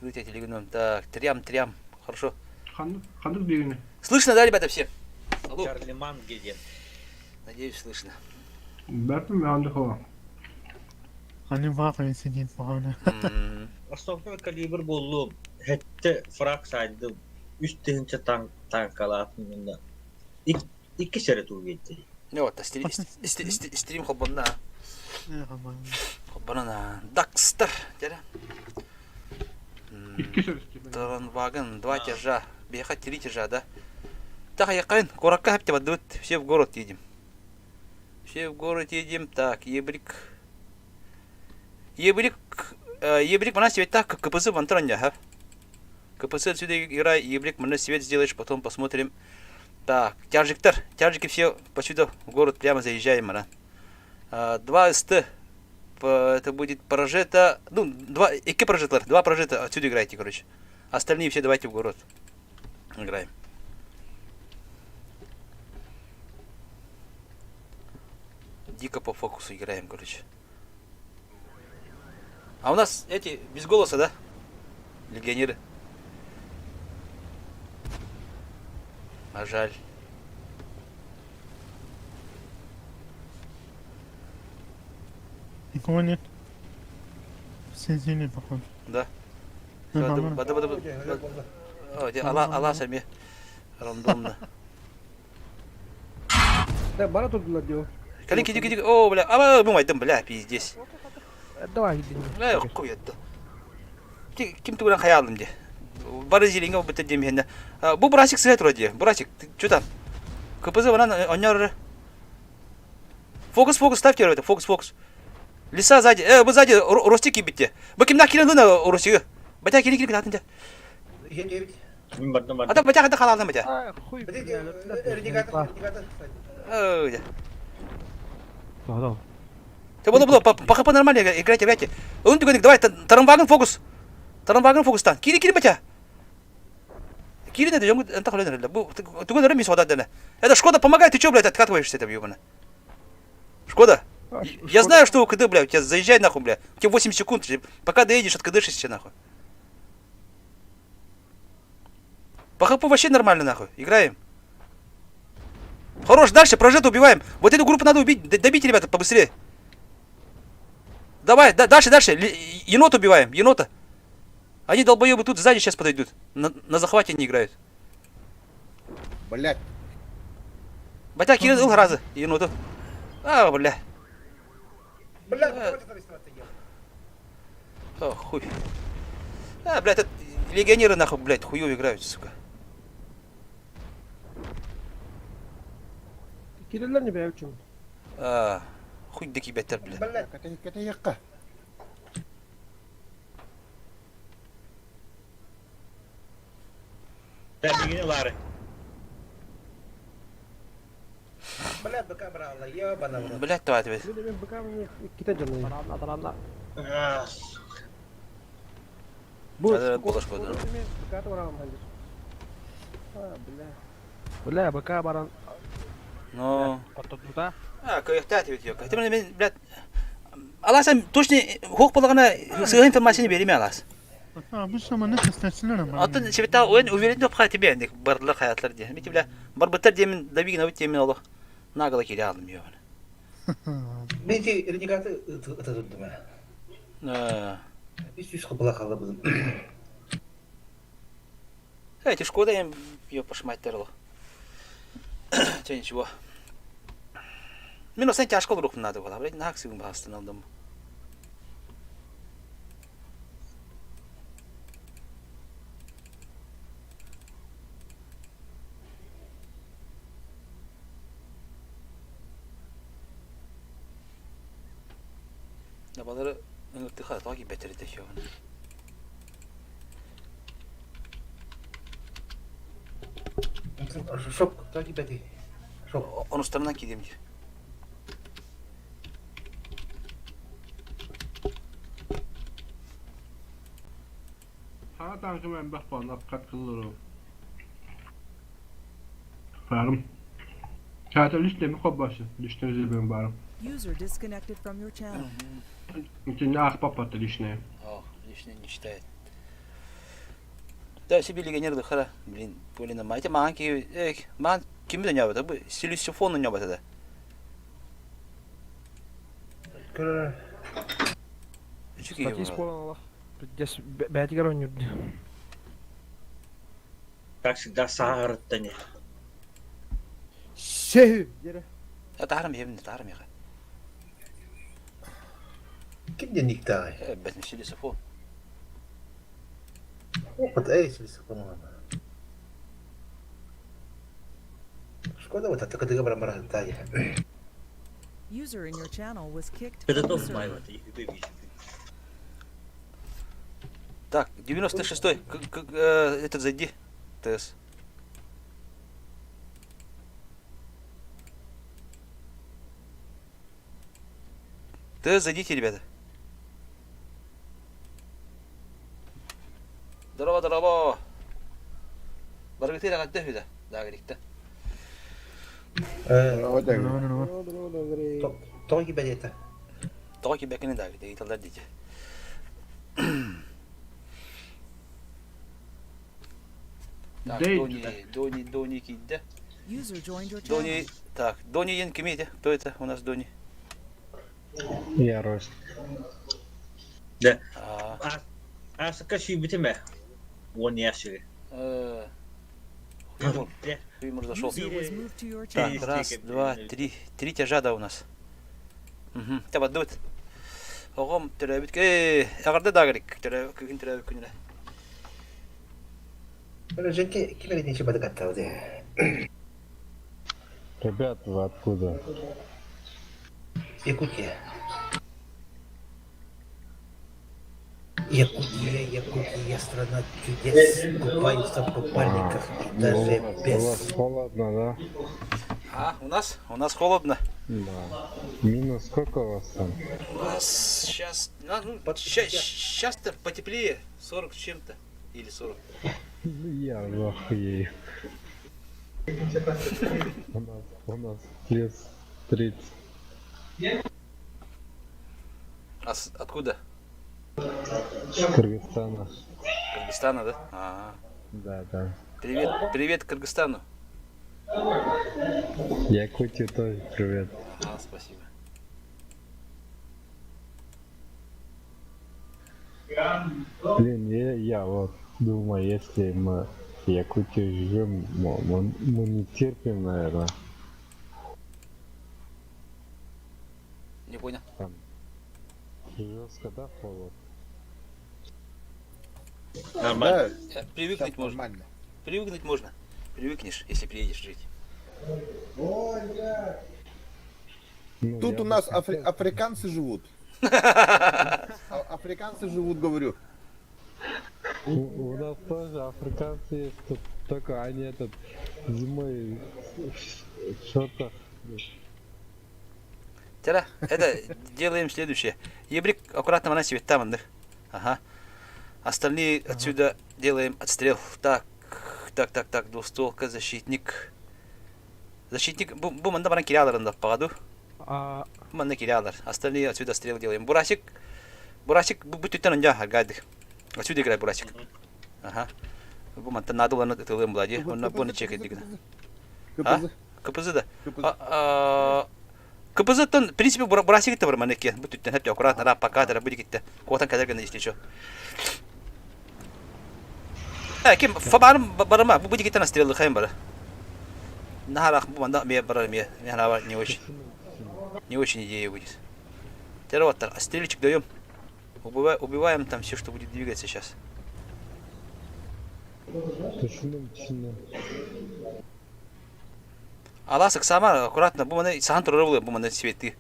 Открытие телегном. Так, трям, трям. Хорошо. Ханнык биэриини? Слышно, да, ребята, все? Алло. Чарлеман диэн. Надеюсь, слышно. Бэртим мээндихова. Они ваҕын сидит поҕана. Основной калибр буоллум. Хэттэ фраг саайдым. Үс тыһыынча танкалаатым уонна икки сэрэ туугейдей. Ну вот, стрим, стрим холбонна. Холбонна. Дакстер. Дere. Икки сөрүстү. Таранваген, два тяжа. Беха три тяжа, да? Так, якын, куракка хапте бадыбыт. Все в город едем. Все в город едем. Так, ебрик. Ебрик, ебрик, мана свет так, КПЗ вантранья, ха? КПЦ отсюда играй, ебрик, мы на свет сделаешь, потом посмотрим. Так, тяжиктер, тяжики все посюда в город прямо заезжаем, мана. 2 СТ, это будет прожета, ну, два, икки прожитлар, два прожита, отсюда играйте, короче. Остальные все давайте в город играем. Дико по фокусу играем, короче. А у нас эти без голоса, да? Легионеры. А жаль. Никого нет. Все сели, походу. Да. Нормально. Бады, бады, бады. Ала, ала сами. Рандомно. Да, бара турдулар дио. Кали, киди, киди. О, бля. А, мы майдым, бля, пиздец. Давай, иди. Бля, хуй это. Ким тугунан хаялым де. Бары зелеңе бітті демегенде. Бу Бурасик сыһа тура дии. Бурасик, ты что там? КПЗ ванан онньор. Фокус, фокус, ставьте это, фокус, фокус. Лиса сзади, бу сзади Ростик кибитте. Бу кимнах кирен гына Ростигы. Батя кири кири катын Мин бардым бардым. Ата батя хата халалны батя. А, хуй. Ой. Да, Ты было было по ХП нормально играйте, играйте. Он ты давай тарамваган фокус. Тарамваган фокустан. Кири кири батя. Кири не дежам انت خلينا бу тугун реми сода дена. Это Шкода помогает, ты чё, блядь, откатываешься там, ёбана? Шкода. Я знаю, что у КД, бля, у тебя заезжай нахуй, бля. У тебя 8 секунд, пока доедешь, откдышишься нахуй. По ХП вообще нормально нахуй. Играем. Хорош, дальше, прожет убиваем. Вот эту группу надо убить, добить, ребята, побыстрее. Давай, да, дальше, дальше. Енота убиваем, енота. Они долбоебы тут сзади сейчас подойдут. На захвате не играют. Блять. Батя кирил раза, еноту. А, бля. Бля, О, хуй. А, блядь, это легионеры нахуй, блядь, хуёво играют, сука. Кириллер не бәйүчүм. А, хуй дикий беттер, блядь. Блять, ката Бәрмигини лары. Блять, быка брала, ебана в рот. Блядь, давай, блядь. Мен быка мне ките жаны. Бу Була Шкода. Быка барам ханжыр. А, бля. Бля, быка баран. Но... Оттотута. А, кайфтат ведь, ёка. Ты, блядь, блядь, Аласам точно хок полагана сыгын информацияны береме алас. Обычно мы не Атын себета оен уверен деп хай тебе ник барлык хаятлар ди. Мити бля барбыттар демен добигин абит демен олох. Нагала кире алдым ёбана. Мен те ренегаты ытырдым. Үс үс кыбыла калды бузым. Эти Шкода им ее пошмать терло. Че ничего. Минус тяжко рух надо было, блядь, на акцию остановил. Табалары ыңыртыха тоги бетерде хёвн. Шоп, тоги бети. Шоп. Онустарынан кидем дир. Хана танкым эмбэх буолла апкат кыллыру. Барым. Чата лишнеми хоббашы, лишнеми зибен барым. User disconnected from your channel. Итинне аах паппатта лишнее. О, лишнее не читает. Да, себе легионер дыхара, блин, Полина мать, маан ки, э, маан ким да нябата, бу силисифон нябата да. Көрөр. Үчүгэй Статист буолар. буолан олох. Дьэс бээтигэр оонньуурду. Как всегда сааһырыттан иһэр. Сеһү! Диэрэ. Таарым иһэбин, таарым иһэ. Ким диэн никтааҕый? Э, бэтин силисифон. Вот эй, силисифон. Шкода вот это кыдыга баран баран User in your channel was kicked from the Педатов server. майват, и Так, 96-й, э, этот зайди, ТС. ТС, зайдите, ребята. Здорово, здорово. Баргытыра кадда да, да, говорит. Тоҕо кибэлиэтэ? Тоҕо кибэкини да, говорит, ыйталлар дите. Так, Дони, Дони, Дони киирдэ. User joined your channel. Дони, так, Дони Йен кимий этэ? Кто это у нас Дони? Я Рост. Да. А, Аасыкка сүүбүтүм ээ. Уон яшири. Хуймур, Хуймур зашел. User was moved to your Так, channel. раз, два, три. Три тяжа, да, у нас. Угу. Таба дует. Оҕом төрөөбүт э эҕэрдэ даагырик төрөөбүт күн төрөөбүт күнүнэ. Женьке ким эрэ бадыкаттаабыт Ребят, вы откуда? Якутия. Якутия, Якутия, страна чудес, купаются в купальниках и даже У вас, без. у вас холодно, да? А, у нас? У нас холодно. Да. Минус сколько у вас там? У нас сейчас, ну, сейчас-то потеплее, 40 с чем-то. Или 40. Ну, Я в охуею. У нас, у нас плюс 30. А с, откуда? С Кыргызстана. Кыргызстана, да? А-а. Да, да. Привет, привет Кыргызстану. Якутии тоже привет. Ага, спасибо. Блин, я, я вот думаю, если мы в Якутии живем, мы, мы, мы не терпим, наверное. Не понял. Там жестко, да, холод? Нормально. Да, привыкнуть можно. Нормально. Привыкнуть можно. Привыкнешь, если приедешь жить. Ну, Тут я у бы нас хотел. африканцы живут. А- Африканцы живут, говорю. У, у нас тоже африканцы есть, тут только они этот зимой в шортах. Тера, это делаем следующее. Ебрик аккуратно на себе там, да? Ага. Остальные отсюда делаем отстрел. Так, так, так, так, двустволка, защитник. Защитник, бу, бу манна баран киряларында пагаду. А, Бу манна кирялар. Остальные отсюда стрел делаем. Бурасик, Бурасик, бу бүтүттен онжа гадык. Отсюда играй, Бурасик. Ага. Бу манта надо было тылым блади. Он на боны чекает дигна. А? КПЗ. КПЗ да. КПЗ. А, КПЗ-тон, в принципе, Бурасик это барманеки. Бу түттен хеп аккуратно, ра пока, да будет китте. Котан кадерган, если что. Э, ким фабарым барыма, бу будет китте на стрелы хайм бара. Нахарах бу манда ме барар ме, ме не очень. Не очень идея будет. Терваттар, а стрельчик даем. Убиваем там все, что будет двигаться сейчас. Düşündüm düşündüm. Аласык сама аккуратно, бу маны сахан турар була, бу маны свети.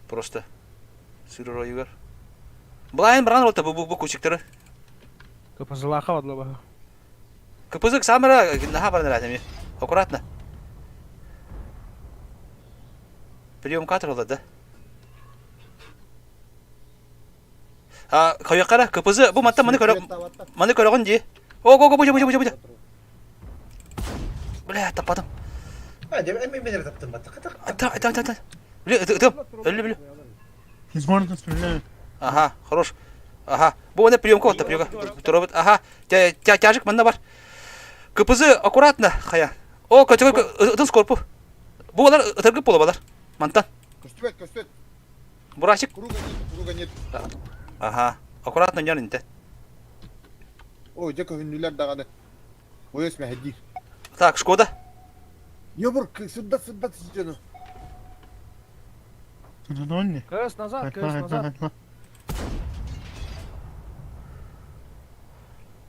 Просто сырой югар. Блайн бран рота бу бу бу кучиктары. КПЗлаха бадлаба. КПЗ самара наха баран ратами. Аккуратно. Прием катрала, да? А, кайакара КПЗ бу матта маны көрө маны көрөгөн ди. Ого, го, бу бу бу бу. Бля, тападым. А, дем, эми мен таптым баттык. Ата, ата, ата, ата. Бля, это, это, өллү, бля. He's one of the Ага, хорош. Ага. Бу оны приемка отта приемка. Туробут. Ага. Тяжик манна бар. КПЗ аккуратно хая. О, көтөгө ытын скорпу. Бу алар ытыргып бола балар. Мантан. Көстүбэт, көстүбэт. Бурачик. Круга нет, круга нет. Ага. Аккуратно ньон инте. Ой, дьэ көһүннүлэр даҕаны. Ой, смэһэдиир. Так, Шкода. Ёбур, сырдат, сырдат дьону. Кыс назад, кыс назад.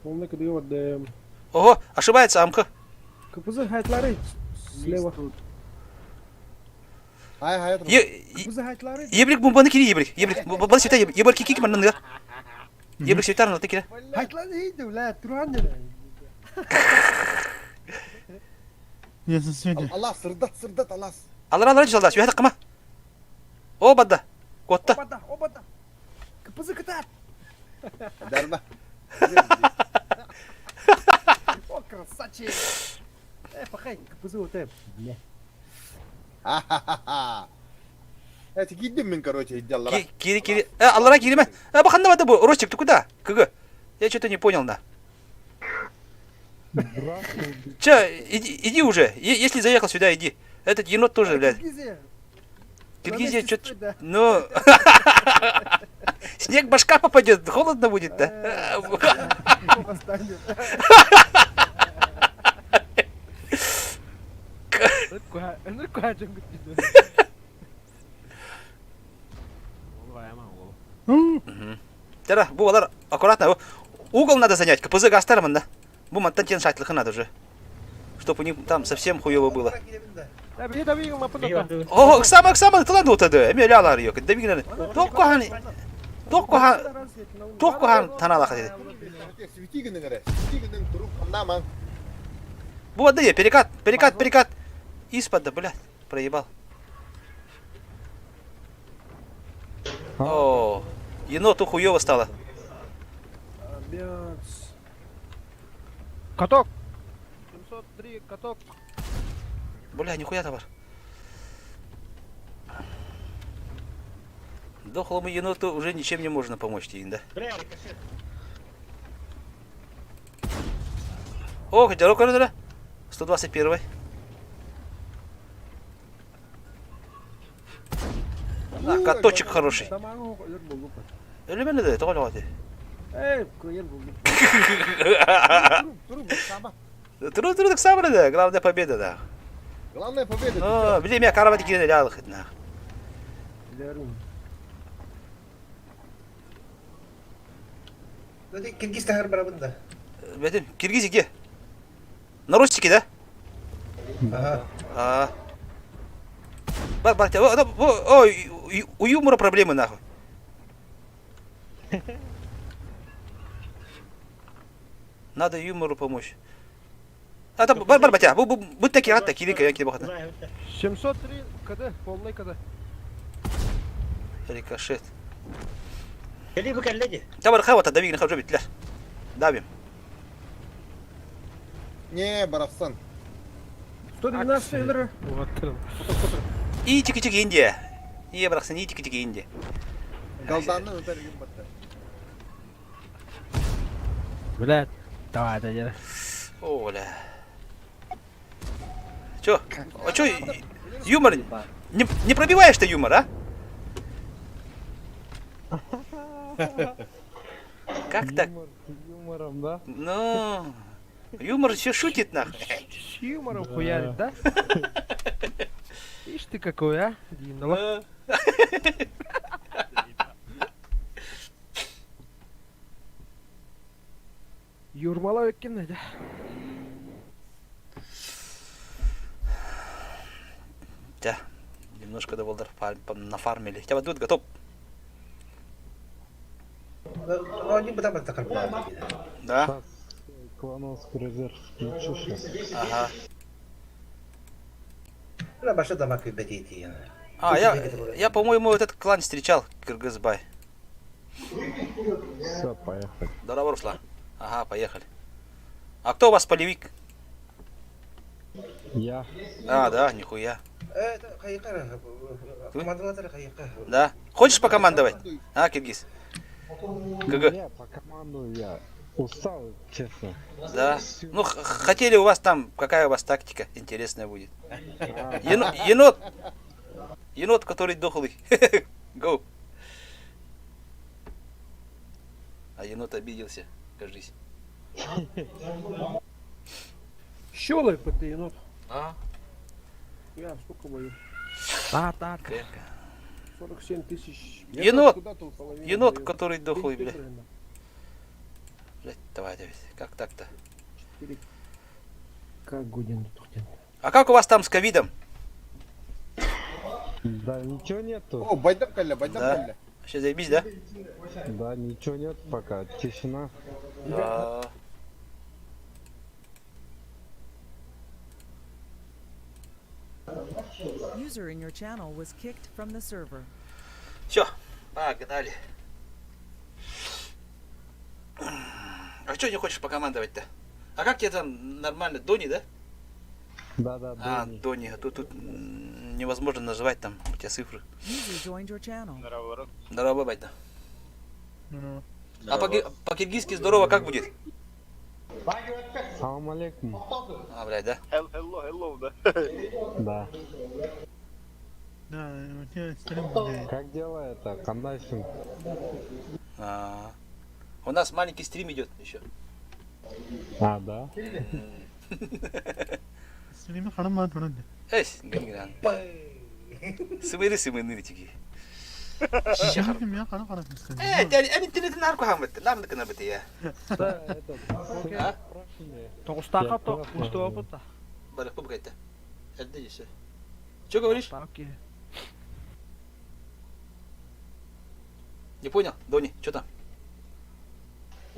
Полный кдм. Ого, ошибается Амка. КПЗ хайтлары слева. Хай, хай, КПЗ хайтлары. Ебрик бомбаны кири ебрик. Ебрик. Бомбаны света ебрик кики манныга. Ебрик света на кире. Хайтлары иди, бля, туран деді. Аллах, сырдат, сырдат, Аллах. Алар алар жалда, света кыма. О, бадда. Котта. Обада, обада. КПЗ кытат. Дарма. О, красавчик. Э, пахай, КПЗ вот это. Бля. Ха-ха-ха. Это кидим мен, короче, идяллара. Кири, кири. Э, аллара кириме. Э, баханда бада бу. Ростик, ты куда? КГ. Я что-то не понял, на. Че, иди, иди уже. Если заехал сюда, иди. Этот енот тоже, блядь. Киргизия. Киргизия, что-то... Ну... Снег башка попадет, холодно будет, да? Тара, бу алар аккуратно. Угол надо занять, КПЗ гастарман, да? Бу мантан тен шатлыхы надо уже. Чтоб у них там совсем хуево было. О, Оксама, Оксама, тылан утады. Эме лялар yok. Демигин. Токкохан. Токкохан. Токкохан таналаха dedi. Свети гының әрі. Свети гының туруп қандаман. Бу воды, перекат, перекат, перекат. Из-под, блядь, проебал. О, еноту хуёво стало. Каток. 703, каток. Бля, нихуя товар. Дохлому еноту уже ничем не можно помочь, Тиин, да? Бля, рикошет. О, хотя рука, 121. А, каточек хороший. Өлүмэн да, тоҕо лоҕо Эй, куйер булду. Туруп, сама. Туру туру так самое да, главная победа да. Главная победа. О, блин, я карават кирен лялых на. Киргиз тахар барабын да. Бетим, киргиз где? На ростике, да? Ага. А. Бар, бар, о, о, у юмора проблемы нахуй. Надо юмору помочь. А там бар бар батя, бу бу бу таки рад таки лика яки бахата. 703 КД, полный КД. Рикошет. Кели бу кэллэ Табар хавата давигин хавжа битлер. Давим. Не, барахсан. 112 өлөрө. И тики тики Индия. И барахсан и тики тики Индия. Галданны өтер батта. Блядь, давай, да, О, бля. Чё? А чё? Юмор? Не, не пробиваешь ты юмор, а? Как так? Юмор юмором, да? Ну, юмор все шутит нахуй. С юмором хуярит, да? Ишь ты какой, а? Динала. Юрмала өккен да. Да, немножко доволдер нафармили. Хотя бы тут готов. Да. Сейчас клановский резерв включу сейчас. Ага. А, я, я, по-моему, этот клан встречал, Кыргызбай. Все, поехали. Здорово, Руслан. Ага, поехали. А кто у вас полевик? Я. А, да, нихуя. Да. Хочешь покомандовать? А, Киргиз? КГ. Я по команду я устал, честно. Да. Ну, хотели у вас там, какая у вас тактика интересная будет. Енот, енот, енот, который дохлый. Go. А енот обиделся, кажись. Щелай ты, енот. А? Я сколько мою? Та, та, 47 тысяч. Енот! Куда-то Половина Енот, мою. который дохлый, бля. Примерно. Блядь, давай, давай. Как так-то? 4 Как годин тут А как у вас там с ковидом? Да ничего нету. О, байдам калля, байдам Да. калля. Вообще заебись, да? Да, ничего нет пока. Тишина. А. User in your channel was kicked from the server. Все, погнали. А что не хочешь покомандовать-то? А как тебе там нормально? Дони, да? Да, да, А, Донни. Дони, а тут, тут невозможно называть там у тебя цифры. User joined your channel. Здорово, бать, да. Ну, А по-киргизски здорово как будет? Салам алейкум. А, блядь, да? Да. Да, у тебя стрим гуляет. Как дела это? Кандайсың? А, У нас маленький стрим идет еще. А, да? Стрими харам туран. Эй, гангран. Сымыры сымыны тиги. Я харам харам. Э, они ты нарку хамат, нам на быты я. Да, этот, А? Тоғыстақа Я то, классно. устуа бұта. Бара, кубка Это еще. Что говоришь? Окей. Не понял, Дони, что там?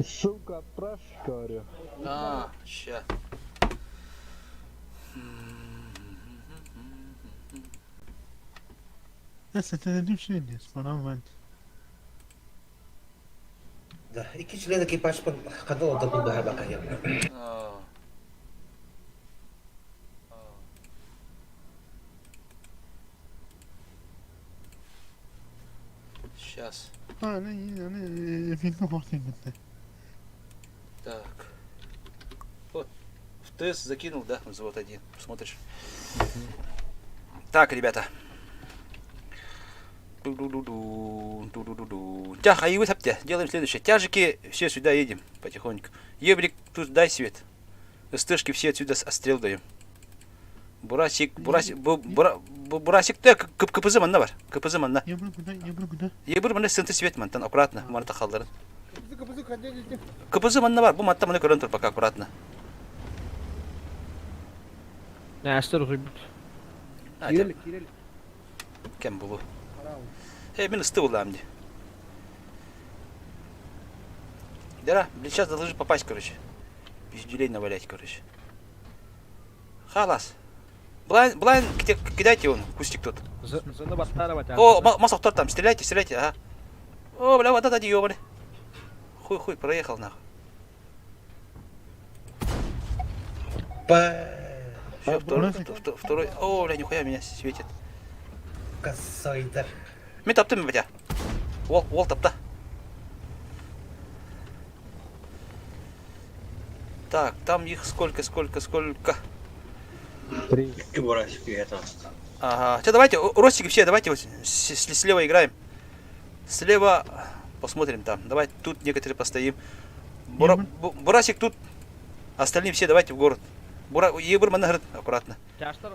Ссылку отправь, говорю. А, ща. Falan var. Да, икки член экипаж ханна олордор бу баха А. Сейчас. Ha ne ne filmi korktum gitti. Так. Вот. В ТС закинул, да, взвод один. Смотришь. Так, ребята. Ду-ду-ду-ду, ду-ду-ду-ду. Тях, а и вы сапте. Делаем следующее. Тяжики все сюда едем потихоньку. Ебрик, тут дай свет. СТшки все отсюда отстрел даем. Бурасик, Бурасик, бу, бура, бу, Бурасик, так, КПЗ манна бар. КПЗ манна. Yabır kuda, yabır kuda. Ебір мына сынты свет мантан, аккуратно, манта қалдырын. КПЗ, КПЗ, ходи, КПЗ манна бар, бу манта мына көрін тұр пока аккуратно. Нәстер ұзый бұт. А, Кирилл, Кирилл. Кем булу? Э, мен ысты булам ди. Дара, блин, сейчас должны попасть, короче. Пиздюлей навалять, короче. Халас. Блайн, блайн, кидайте он, кустик тут. Зыны баттары бат. О, масок там, стреляйте, стреляйте, ага. О, бля, вот это ёбаный. Хуй, хуй, проехал нахуй. Па Все, второй, второй. О, бля, нихуя меня светит. косойдар. Мен таптым, бля. Ол, ол тапта. Так, там их сколько, сколько, сколько. Три. Икки бурасик это. Ага. Сейчас давайте, ростики все, давайте вот слева играем. Слева посмотрим там. Давай тут некоторые постоим. Бура, Бурасик тут. Остальные все давайте в город. Бура, ебір мана аккуратно. Тяштар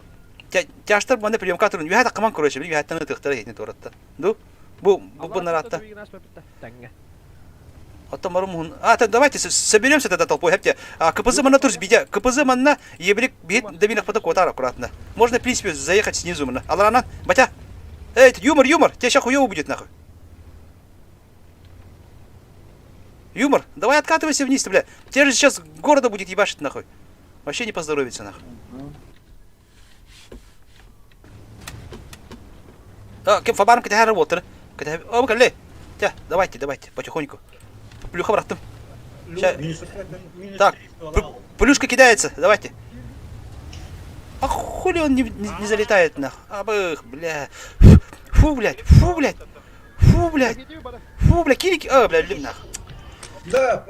Тяштар мана прием катрун. Вихата каман короче, вихата на тыхтар не торатта. Ду? Бу бу бу наратта. Оттон барым А, давайте соберемся тогда толпой, хепте. А, КПЗ мана турс бидя. КПЗ манна ебрик бит добинах поток отар аккуратно. Можно, в принципе, заехать снизу мана. Алрана, батя. Эй, это юмор, юмор, тебе сейчас хуёво будет нахуй. Юмор, давай откатывайся вниз, бля. Тебе же сейчас города будет ебашить нахуй. Вообще не поздоровится нахуй. А, кем фабарм кете работает. Кете, о, кале. Тя, давайте, давайте, потихоньку. Плюха браттым. Ща. Так, плюшка кидается, давайте. А хули он не залетает нахуй? Абых, бля. Фу, блядь, фу, блядь. Фу, блядь. Фу, бля, кирик, а, бля, өллүм нах. Да,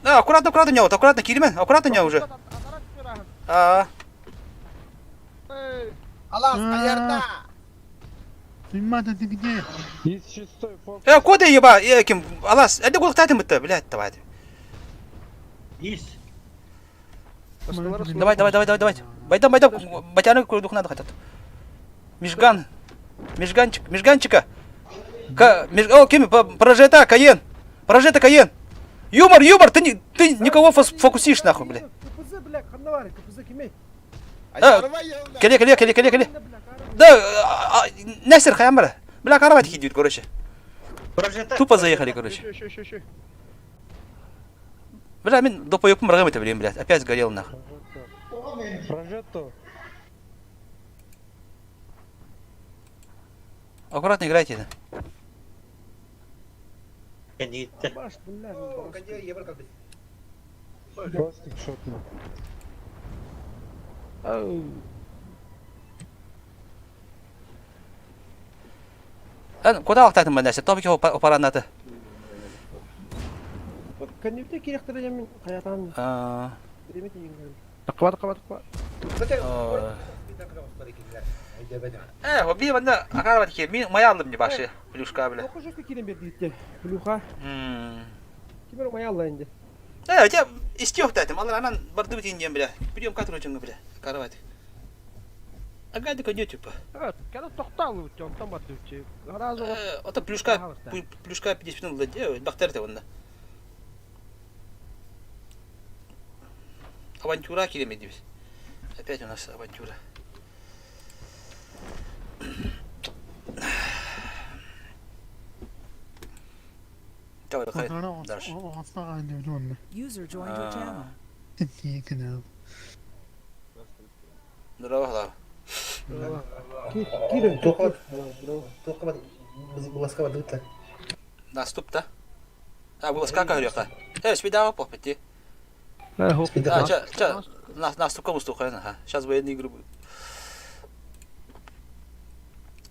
Да, аккуратно, аккуратно, вот, аккуратно, киримен, аккуратно меня уже. А, Алас, аярда! Ребята, ты где? Из шестой фокус. Куда еба, ким, Алас, это гол татым это, блядь, давай. Есть. Давай, давай, давай, давай, давай. Байдам, байдам, батяны курдух надо хотят. Межган, Межганчик, Межганчика. Ка, меж, о, ким, прожета, Каен. Прожета, Каен. Юмор, юмор, ты, не, ты никого фокусишь нахуй, бля. КПЗ, бля, ханна бар, КПЗ кимей. Келе, келе, келе, келе, келе. Да, Несер хаямбара. Бля, каравать идут, короче. Тупо заехали, короче. Бля, мин допоёкпун баргам это, блин, блядь. Опять сгорел нахуй. Прожетто. Аккуратно играйте, да. Просто шотно. Куда ақтайтын ба нәрсе? Топик опаранаты. Кәнепте керектір мен қаятан. Тақва, тақва, тақва. Би банда акарбат ки мен мая алдым не башы. Плюшка бля. Оқы жөкке келем берді итте. Плюха. Кимер мая алла енді. Те истех датым. Алар анан барды битин дем бля. Прием катру чыңгы бля. Карават. Ага, дыка не типа. Когда тоқтал, онтан барды. Разу. Ото плюшка, плюшка 50 минут ладе, бактер те онда. Авантюра келемедибиз. Опять у нас авантюра. Давай, давай, дальше. User joined your channel. Здорово, глава. Наступ, да? А, было скака говорю, Спидава попити. А, ча, ча, наступка устуха, ага. Сейчас военные игры будут.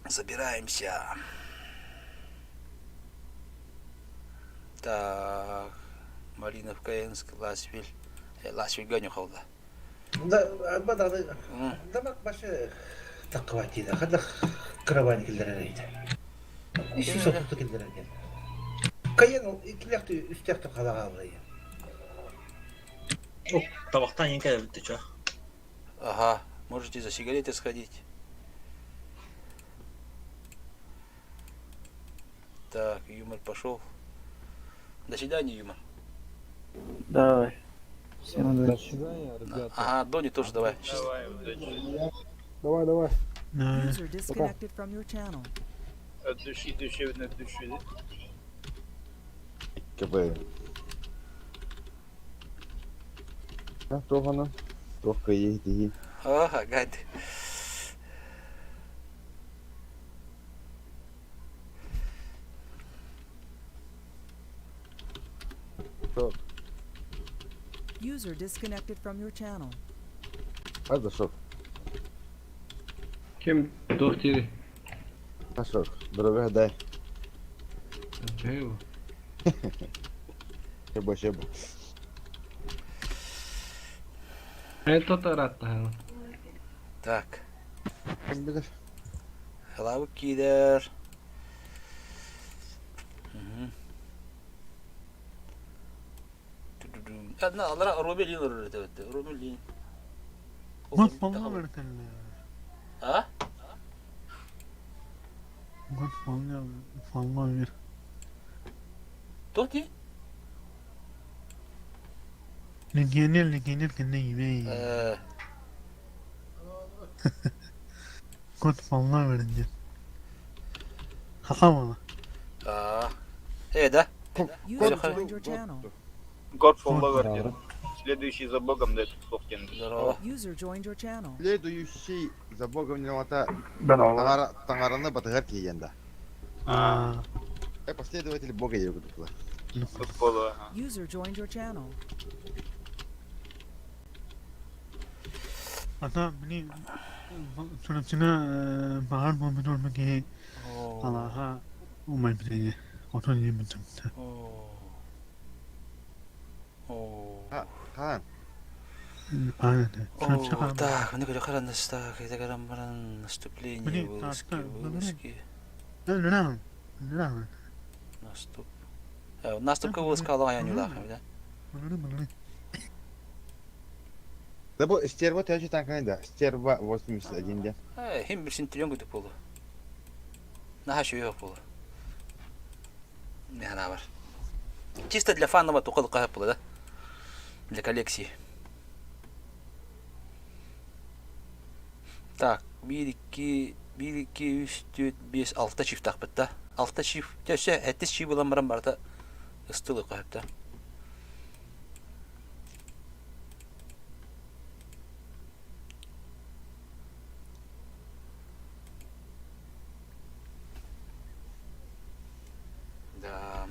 Забираемся. Так, Малиновка, Энск, Ласвиль. Ласвиль гоню холда. Да, да, башы таққабат хадах кровать килдерер Иши сотуту килдерер Кайен икилякты үстякты қалаға Табақтан ең бітті, чо? Ага, можете за сигареты сходить. Так, юмор пошел. До свидания, юмор. Давай. Всем До удачи. свидания, ребята. Ага, Дони тоже давай. Давай, удачи. Давай, давай. User disconnected from your channel. От души, душевно от души, да? КБ. Тоғаны. Тоққа ейді. Ага, гад. User disconnected from your channel. Hadi шок. Ким дохтири? Шок. Здоровья дай. Чего? Шеба, шеба. Это таратта. Так. Hello, кидер. Алара Румелин Румелин. Вот полно А? Вот полно, полно вер. Тоти? Легионер, легионер, кенде gibi. Кот полно веринде. Хахамала. А. Да? User joined your channel. God follower. Следующий за Богом дает Софтин. Здорово. User joined your channel. Следующий за Богом не лата. Тангараны батыгар киенда. А. Последователь Бога я буду. User joined your channel. Ата, блин, Чурапчыга баар буолбут орбут киһи Аллаха Умай билиҥҥи отон иэбитим Хаан. О, так, ну так, это баран наступление, вылазки, вылазки. Наступ. Наступка вылазка алаҕа да? Да бу стерва төһө танканы да? Стерва 81 де. Хим bir синтрион күтүк болу. Наха шүйө болу. Не бар. Чисто для фанова тухал кахап было, да? Для коллекции. Так, 1, 2, 1, 2, 3, 4, 5, 6 чифт тахпыт да. 6 чифт. Все, 7 чифт булан баран барта ыстылы кахап Да.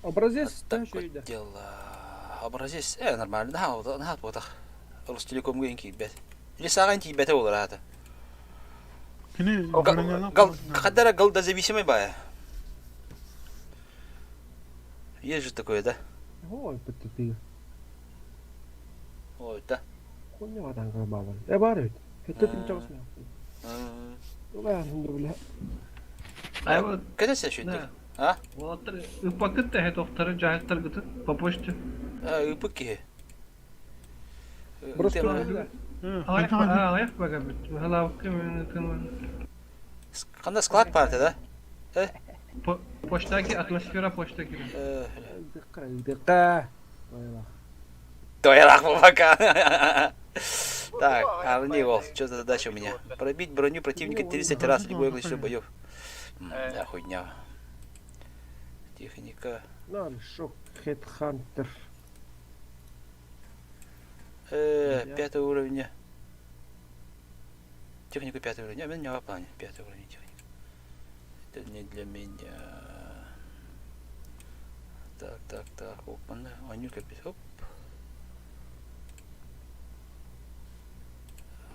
Образец Так вот дела. Образец, нормально, да, наһаа буотах. Ростелекомга ин киирбэт. Или саҕа ин тиийбэтэ буолар аата. Хадара голдозависимый бая. Есть же такое, да? Ой, ты. Ой, да. Хуйня там баба. Э, бар ведь. Это ты чего смех? Кэдэ сэ шүттүк? А? Уолаттар ыппаккыт да тохтары дьаһыктаргытын по почте. Ыпык киһи. Аҕыйах бага бит. Быһалаабыкка мен Ханна склад парты да? Э? Почтаки атмосфера почтаки. Дыкка. Тойлах пока. Так, а не вол, что за задача у меня? Пробить броню противника 30 раз, любое количество боев. Да, хуйня. Техника. Нан шок хедхантер. Пятого уровня. Технику пятого уровня. У меня в плане пятого уровня техника. Это не для меня. Так, так, так. Оп, Анюка, оп.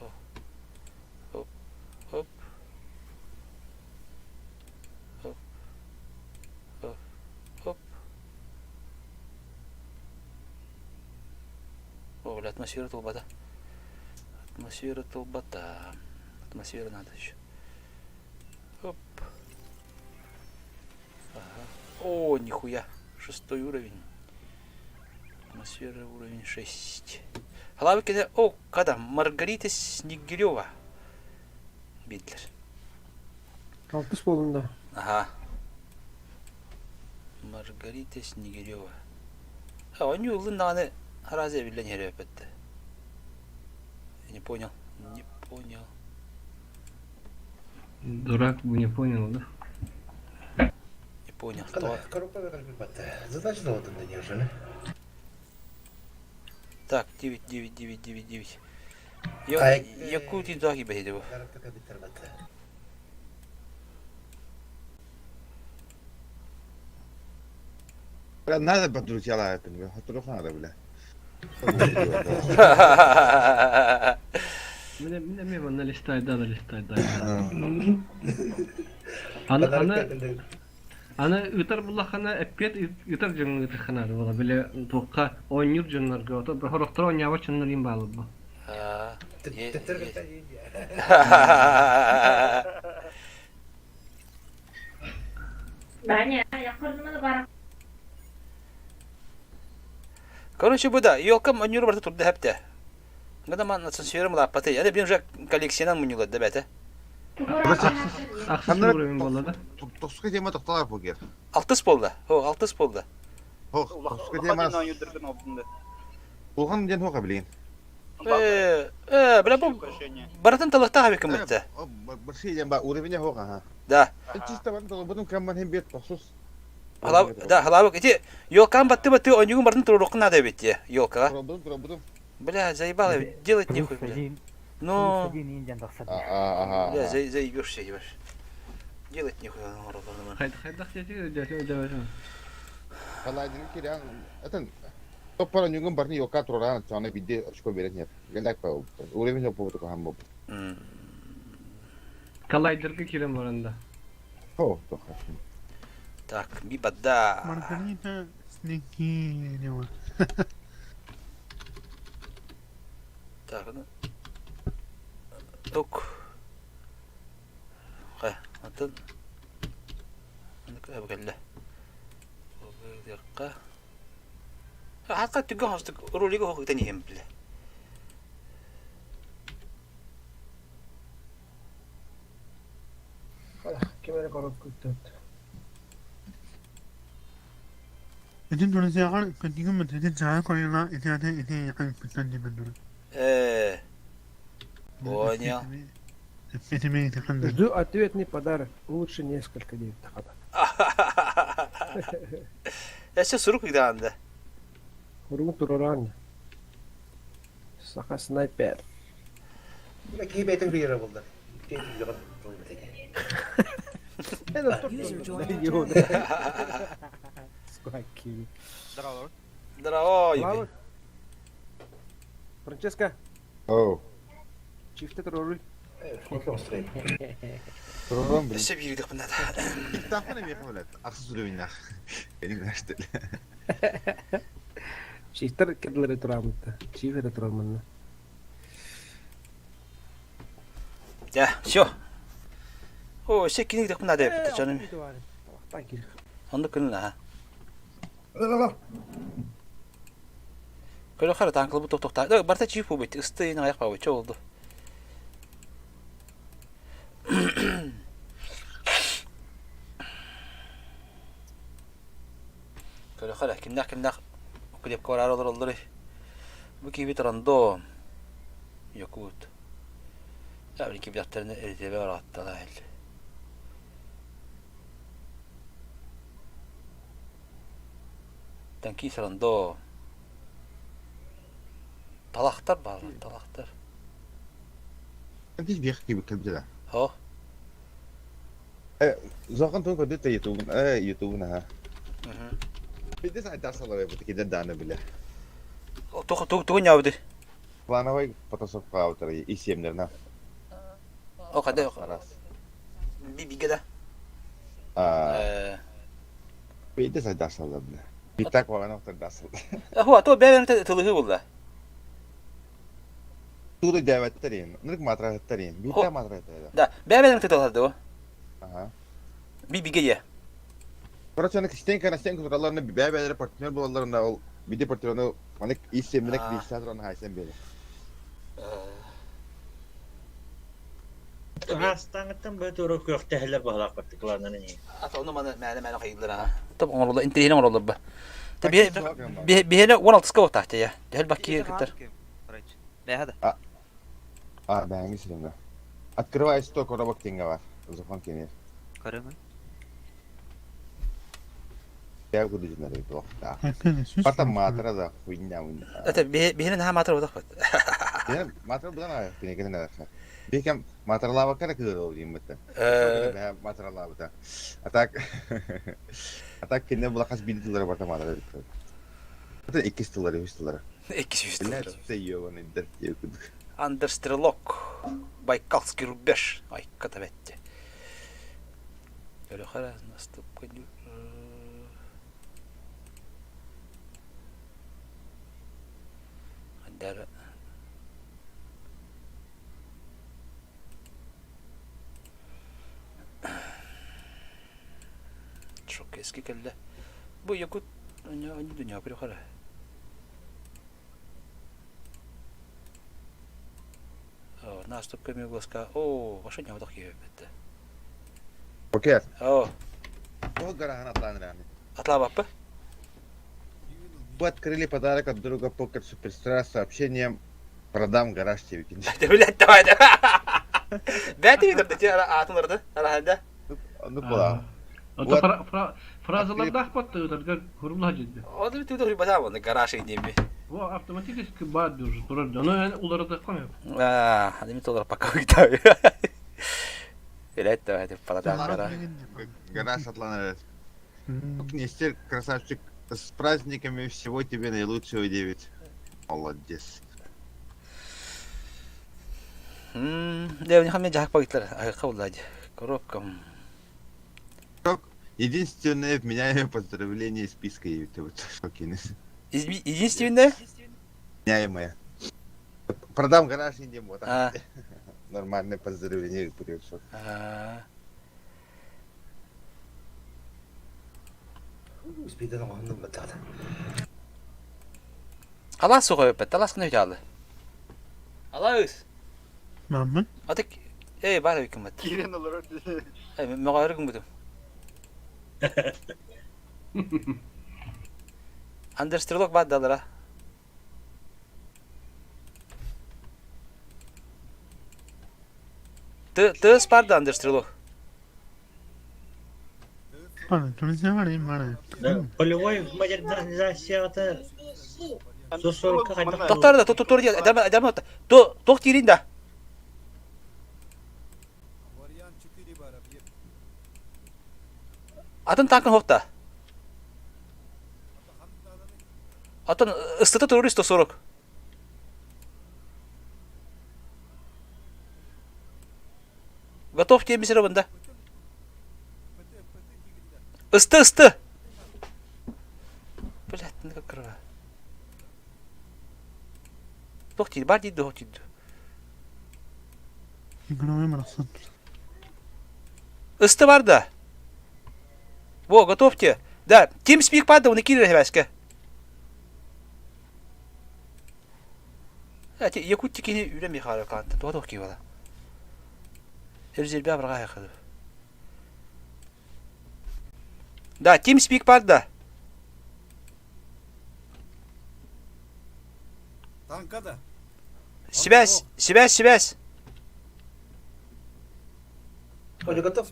Оп, оп, оп, оп, оп. О, бля, атмосфера толбата. Атмосфера толбата. Атмосфера надо еще. Оп. Ага. О, нихуя. Шестой уровень. Атмосфера уровень 6. Халавы О, когда? Маргарита Снегирева. Битлер. Алтыс болында. Ага. Маргарита Снегирева. А, они улын разве билен херепетті. Я не понял. Не понял. Дурак бы не понял, да? Не понял. Задача вот он неужели? Так, 9, 9, 9, 9, 9. Я, Якутия даги бэйди Бля, надо бы друзья это, бля, хоть надо, бля. Меня мимо налистай, да, налистай, да. Аны, аны, аны ытар буллахана эппет ытар дьоҥҥо ытыхханаары буола били туохха оонньуур дьоннорго ото хорохторо оонньообот дьоннор иин баалар бу. Короче, бу да, елкам оонньуур барыта турда хэптэ. Гада ман сенсорым лаппаты. Я блин уже коллекциянан муньюлар да бәтэ. Ахсыс уровень буолла да? Тохсуска тема тохталар бу гер. Алтыс болду. О, алтыс болду. Хох, тохсуска тема. Улхан ден хока билин. Бля, бу баратын талахта хаби кымытты. Большие ден ба уровень хока ха. Да. Чисто бан толбутун камман хем бет тохсус. Да, халабык. Эти елкам батты батты оонньугун бартын турурук надо ведь, елка. Бля, заебало, делать нехуй, бля. Ну, бля, заебешься, ебашь. Делать нехуй, Халадин кирян, это топпара нюгун барни йока тураран чана бидде очко берет нет. Гендак па уровень хоп бу хамбо. Коллайдерга кирен баранда. О, тоха. Так, бибада. Маргарита Снегирева. Так, ну. Тук. Хайа, атын. Кэллэ. Хатка түгэн хостук ролига хоһуктан иһэн билэ. Ким эрэ коробка ыттыбыт. Ити Турцияҕа кытыгым ити чаҕа койула ити аты ити якын кыттан диэн дура. Э, понял. Эппитими ити ханна. Жду ответный подарок. Лучше несколько дней тахата. Өссө сурук ыйдаанда. Хуругун тураран. Саха снайпер. Бля, киһи бэйэтин кыйыра булда. User joined your channel. Скаки. Здорово. Здорово, Евгений. Франческо, Оу. чифте турору. Туророн блин. Өссө биир ыйдахпын наада. Иттахпын эмиэ хабылат. Ахсыс үлүбүннэх. Кэлин граштел. Чифтер кедлери турамытта. Чиф это турамынна. Я, все. О, өссө кини ыйдахпын наада эбит дьонум. Оннук күнүн аха. Көрө танклыбы тохтохта. Барта чиф бу Ысты аяқ бабы чо oldu. Көрө хара кимнах кимнах клепка барар олороллор. Бу киби рандом. Якут. Я bir кибяхтерine эритебе бараттала эл. Танкист рандом. Талахтар баалар, талахтар. انت بيحكي بالكلب Хо. Зохан тун көдөт ютубун э ютубун ха. Бидес айтарсалар бу киден даны биле. Тух тух тугун ябды. Плановый потасовка авторы и семнерна. О када Раз. би бигеда. А Э. бидес айтарсалар биле. Битак ваган автор дасыл. Хо, то бэбен тылыгы булда. Туду дәвәттерин, нырк матрахаттарин, бита матрахаттар. Да, бэбен тылыгы Ага. Би бигеде. Короче, аны стенка на стенку тураларны бәбәләре партнер булаларында ул биде партнерны аны и семнерек бишсә тураны хайсен бере. Астаңыттан бу туру күөхтэһэлэр баһалаах баттыкларынан ини. Ата оны маны мәне мәне кайылар а. Топ оңорлар интеллигент оңорлар ба. Те бе бе 16 ка отахты я. Дәл бакки кыттар. Бәһәдә. А, бәңги сиренде. Открывай 100 коробок тенге бар. Зухан кенер. Көрөмүн. Я буду жинар бит вакытта. Hakikaten sus. Пата матра да хуйня уйня. Это бе бе на матра отах бат. Я матра будан а кене кене нар. Бекем матралава кара кырыл дейм бит. Э, Матралава та. А так А так кене булакас билдилер барта матра бит. Это икки стылары, үч стылары. 200 Билер тыллар. все ёбаный дерт кудук. Андерстрелок. Байкалский рубеж. Ай, катаветте. Көрөхара наступка. Андер. Шок эски келді. Бу якут дүния көрөхара. Наступка мегласка. О, вообще не удах ебетте. Окей. О, Бу гарахан атланыр атлабаппы? Вы открыли подарок от друга Покер Суперстар с сообщением «Продам гараж тебе». Блять, давай, давай. Бәті видер, те атыларды, араханда. Ну, была. Ото фразалардаах батты ытарга хурулла жидди. Оды бит үдө бата оны гараж идеме. Бу автоматически бар уже турар. Ону мен уларда коем. А, адеми толар пока уйта. Блять, давай, ты продам гараж. Гараж атланыр. Нестер, красавчик, с праздниками всего тебе наилучшего, девять. Молодец. Мм, да, у них мен жак багытлар, ай кабыллады. Коробкам. Единственное вменяемое поздравление из списка это вот Шокинес. Единственное? Вменяемое. Продам гараж и вот так. Нормальное поздравление пришел. Спидан оҕоһуннун баттаата. Алаас суға өппет, алаас кына өтө Алаас. Маммын. Атык, эй, бар эбиккин бат. Киирэн олорор. Эй, мөҕөөрү гыммытым. Андерстрелок баар далара. Тыас баар да Андерстрелок. Полевой модернизацияҕа 140 хайдах Тохтор да, тохтор дама то тох тиирин да. Атын танкын хохта. Атын ыстыта турur 140. Готов диэн сире бында. Ысты, ысты! Блядь, ну как крыва. Туох диир, бар диир дуо, диир. Ысты бар да. Во, готовьте. Да, TeamSpeak бар да, оны киирэр хэбээскэ. Якут кини үлэ Михайлов каанта туох туох киһи Эрзирбэ абырҕаа хады. Да, TeamSpeak бар да. Танка да. Связь, связь, связь. Оля готов?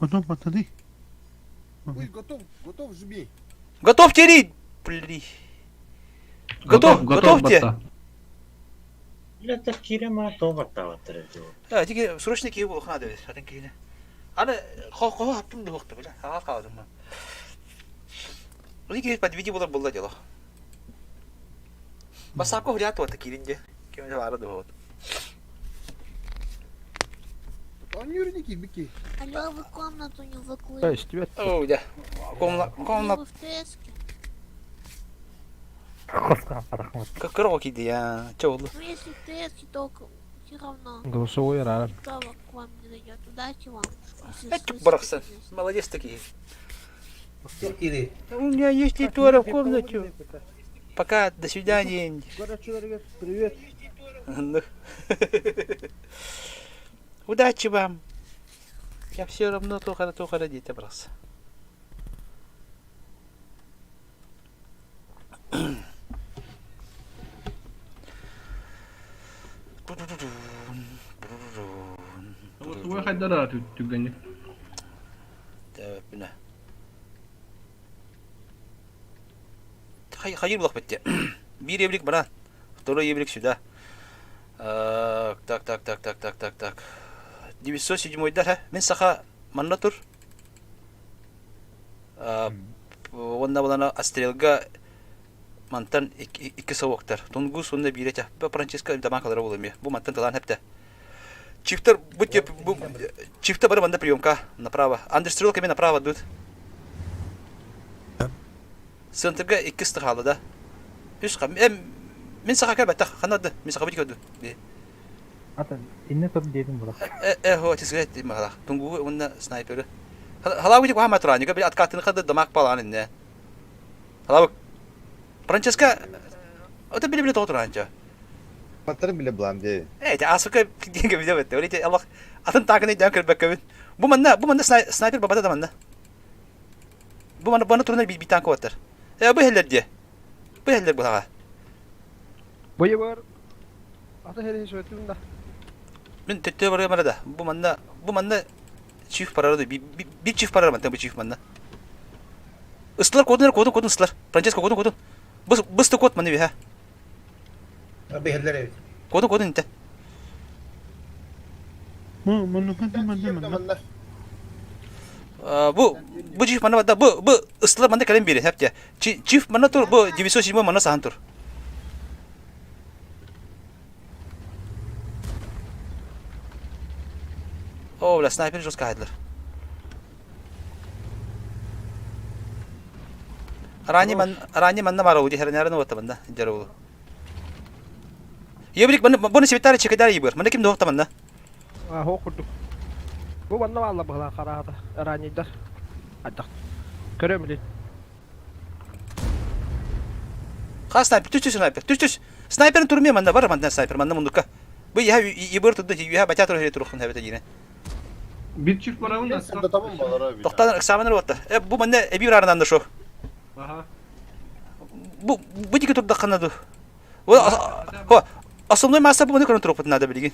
Готов, пацаны. Пусть готов, готов, жми. Готов тери! Бли. Готов, готовьте. Үлэтэ киирэн баран тоҕо баттаабаттар эбит Э, тиги срочно киһи буолуох наада эбит, атын киһини. Аны хо-хо хаптым да хуохта, бля, хаҕа хаалдым. Уни киһи подведи буолар буолла дело. Басако хулиат туота киирин дьэ. Ким да баара дуо. Оонньуур киирбит Алло, вы комнату не выклеили. О, да. Комна, комна. Вы в теске. Кырга киирди я. Че болду? Ну, если в теске, то все равно. Голосовой рар. Никто к вам не зайдет. Удачи вам. Если Эт слышите барахсан. меня. Молодец такие. Или У меня есть Литора в комнате. Пока, до свидания. Привет. Ну. Удачи вам. Я все равно только только родить образ. Голосовой хайдара түгәни. Бина. Хайыр булах битте. Бир евлик бара. Второй евлик сюда. Так, так, так, так, так, так, так. 907 да, мен саха манна тур. Онна булана Астрелга мантан икки совоктар. Тунгус онна бире Франческо дамакалара болуми. Бу мантан талан хепте. Чифтер, будьте, чифта бары манда приемка направо. Андрей стрелками направо дут. Центрга икки стахалы да. Үс кам. Эм мин саха кәбәттә ханады. Мин саха бит көдү. Ата, инне топ дедим була. Э э хо тисгә махала. Тунгу онна снайперы. Халабы тик вахма турани каб откатын хады дамак палан инне. Халабы. Франческо Ота биле биле тоғыр Матарын биле булам де. Э, те асыка деньги видео бетте. Олите Аллах атын тагын дән кырбак Бу манна, бу манна снайпер бабада да манна. Бу манна бана турнар би танк ваттар. Э, бу хеллер де. Бу хеллер булага. Бойы бар. Ата хере шөтүм да. Мин төттө бар мара да. Бу манна, бу манна чиф парары би чиф парары мантан бу чиф манна. Ыстылар кодун кодун кодун ыстылар. Франческо кодун кодун. Быс бысты код манна би ха. бэһэллэр эбит. Кодун кодун инте. Бу бу чиф манна бада бу бу ыстылар манна калем бири хәпте. Чиф манна тур бу 907 манна сахан тур. О, бля, снайпер жестко хайдылар. Ранее ман ранее манна баар ол дихернәрен ота манна дер ол. Ебрик манна буны светары чекедар ебір. Манна ким доқта манна? А, хо курдук. Бу манна баалла быһылаан хараата. Раннийдар. Ардах. Көрөм билин. Ха снайпер, түс түс снайпер, түс түс. Снайперин турмуя манна бар манна снайпер манна мундукка. Бу яха ебір турду, яха батя туру турухун хэбете дине. Bir çift барабын да. Тоқтан экзаменер отта. Э бу манна эби барарынан да шо. Аха. Бу бу дике турдаххана ду. Хо, основной масса бу маны көрөн турукпут надо билигин.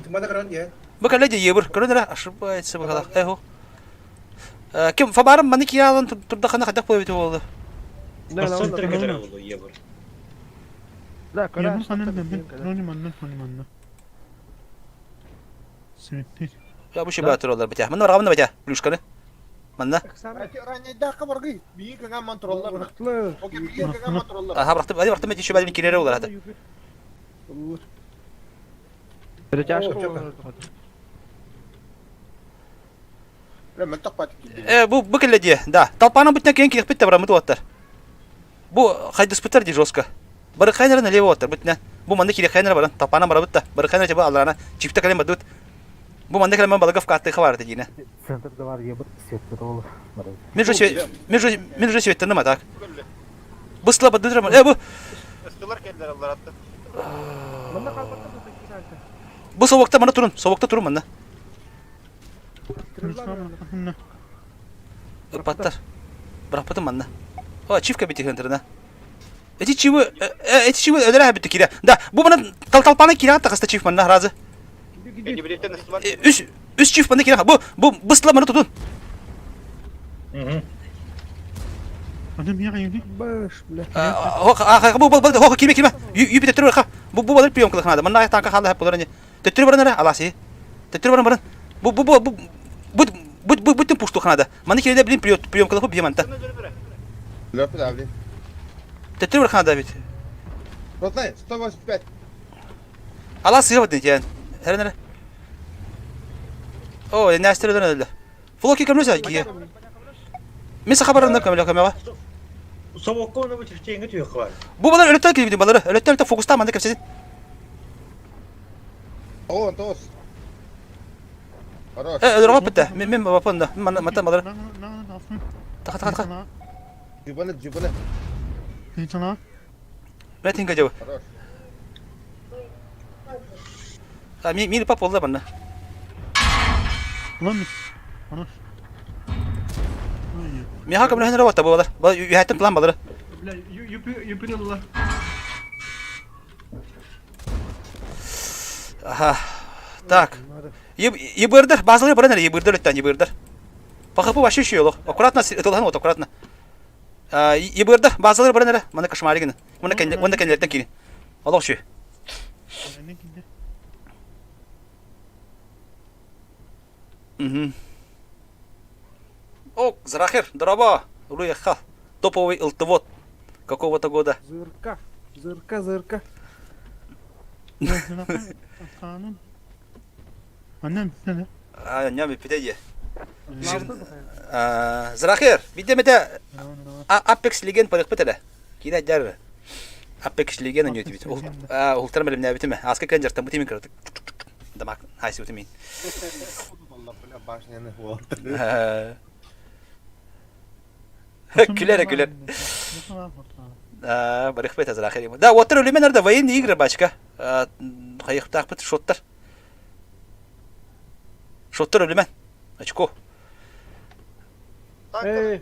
Мана көрөн дии. Бу кэллэ дии ебір көрөн эрэ ошибается быһалаах. Э хо. Ким фабарым маны киалан турдаххана хайдах буолбут буолла. Центр кетер болду ебір. Да, Ебір ханын да роли манна холи манна. Светти. Я бу шиба туралар битя. Манна баргамын битя. Плюшканы. Манна. Раннейдааққа баргый. Биги кыңа монтроллар. Окей, биги кыңа монтроллар. Аха барахтым, adi барахтым эти шиба кирere олар хата. Перетяжка. Э бу бу кэллэ дии. Да. Толпаны бүтнэ киэн киэхпит да барамыт уоттар. Бу хайдыспыттар дии жестко. Бары хайнара налево уоттар бүтнэ. Бу манна киирэ хайнара баран толпаны барабыт да. Бары хайнара чаба алларана чипта кэлэн бардыбыт. Бу манна кэлэн балагов кааттыха баар диинэ. Центрда бар ебір светтер ол. Мен же мен же мен же светтенем так. Бысла бадыдыр. Э бу Ыстылар келдер алар атты. Бу совокта мана турун. Совокта турун манна. Ыппаттар. Бырахпытым манна. О, чивка бити хынтырына. Эти чивы, эти чивы өлөрө бүттү кире. Да, бу мана тал-талпаны кире тахыста чив манна разы. Үс үс чив манна кире. Бу бу бысла мана тутун. Бу бу бу хо киме киме. Юпи төттүрү ха. Бу бу балыр приемка ханада. Манна танка хала хап болар не. Төттүрү баран ара аласи. Төттүрү баран баран. Бу бу бу бу бу бу бу пушту ханада. Манна кире блин прием приемка хап биеманта. Төттүрү бар ханада бит. Ротнай, 185. Алас сыйып ден. Хәренер. О, нәстер дөн öyle. Флоки көмлөсө кие. Мен сахабарында көмлө көмөҕө. Собокко оны бу чифтеңге түйөк бар. Бу балар өлөттөн килбит балары. Өлөттөн өлөттөн фокуста манда кепсетин. О, тос. Хорош. Э, өлөргө битте. Мен мен бапында. Мен мата балары. Така така така. Жибаны, жибаны. Мен тинге жабы. Хорош. А ми ми пап болду манна. Миха көмлө хенер бата бу балар. Бу үһәттен план балары. Бля, юпи юпин алла. Аха. Так. Ебырдыр, базылы баран әле ебырдыр өттән ебырдыр. Пахапы вообще еще yok. Аккуратно, ытылхан вот аккуратно. Ебырдыр, базылы баран әле. Мана кошмари гына. Мана кенде, мана кенделерден кири. Аллах şu. Угу. Ок, Зарахер, здорово. Руяха. Топовый ЛТВОД какого-то года. Зырка, зырка, зырка. А, не питеде. Зарахер, бидемете Apex Legend парык бителе. Кина жар. Apex Legend не бит. Ултар мелем не битеме. Аска кен жартан бутимин кырдык. Дамак, хайсы бутимин. Күлер күлер. Барых бит Зарахер. Да, оттар өлемен арда военные игры бачка. Хайыктак бит шоттар. Шоттар өлемен. Очко. Военные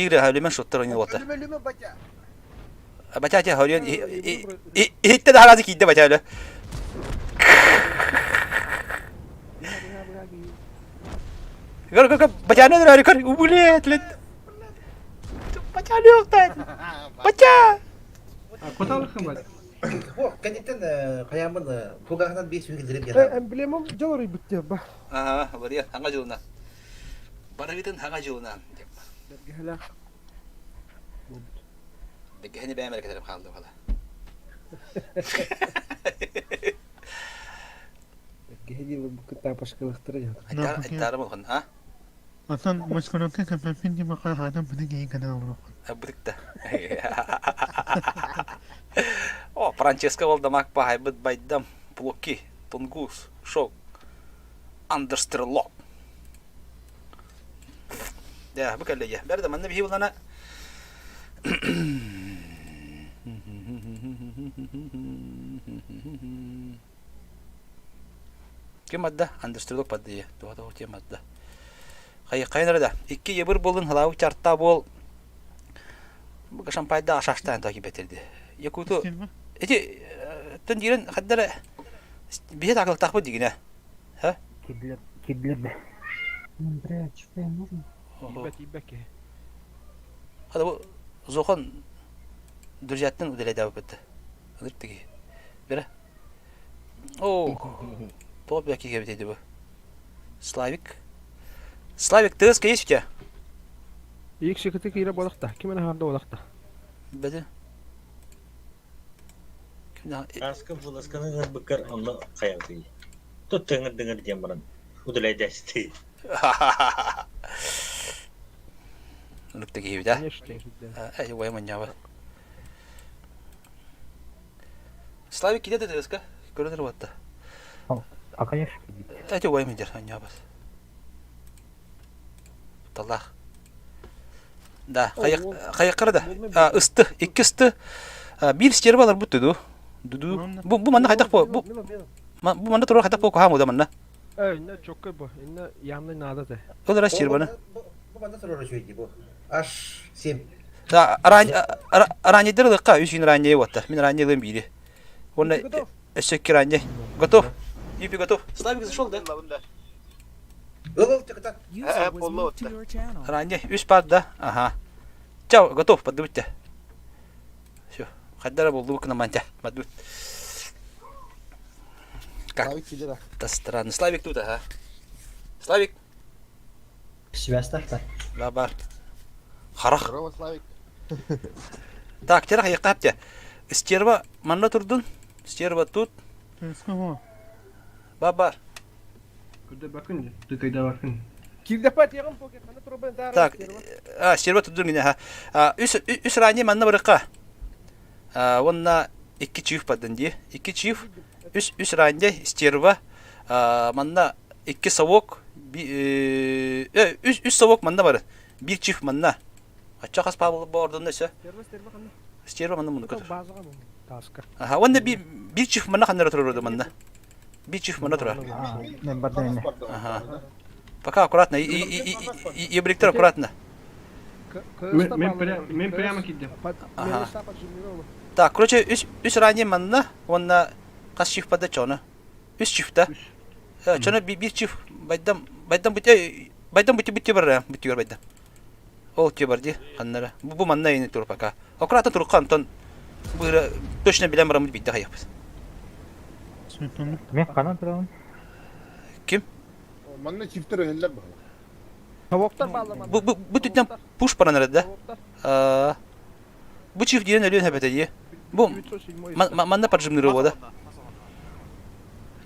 игры өлемен шоттар ойнап отыр. Батя батя хөрүөн иһитте да харазы киидде батя өлө. Көр көр көр батяны өлөр көр убулет лет. Батя лёгтай. Батя. Коталык хымат. О, кэнниттэн хайаамын кулгаахынан биэс үһү Э, эмблемам жалорый бүтте ба. Ага, бария хаңа жылына. Барыгытын хаңа жылына деп. Бергеле. Бегени бәмер кетереп калды бала. Киһи бу тапочкалыхтара дьон. Айдаарым улахан, а? Асан маскаралка кэпсэппин дии баха хаатан быты киһи гына олороххун. Бытык да. О, Франческо Валдамак пахайбыт байдам, Плоки, Тунгус, Шок, Андерстрелок. Дэ, бу кэллэ дьэ. Бэрдэ манна биһи булана Ким адда? Андерстрелок паддыйа. Туха тоҕо ким адда? Хайы хайын да. Икки ебыр болун хылаабы чарта бол. Бу шампайда ашаштаан таки бетерди. Якуту эти төн дирен хаддара биһи такылтахпыт дигине. Ха? Кидлер, кидлер. Бля, чипы нужно? Тиийбэт, тиийбэт киһи. Хада бу Зохан друзьяттан удалядабыт. Ынырык тиги. Бера. О, топ бәки кебит бу. Славик. Славик, ТСК есть у тебя? Ик шикити киирэ буолахта. Ким эмэ хаанда буолахта. Бэдэ. Аска буласканы ыҥырбыккар онно хайабытый? Тут тыҥыр-дыҥыр диэн баран удалайдаастыы. Ынырык киһибит а? Э, уай манньаба. Славик киде ТСК? Көрөнөр батта. А, конечно. Эти уай мендер анньабас. Талах. Да, хайаккара да. Ысты, икки ысты. Биир стервалар бу туду. Дуду. Бу бу манна хайдах бу бу бу манна турар хайдах бу кухам да манна. Э, инне чоккой бу. Инне явно надо те. Ол ра стерваны. Бу манна турар үчүгэй бу. Аш 7. Да, раннедер лыкка үс күн раннее уотта. Мин раннелым биири. Уонна өссө икки ранне. Готов. Юпи готов. Славик зашел, да? User was moved to your channel. Ранне үс бар да. Ага. Чао, готов, поддубьте. Все. Хаддара болду на мантя. Поддубь. Как? Это странно. Славик тут, ага. Славик. Связь так Баба. Харах. Здорово, Славик. Так, теперь я капте. Стерва, манна турдун. Стерва тут. Баба. Куда бакын? Ты когда бакын? Киирдэхпэ тиэҕим покер, ханна турбан таара. Так, а, стерва турдун гине, ха. А, үс үс ранее манна барыкка. А, онна икки чиф падын ди. Икки чиф, үс үс ранее стерва. А, манна икки совок, э, үс үс совок манна бары. Бир чиф манна. Ачча хас пабыл бордун өсө. Стерва, стерва ханна. Стерва манна муну көтөр. Базаға бу. Таска. Аха, онна бир бир чиф манна ханнара турар манна. Бир чиф манна турар. Мен бардайны. Ага. Пока аккуратно, и и и и бректор аккуратно. Мен прямо кидем. Ага. Так, короче, үс үс ранее манна, онна хас чиф пада чона. Үс чифта. Чона бир чиф байдам байдам бите байдам бите бите бар, бите бар байдам. Ол те бар ди, ханнара. Бу бу манна ини тур пока. Аккуратно тур Антон. Бу точно билен барамыз битте хайыппыз. Мен канан турабын. Ким? Манна чифтер өһөллөр баҕа. Совоктар баалла Бу бу бу түттен пуш баран да. Аа. Бу чиф диэн өлүөн хэбэтэ дии. Бу манна поджимныры да.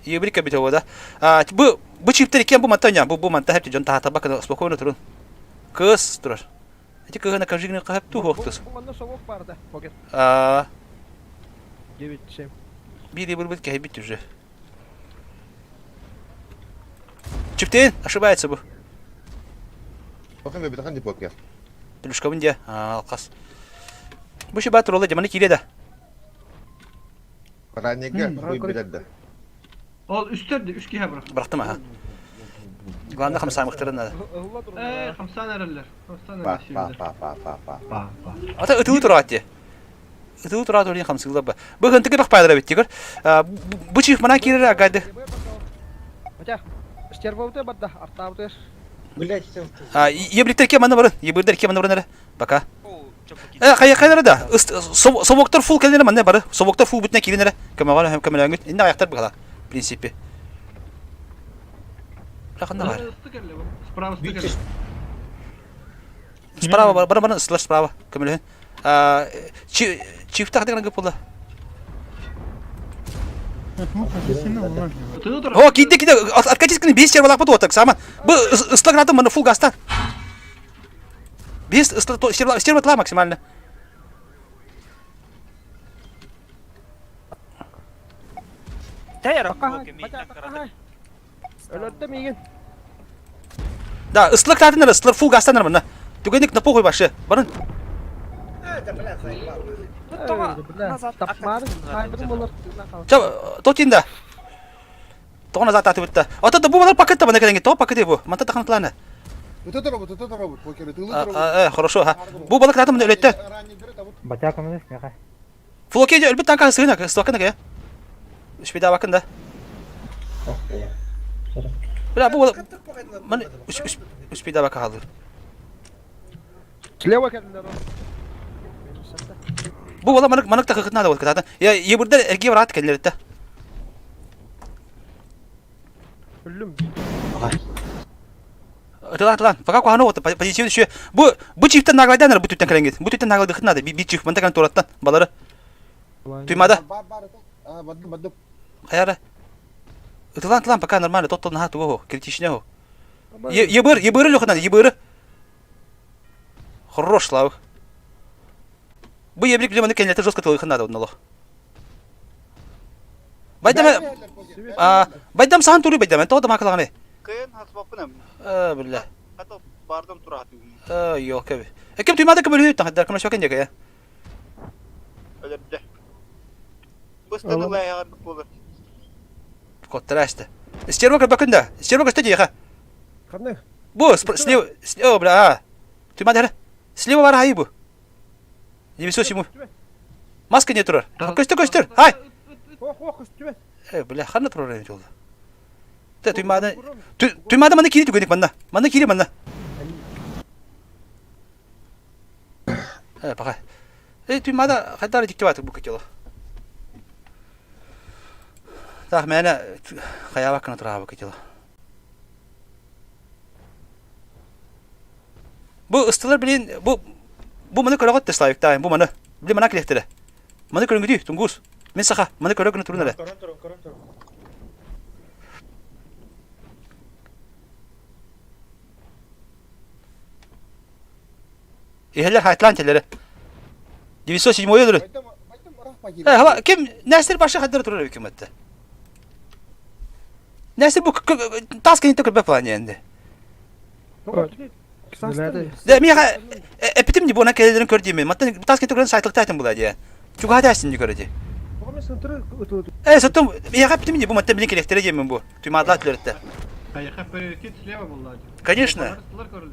Ебрика бит да. А бу бу чифтер иккен бу мантаня бу бу манта хэпти жон таата бакына спокойно турун. Кыз турар. Эти кыгына кажигне кахап ту хоктус. Бу манна совок бар да. Покер. Аа. 9 7. Бири бир бит кэбит уже. Чифтен ошибается бу. Бакын бе битахан покер. Плюшка бунде. А, алкас. Бу шиба туралы деманы кире да. Ранеге хуй билер да. Ол үстер үш киһи бырах. Бырахтым аха. Главное хамсамыктарын надо. Э, хамсан эреллер. Хамсан Па эреллер. па па па па па. Па па. Ата ытыы тураат де. Ытыы тураат олин хамсыгла ба. Бу хынтыгы бак пайдара бит тигер. Бу чиф мана кирер агады. Хотя, стерва барда, артабытыр. Блять, А, ебриктер ке мана барын. Ебирдер ке мана барын Пока. Э, кая кайнара да. Собоктор фул келнере манна бары. Собоктор фул бүтүнө киренере. Көмөгөн һәм көмөлөңүт. Инде аяктар бугала. В принципе. Раханда бар. Справа стыкер. Справа бар, бар бар, слэш справа. Көмөлөһүн. А, чифта хадыган гып була. О, киирдэ, киирдэ, откатись гына, бес сервалаах бут уотак, сааман. Бу ыстык гранатым маны фул гаста. Бес стерва максимально. Өлөрдө миигин. Да, ыстылык таатынар, ыстылар фул гастанар мына. Түгенник на похуй вообще. Барын. Тотинда. Тоҕо назад таатыбытта. Ото да бу балар пакетта бана кэлэнги то пакеты бу. Манта тахан плана. Хорошо, ха. Бу балык таатым өлөттө. Батя коммунист меха. Флоке өлбүт танка сыына, стокына ке. Үспедабакын да. Бля, бу ман үспедабака халыр. Слева кэллэр. Бу бола манык манык такыкыт надо вот кытаатын. Я ебурдар эрге барат кэллэритте. Өллүм. Тылан тылан, пока куханы вот позитив еще. Бу бу чифтен наглайдан бу түттен кэлэнгит. Бу түттен наглайдыхыт надо. Би чиф мантан кэлэн тураттан балары. Туймада. Хайара. Тылан тылан пока нормально, тот тот наха туго критичне хо. Ебыр, ебыры лөхынан, ебыры. Хорош, Славик. Бу ебрик биле маны кенлете жестко тылыхын надо однолох. Байдам а байдам сахан тури байдам то да макалаганы. Кыйын хасбаппын. Э билла. Хата бардым тураат. Э yok кеби. Кем туймада кем өлү тахдар кем шокен жеке. Өлөрдө. Быстыны лайгар болор. Коттарашты. Стерва бакында. Стерва көстө жеха. Кандай? Бу слева, слева, бля. Туймада. Слева бар хайы бу. 907. Маска не турар. Көстөр, көстөр. Хай. Ох, ох, көстүбэт. Э, бля, ханна турар эми жолда. Те туймада туймада мана кири түгенек манна. Манна кири манна. Э, пока. Э, туймада хайдары диктиватор бу кетело. Так, мэне хаябакына тураа бу кетело. Бу ыстылар билин бу бу маны көрөҕөт да Славик таайым бу маны. Били мана килиэхтэрэ. Маны көрүҥүтүй, Тунгус. Мин саха, маны көрө гына турун эрэ. Көрөн турун, көрөн турун. Иһэллэр хайтлаан теллэрэ. 907 өлөрү. Э, хала, ким Нәстер башы хаддара турар үкүмэтте. Нәстер бу тас кенитте көрбөк плане энди. Да, миэхэ эпитим ди буона кэлэлэрин көр диэмин. Маттан тас кенитте көрөн сайтлыкта айтым була диэ. Чугаһа дээсин ди көрө ди. Э, соттум миэхэ эпитим ди бу маттан билин кэлиэхтэрэ диэмин бу. Туймаадла түлэртэ. Хайха приоритет слева булла. Конечно.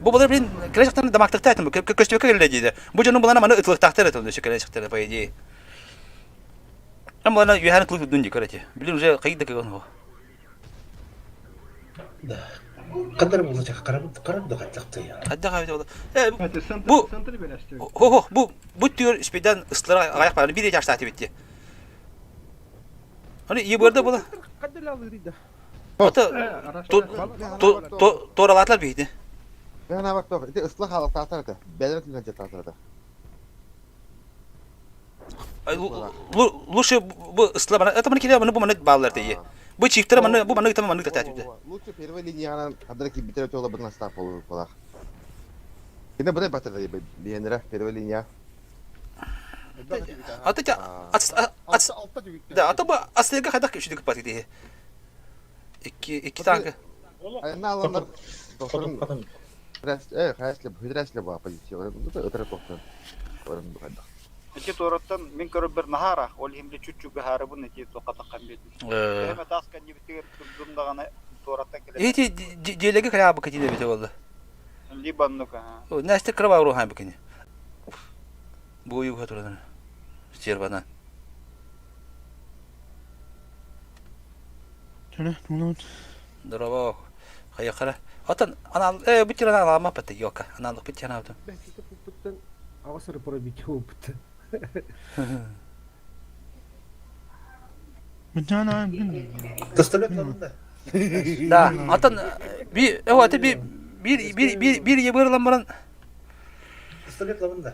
Бу булар блин кэлэ дамактыкта айтым бу. Көстүбэккэ кэллэ диде. Бу дьонум булана маны ытылыктаахтар этэ өссө кэлэ чыктара по идее. Там булана үөһээн ытылык үрдүн ди көрөти. Билин уже кайда кэгон хо. Да. Қадар болачак қарап қарап да қаттақты я. Хадда хабит болду. Э бу хо хо бу бу түр спидан ыстылар аяк бары бир жашта битти. Аны ебырда була. Ата то торалатлар бийди. Ben bak bak, ити ıslak halık ата. Бәлер түнен жатар ата. Лучше бу ысла бана, это маны киле бу маны баллар дейи. Бу чифтер маны бу маны гытама маны гыта тәтүдә. Лучше первая линиядан хадыр ки битер тола бутна став болу болар. Кине бу батыр биенера первая линия. Ата ат ат да, ата бу аслыга хадак үшүдүк пат дейи. Икки икки танка. Айна аландар докторун Э, хайсли, хүдрэсли ба позиция. Өтөрө токтон. Көрүм бу Эти туораттан мин көрөр бир нахара, ол химде чүччү гахары бун эти тоқатаққан бетин. Эме таска небитигер турдум даганы туораттан келе. Эти делеге кая бу кетиде бите болду. Либо ну-ка. Нэсте кырба уру бу кини. Бу юга турады. Стербана. Дорого. Хайахара. Отон анал э бүтүр анал ама паты йока. Аналык бүтүр анал. Агасыр пробить опыт. Пистолет алында. Да, атын би аты би бир бир бир бир ебырлан баран Пистолет алында.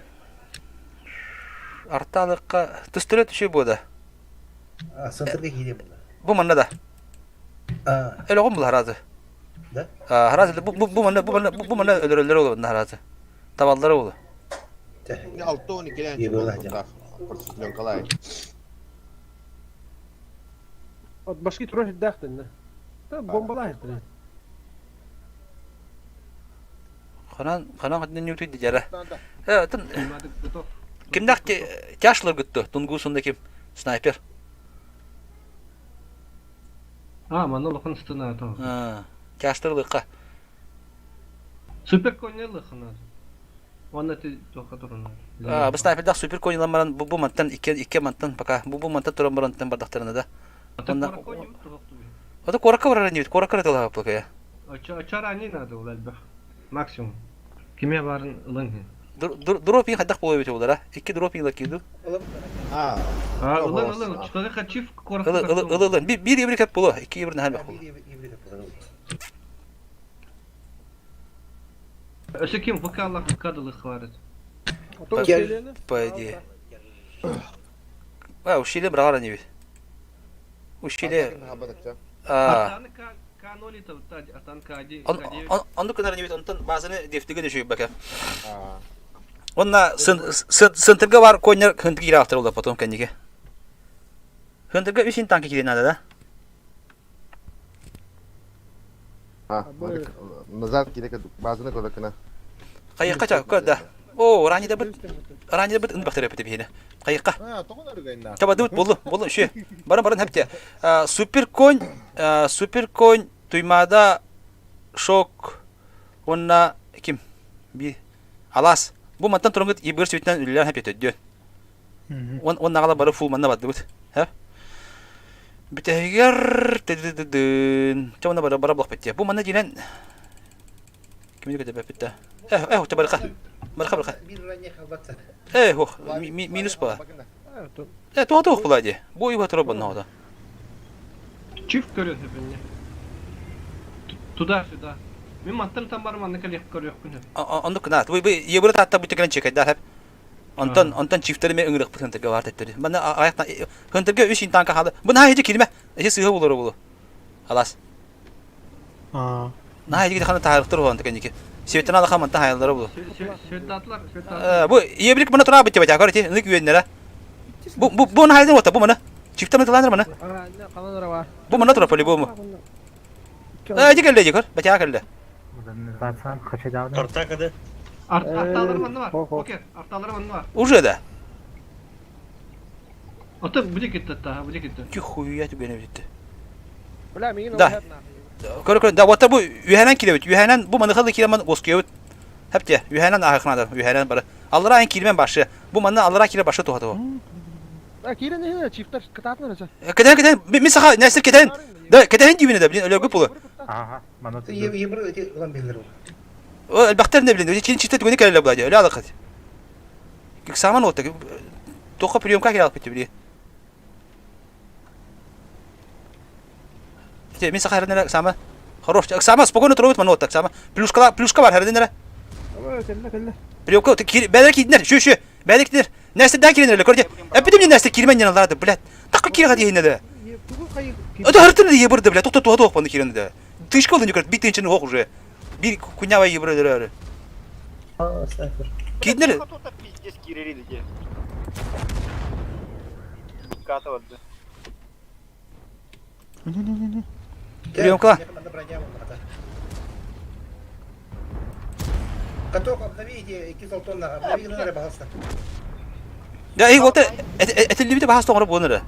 арталыкка түстүрө түшү бода. А, центрге кире булды. Бу манна да. Өлөҕүм бул харааты. Да? Харааты бу бу бу манна бу манна бу манна өлөрөллөр ол манна харааты. Табаллары ол. Алты он иккилээн Пленкалай. От башки турар ирдээхтэннэ. Та бомбалаах ирдэнэ. Ханан ханан хатын ньүтүй дижара. Э тын кимдах тяшлар гытты тунгусунда ким снайпер. А, манна улахан стена то. Тяштар лыкка. Супер коня лыхана. Уонна ти туохха турунар. А, бу снайпердах супер коньлан баран бу бу мантан икки икки мантан пока бу бу мантан туран баран бардахтарына да. Онна Ото куоракка барар инибит, куоракка эрэ тылаһаппыкая. Очо ранее надо ол элбэх. Максимум. Киме барын ылын хин. Дроп хайдах буолуо эбит булара? Икки дроп ила киду. А, ылын ылын, чыкага хачив куоракка. Ылы ылы ылын. Бир ибри кеп було, икки ибри наһан бах було. Өсө ким ВК Аллах ВК дылых бар. По идее. А, ущелье брала не бит. Ущелье. А. К0 Онду кынар не бит, онтон базаны дефтиге düşüyor бака. Онна сынтырга бар коньяр хынтырга кире автор потом кәнеге. Хынтырга үсин танка кире надо, да? А, назад кире базаны кодакына. Кайыкка чак, да. О, ранее бит, ранее бит ын бахтырып бит бихине. Кайыкка. Таба дут болду, болду ши. Баран баран хепте. Супер конь, супер конь туймада шок онна ким? Би алас. Бу мантан турунгут ибир сүтнен үлләр хеп өтөдү. Он он нагала бары фул манна бардыбыт. Ха? Бүтәгер тедедеден. Чамана бара бара блок битте. Бу манна динен ким диге деп битте. Э, э, хо барка. Барка барка. Э, хо, минус ба. Э, туха тух булади. Бу юга тура банна да. Чиф көрөт хепинне. Туда-сюда. Мин мантан там бар манна калек көрөкпүн. Онду кына. Бу бу ебура татта бу текрен чекайдар хеп. Онтон онтон чифтери ме ыҥырык хынтырга бар теттери. Мана аяктан хынтырга үч танка халы. Бу наһаа ижи кирме. Эчи сыһа булар булу. Алас. Аа. Наһаа ижи хана таарыктыр буолан текеники. Светтен алаха манта хайаллара булу. Светтатлар, светтатлар. Бу ебрик мына тура битте бача көрөти. Нык үйеннere. Бу бу бу наһаа ота бу мана. Чифтер мына мана. Бу мана тура по-любому. Э, ижи келди көр. Бача келди. Тортакады. Арталары манна бар. Окей, арталары манна бар. Уже да. Ото бу кетти та, бу кетти. Тихуя тебе не битти. Бля, мигин Да. Көр көр, да вот бу үһэнэн кирэбит. Үһэнэн бу маныхалы киреман оскуйабыт. Хепте, үһэнэн ахыкнадыр, үһэнэн бары. Аллара айн кирмен башы. Бу манна аллара кире башы тухаты бу. А кирен не чифтер кытаатын өсө. Кетен кетен, мин саха нәсер кетен. Да, кетен дибине да, блин, өлөгө пулы. Ага, мана Ебр эти улан белер. Элбахтер не блин, чин чифтер түгөне келе була, өлө алыкыт. Саман отты. Тоқа приемка келе алып кетти, блин. Те, мин саха хәрден сама. Хорош. Сама спокойно туруп мана отак сама. Плюшка плюшка бар хәрден Келле келле. Приемка бәдер кидинер, şu şu. Бәдер кидинер. Нәрсе киренер көрде. Әпидем не нәрсе кирмен яналарды, блядь. Такы кире гади инде. Это хартын да ебырды, блядь. Токто туа туа паны киренде да. Тышка oldu yukarı. Bir тынчын ох уже. Bir кунява ебырды. А, снайпер. Кидинер. Пиздец кирерили де. Катывады. Приемка. Каток обновите, 2 тонна, обнови, ну, пожалуйста. Да, и вот это лимит бахас тоңор буонары.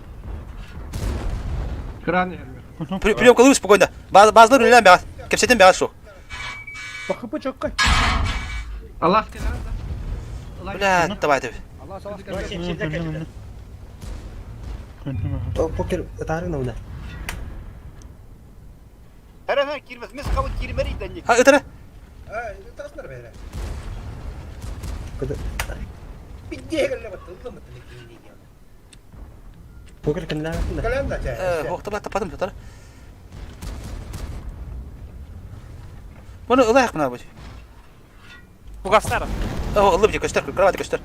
Кран Приемка луис спокойно. Базлар үлән бәгас. Кепсетен бәгас шо. Бакы чокка. Аллах келе. Бля, давай ты. Покер таарына уна. Хәрән кирмес, мес кабы кирмер иде. Ha, ötene. А, таснар бәре. Бидде келле бат, улан бат. Покер кенле. Калам да Э, охта бат тападым татар. Bunu ылайык мына бу. Бугастар. О, ылып же көстөр, кровать көстөр.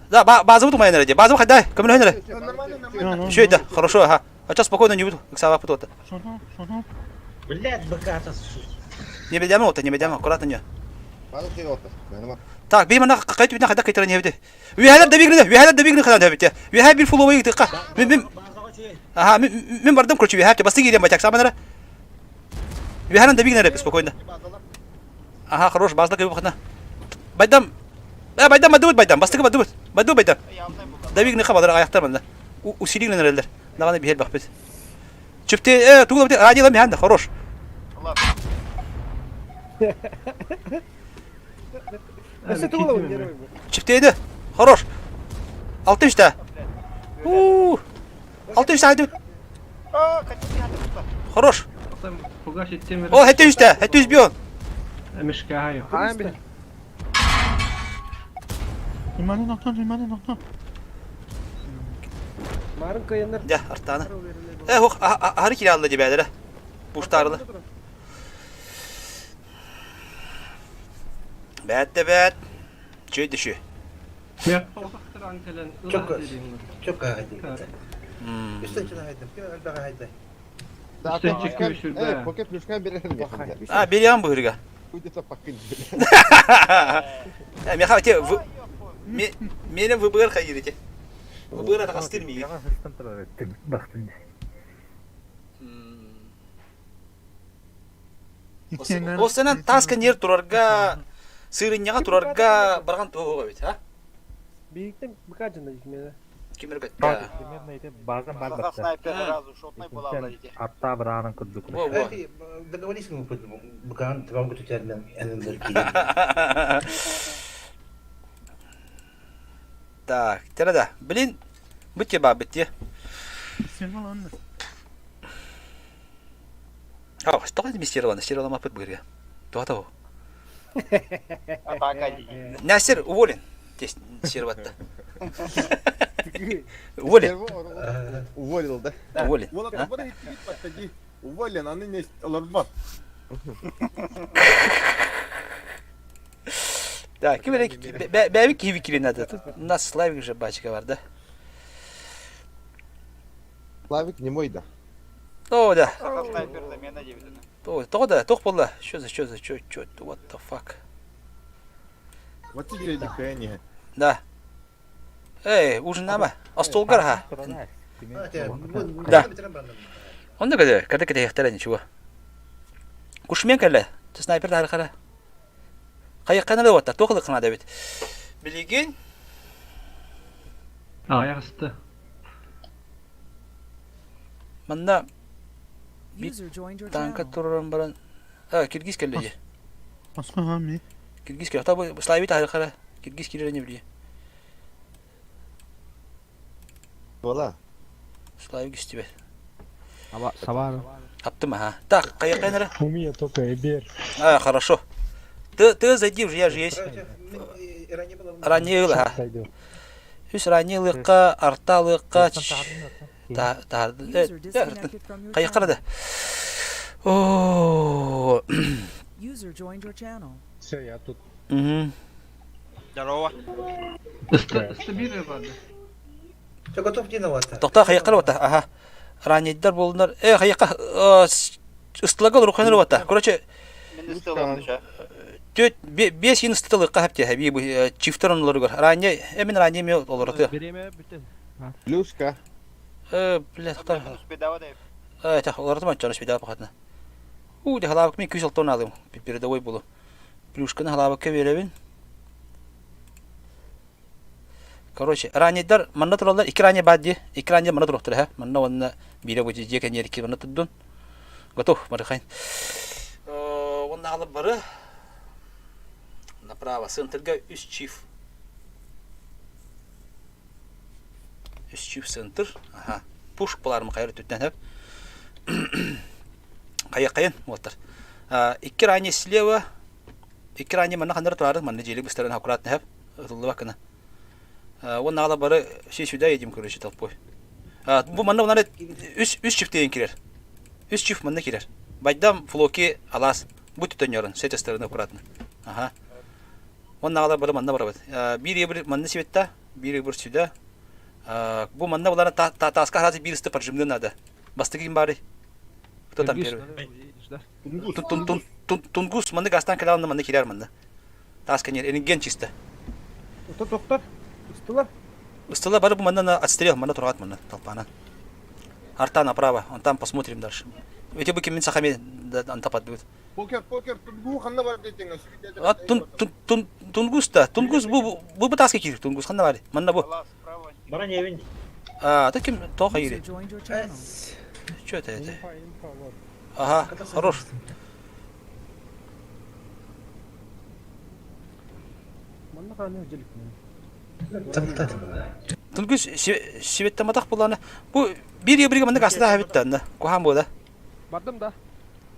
Да, базы бу майнер де. Базы хайда, кем өнөр. Шөйдө, хорошо, ага. Оччо спокойно не буду. Ыксаабаппыт уота. Блядь, быката. Не бедяма уота, не бедяма, аккуратно не. Так, би мана кайт бина хайда кайтара не бите. Үһәләр да бигрне, үһәләр да бигрне хадан бите. Үһә бир фуловый тыкка. Мин мин Ага, мин мин бардым, короче, үһә басты кирем батяк саманара. Үһәнен да бигрне спокойно. Ага, хорош, базда кыйып хана. Байдам. Э, байдам, бадыбыт байдам, бастыгы бадыбыт. Бадыбыт байдам. Давигны хабалар аяктар манда. Усилигнен эрелер. Наганы бихел бахпит. Чүпте, э, тугла бите, радио механда, хорош. Чүптейді, хорош. Алты үшті. У, алты үшті айды. Хорош. О, хәтте үстә, хәтте үс бион. Мешкә хайы. Иманы нокта, иманы нокта. Марын кыйыныр. Дә, артаны. Э, хох, ахары килә алды дибәләре. Буштарлы. Бәт тә бәт. Чөй дөшү. Çok çok haydi. Üstün çına haydi. Kim elbette haydi. Пока плюшка берерин. А, берем быһырга. Меха те Мене выбыр хайырите. Выбыр это кастыр ми. Ол сенен таска нер турарга, сырынняга турарга барган туһуга бит, а? Бииктен быкаджын да дикмеде. Кимер бетте. Примерно ити базан бар Саха снайпер разу шотной была владите. Атта браанын курдук. Во, во. Договорились мы быкан твам күтүтәрмен энендер Так, да. Блин, бітте ба, бітте. А, что это мистеровано? Стеровано мапыт бырга. Туа того. Атака. Насер уволен. Тесть серватта. Уволен. Уволил, да? Уволен. Уволен, аны не олорбат. Да, ким эле бәби киви кирин надо. Тут у нас Славик же бачка бар, да? Славик не мой, да. О, да. Саха снайпер замена дебит. О, то да, тох болла. Что за, что за, что, что, what the fuck? Вот тебе дыхание. Да. Эй, ужин нама. Остолгар ха. Да. Он да когда, когда когда яхтара ничего. Кушмен кэлэ. Снайпер да хара. Кайыккана да ватта, тохлы кына да бит. Билигин. А, ясты. Манна танка туран баран. А, киргиз кэлле. Киргиз кэлле. Та Славит ахара. Киргиз кирер не биле. Бола. Славик истебет. Сабар. Аптым, ага. Так, кайыккана. У меня только Эбер. А, хорошо. Ты, ты зайди уже, я же есть. Ранее ха. Үс ранее лыкка, арта лыкка. Та, та, кайыккана да. О. User joined your channel. Все, я тут. Угу. Здорово. Стабильный барды. Все готов диновато. Тохта кайыккана вата. Ага. Ранейдер болдунар. Э, кайыкка ыстылагал руханыр вата. Короче, Төт бес ин ыстылыкка хапте хаби бу чифтерон олоргор. Ранее, эмин ранее ме олорты. Береме бүтен. Плюшка. Э, бля, тохта. Э, тах, олорты ма чарыш беда пахатна. У, де халабык мен 206 тонна алдым. Передовой болу. Плюшканы халабыкка беребин. Короче, ранейдар манна тураллар, ики ранее бадди, ики ранее манна турахтыр, ха. Манна онна бире бу жие кенер ики манна турдун. Готов, марыхайн. Онна алып бары. Направо, центрга үс чиф. Үс чиф центр. Ага. Пуш боларым кайры түттен хеп. Кая кайын оттар. Икки ранее слева, икки ранее манна хандар турары, манна желик быстарын аккуратно хеп. Ытылды бакына. Он ала бары все сюда едем, короче, толпой. Бу манна онары үс үс чиф деген кирер. Үс чиф манна кирер. Байдам флоки алас. Будь түтөнөрөн, с этой стороны аккуратно. Ага. Он ала бары манна барабыт. Бир бир манна светта, бир бир сюда. Бу манна булары таска хазы бир исты поджимны надо. Бастакы ким баарый? Кто там первый? Тунгус, манны гастан кэлэ ална, манны кирэр манны. Таас кэньер, рентген чисто. Ото тоқтар, ыстылар. Ыстыла бары бу манна отстрел, манна тургат манна толпанан. Арта направо, он там посмотрим дальше. Эти бы кимин сахами антапат будет. Покер, покер, тунгу ханна бар дейтин. А тун тун тунгус та, тунгус бу бу бу таска кир, тунгус ханна бар. Манна бу. Бара не А, ты ким тоха ири. Что это это? Ага, хорош. Тунгус сибеттаматах булана. Бу бир ебриге манна гаста хабит да. Кухан бу да. Бардым да.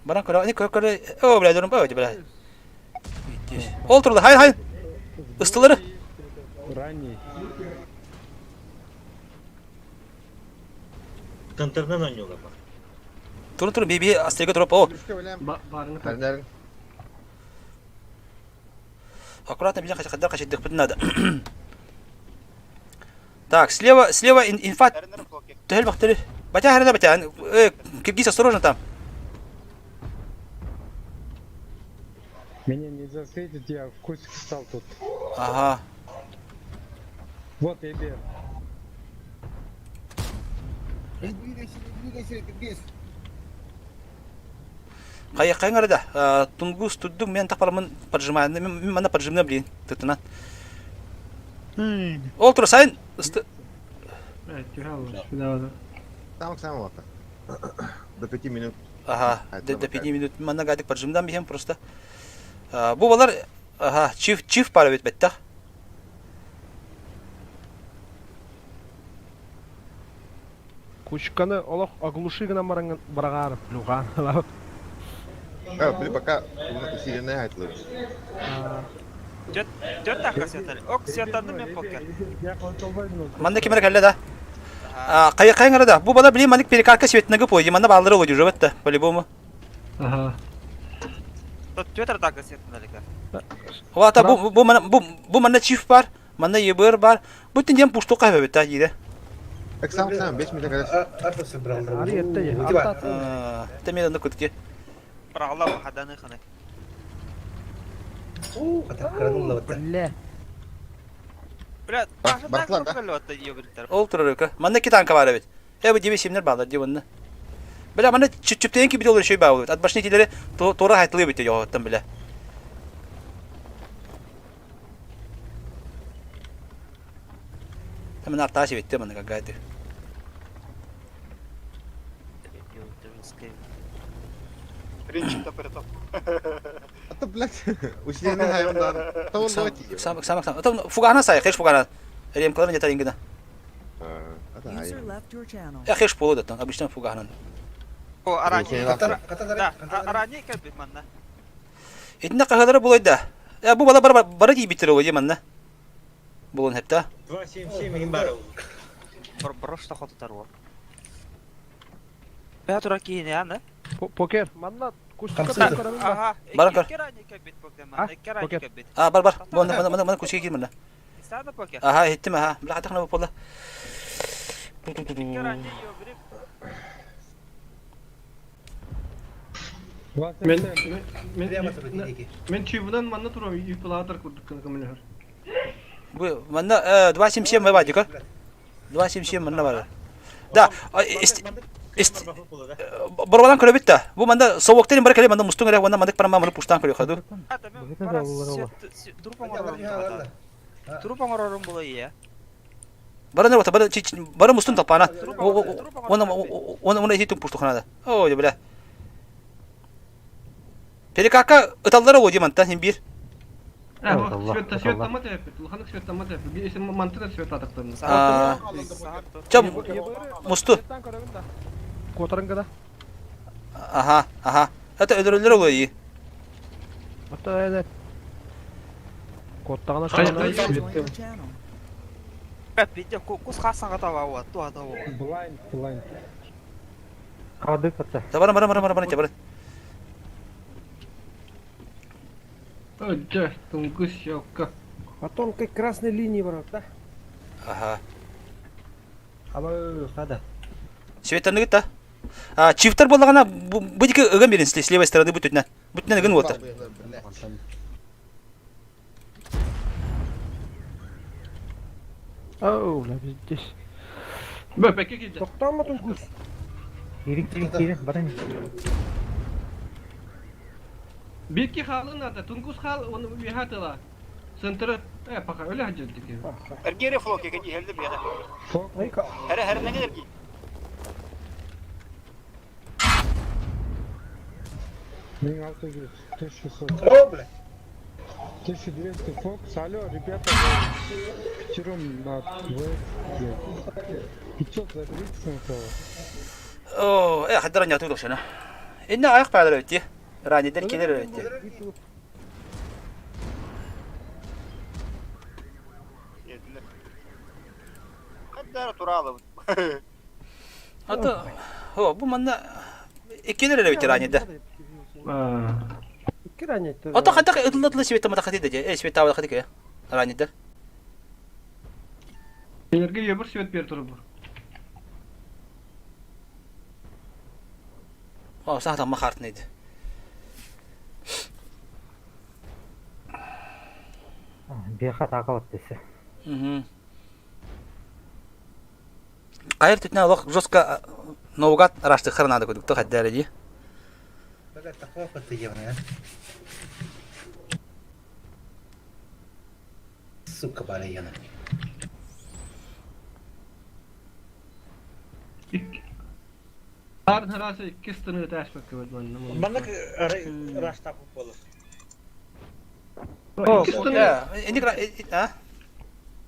Баран көрө, көрө көрө. О, бля, дурум, о, бля. Ол турда, хай хай. Ыстылары. Ранний. Тынтырнан ойнуга бар. Турun турun би би астыга туруп, о. Аккуратно били каддар качыдык надо. Так, слева, слева инфа. Төһөл бахтыры. Батя харада батя. Э, киргиз осторожно там. Меня не засветит, я в кустик встал тут. Ага. Вот Эбер. Не двигайся, не двигайся, киргиз. Кая кайңарда тунгус туддум мен тапаламын поджимаю. Мен мана поджимна блин. Тытына. Ол тур сайын Там самого вот. До пяти минут. Ага, до 5 минут. Манна гадик поджимдан бихем просто. Бу балар, ага, чиф чиф пара бит бетта. Кучканы олох оглуши гына баранган барагаар плюган. А, блин, пока усиленная айтылыр. Төрт аққа сетали. Ок, сетанды мен покер. Манна кемер кэллэ да. Кая кайыңара да. Бу бала блин маник перекарка светнага пойди. Манна баллары олодю уже бетта, по-любому. Ага. Төрт атака сетанды. Вата бу бу мана бу бу манна чиф бар, манна ебер бар. Бу тинден пушту кайба бетта диде. Так сам сам, 5 минут когда. Арта собрал. Та мен аны күтке. Прағла хаданы ханы. Бля. Бля, Ол турар Манна ки танка бар бит. Э бу деби семнер балар ди bunны. Бля, манна чүп-чүптен ки бидолар шөй бау. От башны тилери тора хайтылы бит йоттан бля. Там арта себетте манна какая-то. Принцип перетоп. А то, блядь, усиленная хайвандар. То он Сам сам сам. Там фугана сай, хеш фугана. Ремкалар не тарингна. User left your channel. Я хеш полу датан, обычно фугана. О, арани. Да, арани кәбит манна. Итинне кахалары булайда. Я бу бала бар бара дии биттер олай манна. Булун хепта. 277 им бар. Брош та хоту тарва. Бә тура киіне аны. Покер, манна кустука Ага. Баран көр. Покер. А бар бар. Бу мана мана мана кучке кир манна. Сада покер. Ага, хеттим ага. Бля хатахна бу пола. Мен мен мен чивдан манна турам юпалатар курдук кына камелер. Бу манна 277 мы бадика. 277 манна бар. Да, Борбадан көрө битте. Бу манда совоктен бар келе манда мустун керек, онда мандык парама маны пуштан көрө хаду. Туруп оңорорум була ия. Бара не бара бара мустун тапана. Она она она хитум пушту ханада. О, бля. Перекака ыталлара о диманта хим бир. Света света мат эпит, улханык света мат эпит. Би эсен мантыра света атактырны. Чам мусту. Котарыңга да. Ага, ага. Это өдөрөлөр олой. Ата это. Коттагына Бә, кус хасанга таба туа таба. Блайнд, блайнд. Кады ката. Бара бара бара бара бара. Ой, тунгус ёкка. По тонкой красной линии, брат, да? Ага. Аба, хада. Светаны гыта. А, чифтер буоллаҕына бу диэки ыган биэрин с левой стороны бу түтүнэн. Бу түтүнэн ыгын уотар. Оу, бля, здесь. Бөпекке киирдэ. Тохтооммотун кус. Киирин, киирин, киирин, баран. Бикки хаалын ата, тунгус хаал, оны үөһэ тыла. Центры, э, пока өлө хадьырдык. Эргиэри флоки кэди хелди биэҕэ. Хәрэ хәрнәгә эрги. Мин 600, 1100. О, бля. 1200 Фокс, алло, ребята, пятером на двоих, 500 заберите сначала. О, э, хаддар няту дошана. Инна аяк паалар өтти. Ранидер келер өтти. Хаддара туралы. Ата, о, бу манна иккилер эрэ өтти ранидер. Икки ранидер. Ата хадда ытылла света мата хати де. Э, света ала хати ке. Ранидер. Энергия ебір свет бер туру бу. О, саата махартын edi. Биэхэ атака баттысы. Хайыр түтүнэ олох жестко наугад араштыххар наада курдук то хайдара дии. Бля, такого подъемная. Сука, барыяна. Арын харасы икки стыны ташпакка бит манна. Маннык раштап болар. Икки стыны. Эник а?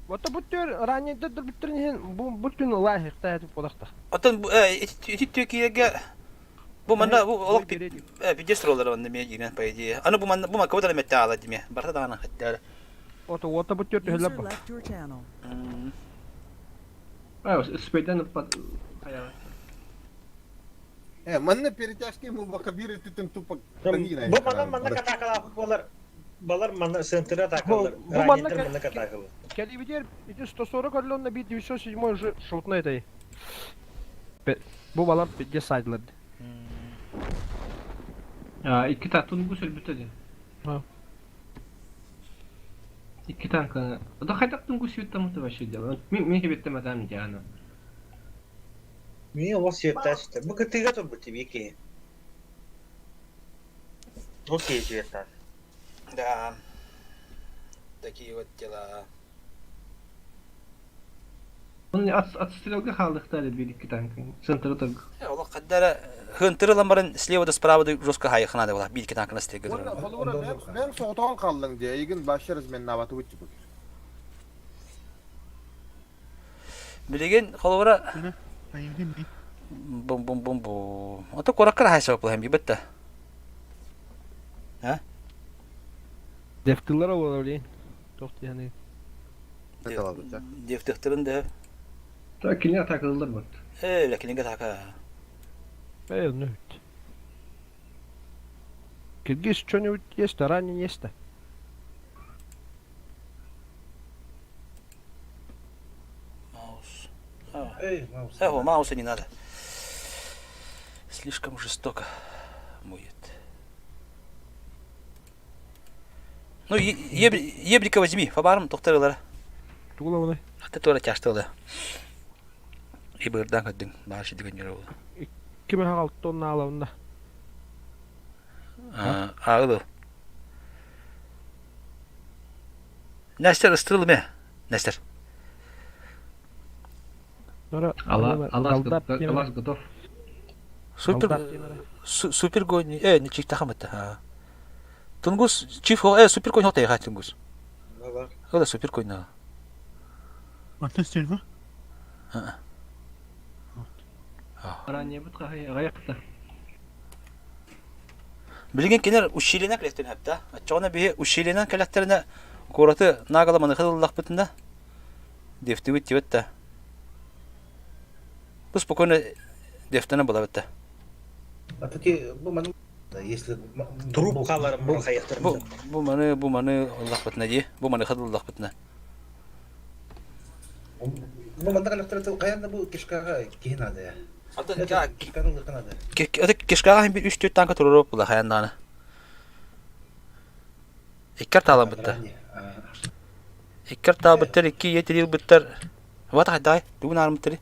Вот бүттөр раннейдер бүттөрүн бу бүтүн лайык та этип бодакта. Оттон ити Түркиеге бу манна бу олох пиздец роллар онно мен дигэн по идее. Аны бу манна бу макка бутара метте ала диме. Барта даҕаны хаттара. Ото ота бүттөр төһөлөр User бу. left your channel. А, спейтен пат. Хаяла. Э, манна перетяжки му бакабир түтүн тупо. Бу манна манна атакалаах болар. Балар манна центр атакалар. Бу манна Ранидер манна атакалар. Келибидер ити 140 орлонна бит 907 уже шутна этой. Бу балар пидде сайдлар. А, икки та тунгус өлбүтэ ди. Икки танка. Да хайдак тунгус светтамыты вообще дело. Мен мен хебеттематам диана. Мин ол светташты. Бу кытыга турбут бики. Окей, светташ. Да. Такие вот дела. Оны от отстрелга халдыктары бир икки танка. Центр тург. Олох хаддара хынтырылан баран слева да справа да жестко хайыхына да була. Бир танкына стеге Холура бэм соғытоған қалдың де, егін башырыз мен наваты өтті бұл. Билеген холура бум бум бум бум. Ото кораккар хайса була хем битте. А? Дефтылар олар блин. Тохты яны. Дефтехтерин да. Та кине атакалар бат. Э, лекинге така. Э, ну. Киргиз что-нибудь есть, а ранее есть. Маус. Эй, маус. Э, мауса не надо. Слишком жестоко будет. Ну, ебрика возьми, фабарым тохтарылар. Тугула оны. Аты тура тяштылы. И бырдан көдүң, башы деген жер болду. Ким хагал тонна алабында. А, агыл. Нәстер ыстырыл ме? Нәстер. Ала алас готов. Супер супер гон э не чик тахамат ха. Тунгус чиф э супер конь хотай ха тунгус. Ода супер конь на. Атын стерва? Ранее бут кахай гаякта. Билген кенер ущелина келеттен хапта. Ачоона бихи ущелина келеттерine кураты нагала маны хыллах битинде. Дефти бит тибетте. Бу спокойно дефтene була битте. А таки, бу маны, если... Труп қалар бу хаяктар. Бу бу маны бу маны Аллах битне ди. Бу маны хыллах битне. Бу манда калактар каянда бу кишкага кихин ады. Кишкаҕа иһин үс-түөрт танка туруоруох була хайаан даҕаны. Икки артааларбыттар. Икки артаалбыттар, икки ийэ тириилбыттар. Вот хайдай, тугун аармыттары?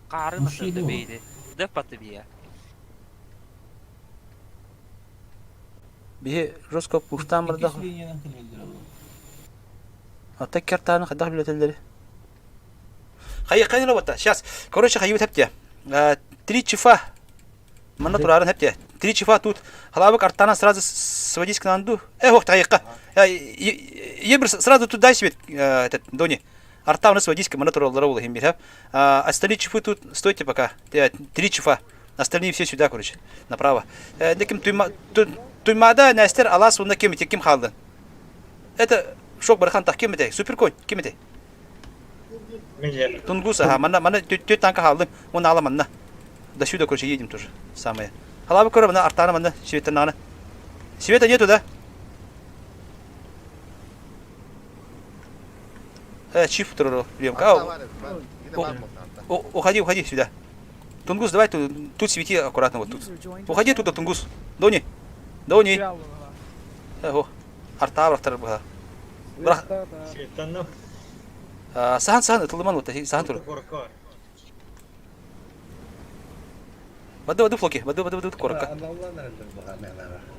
Хаары насырды бейди. Дөп баты бия. Биһи жестко пуштаан бардах. Ата икки артааны хайдах билетеллери? Хайы хайы работа. Сейчас. Короче, хайы хепте. Три чифа. Манна турарын хепте. Три чифа тут. Халабык артана сразу сводись к нанду. Э, ох, тайыкка. Ебр сразу тут дай себе этот Дони. Арта у нас сводись к манна тураллара ол хим Остальные чифы тут стойте пока. Три чифа. Остальные все сюда, короче, направо. Ким Туймада, Нестер, Алас, онда кем ким қалды? Это шок бархан так кем Суперконь, кем это? Тунгус, ага, манна, манна, түт танка халдым, он ала манна. До сюда, короче, едем тоже, самое. Халабы көрө, мана артана манна, света нана. Света нету, да? Чиф приемка. Уходи, уходи сюда. Тунгус, давай тут, тут свети аккуратно вот тут. Уходи туда, Тунгус. Дони. Дони. Ого. Арта бырахтар быха. Бырах. Сахан сахан ытылыман вот сахан тур. Бады бады флоки, бады бады бады коракка.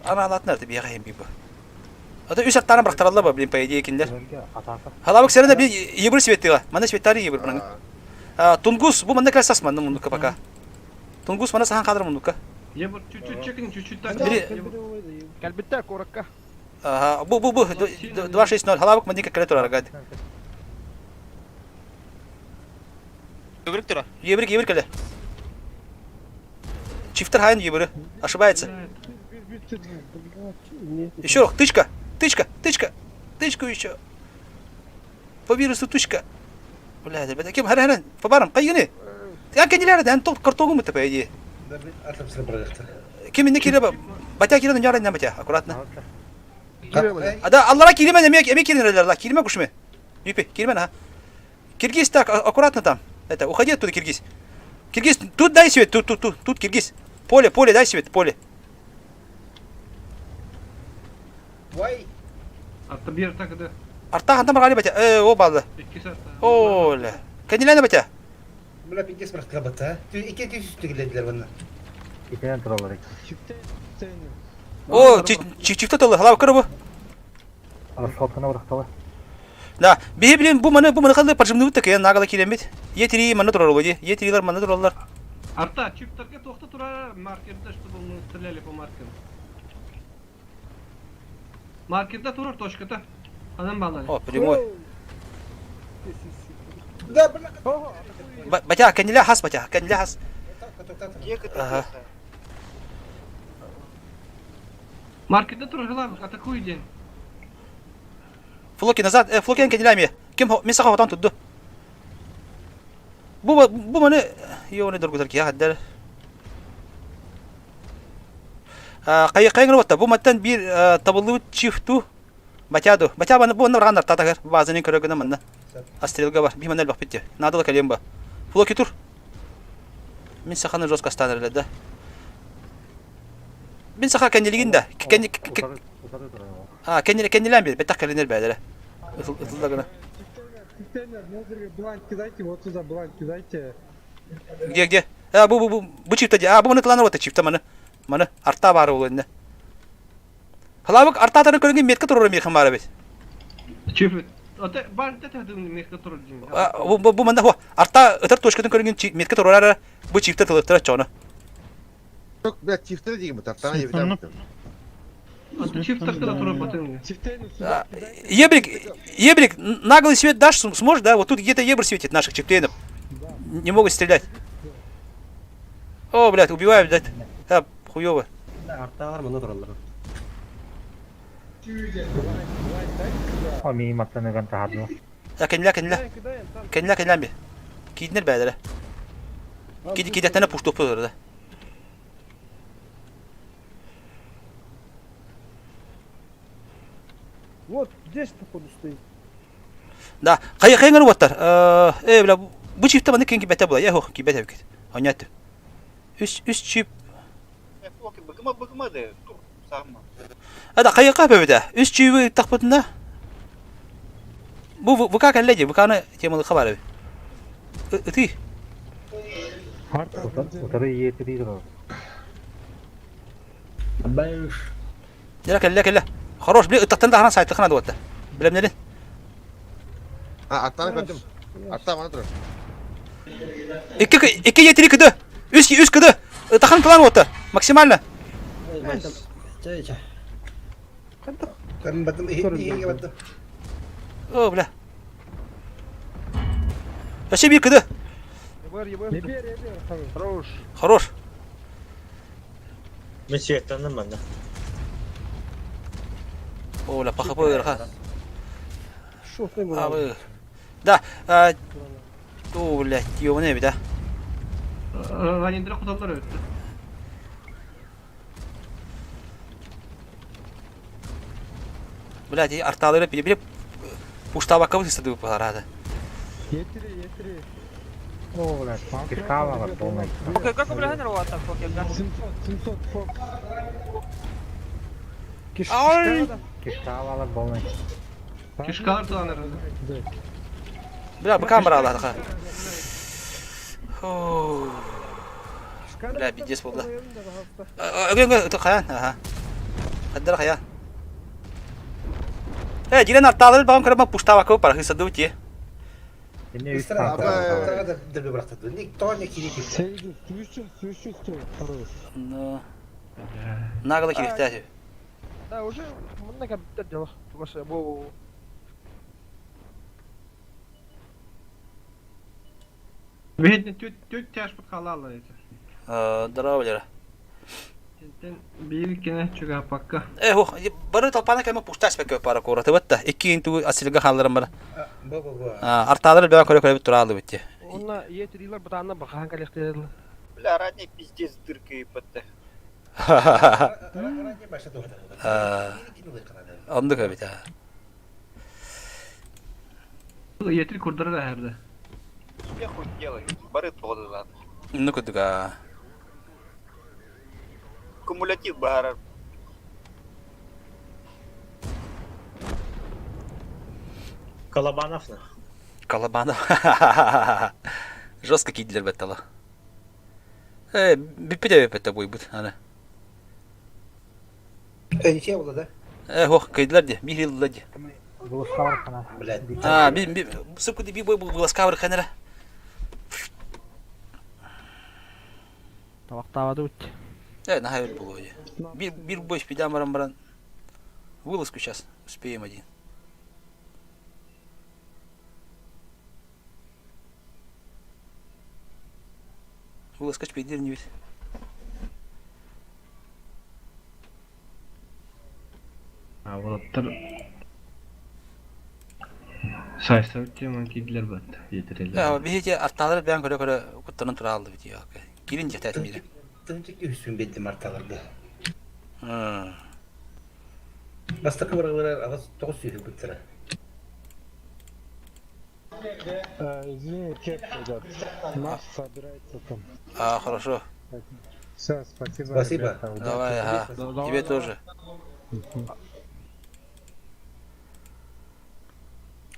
Ана алатын әрті бияға хем бибі. Ата үс аттана бырахтаралла ба, блин, по идее киндер. Халабык сәріне блин ебір светтіға. Мана светтары ебір бұның. Тунгус, бу манна кәл сасманны мундука пока. Тунгус мана сахан кадыр мундука. Ебір чуть-чуть чекни, чуть-чуть так. Кәлбітті коракка. Ага, бу бу бу 260 халабык мандика кәле турар гад. Ебрик тура. Ебрик, ебрик кәле. Чифтер хайын ебірі. Ошибается. Еще тычка, тычка, тычка, тычку еще. По вирусу тычка. Бля, ребята, кем хара хара, по барам, кайгыны. Я кенилер ден топ картогу мыты по идее. Ким не кире батя кире не не батя, аккуратно. А да, Аллара киреме не эме кире ла, киреме кушме. Юпи, киреме на. Киргиз так, аккуратно там. Это, уходи оттуда, киргиз. Киргиз, тут дай свет, тут, тут, тут, тут, киргиз. Поле, поле, дай свет, поле. Арта бир так да. Арта хантам рали батя. Э, о балды. О, ля. Кениләне батя. Бля, пиздец бырахтыла бата. Икки түс түгеледелер бұны. Итинен тураллар О, чифта толы, халав кырыбы. Асфальтына бырахтала. Да, бихи билин бу маны бу маны халды поджимны бит такая нагала киремит. Е3 маны турар води. Е3лар маны тураллар. Арта, чифтарга тохта тура маркерда, чтобы мы стреляли по маркеру. Маркерда турар точката. Анан балар. О, прямой. Да, бля. Батя, кениле хас, батя, кениле хас. Ага. Маркерда турар халав, атакуй день. Флоки назад, э, Флоки кениле Ким мен саха отан тудду. Бу бу маны йоны доргутар ки хаддар. Кайы кайгыр батта бу маттан бир табылы чифту батяду. Батя баны бу оннор гандар татагар базының көрөгөнө манна. Астрелга бар. Би маннел бак битте. Надо калем ба. Флоки тур. Мин саханы жестко станыр да. Мин саха кенделигин да. Кенди А, кенди кенделен бир. Беттак кенделер бәдере. Ытылдагына. Бланк кидайте, вот сюда бланк кидайте. Где, где? А, бу, бу, бу, бу чифта, а, бу маны тыланыр ота чифта маны. Маны, арта бар ол енді. Халабык арта тарын көрген метка турар механ бар бит. Чиф, ата бар тата дым метка турар дим. Бу бу бу манда хо, арта ытар точкатын көрген метка турар бу чифта тылыктыра чоны. Yok, бля, чифте деген бу тартана ебитам. Ебрик, Ебрик, наглый свет дашь, сможешь, да? Вот тут где-то ебр светит наших чифтейнов. Не могут стрелять. О, блядь, убиваем, блядь. А, хуёво. Арталар мына тураллар. О, мии маттаныган тахарны. А, кенля, кенля. Кенля, кенля би. Киднер бәдере. Киди кидеттене пуштуп да. Вот здесь, походу, стоит. Да, кайы кайыңар боттар. Э, бля, бу чифте маны кен кибете була. Яхо, кибете бит. Онят. Үс үс чип. Быгыма быгыма да тур саама. Ада хайыка бөбүтэ. Үс чиби тахпытына. Бу ВК кэллэ дии. ВКны темалыкка бар эбит. Ытыы. Утары иэтирии турар. Бэш. Дьэ кэллэ кэллэ. Хорош, били ыттахтан да сайтыхына дуотта. Билэмнэрин. А, аттаны көрдүм. Атта мана турар. Икки икки етири кыды. Үс үс кыды. Ытахан план уотта. Максимально. Чэ, чэ. Кым батым иһиге баттым. О, бля. Вообще bir кыды. Хорош. Хорош. Мен светтанным манна. О, бля, по хп верха. Шотный А вы. Да. О, блядь, ёбаный беда. Ранендер куталлар өттү. Блядь, арталары били били пуштабакка высады парада. Етири, етири. О, блядь, кишка полный. Окей, как бля хенер вата фокер. 700, 700 фокс. Ай! Кишка алар полный. Кишкалар туаныр. Бля, бу камера алар. Бля, пиздец болды. Өгөн хаян, аха. Хаддар хаян. Э, дилен арталары багам көрөмө пуштабакка пара хысады ути. Ну. Нагло кирихтәһи. Да, уже мында кәбіттер дело. Тугасы бу Бихетне төт төт тяж бут халалар эти. Здорово, Лера. Тен бир кене чуга пакка. Э, хо, бары толпана кәмә пушташ бәкә пара кора. Тыбытта. Икки инту асилга халларым бар. Бу бу бу. Арталары бәк көрө көрө туралы битте. Онна етрилер бутанна бахан калехтер. Бля, ранний пиздец дырка ипт. Онды көбит. Етри курдары да herде. Я хуй делай. Бары тоғыдылан. Ну кудуга. Кумулятив баар. Колобанов на. Колобанов. Жестко кидлер беттала. Э, биппите биппите бой бут, ана. Э, ничего было, да? Э, хох, кайдылар де, михрилдылар де. Блядь. А, би би сыпкы би бой был ханера. Табактабады үт. Э, на хайр было. Бир бир бой спидам баран баран. Вылазку сейчас успеем один. Вылазка спидер не ведь. А вот Сайса теман кидлер бат. Етрилер. Я бихите арталары бән көрө көрө куттанын тура алды бит я. Кирин жетет мире. Тынчык үсүн бедди марталарды. Бастакы баралар агас тогуз сүйү буттара. Извини, кеп, ребят. Наш собирается там. А, хорошо. Все, спасибо. Спасибо. ребята, удачи. Давай, ага. Тебе тоже.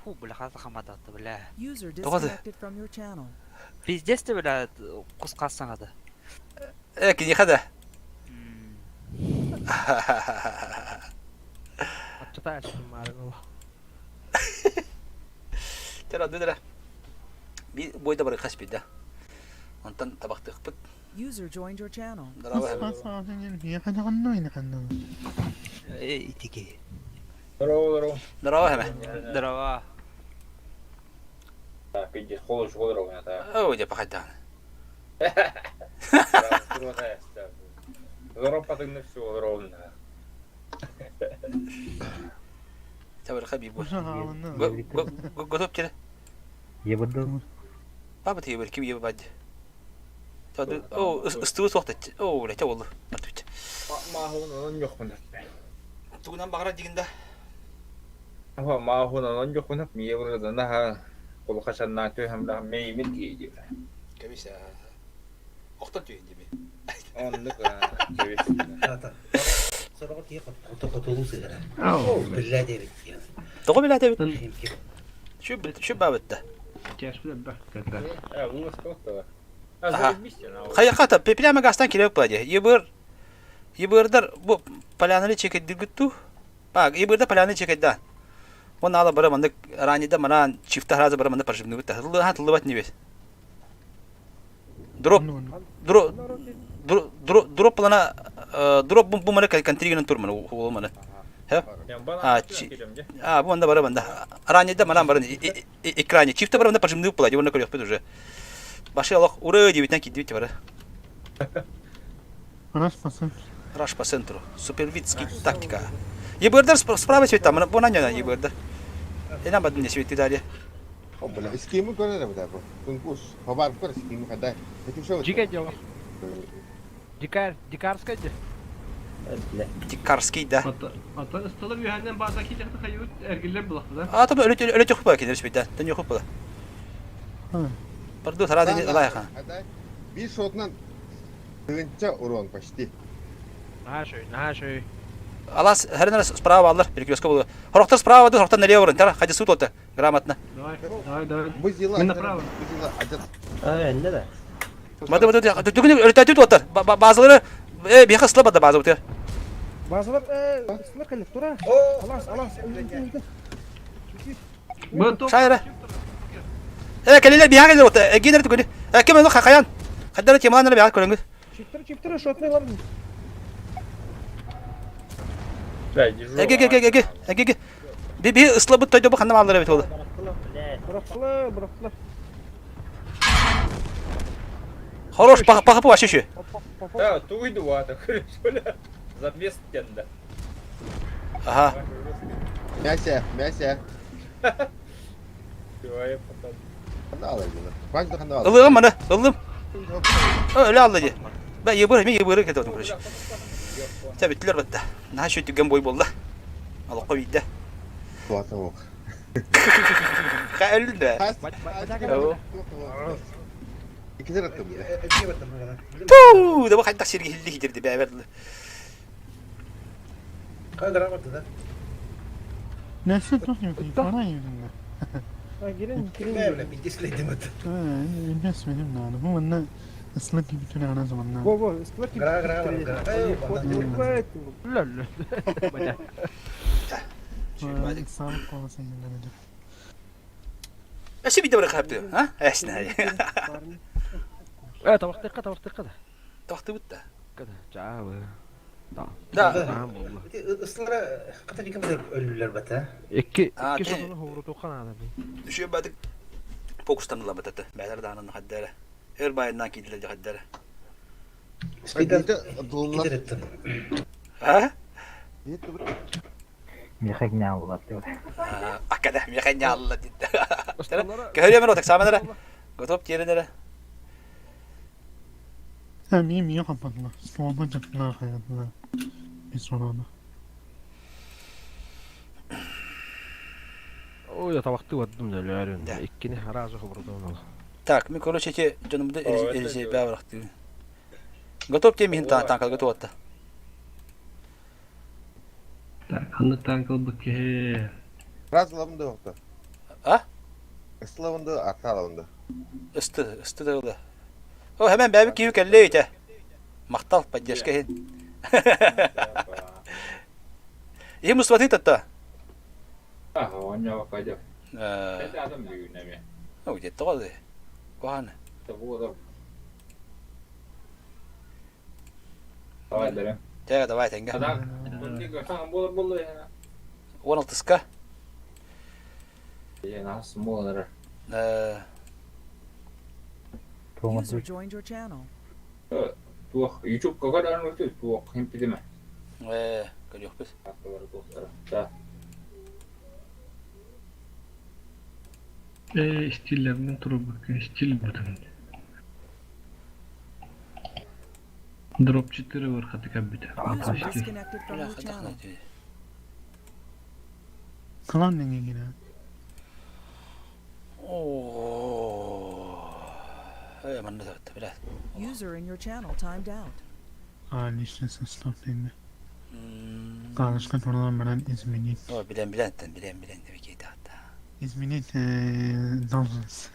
Фу, бля, хата хамадатты, бля. User Тоғызы. disconnected from your channel. Пиздец ты, бля, кусқасың ады. Э, киниха да. Ачата ачтым марын. Тера дыдыра. Би бойда бар хаспи да. Онтан табактык бит. User joined your channel. Здорово. Итики. Здорово, здорово. Здорово, хеме. Здорово. Пиздец, холод, здорово, это. О, где пахать Здорово, потом все, здорово. Табыр хаби бу. Готов теле. Ебаду. Баба тие бер ким еб бад. О, ыстыы соқты. О, бля, болду. Артып. Махун онон жокмун. Тугунан багара дигинде. Ха, махун онон жокмун. Мие бурда на кол хашан на тө хам да мей мит ки. Кебисе. Охтон түйін деме. Оннук аа, Сороҕо тиийэ хотулуу сыһара. Биллээ диэбит диэн. Тоҕо билээ диэбит? Шү бабытта. Хайахата прямо газтан кириэк ба дии. Ебыр Ебырдар бу полянаны чекэддиргит ту? А, ебырда поляны чекэдда. Он ала бара маннык ранеда манаан чифта хараза бара маннык проживныбыт та. Тыллыха тыллыбат небес. Дроп дроп дроп дроп плана дроп бу маны контригынан тур маны ол маны. А, а, бу анда бара банда. Ранеда манан барын экране. Чифта бара манда проживныбыт була, оны көрөкпүт уже. Башы алах уры дебитен кидибит бара. Раш по центру. Раш по центру. Супервидский тактика. Ебырдар справа цвета, мына бу нanya ебырдар. Энам бадын не свети далее. О, бля, скимы көрөр эбит бу. Кункус, хабар көр скимы хадай. Этим шоу. Дикое дело. Дикарь, дикарское де. Дикарский, да. Ата ысталар үһәннән бааза китәхте хайут эргиллер булахты да. А там өлө өлө чөхүп бала кинер бит. Төн йохуп бала. Парду сарады лайха. Бир шотынан тыгынча урон почти. Нашой, нашой. Алас хәренер справа алар, перекрестка булды. Хорохтар справа ды, хорохтар налево урын. Тара, хади суд ота. Грамотно. Давай, давай, давай. Бу зила. Мен направо. Бу зила адет. А, энне да. Мады мады дүгүн өлөтөтүт оттар. Базылары э бияха сылап бада базы бутер. Базалар, сылар кэллик тура. Алас, алас. Шайра. Э келелер бияха келер ота. Генер түгүн. Э кем аны хакаян. Хаддара темаланыр бияха көрөңүз. Чиптер, чиптер, шотный лар. Эге эге эге эге эге. Би би ыслабыт тойду бу ханна маллары бит болду. Бырахтылар, бырахтылар. Хорош, паха по вообще. Да, туйду вата, Замес тенда. Ага. Мяся, мяся. Давай потом. Ылыгым маны, ыллым. Өлө алды ди. Бә ебыр, мен ебыры кетіп отырмын, короче. Тә биттилер бітті. Наха шөйтүген бой болды. Алыққа бейді. Туата ок. Ха өлді. Икилер аттым. Туу, да хайдах сирге хилли хидерди бәбер. Ка грамота да. Нәсе тохню, пора юдыңда. Гирен, гирен. Бля, пиздец ледим это. Илбес меним надо. Бу манна ыслык бүтүн ана заманна. Во, во, сплэт. Гра, гра, гра. Ла, ла. Сам колосын юдыңда. Әсе бит бер хапты, а? Әсне. Э, табактыкка, табактыкка да. Тохты бутта. Када, чао. Да. Ыстылара ката дикем өлүлөр бата. Икки, икки шотуну ховруту канада би. Үшө бадык фокустан ла батата. Бәләр данын хаддара. Өр байынан киделер хаддара. А? Мехак не алла деп. Акада мехак не алла диде. Көрөм мен отак саманара. Готов теренере. Sen mi kapatma. Soğuma çakına hayatına. Bir sorunu. Ой, табакты баттым да лөрүн. Иккини харазы ховруту. Так, мен короче эти жанымда элзе бәбракты. Готов тем мин танк готов атта. Так, ханны танк албык ке. Раз лавынды окты. А? Ысты лавынды, арта лавынды. Ысты, ысты да олы. О, hemen бәбі кию кәлле өйте. Мақтал, поддержка хин. Им усваты татта. Ага, он не вакадя. Это адам лүйүнеме. Ну, где-то голы. Коханы. Давай, дәрем. Тәгә, давай, тәңгә. Болы 16-ка. User joined your channel. Туох, YouTube какадан өтө, туох химпидеме. Э, көрөкпүз. Да. Э, стиллерден турбук, стиль бутын. Дроп 4 вархаты каббит. User disconnected from your channel. Klan nenge gire. Оо. Э, манна сатты, биле. User in your channel timed out. А, личный состав дейdi. Галочка туралан баран изменить. О, билэн билэн билэн билэн дебекейdi hatta. Изменить должность.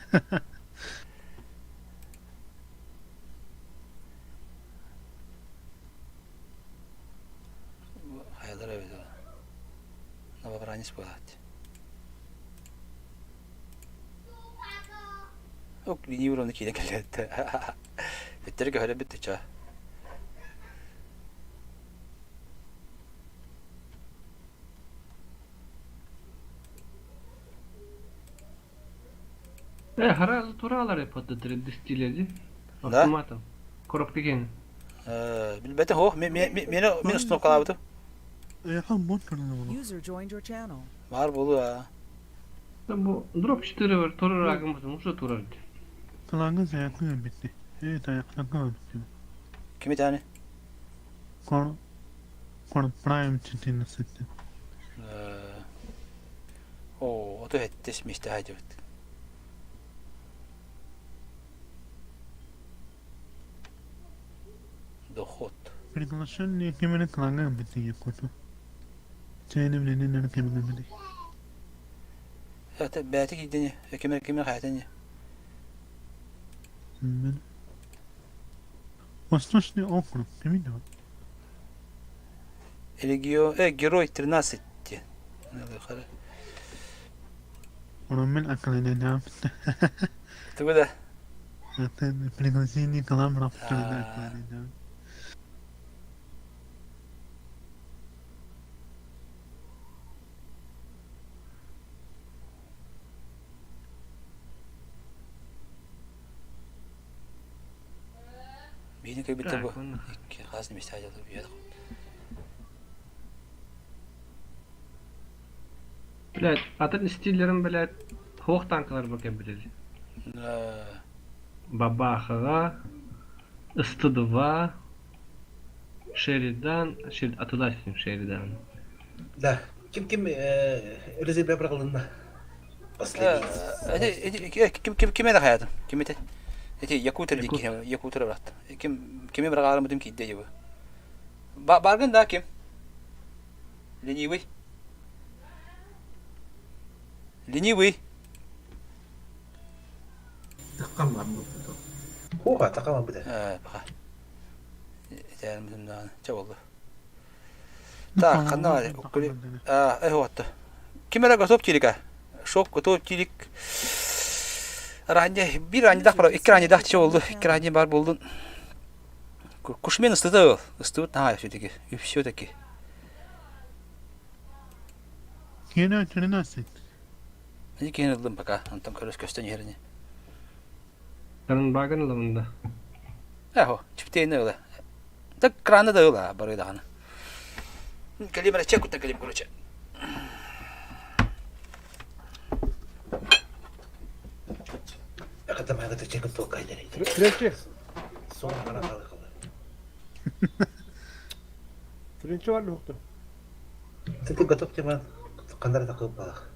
Хайалар эбит ол. Новобранец буолаат. Ок, линии уровня киирэн кэллэ. Биттерге көһөрө бүттэ ча. Харазы туралар эпатыдыр дистиледи. Да? Автоматом. Коробка кен. Билбэтим хо, мен мен установкалаабытым. User joined your channel. Бар болу а. Бу дроп 4 бар, турар агымызым уже турар. Kılangı zayaklı bitti. Evet ayakta bitti. Kimi tane? Kor Kor Prime 14. О, ото хеттес мисте хайдыбыт. Доход. Приглашенные кемene kılangı bitti yakutu. Чайны bilenler кемene bitti. Это бәти кидене, кемер кемер хаятыне. Восточный округ, ты видел? Регион, герой 13. Onun aklına ne yaptı? Тугу да. Это приглашение к нам aklına Биини кайбыта бу. Хас немесе айдалды бүйәд. Блядь, атын стиллерин, блядь, хоох танкалар бакен билели. Бабахаға, СТ-2, Шеридан, Шер... Атыласың Шеридан. Да, ким ким резерве бырагылынна. Последний. Ким ким ким эде хаятым? Ким эте? Эти якутер дики, якутер брат. Ким кими бырагары мудым кидде жибы. Баргын да ким? Ленивый. Ленивый. Таккам бар бу. Хуга такама бу да. Баха. Этер мудым да ча болду. Так, ханна бар. А, э вот. Ким эре готов килика? Шок готов килик. Ранее, бир ранее дах бар, икки ранее дах ча болду. Икки ранее бар болду. Кушмен ыстыды ол. Ыстыбыт на все-таки. И все-таки. Герой 13. Они кинулдым пока. Антон көрөс көстөн жерине. Сарын багын ламында. Эхо, чиптейне ыла. Так краны да ыла бары даганы. Калимера чек кутан калим короче. Аката мага чек толкайдыр. Френчи. Сон ара калы калы. Френчи бар жокту. Ты готов тема кандай такып балак.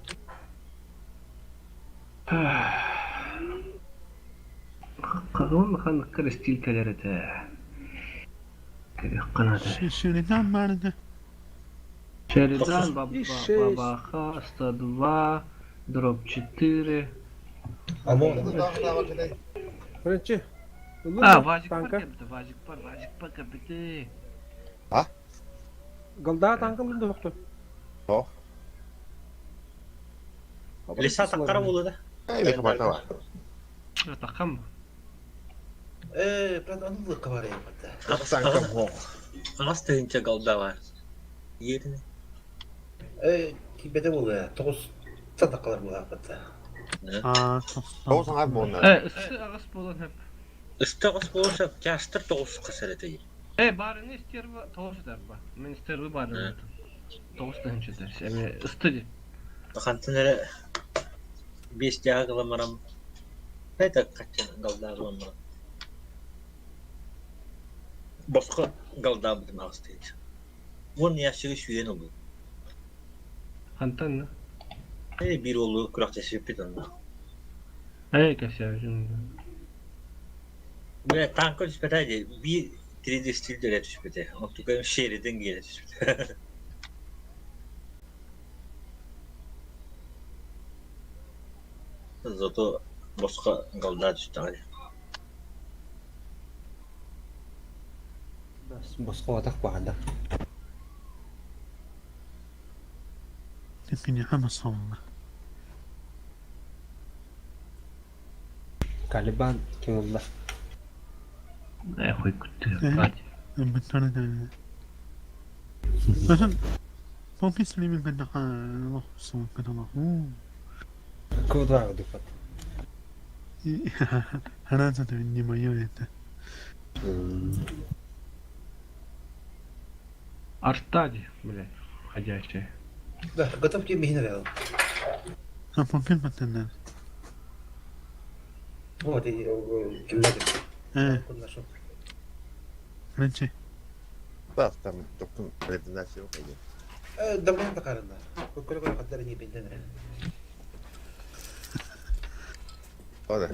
Кагын хан кыр стил келерете. Керек канады. Шеридан барды. Шеридан, Бабаха, 102, дроп 4. Френчи. А, Вазик бар кебити, Вазик бар, Вазик бар кебити. А? Голда танка мында жокту. О. Лиса таккара болду да. Эй, бек бар. Таккам. Э, брат, аны лыка бар эми. Танкам хо. Ас тыгынча голда бар. Ерine. Э, кибеде болду. 9 садакалар була бата. А, Тоғыз аңар болду. Э, ысты агас болон хеп. Ысты агас болса, жастыр тоғыз касар эте. Э, бары стерва тоғыз дар ба. Мен стерва бары. Тоғыз тыгынча дер. Эми ысты ди. Хантын эре бес жаагыламарам. Это качан голда буламарам. Боско голда бутун агас тыгынча. Вон яшыгы сүйен oldu. Хантан на. Э, бир олу күрәктә сөйпет анда. Эй, кәсә. Бля, танка түспәтә ди. Би 3D стилдэрэ түспүтэ, онтукайым Шеридан киирэ түспүтэ. Зато босхо голда түстэҕэ дии. Босхо атах баҕада. Калибан ким ылла? Эх, куттуйаппат. Куда дупат? Арстади, блядь, ходячая. Да, готов тебе михинерел. Вот, и кимнеде. Нашел. Тас там токтун презентация хайы. Давление такарында. Көккөрө көрө каддар не бенден. Ora.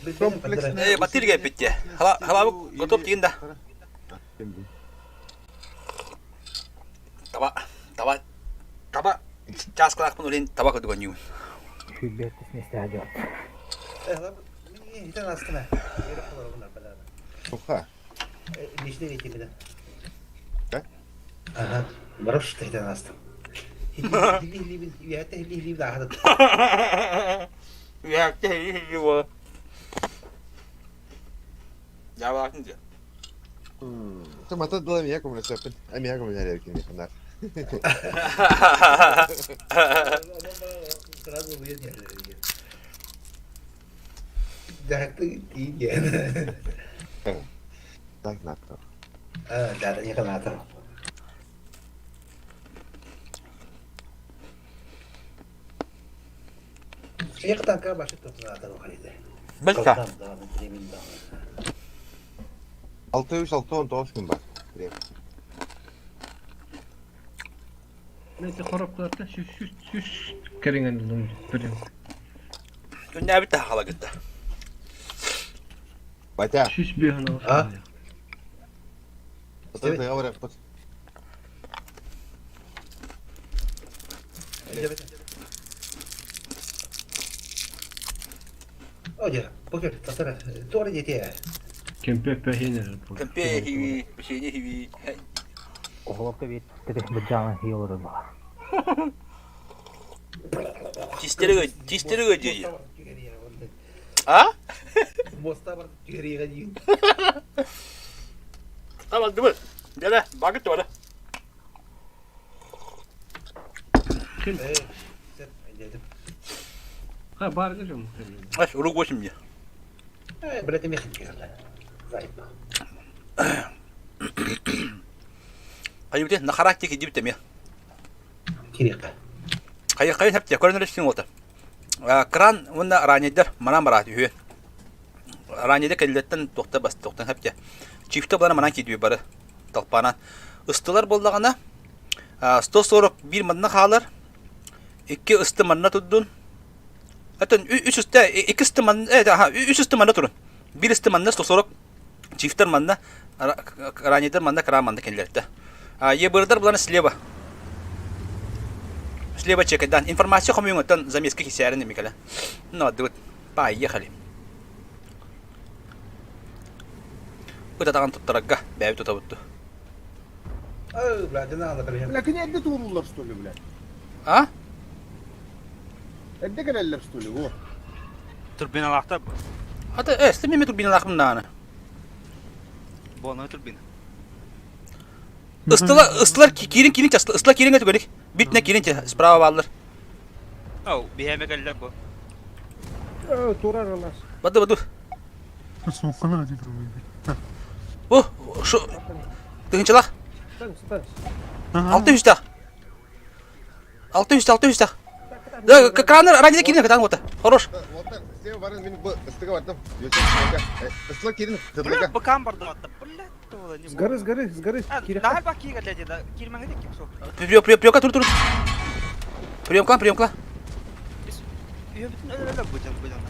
Э, батыр кэлбит Халабы готов тиин да. Таба, таба, таба. Чааскалаахпын улин таба көдүгөн юун. Хүлбэт сместе адьот. Итен астына. Суха. Нишне ветимиде. Да? Ага. Барыш тахтан астым. Хили да Я Я дьэ. Томата дыла мия көмөлөсөппүн. Мия көмөлөһөр ким ханар. Сразу выясняли. Да, ты ты Так надо. А, да, да, не надо. Яктан башы топнада халиде. Бэлка. 6 6 19 күн бар. Знаете, хоропкаларта сүс сүс сүс кэринген дулум бүрүм. Күннәбит та халагытта. Батя. Сүс бүйөн А? Ты говоришь, пот. Oye, porque tasara, tú eres de Кемпе пэхенер. Кемпе хиви, пешене хиви. Оголовка бит тетех быджаан хиолору ба. Тистереге, тистереге дии. А? Моста бар түгериге дии. Tamam, dur. Gel, bakıt var. Ким? Дедим. Ха, бар дежим. Аш, урук 8 мне. Э, блядь, мехин кирла. Зайба. Хайы на характер кидип теме. Кирика. Хайы хайы хәпте, көрінер үстін олты. Кран онна ранедер, мана мара түйе. Ранеде кәллеттен тоқта бас, тоқтан хәпте. Чифті бұлана манан кидуе бары. Талпанан. Ыстылар болдағана 141 манна қалар. Iki ысты манна tudдun. Атын үч ысты, iki ысты манна, аха, үч ысты манна турun. Bir ысты манна 140 чифтер манна, ранедер манна, кран манна кәллетті. Ебырдар бұлана слева. Слева чекайдан. Информация хомюнгтан замески хисярин микале. Ну, вот, поехали. Ытатаган туттарагга, бәби тута бутту. Ой, блядь, надо, блядь. Бля, кини эрдэ тууруллар что ли, блядь? А? Эрдэ кэлэллэр что ли, во? Турбиналаахта Ата, стеме турбиналаахым нааны. Буону турбина. Ыстыла, ыстылар кирин кирин ыстыла кирин көтүгөлик. Битне кирин справа баллар. Ау, биһэме кэллэр бу. Турар алас. Баду баду. Бу, шу тыгынчылах. 600 600 600 Да, кранер ранее кирин катан вот. Хорош. Сен барын мен бу ыстыга бардым. Ыстыла кирин, Бля, быкам барды атта. Бля, тола не. С горы, с горы, с горы. Нахал бак киге деді да. Кирмеңе де кипсо. Прием, прием, приемка, тур, тур. Приемка, приемка. Үйө бүтүн өлөлө бу жан бу жан.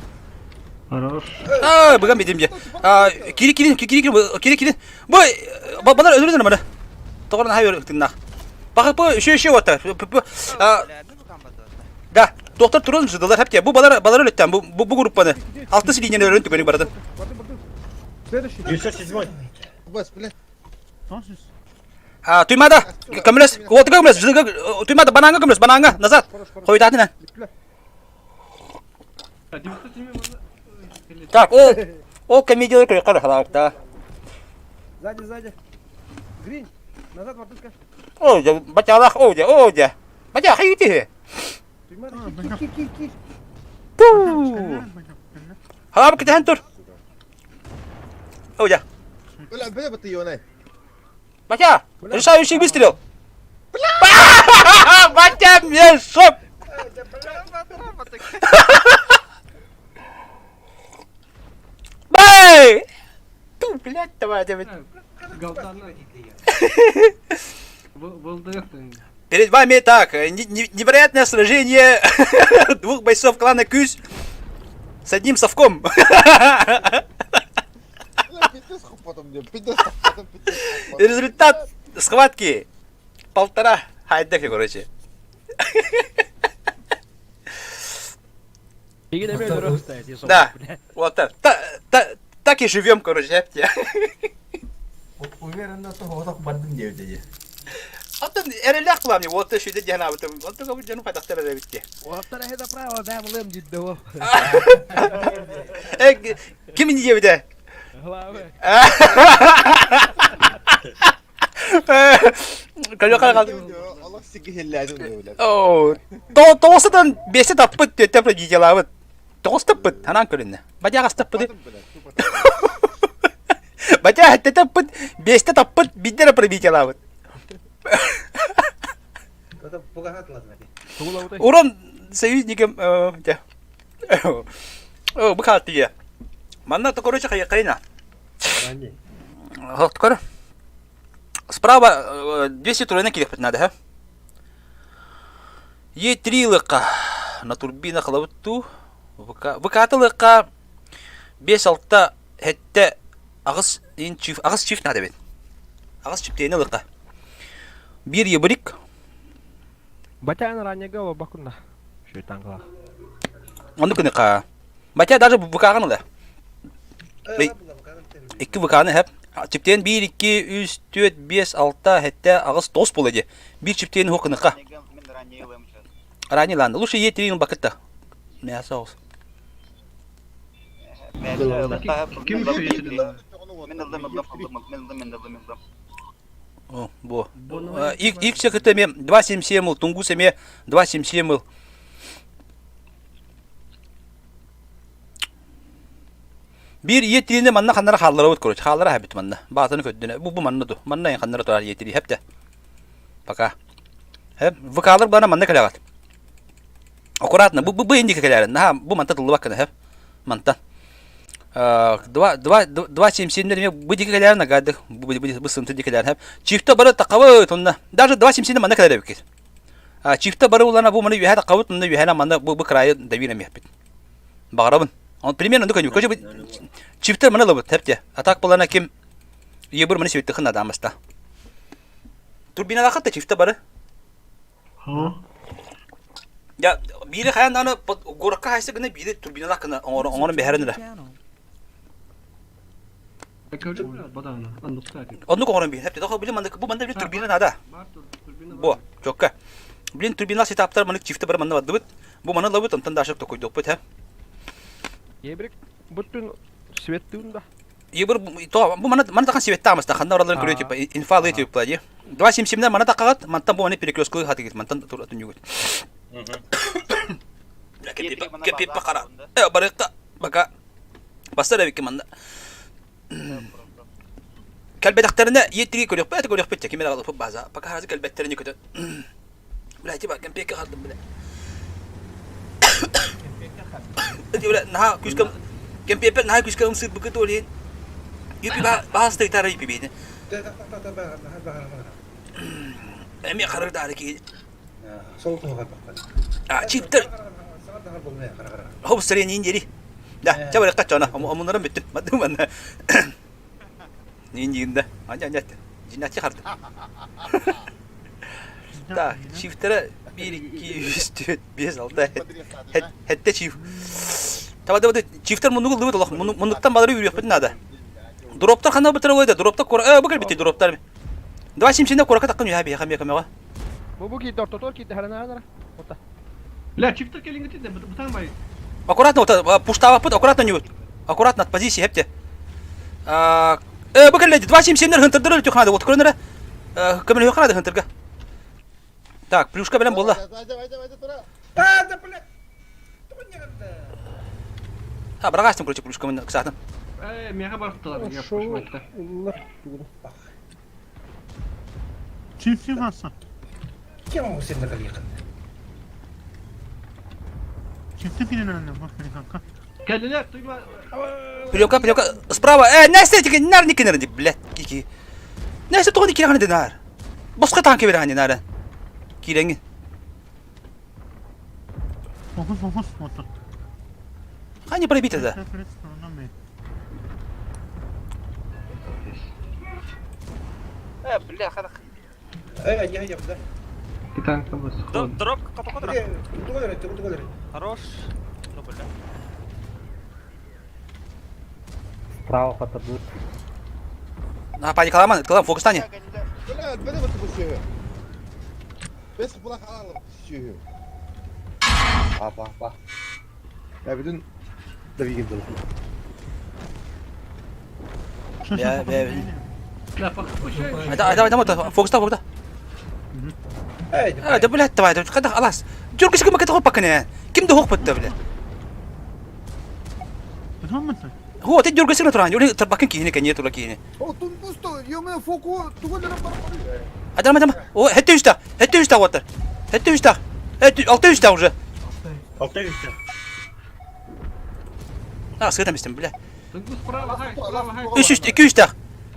Хорош. А, быган битим же. А, кири кири кири кири кири кири. Бу балар өлөрүнөр мана. Тоҕорон хай өлөрүннах. Бакы бу еще еще вот. Да, доктор турун жыдылар хәпте. Бу балар балар өлөттөн бу бу бу группаны. Алты линияны өлөрүн түгөнү бардын. Следующий. 907. Бас, бля. А, Туймада, көмөлөс, отуга көмөлөс, жыдыга Туймада бананга көмөлөс, бананга, назад. Хойдатын. Так, ол ол комедиялар көрө кара халаакта. Сзади, сзади. Грин. Назад, мартышка. О, дьэ, бачалах, о, дьэ, о, дьэ. Бача, хайыты. Туймада, кир, кир, кир, кир. Пу! Халаабы кэтэһэн тур. О, дьэ. Бля, бля, батыйонай. Батя, решающий выстрел. Батя, мешок! Бэй! Ту, блядь, давай, давай. Перед вами так, невероятное сражение двух бойцов клана Кюсь с одним совком. Результат схватки полтора хайдахи, короче. Да, вот так. Так и живем, короче. Уверенно, тоҕотох бардым диэбитэ дии. Оттон эрэллээх кыламньы уолта сүдэ диэн аабытым. Оттон бу дьону хайдахтар эрэ эбит дии. Уолаттар эһэ право бэм ылыам дьидде Э, ким диэбитэ? Главы. Олох сикиһиллээтин диэбилэр. Оо, тоҕусатан биэсэ таппыт, түөттэ победителабыт. Тоҕус таппыт, ханаан көрүннэ. Бадьаҕас таппыты. Батя хэтте таппыт, биэстэ таппыт, биирдэ эрэ пробитиялаабыт. Урон союзникам дьэ. О, бу хаалтыйа. Манна то короче хайна. Вот, короче. Справа 200 турена кириэхпит надо, ха? Е3 лыка на турбина халабыттуу. ВК лыка 5-6 хэттэ аҕыс чиф аҕыс чиф наада эбит. Аҕыс чиптиэни ылыахха. Биир ебрик. Батян ранньыга олорбоккун да. Шуйтангалах. Оннук гыныха. Батя даже ВК-ҕын ыла. Икки ВК-ны хэп. Чиптиэн биир, икки, үс, түөрт, биэс, алта, сэттэ, аҕыс, тоҕус буола дии. Биир чиптиэни суох гыныха. Ранний ладно. Лучше Е3 ылбаккыт да. Мясо оҕус. О, бу. Ик кытта эмиэ 2.77 ыл, Тунгус эмиэ 2.77 ыл. Биир ийэ манна ханнара хаалларабыт короче, хааллара хабит манна. Баатаны көрдүнэ. Бу бу манна ду. Манна эн ханнара турар ийэ тири хепте. Пока. Хеп, ВК-лар бана манна кэлэҕит. Аккуратно, бу бу бу индика кэлээрин. Наһаа бу манта тыллыбаккына хеп. Мантан. Два два два семь семнер эмиэ бу диэки кэлээрин агады бу бу сымты диэки кэлээрин хеп. Чифта бары тақабыт онно. Даже 2.77 манна кэлэр эбиккит. Чифта бары улана бу маны үөһэ тақабыт онно үөһэнэ манна бу бу крайы давир эмиэхпит. Баҕарабын. Он примерно ну коню. Короче, чифтер маны лабыт хепте. Атак болана ким ебір маны себеттихын адамыста. Турбиналаахыт да чифта бары. Я биири хайан даҕаны горокка хайса гына биири турбиналаах гына оҥорон бэһэрин эрэ. Оннук оҥорон биһин. Тоҕо блин маннык бу манна блин турбина наада. Бу чокка. Блин турбина сетаптар маннык чифте бар манна бардыбыт. Бу маны лабыт онтон дашык токуйдукпут һэ. Ебрик бүттүн светтүүн да. Ебір то бу маны маны тахан светтаамыста ханна ораларын көрүө типа инфалы типа ди. 2.77 маны такагат мантан бу маны перекресткы хатыгит мантан туратын югут. Кепипа кара. Э барыкка бака бастар эбикки манна. Кэлбэтэхтэринэ иэттиги көрүөхпүт көрүөхпүт ким эрэ аҕалыппыт база. Пока харазы кэлбэттэрине көтө. Бля типа кэмпиэккэ хардым бля. Бля наһаа күүскэ кэмпиэппэр наһаа күүскэ ымсыырбыккыт ол иһин юпи баһаста гитара юпи биһини. Эмиэ харырдаары киһи. А чиптер. Хоп сарен индери. Да, чэ барыахха чона, омуннарым бүттүм. Мадым манна. Нин да. Аня аня. Дьиначчы харды. Так, чифтера 1 2 3 4 5 6 хетте чиф. Таба да чифтер муннугу лыбыт олох муннуктан балары үрүөхпүт надо. Дроптар хана бытыр ойда, дроптар кура, э, бу кэлбитти дроптар. Давай симсине курака таккын үһә биһэ хамия көмөҕө. Бу бу киирдэ ортотугар киирдэ харанаанара. Ота. Бля, чифтер келиңити де бутан бай. Аккуратно, вот, пуштаваппыт, аккуратно ньют. Аккуратно от позиции, хепте. Э, бу кэллэ, 277 хынтырдыр өлтү ханады, вот көрөнөрө. Көмөлөһө ханады хынтырга. Так, плюшка белән булла. А, да, блядь! А, бырагастым, короче, плюшка мен кысатын. Э, меха барыптылар, я Шоу. пошматта. Чипси хаса. Кем ол сен накалиқын? Чипси кирен бak kanka. Келлилер, туйма. Плюка, плюка, справа. Э, Настя, тики, нар не кинер, блядь, кики. Настя, тоғын кирен ханы нар. Босқа танки бер ханы нар. Кирен. Фокус фокус фото. Хани пробить да. Э, бля, хана. Э, я я да. Титанка бас. Дроп катокодра. Тугалер, тугалер. Хорош. Ну, бля. Справа подадут. А, паникаламан, кылам, фокустане. Бля, бля, вот bu şey. Bes bula kalalım şey. Apa apa. Ya bütün da bir gidelim. Бля, бля, Бля, похуй. Айда, айда, айда, фокуста, фокуста. Э, Да, блядь, давай, давай, когда алас. Дюргис ким кете хопа кне. Ким де хопа бля. Хо, ты дюргис на туран, юли тарбакын кихини кне тула кихини. O tungusto, yo me foku, tugalere bar. Адам, адам. О, хетте үстә, хетте үстә вот. Хетте үстә. Хетте алты үстә уже. Алты үстә. А, сытам истем, бля. Тунгус справа, хай, справа, хай. Үш үстә, ике үстә.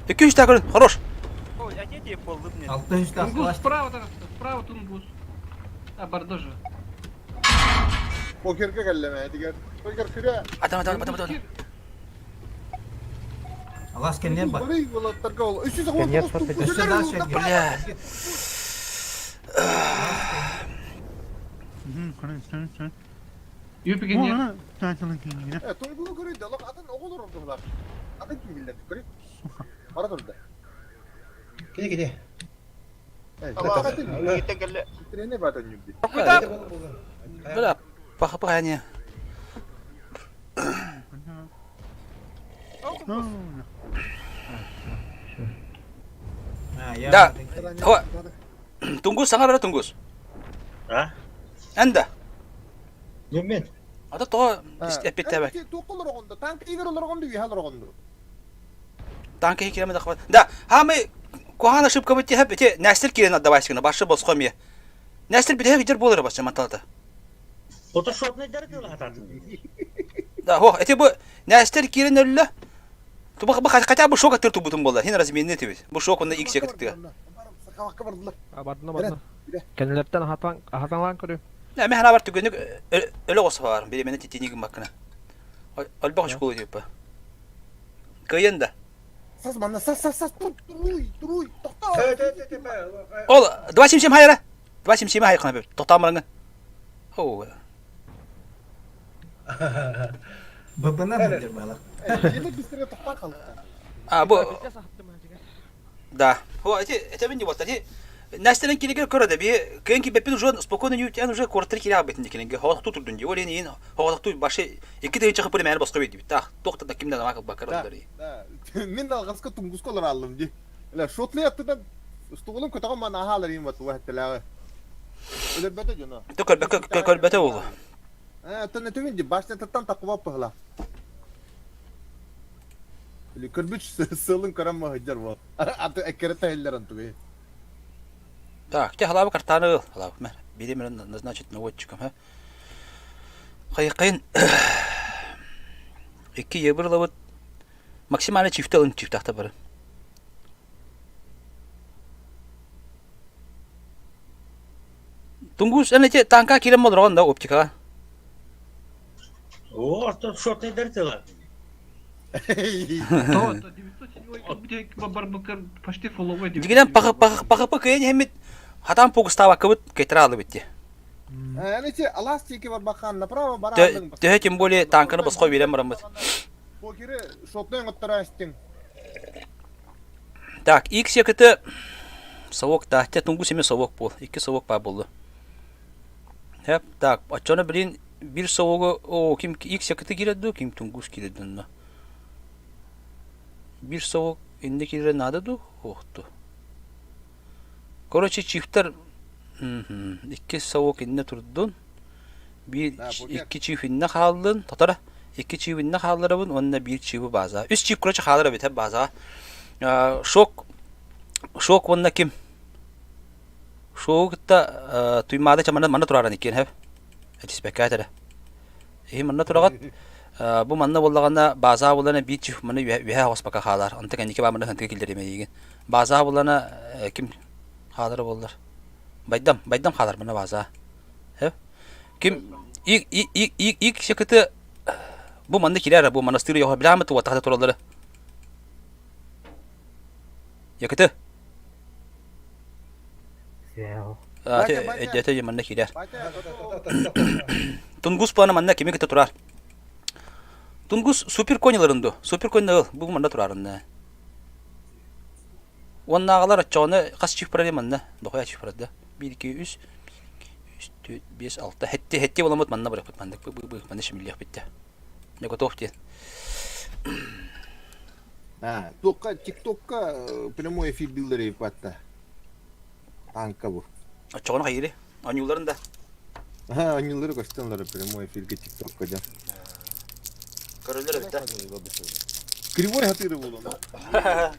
Ике үстә көрін, хорош. Ой, а где тебе пол мне? Тунгус справа, там, справа тунгус. А, бардожа. Pokerge kelleme, diger. Poker kire. Адам, адам, адам, адам. Алас кеннен бар. Burayı bulatlar gol. 300 Нет, что-то Бля. Юпиген нет. E, Toygulu görüydü. Lok atın oğul ordular. Atın kim bildi? Görüy. Para durdu. Киде киде. Evet. Atın. Gittin geldi. Ne batın yumdi. Бля, паха паха не. Да. Хо. Тунгус саңа бара тунгус. А? Анда. Мен. Ата то эппетте бак. Тоқыл орғынды, танк игер орғынды, вихал орғынды. Танка киреме да хват. Да, хамы кухан ошибка бит хеп те нәстер кирен отдавайсың, башы босқом е. Нәстер бит хеп болыр башы манталата. Ото шотный дәрді хататын. Да, хо, эти бу нәстер кирен өллө. Тубы бу хотя бы шок аттыр тубутун болду. Хин разменне тибит. Бу шок онда икс ектик. Сақалаққа бардылар. Абардына бардына. Кенилерден ахатан ахатанлан көрү. Не, мен хана бар түгөнүк өлө госу бар. Бири мени титинигим бакына. Өлбө школу типа. Кыйын да. Сас манна, сас, сас, сас, тур, туруй, туруй, тоқта. Ол 277 хайра. 277 хай кана бер. Токтамырыңы. О. Бабына мындыр бала. Еле бістерге тоқта қалды. А, бу Да. Хо, эти это мен не вот, эти Настенен килегер көрөдө би кенки беппин уже спокойно ньютен уже квартир киле абытын декенге хокту турдун ди олен ин хокту башы эки де чыгып мен баска бит так токта да кимден акыл бакар Да, да. Мен алғасқы тунгусколар алдым ди. Ла шотлы аттыдан столым көтөгөн мана ахалар им бат вахтелага. Өлөр бөтө жона. Төкөр бөкөр бөтө болду. Э, төнө түгүн ди башны таттан такып пыгла. Или көрбүч сылын көрөм махыджар бол. Аты экерете эллер антуги. Так, те халабы картаны халабы. Мә, бири мен назначить наводчиком, ха. Кайкын. Эки ебір лабыт максимально чифте алын чифтахта бары. Тунгус, әне те танка кирем болдырған да оптикаға. О, что шотный тыла. То, 907 барбыкар почти фуловой. Дигинен пахы пахы пахы пахы хемит хатан пугустаабаккыбыт кетер алыбыт ти. Эти алас тики барбахан направо бараадың. Төһө тем более танканы босхо берем бараммыт. Покеры шотный оттара истин. Так, X якыты совок да, те тунгу семе совок бол. Икки совок ба болду. Хеп, так, очону билин бир совогу, о, ким X якыты киредду, ким тунгус киредду онно. Бир совок инде кире надо ду, охту. Короче, чифтер икки совок инне турдун. Бир икки чиф инне хааллын, татара икки чиф инне хаалларабын, уонна биир чивы база. Үс чиф, короче, хаалар эбит, база. Шок, шок уонна ким? Шогу кытта Туймаада ча манна манна турааран иккиэн хэп. Этиспэккэ этэрэ. Иһи манна тураҕат бу манна буоллаҕына баазаа булана биир чиф манна үөһэ оҕуспакка хаалар. Онто кэнники баа манна хантыга киллэримэ диигин. Баазаа булана ким хаалара буоллар. Байдам, байдам хаалар манна баазаа. Хэп. Ким ик ик ик ик ик секыты бу манна кирэр бу монастырь йоха билаамы туоттахата тураллары. Якыты. Эддете манна киирэр. Тунгус плана манна кими кытта турар. Тунгус супер коняларын ду. Супер конь бу манна турарын. Уоннааҕылар оччоҕуна хас чиф барар манна? Дохуя чиф барар да. 1 2 3 3 4 5 6 хетти хетти боламмыт манна барыппыт маннык бу бу манна шимиллиэх битте. Не готов диэн. А, туохха ТикТокка прямой эфир биллэр батта. Танка бу. Оччоҕуна хайыыры? Оонньууларын да? Аха, оонньуулары көстөн прямой эфирге ТикТокка дьэ. Көрөллөр эбит да. Кривой хатыры буолуо.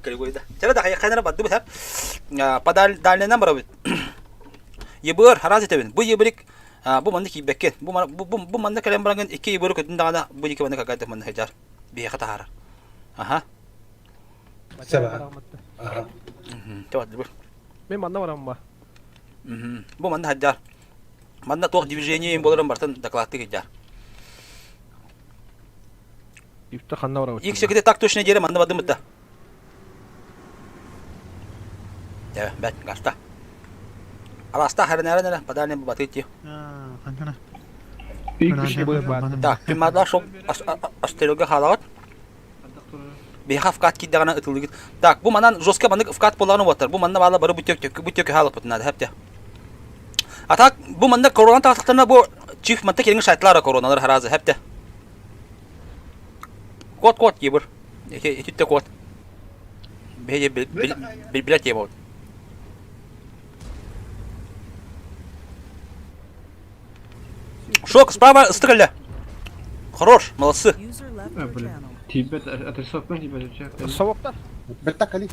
Кривой да. Чара да хайа бадды бит По дальнынан барабыт. Ебыр, хараз этэбин. Бу ебырик бу манна киирбэккин. Бу бу манна кэлэн бараҥын икки ебыры көтүн даҕаны бу икки манна какая манна сылдьар. Биһиэхэ таһаарар. Аха. Саба. Аха. Мен манна барам ба. Бу манна сылдьар. Манна туох движение боларын бартын докладты кылдьар. Үстэ ханна барабыт? Ик секрет так точно диэри манна бардым да. Дэ, бэт, гаста. Аласта харынара подальный батыти. Так, пимада шок астерога халаҕыт. Биһиэхэ вкат киирдэҕинэ ытылыгыт. Так, бу манан жестко маннык вкат буоллаҕына уоттар. Бу манна баала бары бу тök бу тök хаалыкпытын наада хэпте. А так бу манна корона таҕыстахтарына бу чиф манта кириҥи шайтлара короналар харазы хэпте. Кот кот ебыр. Эти ититте кот. Бэйэ билбилет ебот. Шок, справа ыстык Хорош, молодцы. Тибет, отрисовкан тибет. Совоктар. Бертакали.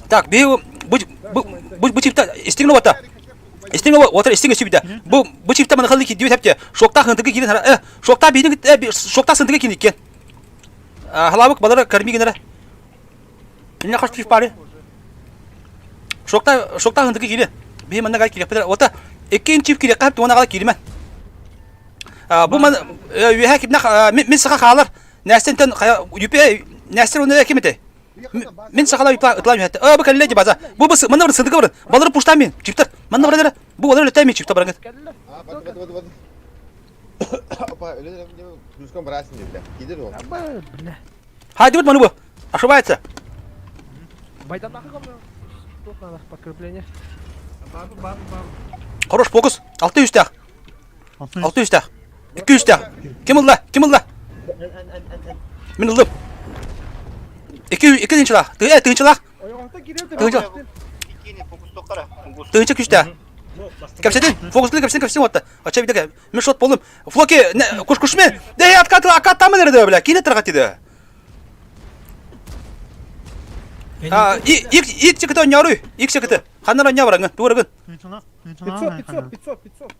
Так, би бу бу бу чипта истиҥ вата. Истиҥ отыр истиҥ сүбүдэ. Бу бу чипта маны халы ки дип хепте. Шокта хынтыгы кирин э шокта биинин шокта сынтыгы кирин иккен. Халабык балары карми генера. Инне хаш чиф бары. Шокта шокта хынтыгы кире. Би манна гай кире. Ота иккен чип кире кап туона гала киримен. Бу ман үөһэ кимнэх мин саха хаалар. Нэстентен юпе Нэстер оны ким этэй? Мин сахала юпа ытлам юхэтте. Э бу кэллэ ди база. Бу бу манна бар сындыгы бар. Балары пуштам мин. Чиптер. Манна бар Бу балары өтәм мин чиптер барыңыт. Опа, өлө плюском барасың деп. Кидер ол. Бля. Хайдыбыт маны бу. Ошибается. Байданахы Тут надо подкрепление. Хорош фокус. 600 тах. 600 тах. 200 тах. Ким ылла? Ким ылла? Мин ыллым. Икки икки тыһыынчалаах. Тыһы тыһыынчалаах. Тыһыынча. Тыһыынча күүстээх. Кэпсэтин, фокуслы кэпсэтин кэпсэтин уотта. Ача видеге. Мен шот болдум. Флоки, куш кушмен. Де откат акаттамын эрде бля. Кине таргат диде. А, ик ик чыкты оняруй. Ик чыкты. Ханнар оня бараңы. Туурагын. 500, 500, 500, 500.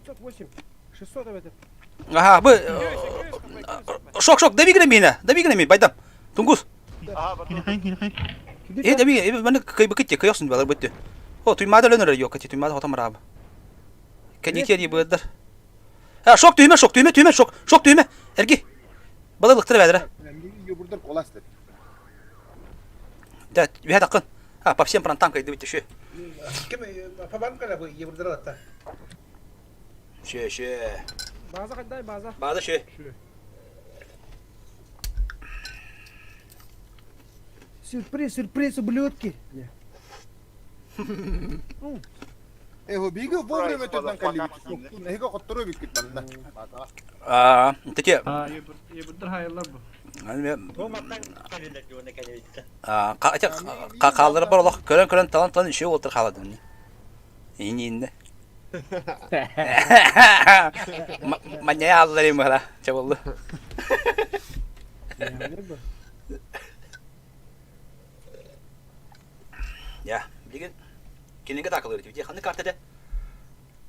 508. 600 это. Ага, бу шок шок дави мені. Дави мені, байдам. Тунгус. Э, дави, мені кый быкытте, кыйосун балар бытты. О, туймада лөнөр yok, кати туймада хотам раб. Кәни кери быдыр. А, шок түйме, шок түйме, түйме, шок, шок түйме. Эрги. Балыктыр бәдere. Юбурдар коластыр. Да, үһә такын. А, по всем фронтам кайды бит шө. Ким пабам кала бу ебурдар атта. Шө, шө. База кандай база? База шө. Сюрприз, сюрприз, ублюдки. Эхо биги вовремя төрдөн калли бит. Эго коттору бит манна. А, теке. А, ебурдар хайылар бу. А, калдырып бар олох көрөн-көрөн талан-талан үшөө олтыр халадым. Ининде. Маняя аллар им бара, чабылды. Я, билген кинеге такылыр дип. Ханны картада.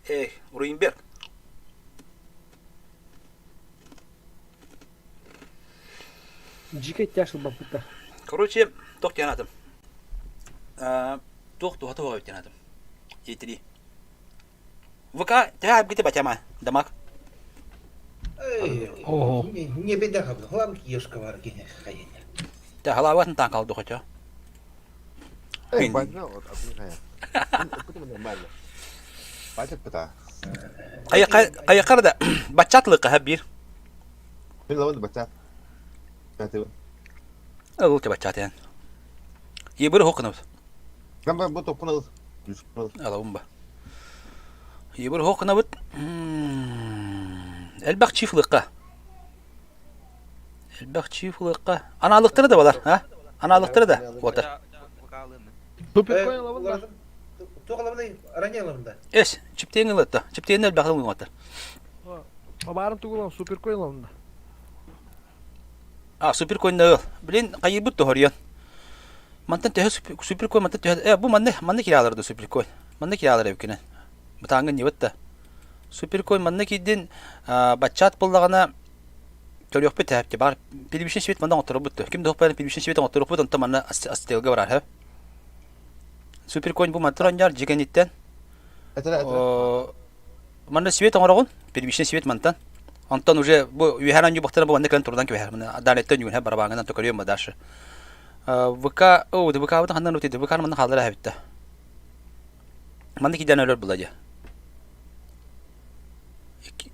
Эй, Руинберг. Дьикэй тяжел баппыта. Короче, тох тянатым. Тох туха туха тянатым. Етри. ВК, тебя где батяма, дамаг. Ого. Не беда, хлам ешка варгиня хаеня. Да, голова там калду хотя. Эй, бажа, вот, нормально. Бачат пыта. Кая да бачатлык ха бир. Мен лаванды бачат. Бачат. Ыл те бачат ян. Ебір хокынып. Гамба бу топкун ыл. Ала умба. Ебір хокынып. Элбак чифлыкка. Элбак чифлыкка. Аналыктыры да балар, ha? Аналыктыры да. Отыр. Суперкоин лавында. Туғалабында, ранее лавында. Эс, чиптең ылытты. Чиптең элбак ылын отыр. Бабарым тугулан суперкоин лавында. А, суперкоин ыл. Блин, кайыбыт тохорьон. Мантан төһө суперкоин мантан төһө. Э, бу манны манны кираларды суперкоин. Манны киралар эбикенен. Бутаңгы не бытта. Суперкоин манны кидин бачат буллагана төрөкпү тәпти бар. Пилбишин свет мандан отырып бутты. Ким дохпар пилбишин свет отырып бут, онта манна астелге барар, хә. Суперкоин бу мантран яр жигениттен. Манна свет оңорогун, пилбишин свет мантан. Онтон уже бу үйһәран юбактана бу манна кэлэн турдан кебэһэр. Мана адалеттен югун хә барабаңынан төкөрүөм дальше. ВК, о, ВК бутан ханнан өтеді, ВК манна халдыра хәбитте. Манна киден өлөр була дия.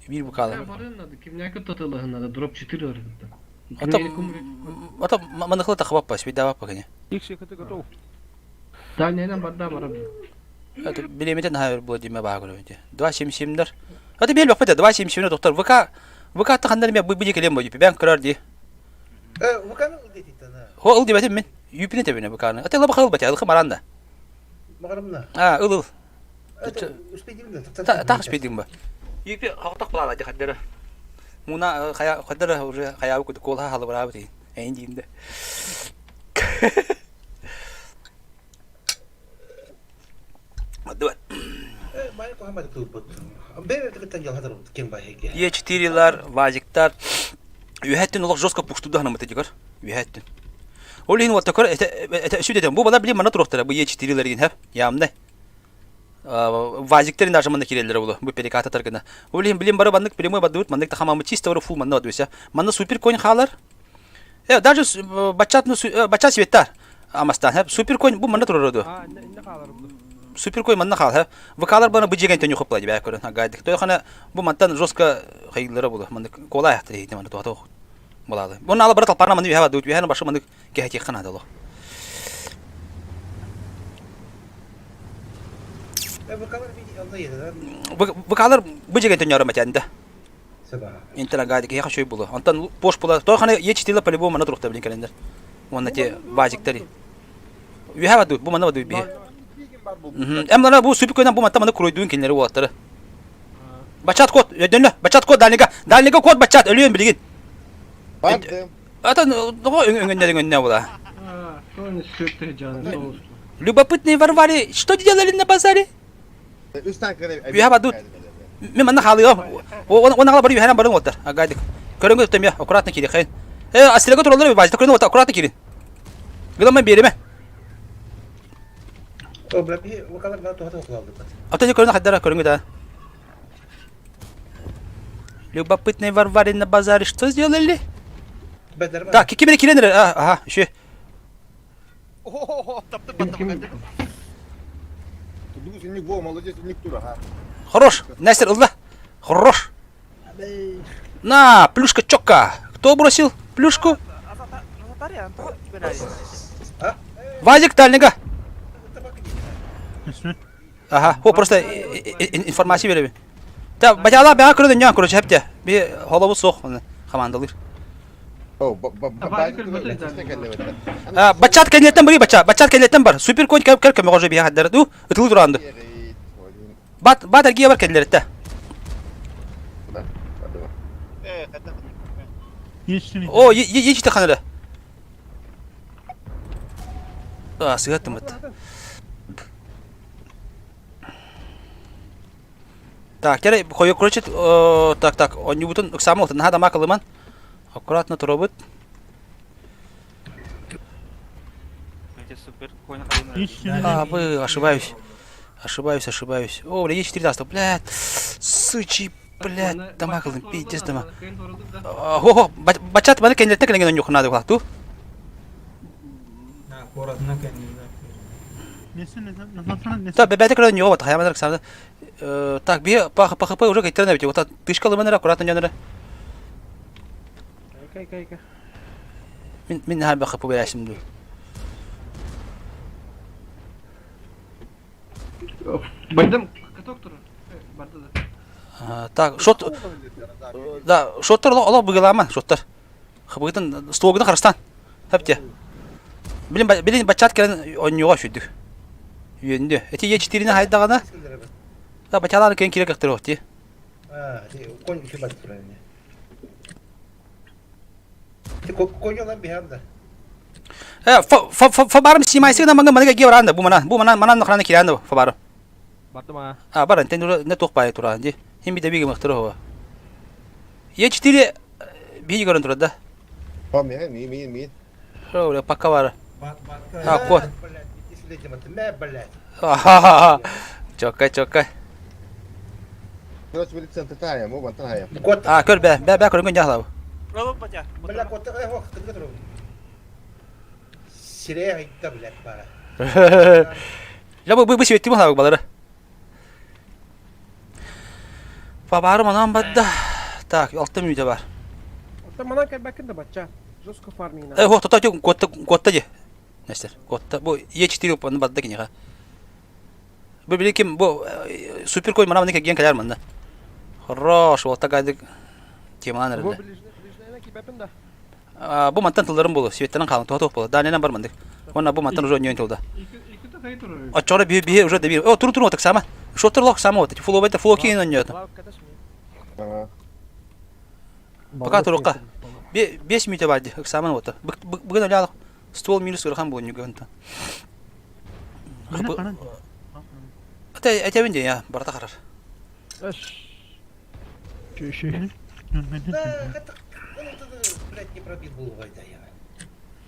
Бир ВК. Кимняка татылыһын надо, дроп 4 ырытты. Ата ата манна хылы тахабап па, свидава па кене. Икс екіті готов. Дальнейден барда барап. Это билеметен хайыр була диме баа көрөбүн. 2.77-дер. Ата бел бакпа 2.77 доктор ВК ВК тахандар ме бу бу келем бу бен көрөр ди. Э, ВК-ны ылдетит ана. Хо ыл дебетим мен. Юпине тебине ВК-ны. Ата лаба хыл бата, ылхы маранда. Мағарымна. А, ыл ыл. Это успейдим да. Та та успейдим ба. Юпи хактак булала ди хаддара. Муна хая хаддара уже хая ку кола халы барабы ди. Эйн димде. Мадуат. Э, май ко хамад кылбыт. Бе тыгыттан жал хадыр кем бай хеге. Е4-лар, вазиктар. Үһәттен олох жестко пуштуда ханамыты дигер. Үһәттен. Ол иһин вот такой это это сүдетен бу бала билим мана турохтара бу Е4-лер ген хәп. Ямда. Вазиктерин даже мана киреллер булу. Бу переката таргына. Ол иһин билим бары бандык прямой бадыбыт мандык тахамамы чисто бары фул манна бадыбыса. Манна супер конь халар. Э даже бачатны бачат светтар. Амастан хәп супер конь бу манна туророду. А, не халар бу. Супер конь манна хал хәп. ВКлар баны бу жеген төнү хоплады бә көрөн. Гайдык. Той хана бу мантан жестко хайыллары булу. Манда кола яхтыр хейте манда туата булады. Буны ала брат алпарна манда үһә бады. Үһәне башы манда кеһә тиққан адалы. Э, ВК-лар би анда еде. ВКлар бу жеген төнү арама тянда. Саба. Интера гайдык яха шөй булу. Онтан пош була. Той хана Е4 по-любому манда турукта билин календар. Онна те вазиктери. Үһә бады. Бу манда бады би. Эм бу супер койдан бу манда манда куройдуун кинлери болаттары. Бачат код, өдөнлө, бачат код дальнига, дальнига код бачат, өлүөн билигин. Бардым. Ата ного өңөннө өңөннө була. А, соны сөттө жаны соус. Любопытные Варваре, что делали на базаре? Үстан кырып. Үһә бадут. Мен манна халыгам. Он ала бары үһәнә барын оттар. Агайдык. Көрөнгө төм я, аккуратно кири хайын. Э, астрага туралар базда көрөнгө отар, аккуратно кири. Гыламан береме. О, бля, би ВК-лар бана туата кылалды. Ата не көрөнгө хаддара көрөнгө да. Любопытные Варваре на базаре что сделали? Так, ким кирен Ага, еще. Хорош, Нестер, ылла. Хорош. На, плюшка чокка. Кто бросил плюшку? Вазик дальнего. Ага, о, просто информация береби. Та, бачала бяга көрөдөн нян короче хепте. Би холобу суох командалыр. Бачат кенеттен бери бача, бачат кенеттен бар. Супер конь кел кел көмөгө же бия хаддар. Ду, ытылы туранды. Бат бат эргие бар кенлеретте. О, ечте ханара. А, сыгаттымыт. Так, теперь хойо короче, так, так, онньубутун ыксаама отун, наһаа дамаа кылыман. Аккуратно туробут. А, вы, ошибаюсь. Ошибаюсь, ошибаюсь. О, бля, Е4 даст, блядь. Сучий, блядь, дамаа кылым, пиздец дама. Хо-хо, бачат маны кэннилэртэн кэлэн онньуоххун наада буолла, Так, бэбээтэ көрөн ньуо бата, хайаман Александр. Так, би по ХП уже кайтаран эбит. Вот тышка лыман аккуратно ньонера. Кай кай кай. Мин мин наһаа ХП берәсим ду. Байдам каток турар. Барда да. Так, шот Да, шоттар олох быгыламан, шоттар. Хабыгытын столгытын харыстан. Хапте. Билин билин бачат кэлэн онньуга сүрдүк. Үөндү. Эти Е4-ни хайдаҕына да бачалааны кэн кире кыктырыох ти. А, конь кибат туран. Ти конь olan бихам да. Э, фабарым симайсыгына маңга маныга ге баранда бу манан бу манан манан нохрана киранда фабарым. Бардым а. А, баран тен не туох баайы туран ди. Хим би дебиге мыктыры Е4 биһиги көрөн турар да. О, мен, мен, мен, мен. Бля, пока бар. А, кот. Блядь, Ха-ха-ха. Чокка, чокка. Короче, били центр тая, му бантан хая. А, көр бә, бә, бә көрөнгөн жахлабы. Бля, кот, эх, ох, кытгы туру. Сире айта, блядь, бара. Я бу бу светти махлабы балары. Бабарым анам бадда. Так, 6 мүнөтө бар. Оттон манан кэлбэккин да бачча. Жестко фарминг. Э, хо, тота котта котта же. Нестер, котта. Бу Е4 аны бадда кинеха. Бу били ким бу супер кой мана маны ген калар манна. Хорош, вот такая темалар Бу эрде. ближнейна кибепин да. Бу мантан тылларым болу, светтен қалың, тоға тоқ болу. Даненен бар мандык. Онна бу мантан уже ойнойын тылда. Очора би би уже дебир. О, туру туру так сама. Шоттер лох сама вот. Фуло бета фуло кейин ойнойт. Пока турукка. 5 минут барды. Саман вот. Бүгін ойлалық. Ствол минус ырхан болу нүгөнтө. Ата этебин де я барта харар. Блядь, не пробил был войда я.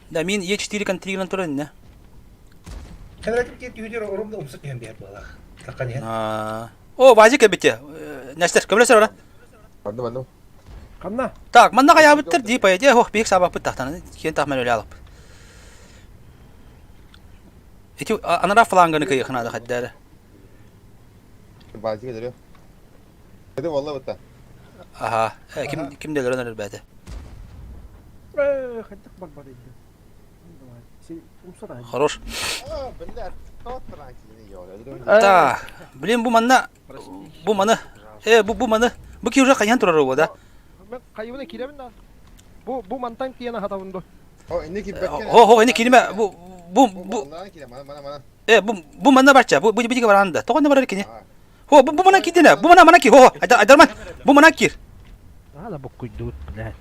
Да, мин Е4 контригран туран не. Хәҙрәтем килеп түһүдер орумда умсык түһән бер була. Такан я. О, вазик бите. Нәстер, көмләсер ора. Барды, барды. Канна. Так, манна каябыттыр ди по идее, ох, бик сабак бит тахтан. Кен тахман өле алып. Эти анара фланганы кыйхына да хаддары. Базик эдер. Эде валла бата. Аха, ким ким делер өнөр бәте. Э, хаттык бар бар иди. Давай. Хорош. А, блядь, тот ранки Так, блин, бу манна бу маны. Э, бу бу маны. Бу ки уже каян турар бу да. Мен кайыбына киребин да. Бу бу мантан тиена хатабынды. О, инне ки бәккә. Хо, хо, инне кириме бу бу бу Мана, мана, мана. Э, бу бу манна барча, бу бу бу баранда. Тогон барар кини. Хо, бу бу мана кидине. Бу мана мана ки. Хо, айдарман. Бу мана кир. Надо бу куйдут, блядь.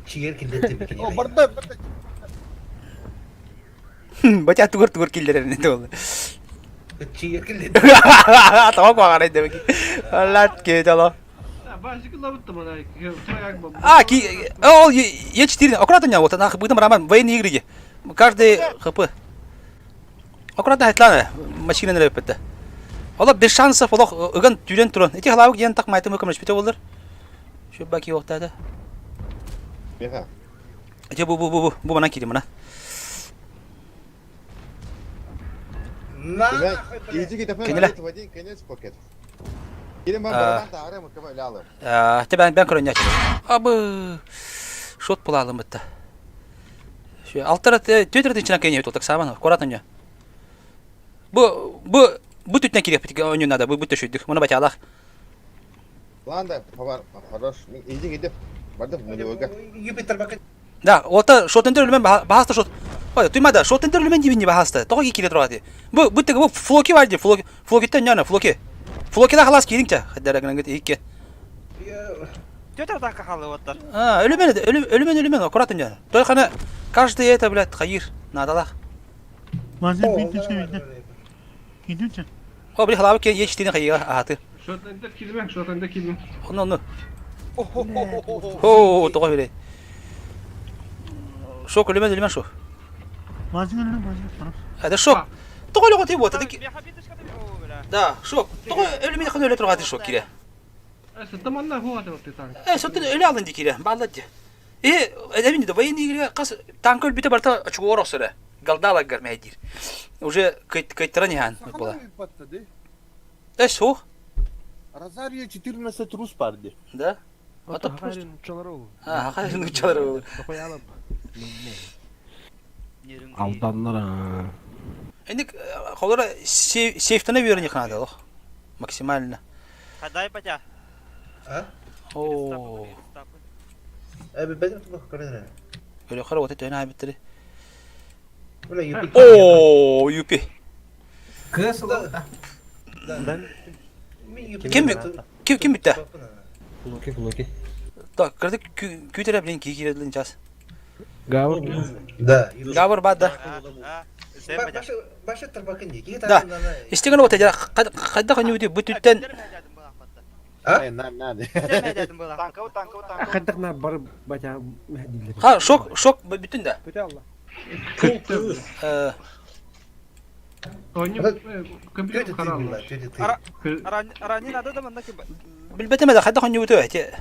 Чигер килдетти О, барды, барды. Бача тугур тугур киллер не болду. Чигер килдетти. Тамак багар эди. Аллат ке жало. А, ки ол Е4 аккуратно не вот на бытом роман военные игры. Каждый ХП. Аккуратно айтланы машина нереп бетте. Ола без шансов олох ыган түрен туран. Эти халавык ен так майтым өкөмөш бите болдур. Шөббаки уохтаата. Меха. Ити бу бу бу бу бу манан киирим мана. Кинилэ. Те бен бен көрөннө. Абы. Шот булалым битте. Şu алтара төтөр тычына кене бит так сабан аккуратно. Бу бу бу түтнә кирәк бит оню надо бу бу төшөйдүк. Муну бачалах. Ладно, хорош. Иди иди. Бардым, нулевойга. Да, ота шотендер үлмен баһаста шот. Ой, туймада, шотендер үлмен дибин баһаста. Тоҕо киирэ турати. Бу бу теге бу флоки бар ди, флоки. Флокиттен няна, флоки. Флокида халас киириҥчэ. Хаддара гынан гит икки. Тетя так халываттар. А, өлүмэн өлүмэн өлүмэн аккуратно няна. Той хана каждый это, блядь, хайыр надалах. О, били халабы кен ечтини хайыга ааты. Шотанда килмә, шотанда килмә. Ону ону. О, тоҕо били. Шок өлүмэн өлүмэн шо. Это шок. Тоҕо өлөҕө ти буота. Да, шок. Тоҕо өлүмэн хана өлө турҕаты шок кире. Сытыманна хуата ты танк. Э, соттун өлө алын ди кире. Балла ди. Э, эбин да военный игре қас танк өлбүтэ барта очугор охсоро. Галдалаггар мэйдир. Уже кыйтыран иһан була. Э, суох. Розарио 14 рус парди. Да? А то просто А, хайын нучалар ол. Алданнар. Эник холора сейфтана берни ханада лох. Максимально. Хадай батя. А? О. Э, бедем тубах көрөнөр. Көрө хара вот это айбыттары. Бля, юпи. О, юпи. Кыс да. Ким ким ким битте? Флоки, флоки. Так, кырдык күтәрә белән ки кирәдлен час. Гавр. Да. Гавр бар да. Башы башы тарбакын ди. Да. Истеген вот это кайда ханюди бүтүттен А? На, на. Танкы, танкы, танкы. Хаддак на бар батя мәһдилер. Ха, шок, шок бүтүн да. Бүтә алла. Э, Компьютер харам. Ранин надо да манна ким. Билбетеме да кайда ханюди өте.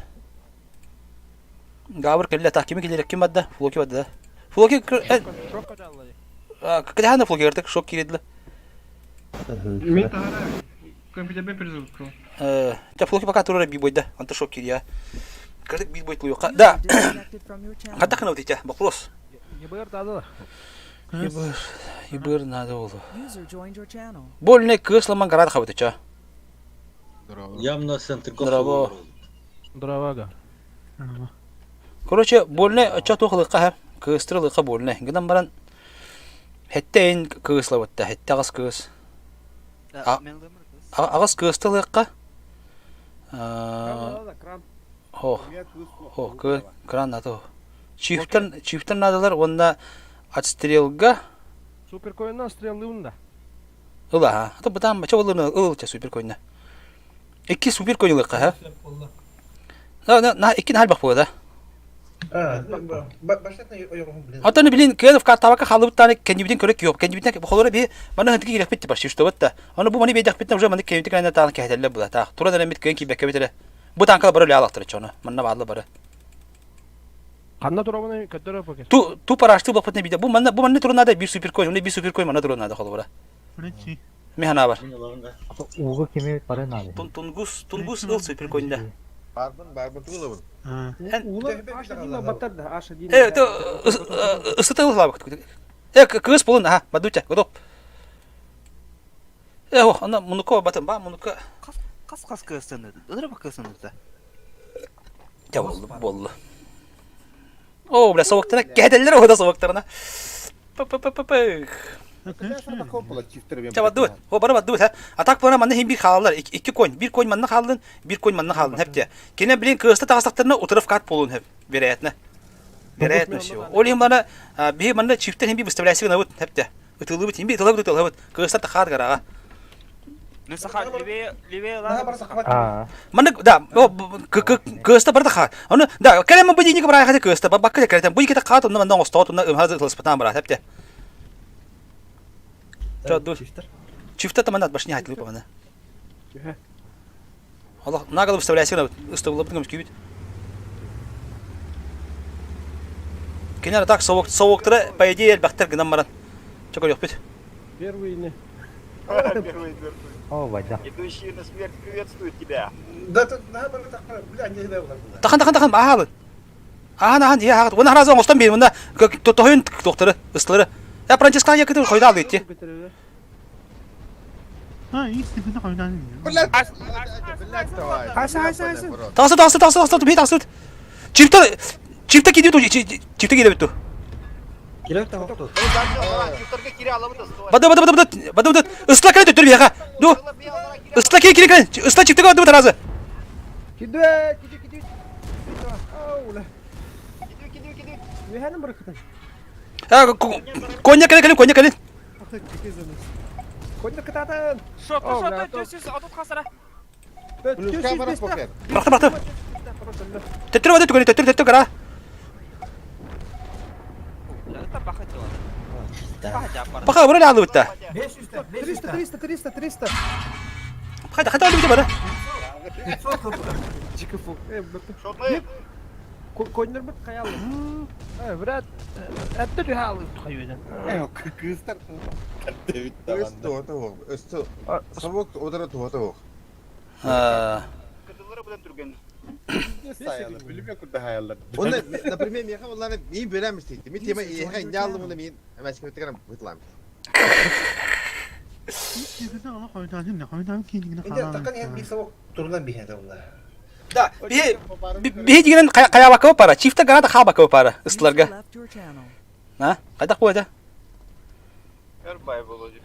Гавр келле так кими келер ким бадда? Флоки бадда. Флоки Кадахана флоки кертик шок киредле. Мин тахара компьютермен перезагрузка. Э, та флоки пока турара би бойда. Анта шок кирия. Кырдык би бойтлу юкка. Да. Кайда ханюди өте? Вопрос. Ебыр тады. Ебыр, ебыр надо было. User joined your channel. Больный кысламан гарад хабыты ча. Явно центр Здраво. Здравага. Короче, больный ача тухлыкка ха. Кыстырылыкка больный. Гынан баран хеттейин кыслабытта, хетте агас кыс. Агас кыстылыкка. Хо. Хо, кран надо. Чифтер, чифтер надалар, онда отстрелга. Суперкоиннан стреллыын да. Ыла, ха. Ата бутан бача олырны ылча суперкоинна. Икки суперкоинлыкка, ха. На, на, на, икки нахал бак да. А, баштатна ойогун билен. Атаны билин кедов картабака халыбыттаны кендибитин көрөк yok. Кендибитин холора би маны хынтыки керек битти баш что битти. Аны бу маны бейдак битти уже маны кендибитин кенде тагын кәһәтәлле була. Таг тура да бит кен кибекке битере. Бу танкала бары лялактыр чоны. Манна баалы бары. Канна турабыны көтөрө пакет. Ту ту парашты бу битне биде. Бу манна бу манна турна да бир супер койн, уны бир супер койн манна турна да холора. Механа бар. Ууга кими бары надо. Тун тунгус тунгус ыл супер койнда. Барбын, барбын тулабын. Улар аша дина баттар да, аша дина. Э, то ысыта ыллабык. Э, кыз болун, аха, бадуча, готов. Э, о, ана мунука батын, ба, мунука. Кас кас кыстыны. Ыдыр бак кыстыны да. Я болду, болду. О, бля, совактара, кәдәлләр ода совактарына. П-п-п-п. Чаба дует. О, бара бат дует, ха. А так бана манна хим бир халалар, икки конь, бир конь манна халдын, бир конь манна халдын, хеп те. Кене блин кыста тагастактарына утырып кат болун хеп, вероятно. Вероятно всего. Ол хим бана би манна чифтен хим би выставляйся на вот хеп те. Ытылы бит, хим би ытылы бит, ытылы бит. Кыста тахат гарага. Ну саха левее левее ладно. Манна да, кыста бар да Оны да, калем бу дини кабра хаты кыста, бакка калем бу икете кат, онна манна остот, онна хазы тылспатан бара хеп те. Чо Чифта там надо башни хат лупа мана. Аллах наголо выставляйся на выставил бы кюбит. Кинилэр так совоктара, по идее, элбэхтэр гынан баран. Чэ көрүөхпүт. Первый не. Первый мертвый. О, байда. Идущие на смерть приветствуют тебя. Да тут на бары тахара, бля, не знаю, Тахан, тахан, тахан, аһаалын. Ахан, ахан, иә, ахан. Уна харазы оҥостон биир, мында тохойун тохтары, ыстылары. Я Франческо я кытыр хойда алды итти. А, если бы хойда. Блядь, блядь, Хаса, хаса, хаса. Тахсы, тахсы, тахсы, тахсы, бей тахсы. Чифта, чифта киди ту, чифта киди биту. Кирилл там кто? Бады, бады, бады, бады, бады, бады. Ысла кэлэ төттөр биэхэ. Ду. Ысла кири кири кэлэ. Ысла чифта кэлэ таразы. Киди, киди, киди. Аула. Үөһэнэн барыкытын. Коня кэлэ кэлин, коня кэлин. Коня кытаатын. Шоту, шоту, төсүс, отут хасара. Бырахты, бырахты. Төттөр бады түгөни, төттөр, төттөр кара. Баха, бұры алды бітті. 300, 300, 300, 300. Қайда, қайда алды бітті бары? Коннор бит хаялы. Э, брат, әтті түхалы хайудан. Кыздар. Өстө ота ох. Өстө. Совок одара туота ох. Кытылары будан түрген. Билбе курда хаяллар. Оны, например, меха олары мин берем истейти. Мен тема еха инде алдым оны мин мәскәүтә бытлам. Да, бие деген каябакы пара, чифта гана хабакы пара, ыстыларга. А? Кайда койды? Эрбай Володя.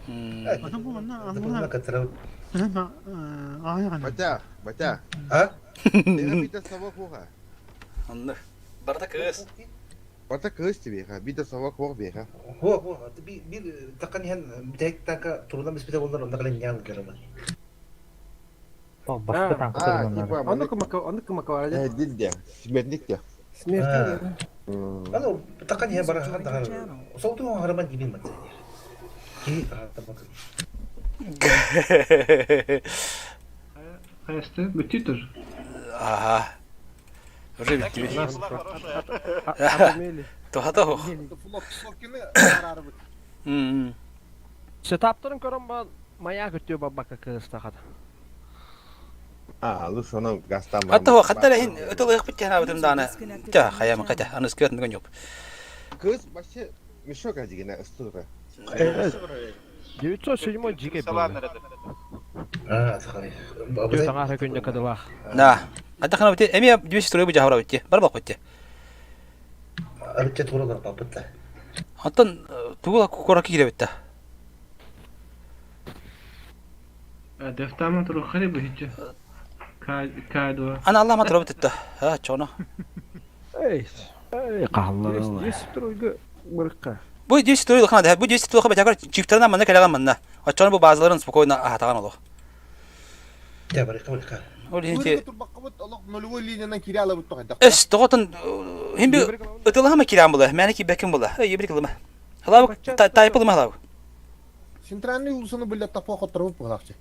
Батя, батя. А? Бита совок оха. Анны. Барда кыз. Барда кыз тебе, ха. Бита совок ох беха. Хо, хо, бир такан хен битек така турунан бис бите болар онда кален ян керема. Башка танк турунан. Онны кымака, онны кымака бар. Э, дилде. Смертник те. Смертник. Аны такан хен бара хан таган. Сол ту харман дибин мат. Ки табак. Хайасты бүтті тұр. Ага. Уже bitti. Тоха ох. Сетаптарын көрөн ба мая көтүө бабака кырыстахат. А, лучше оно гастан Хатта хо, хатта лехин өтөл ык бит жана бутым дана. Та хаяма ката, аны скөт мөгөн yok. Кыз вообще мешок адигена ыстыгы. 907 жиге болды. А, сахай. Түө таңара күндө кадылах. Да. Хатта хана бит эми 200 тройбу жахара бит. Бар бак бит. Арытча туралар бапытта. Аттан тугула кукора кире бит. Дефтама туру хали бихичи. Кайдуа. Ана Аллах матра бит. Ха, чона. Эй, эй, калла. 200 тройга барыкка. Бу 200 тройга хана, бу 200 тройга бачакар чифтерна манна келеген манна. Ачона бу базаларын спокойно ахатаган олох. Я барыкка барыкка. Ол хинти Нулевой линиядан кире алып тугайда. Эс тоготон химби ытылама кирам була, мени ки бекин була. Эй, ебрик кылма. Халаб тайпылма халаб. Центральный улусаны биле тапа которып булакчы.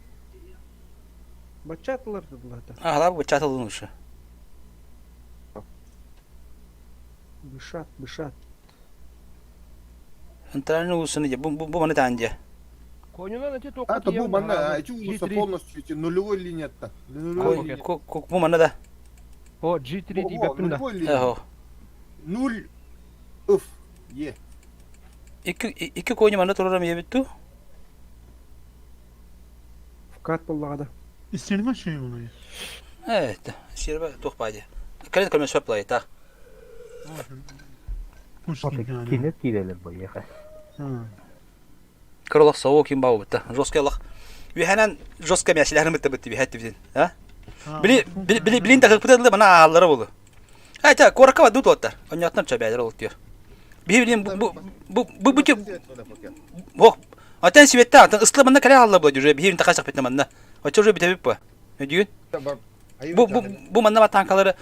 Бачатылар дедилер. Халаб бачатылын ушу. Бышат, бышат. Центральный улусаны же бу бу маны таанже. Конюнан эти току А, то бу мана, эти улуса полностью эти нулевой линия-то. Бу мана да. О, G3 дибеппин да. Эхо. Нуль Ф Е. Икки икки коню мана турарам ебитту. Вкат боллага да. Истерма şey bunu. Evet, сербе тухпайды. Калет көлмө сөп та. Кинет кирелер бу еха. Кырылық сауы ким бау бітті. Жесткий лох. Үйхәнән жесткий мәселәрен бітті бітті бихәтті бітін. А? Били били билин тахып бітті бана аллары болу. Айта, коракка баду тоттар. Онятнар чабәлер ол тиер. Би билин бу бу бу бу Ох, атан светте атан ысла мында кале алла булды уже бихин тахасак битне мында. Ачы уже битеп бу. Өдүгүн? Бу бу бу мында танкалары.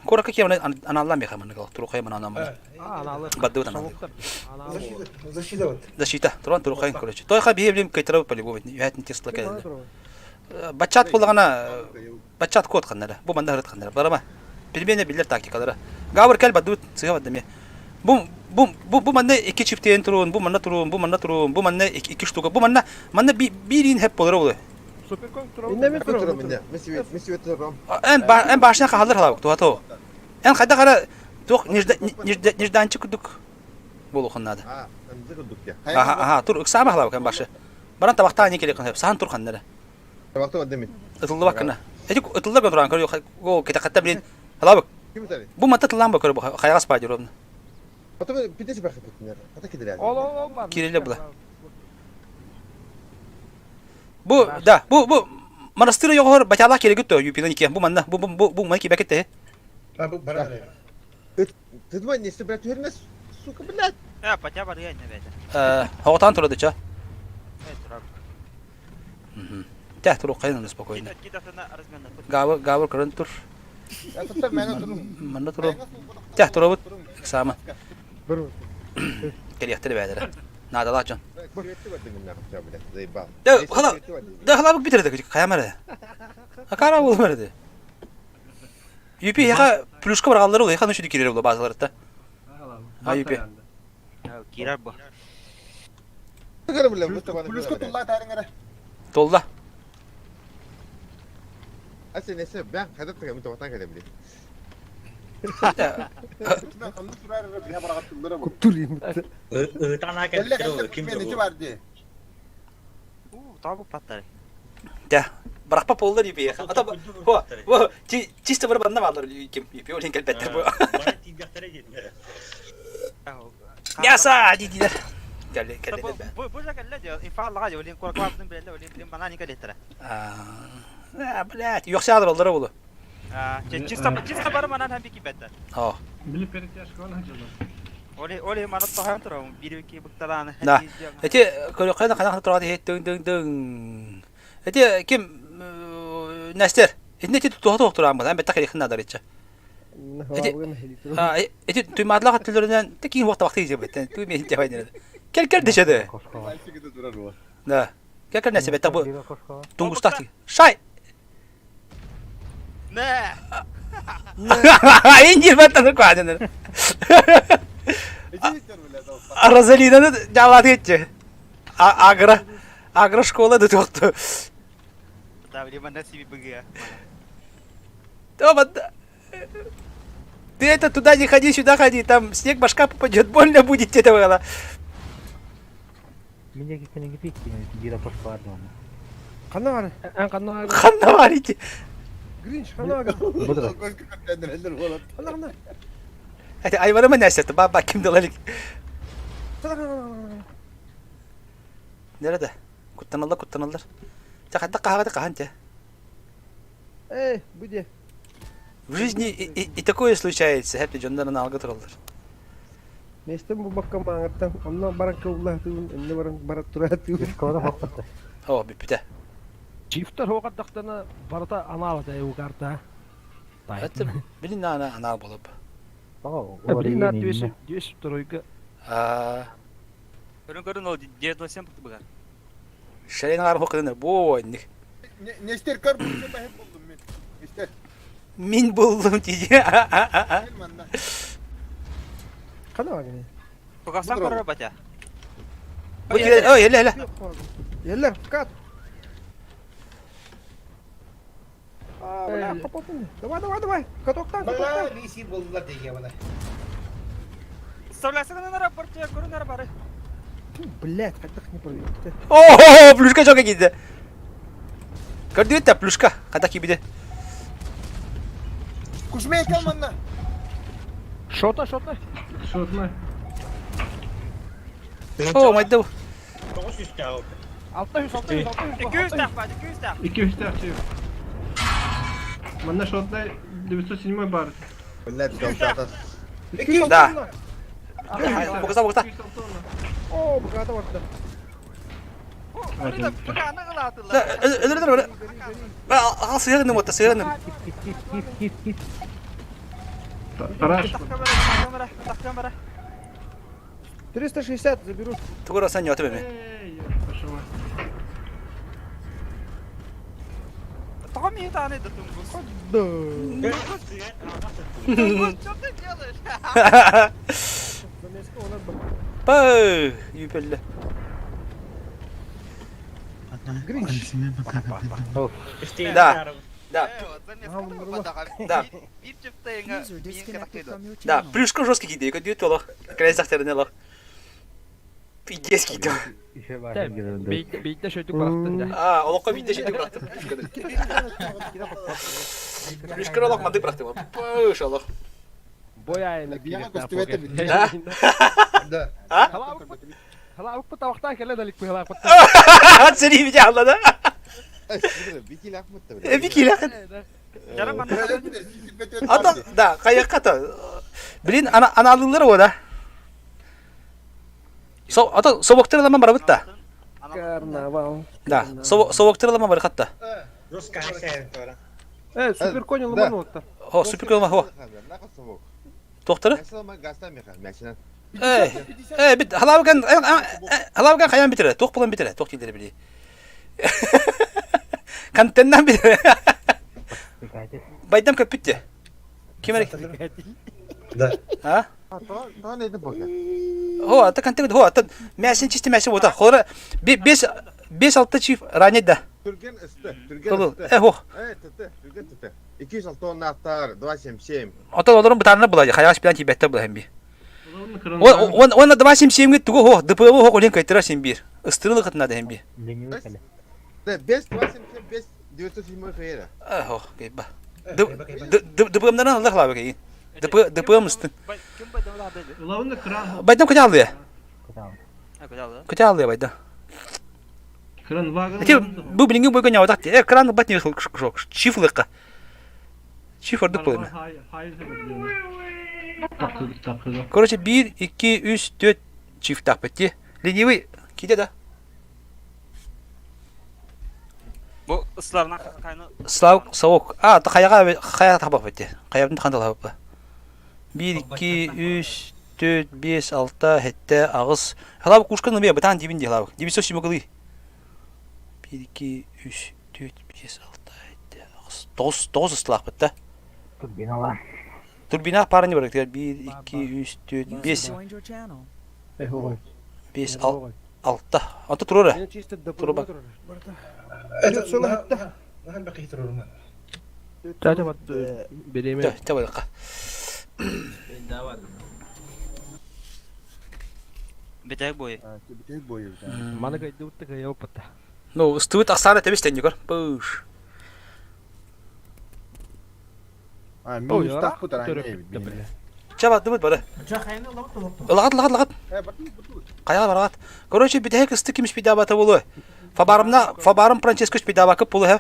Коракка кем аналлам бихамын кал. Турукай мына анам. Бадды анал. Защита вот. Защита. Туран турукай короче. Тойха бихим кайтарып по-любому. Юхатын тесла келди. Бачат булагана бачат кот каннара. Бу манда хырыт каннара. Барама. Пельмени билер тактикалары. Гавр кэл бардыбыт, сыһа барда эмиэ. Бу бу бу бу манна икки чиптиэн туруун, бу манна туруун, бу манна туруун, бу манна икки штука, бу манна манна биир иин хэп болар олы. Инне мен турам инне. Мен свет, мен свет турам. Эн эн башня хаалар халабык туха Эн хайда кара туох нежданчик курдук буолуохун наада. Аха, аха, тур ыксаама халабык эн башы. Баран табахтаа не келек ханап, сахан тур ханнара. Табахта бадда мин. Ытыллыбак кына. Эти ытыллар туран көрү го кетақатта билин халабык. Бу матта тыллаан ба көрү хайагас баа ровно. Потом питеси бахы питнер. Ата кидерер. Ол ол ол бар. Кирилле була. Бу да, бу бу монастырь йогор батяла керегит то юпина нике. Бу манна бу бу бу бу май кибекет те. А бу бара. Ты думаешь, не собирать түһэрмэс, сука, блядь. Э, батя барыга инне бэйдэ. Э, хоҕотаан турады ча. Э, турар. Тә турук кайын спокойно. Габыр габыр көрөн тур. Манна туру. Тә турабыт. Ыксаама. Кэлиэхтэрэ бэйэлэрэ. Наадалаах дьон. Да, хала, да халабык бүтэрдэ хайамара. Акара буолум эрэ. Юпи яха плюшка баргаллары ол яха нүшүдү кирер була базаларытта. А юпи. Кирер бу. Плюшка тулла тарыңара. Толла. Ase nese ben kadar takım topatan kadar bile. Ыытан кэлбиттэр ким Табу паттары. Да. Барахпа поллар юпи яха. Ата во во чисто бір банна балар ким юпи олин кэлбэттер бу. Мясо дидилер. Кэлли кэлли. Бу бу жакалла дьэ инфааллаҕа дьэ олин куораккабытын билэллэ олин билин банаани кэлиэттэрэ. Аа, блядь, юхсаадыр олдора булу. Аа, чисто чисто бары манан һәм бики бәттер. Оо. Били перетяжка он хадьылар. Оли оли манат тоһон турабын биир ки быкталааны. Да. Эти көрөккө хана тураад дың дың дың. Эти ким Нестер. Итне ти туха тух туран баа, бетта керехин надар ичча. Эти эти туймадлага төлөрүнөн текин вакта вакты жеп беттен. Туй мен жабай Кел кел дешеди. Да. Кел кел несе бетта бу. Тунгустак. Шай. Не. Инжир баттан куадын. Розалинаны жалады етче. Агро агро школа да тоқты. Да, билин манна сиби быгыа. Тома, ты это туда не ходи, сюда ходи, там снег башка попадет, больно будет тебе было. Меня киккенеги пиккин, дира пошла дома. Ханна бар. Эн ханна бар. Ханна бар ити. Гринч ханна бар. Ханна ханна. Hadi ayvarıma ne açtı? Bak bak kim dolarlık. Nerede? Kutlanırlar kutlanırlar. Çakadda kahvede kahanca. Эй, буде. В жизни и, и, и такое случается. Hep de canlarını algı turallar. Местем бу бакка маңаттан, онно баран кыллаһтыын, энне баран барат тураатыын. О, бүппүтэ. Чифтер хоҕардахтана барыта анаалата угарта. Это билин ана ана болуп. Блин, на 200 202-га. А. Көрүн көрүн ол 907 быгар. Шарен ар хокын бу ойник. Нестер көр бу бахып болдум мен. Нестер. Мин булдум тиже. Ханна бар гene. Тугасан көрөр батя. Бу ой, еле еле. Еле, кат. А, бля, попопын. Давай, давай, давай. Катоктан, катоктан. Бала биси болдулар деген бана. Согласен на рапорте көрүн бары. Блять, хайдах не провел. О, плюшка жок кийди. Көрдү да плюшка. Када кийбиде. Кушмей калманна. Шота, шота. Шотна. О, майда. 900 600, 600, 600. 200 тах ба, 200 тах. 200 тах чип. Манна шотна 907 бар. Блядь, долтата. Да. Бугаза, бугаза. О, бугаза барда. Өлөр өлөр. Ал сыйырным отта, сыйырным. Тараш. Камера, 360 заберу. Тугура сан ёты беме. Тоҕо миһи тааны да тунгус? Тунгус, что ты делаешь? Пы, юпелле. Да. Да. Да. Да, плюшка жесткий киде, көдү толох. Крайзахтерне лох. Пиздец киде. Бийтэ шөйтүк барахтын да. А, олоххо бийтэ шөйтүк барахтын. Плюшка олох мандык барахтын. Пыш олох. Бой айына Да? Да. А? Халаабыппыт табахтаан кэлэ далик быһалаахпыт. Сэрии бите алла да. Бикилах. Ата да, каякка Блин, ана аналылар о да. Со ата собоктор ламан барабыт да. Карнавал. Да, собоктор ламан барыкат да. Э, супер конь ламан отта. Хо, супер конь хо. Тохтары? Э, э, бит халабыкан халабыкан хаян битире, тох булан битире, тох тилдери били. Контеннан битире. Байдам көп битти. Ким эрик? Да. А? Хо, ата контент хо, ата мясин чисти мясин бота. Хора бес бес алты чиф ранет да. Түрген ысты, түрген ысты. Э, хо. Э, т, түрген т. 206 нақтар, 277. Отон олорун бытарына була, хайаш билан тибетте була хемби. Он он 277 тугу хо, ДПВ хо колен кайтыра 71. Ыстырылы кытына да хемби. Да, 5 277 5 907 хейра. Э, хо, кейба. ДПМнан аллах лабы кей. ДП ДПМ ыстын. Байдам кытя алды. Кытя алды байда. Кран вагон. Эти бу билинги бойга нявдак. Э, кран бат не шок. Чифлыкка. Чиф ордук болума. Короче, 1, 2, 3, 4 чиф так битти. Ленивый киде да. Бу ысларына кайны. Слав совок. А, та хаяга хая табак битти. Хаябын хандал хабы. 1 2 3 4 5 6 7 8. Халаб кушканы бе бытан дибин ди халаб. Дибин сөз мөгүли. 1 2 3 4 5 6 7 8 9 9 ыстылак битти. Турбиналар. Турбина параны бар. 1 2 3 4 5 5 6 Ата турора. Туруба. Это нахал бақи турор Тата бат береме. Табалка. Битек бойы. Битек бойы. Маны кайды утты кая опытта. Ну, ыстыбыт аксана тебис теннигор. Пыш. А, минус так путар Чаба дыбыт бары. Лагат лагат лагат. Кая барат. Короче, битек ысты кимиш пидабата болу. Фабарымна фабарым Франческо пидабакы пулу хэ.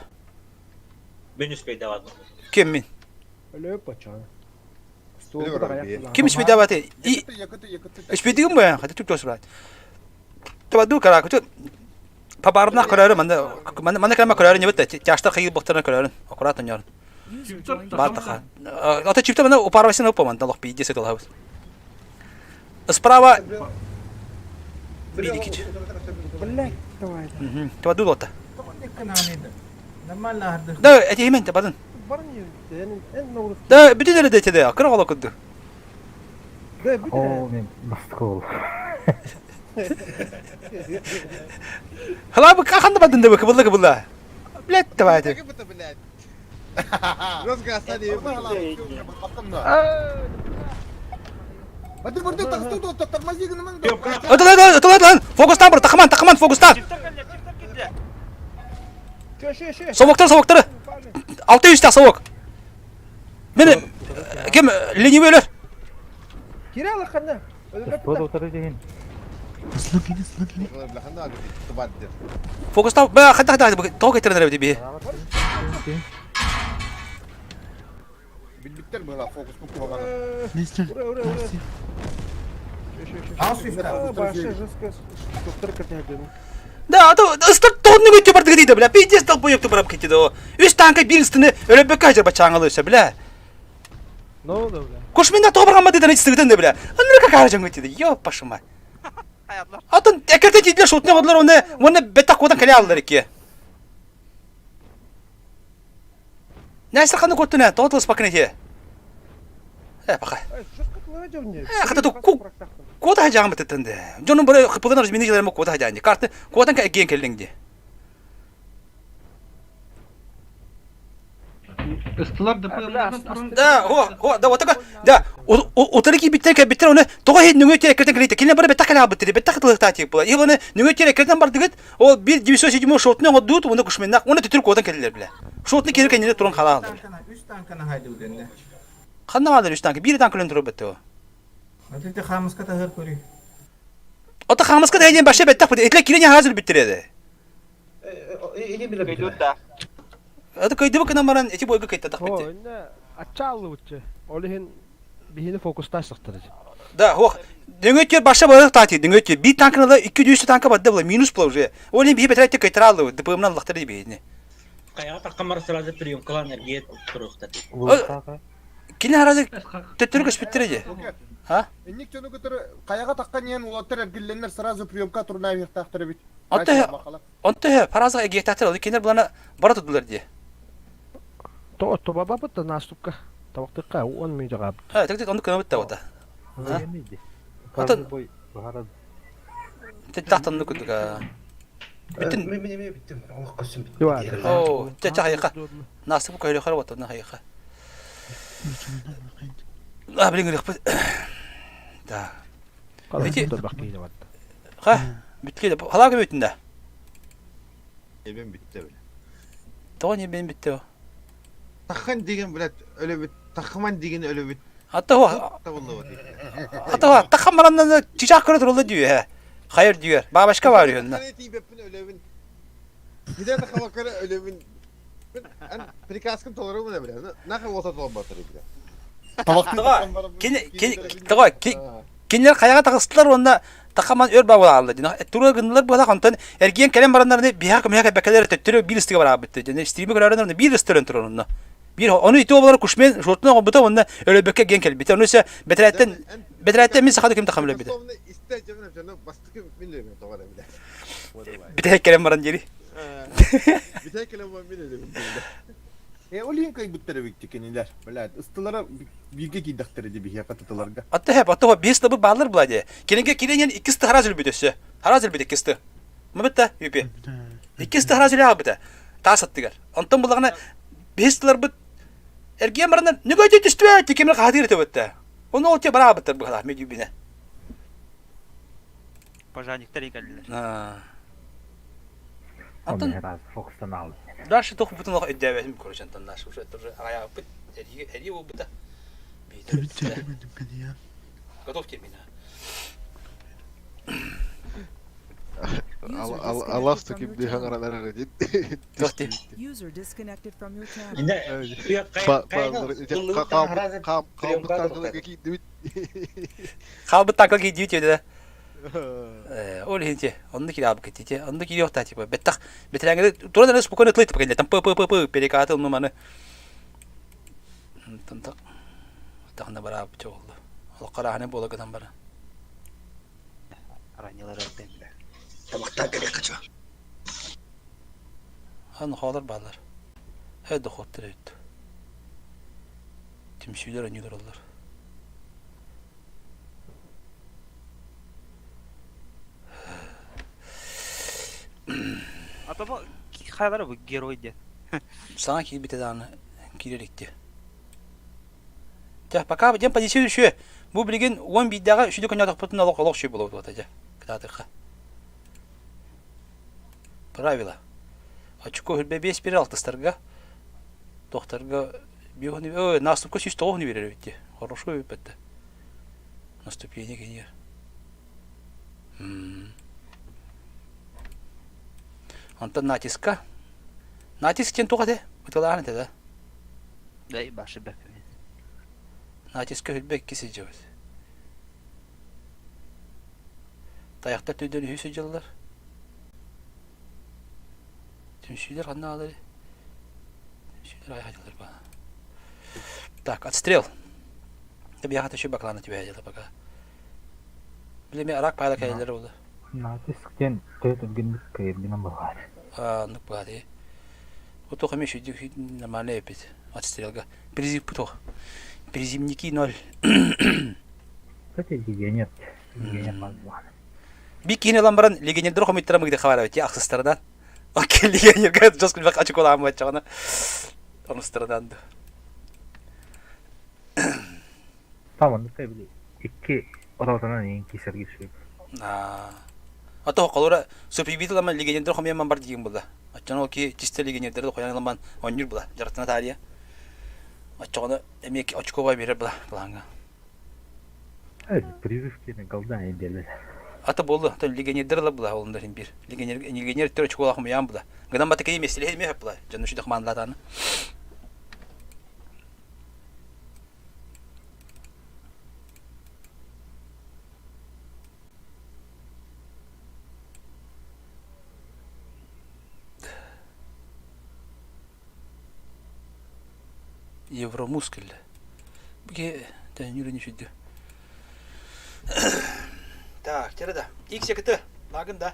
Мен успейдаватым. Кем мен? Өлө пачан. Ким испейдабаты? И Испейдигим бу, хата түк тосур. Таба ду кара күтү. Фабарымна көрөрүм, манда манда манда кама көрөрүм не бит. Тяшта кыйы бактарына көрөрүм. Аккуратно нярын. Бартаха. Ата чипта мана упарвасына упа манда лох пиздец это лабыс. Справа Бидикич. Блять, давай. Таба ду лота. Нормально Да, эти имен табадын. Да, бүтүн эле дети да, кыра кола күндү. Да, бүтүн. О, мен басты Хала бу каханда бадын да кыбылла кыбылла. Блять, давай ты. Отолай, отолай, отолай. Фокустан бар, тахман, тахман, фокустан. Совоктар, совоктары. 600 та совок. Мени ким ленивый өлөр. Кире алаканда. Фокустан, бә, хата хата, ток етернер бит би. Билбиттер была фокус кукуганы. Ура, ура, ура. Да, а то ыстыр тонны көтө бардыгы дейdi, бля. Пиздец долбоёб ты барап кетти да. Үс танка бир ыстыны өлөбөккө ажыр бачаңалы өсө, бля. Ну да, бля. Кошминда тобырган ба дейdi, ыстыгытын да, бля. Анны какая жан көтти, ёп вашу мать. Атын экерте дейдилер, шутне годулар, оны, оны бетак кодан келе алдылар эки. Нәсір қаны көттүнэ, тоҕо тылыспаккын ити? Э, паха. Э, хата ту куота хажаан бытыттан де. Дьонум бары хыпылын мини жыларым куота хажаан ди. Карты куотан ка эгиэн келлиң ди. Ыстылар ДПМ-нан туран Да, о, о, да, отака, да, утары киибиттер кэлбиттер, оны тоҕо иһин нөҥүө тиэрэ кэлиитэ, кинилэр бары бэттэх кэлээбиттэр, бэттэх тылыктаа тиик була. И оны нөҥүө тиэрэ кэлтэн бардыгыт, ол бир 907 шотны оҥордуут, уонна кушменнах, уонна төтүр куотан кэллилэр билэ. Шотны киһи кэннинэ туран халааллар. Үс танканы хайдыбыт эннэ. Ханна баалар үс танка? Биир танк өлөн турар бэтте. Аты хамыска таһыр көрүй. Ото хамыска да диэн баша бэттэх бит. Этле кирине хазыр биттер эде. Или биле Көйдүр да. Аты көйдүбү кынан баран эти бойга кыйтатах О, битти. инне аччааллыбытчы. Ол иһин биһини фокустаасахтар. Да, хох. Дөңөтүөр баша барых таати, дөңөтүөр. Бир танкына 200 танка барды була, минус була уже. Ол иһин биһи бэтэрэтте кыйтараллыбыт, ДПМнан лахтар биһини. Хайаҕа таххан сразу приемкалаан эргийэ туруохтар. Кини харазы төттөрү көспүттэр дии. А? Инник дьону кытары хайаҕа таххан иһэн уолаттар эргиллэннэр сразу приемка турнаабыахтаахтар эбит. Онто онто параза эгиэхтаахтар, ол кинилэр булана бара турдулар дии. То тобабапыт да наступка. Табактыкка он ми жагап. Ha, так так онду кынабыт да ота. Каждый бой баһара Тахтанны күдүк. Бүтүн Мен мен бүттүм. Олох көссүм бүттүм. Оо, ча ча хайыка. Насып көйлө хара батына хайыка. А, билин гырык. Да. Эти Ха, бүтке хала көбөтүн да. Эбен бүтте бile. Тоҕо не бен бүтте о. Таххан деген блядь өлөбүт, тахман деген өлөбүт. Ата хо. Ата хо, таххан мараннан чичак көрө турулла дүйө. Хайыр дүйөр. Бабашка бар үйөннө. Өлөбүн. Биде тахма көрө өлөбүн. Ан приказкын толору биле биле. Наха болса толбатыр биле. Тоҕо, кини кини тоҕо кинилэр хайаҕа таҕыстылар уонна тахаман өр бабылаалла дина тура гыннылар буолах онтон эргиэн кэлэн бараннарны биһа көмөһө кэлбэккэлэр төттөрү биир ыстыга бараабытты дьэ стримы көрөрөнөр биир ыстырын турар онно биир ону ити оболор кушмен шортун оҕобута уонна өлөбөккө гиэн кэлбитэ ону се бэтэрээттэн бэтэрээттэн мин сахады ким тахам өлөбүтэ бүтэһик кэлэн баран диэри Бүтэһик кэлэн баран мин өлөбүн Э, ол иһин кыайбыттар эбит кинилэр. Блядь, ыстылара бииргэ киирдэхтэрэ дии биһиэхэ тытыларга. Атта хэп, атта биэс табы бааллар була дии. Кинигэ киренен иккисти хараас өлбүт өссө. Хараас өлбүт иккисти. Мабытта, юпи. Иккисти хараас өлө аабыта. Таас аттыгар. Онтон буллаҕына биэс тыларбыт эргиэн баранан нүгөйдө түстүбэ тикемер хаатыыр этебетте. Оны ол те бараабыттар быһалаах медюбине. Пожарниктар кэллилэр. Антон Дальше туох бутун олох өйдөөбөтүм короче Антон наш уже тоже аҕайаабыт эрии буолбута. Готов термина. Алас таким дыхаңаралар дит. User disconnected from your channel. Хаалбыт танка киирдибит да. Ол иһин те, онно киирэ аалбыт те, онно киириэхтаа типа бэттэх бэтэрээҥҥэ туран эрэ спокойно тылый типа кэллэ там п п п п перекаты онну маны онтон тахна бараабыт чоҕулла. Олох хараһаны буола гынан бара. Аранньалар артын билэ. Табахтаан кэлиэххэ чо. Аны хоолор бааллар. Э дохуоттар эбит. Түмсүүлэр онньуулар оллор. А то бу хайалара бу герой диэн. Саҥа киирбитэ даҕаны киирэр икки. Дьэ, пока диэн позиция үчүө. Бу билигин 11-дэҕэ үчүдү көннөтөхпүтүн олох олох үчүгэй буолуо дьэ. Кытаатыхха. Правило. Очко хүрбэ 5 бир алтыстарга тохтарга биохуну наступка 109 берер эбит дии. Хорошо эбит Наступление кенер. Онтон натиска. Натиск диэн туох этэ? Ытылаан этэ да? Да, башы бэп. Натиска хүрбэ икки сылдьабыт. Тайахтар түрдөн үһү сылдьаллар. Түмсүүлэр ханна аалары? Түмсүүлэр айхадылар ба. Так, отстрел. Табиаха төшө баклана түбэһэ пока. Билеме арак пайла кэлэлэр болду. Натиск диэн төт өлгөннүк кэйэргинэн баҕар. Аа, оннук баҕар. Бу туох эмиэ үчүгэй нормальный эпит отстрелга. Призыв бу туох? Призывники ноль. Кстати, легионер. Легионер баар. Би киин ылан баран легионердер хомуйтара мыгды хабар эбит ахсыстарынан. Окей, легионерга жос күлбэх очколаан баччаҕына. Онустарынан да. Там оннук били икки ротанан иин кисэргир шөп. А то холура суприбит ламан легионердер хомуйаман бар диген була. Оччоно ол ки чисто легионердер хоян ламан онньур була. Жаратына таария. Оччоҕуна эмиэ очкоға берер була планга. Призыв киэнэ голда биэрбэт. Ата буолла, то легионердер ла була олундар бир. Легионер легионер төр очкола хомуйаан була. Гынан бата кини меселе эмиэ була. Дьону шүдэх маанлатааны. Евромус кэллэ. Бу төннүрүн үчүйдү. Так, тере да. Икс якыты. Лагын да.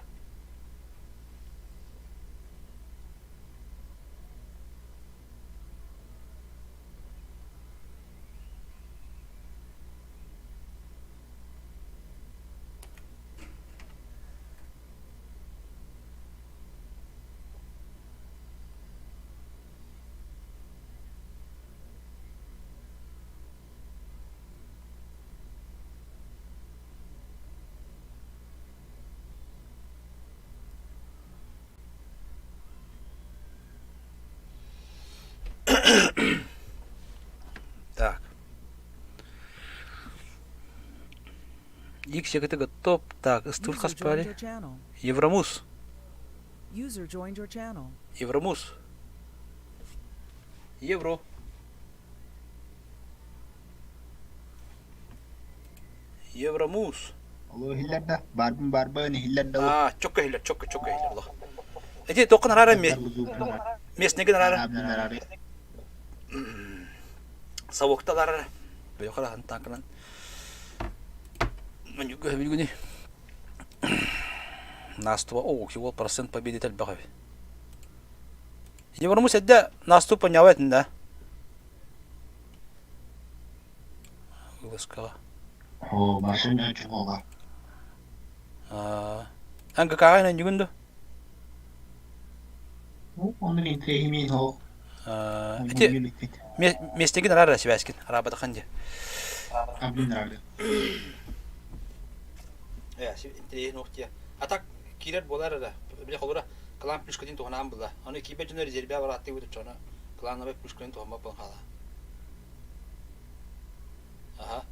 Так. Икс якыты готов. Так, ыстур хаспари. Евромус. User joined your channel. Евромус. Евро. Евромус. Алло, иһиллэр да? Барбын барбын иһиллэр да? А, чокко иһиллэр, чокко, чокко иһиллэр олох. Эти тоққан арара местнеген арара. Савокталар бөйқара танкынан. Билгүни. Наступа, о, ол процент победы элбэх эбит. Евромус эдде наступ понявает да. Вылазкаҕа. О, машина чугуга. Ангакаҕа ньүгүн ду? Оны интехимин хо. Эти местегин арара связкин арабатахан ди. Абин рады. Э, интеллигент охтия. А так киирэр буолар эрэ. Бile холура клан плюшкатын туһанаан була. Аны киибэ дьоно резервэ барааттыы бутут чоно клановай плюшкатын туһаммат буолан хаала. Аха.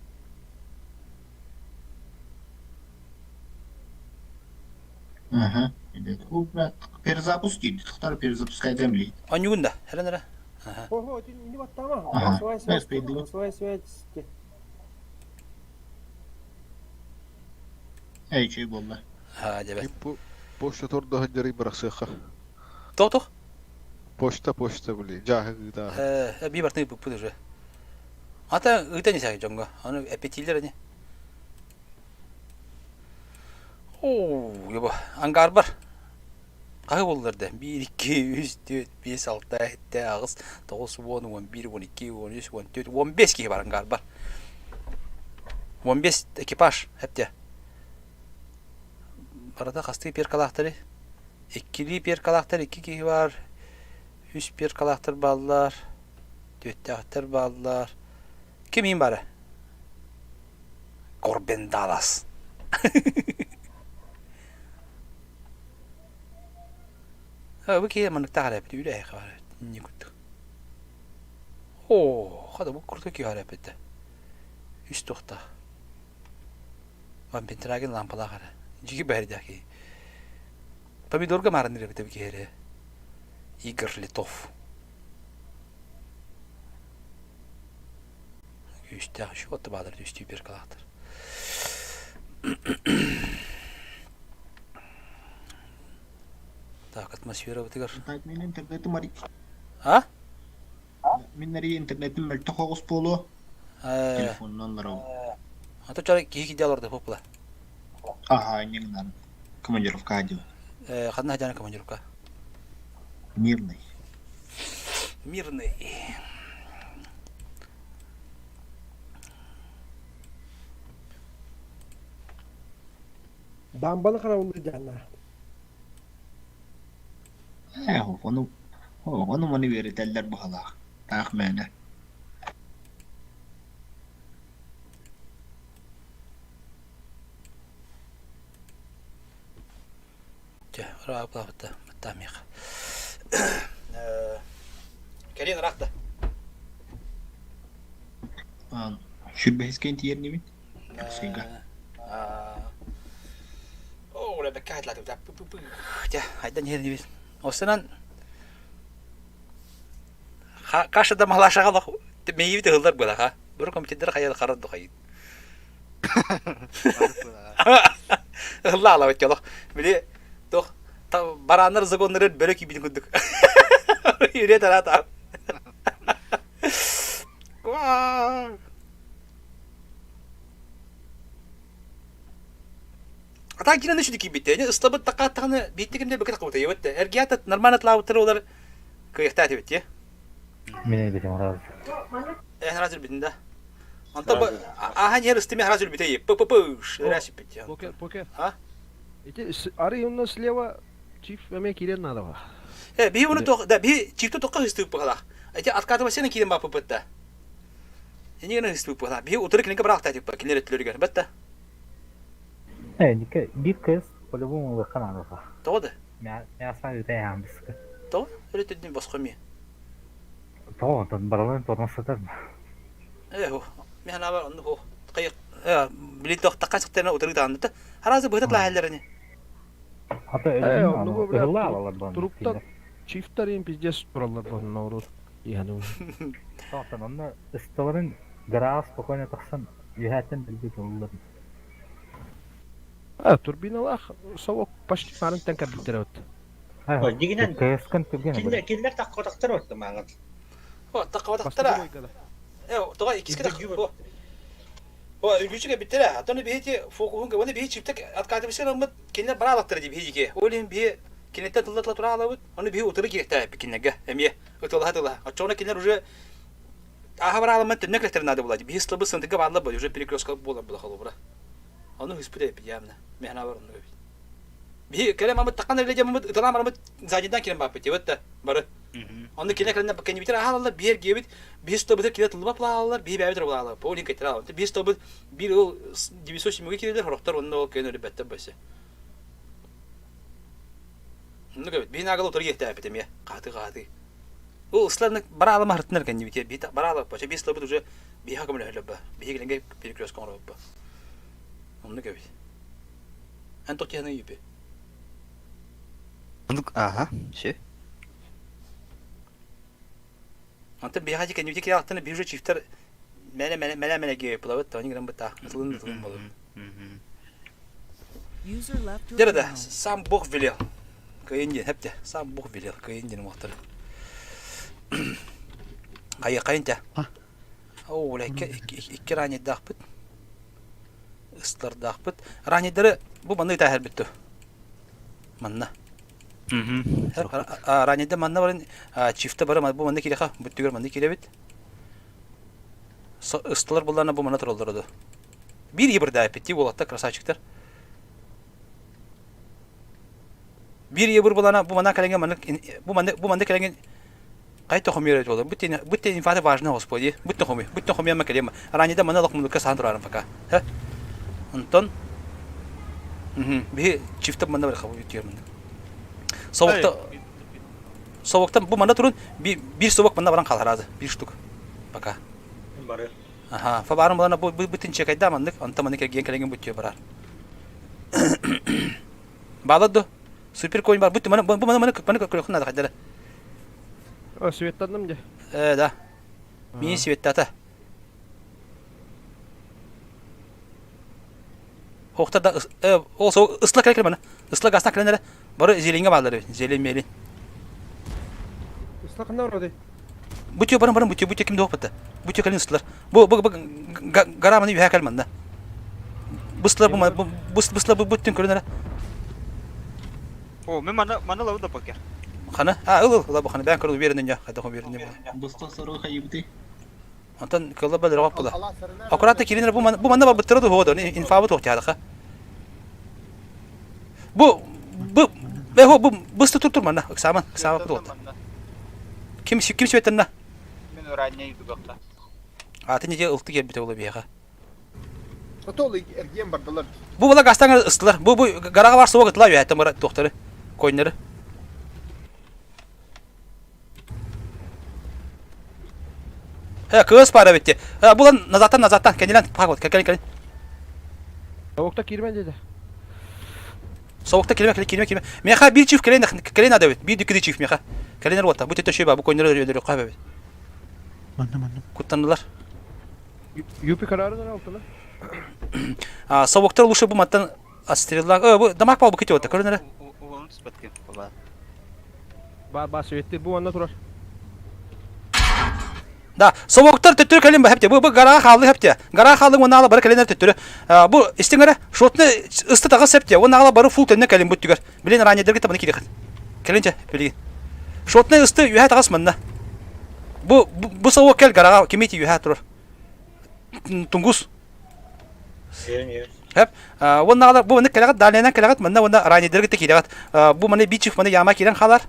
Ага. Перезапуск дейді. Тохтар перезапускай земли. Онньугун да, эрэн эрэ. Аха. Ого, не баттама. Ага. Голосовая связь. Голосовая связь. Эй, чүй болла. Ha, дебет. Бу почта тордоһун дьарый бырахсыаха. Тох-тох? Почта, почта, били, дьааһы ыытааһын. Э, би бартын ыппыт уже. Ата ыытан исэ дьоҥҥо. Аны эппиттииллэр ини. Оо, ёба, ангарбар. Хаһы буоллар да? 1, 2, 3, 4, 5, 6, 7, 8, 9, 10, 11, 12, 13, 14, 15 киһи бар ангарбар. 15 экипаж, эптэ. Барыта хастыы перкалаахтары? Иккилии перкалаахтар икки киһи баар, үс перкалаахтар бааллар, түөттээхтэр бааллар. Ким иин баара? Корбен Даллас. Бу киһи манныктаах эрэ эппит, үлэ эһиэхэ баар эбит, инньэ курдук. Оо, хата бу крутой киһи баар эппит да. Үс туохтаах. Вампентраген лампалаах эрэ. Дьиги бэһэрдээх киһи. Помидорга маарынныыр эбит эбит киһи эрэ. Игорь Литов. Күүстээх үчүгэй отто баалар үстүү перкалаахтар. Так, атмосферабытыгар. Мин интернетим ари. А? Мин ари интернетим мөлтөх оҕус буолуо. Телефонунан барабын. А то чара киһи кидя олорду попла. Аха, иннигинан командировка дела. Э, ханна хадяна командировка? Мирный. Мирный. Дамбаны карауллуу дьааннара. Ээ, ону, ону маны үөрэтэллэр быһалаах, таах мээнэ. Чэ, ырааппыта, баттаамиэх. Кэлин ыраах да. Сүүрбэһискэ тиийэрнибит? Якутскайга. Оо, бэккэ хайдалаатыбыт. Чэ, хайдан иһэрнибит. Осынан каша да малашаға лох мейибит ыһыллар буолаха. Бuru компьютер хайал харар духайыт. Ылла алабыт олох. Били туох барааннар загоннары бөрө киирбитин курдук. Үрэ тараата. А так кине нүшү киирбитте. Эни ыстабыт такааттаҕына биитти кимде бөкө такыбыта ебетте. Эргиата нормально тлаабыттар олар кыйахтаат эбит Мен эбитим раз. Эн раз өлбүтүн да. Онто ааһан иһэр ыстыме раз өлбүтэ п п п раз өлбүт. Покер, покер. А? Ити ары онно слева чиф эме киирэн надо ба. Э, биһи уну тох да биһи чифту тохха хыстыып быһалаах. Эти откатывайсына киирэн баппыт да. Эни гына хыстыып быһалаах. Биһи утары кинигэ быраахта типа кинилер өттүлөрүгэр. Бэтта. Э, дика биир кыз по-любому ылыахха наада. Тоҕо да? Мяса ыта быска. Тоҕо? Өрө төрдүн босхо ми. Тоҕо онтон барыларын торон сытар. Э, хо. Мен ханаабар онну хо. Кайык э били тохтакка сыктана утары таанды. Харазы быһыта тлаһалларыны. Ата Э, өлүн оннугу бля ыһылла алалар бан. туруктан чифтарин пиздец тураллар бу урут. Иһану. Тоқтан онно ысталарын гараас спокойно тахсан үһәттен билбит оллар. А, турбиналаах совок почти марын кәбиттер вот. Дигинен КСКн түрген. Кинилэр кинилэр таккотахтар отто мааҕын. О, таккабатахтара. Э, тоҕо иккиске так. О. О, үргүчү кэбиттэрэ. Атоны биһити фокуһун кэбэни биһи чиптек откатывайся ламмыт кинилэр бараалаттара дии биһиги. Ол иһин биһи киниттэн тылла тыла тураалабыт. Ону биһи утары кииртээппит кинилэргэ эмиэ ытылаһа тыла. Оччоҕуна кинилэр уже ааһа барааламмыт төннө кэлэхтэрин наада буолла. Биһи сылбыт сынтыга баалла буолла, уже перекрестка буолар була холобура. Ону хыспыт эппит явно. Мен бар онну эбит. Биһи кэлэн мамыт таккан эрэ дьаммыт ыталаан бараммыт заднидан кирэн бааппыт диэбит да бары. Онно кине кэлэн кэннибитин аһаалаллар биһи эргиэбит биһи столбутар кине тыллыба плаалалар биһи бэйэбит ырабылаалар ол иһин кэттэр аалар биһи столбут биир ол 907 киирэлэр сорохтор онно ол кэлэн өлбөттөр бөсө. Оннук эбит биһи наагал утары иэхтээппит эмиэ хааты хааты. Ол ысларны бараалама хартынар кэннибит биһи бараала бача биһи столбут уже биһи көмөлөһөлөр ба биһи килэнгэ перекрестка оҥоробут ба. Оннук эбит. Эн тоқ тиһаны юпи. Оннук, ааха, все. Онтон биһиэхэ дьэ кэннибити кирэҕиттэн биир уже чифтэр мэлэ мэлэ мэлэ мэлэ геопылабыт тони гынан быта ытылын ытылын болун. User left your Дьэ да channel. сам Бог велел. Кыйын диэн хэпте. Сам Бог велел. Кыйын диэн уохтар. Хайа хайын те. Оо, бля, икки икки ранейдаахпыт. Ыстардаахпыт. Ранейдары бу манна ытааһарбыт ту. Манна. Ранейда манна баран чифта бары бу манна кириха, бүттүгэр манна киирэбит. Ыстылар булларына бу манна тураллар оду. Биир ебырдаайпыт ти уолаттар красавчиктар. Биир ебыр булана бу манна кэлэҥҥэ маннык бу манна бу манна кэлэҥҥэ Хайта хомуйар эбит буолар. Бүт бүт инфата важна господи. Бүт хомуй. Бүт хомуйама кэлиэм. Ранеда мана лох мунукка саан турарым пока. Ха? Онтон биһи чифта манна бар хабы бүтүөр манна. Совокта Совоктан бу манна турун биир совок манна баран халараады. Биир штук. Пока. Бары. Аха, фабарым булана бу бүтүн чекайда маннык, онтон маннык эргиэн кэлэҥин бүтүө барар. Баалар ду? Супер конь бар. Бүттү маны бу маны маны маны көрөхүн надо хайдара. О, светтанным де. Э, да. Мини светтата. Хохта да э ол со ысла кэлэр маны. Ысла гасна кэлэнere бары зеленге баалар зелен мелин. Ысла ханна вроде. Бүтүө баран баран бүтүө бүтүө ким да Бүтүө кэлин ыстылар. Бу бу бу гараманы үһэ кэл манна. Быстылар бу бу быстылар бу бүттүн көрүнэрэ. О, мен мана мана лабы да покер. Хана? А, ыл ыл, ыла бу хана. Бээн көрө уверен ньа, хайдах уверен ньа. Быстан сору хайыбыты. Онтон кылла бэлэр була. Аккуратно киринер бу бу манна барбыттара ду хода, инфабы туох тядаха. Бу бу бу бу бысты тур тур манна, ыксааман, ыксаама бу Ким ким светенна? Мин ранее идугахта. Аты неде ылты келбите була биэха. Отол эргиэн бардылар. Бу була гастан ыстылар. Бу бу гарага бар суох ытла үһәттен бара туохтары, койнары. Э, кыыс баар эбит. Э, булан назаттан назаттан кэннилэн пак кэлин кэлин. Совокта киирмэн деді. Совокта киирмэ кэлин киирмэ киирмэ. Меха биир чиф кэлин кэлин надо бит. Биир дүкүдү чиф меха. Кэлин руота. Бу төтө шеба бу койнары өлөрү кабы бит. Манна манна. Куттаннылар. Юпи карарын алтыла. А, совоктар лучше бу маттан отстрелла. Э, бу дамак пал бу кете ота көрүнөрө. Уолун түспөткүн баба. Ба ба светти бу онна турар. Да, совоктар төттөрү кэлин бу бу бу гарага хааллы хепте. Гарага хааллы уонна бары кэлинер төттөрү. Бу истиңере шотны ысты тагы септе. Уонна ала бары фул төннө кэлин буттүгер. Билин раннедерге табаны кирехет. Кэлинче билигин. Шотны ысты үһэ тагас манна. Бу бу совок кел гарага кимити үһэ турар. Тунгус. Хеп, уонна ала бу маны кэлэҕит далиянан кэлэҕит манна уонна раннедерге те кирэҕит. Бу маны бичив маны яма кирен халар.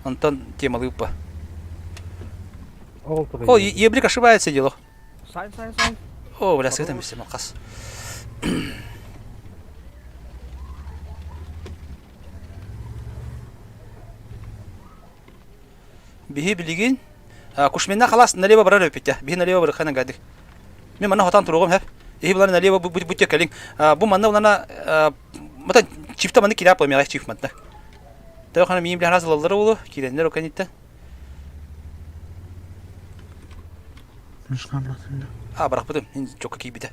Онтон темалыыппа. О, Ебрик ошибается дело. Сайн, сайн, сайн. О, бля, сытым все макас. Биһи билигин Кушменна халас налево барар өпүтэ. Биһи налево барар хана гадык. Мен манна хотан туругум хэп. Иһи булан налево бу бу кэлиҥ. Бу манна улана мата чифта манна кирап мега чиф манна. Төө хана миим билэн ылаллар улу киреннер оканиттен. А, барахпытым. Ин чокка кийбите.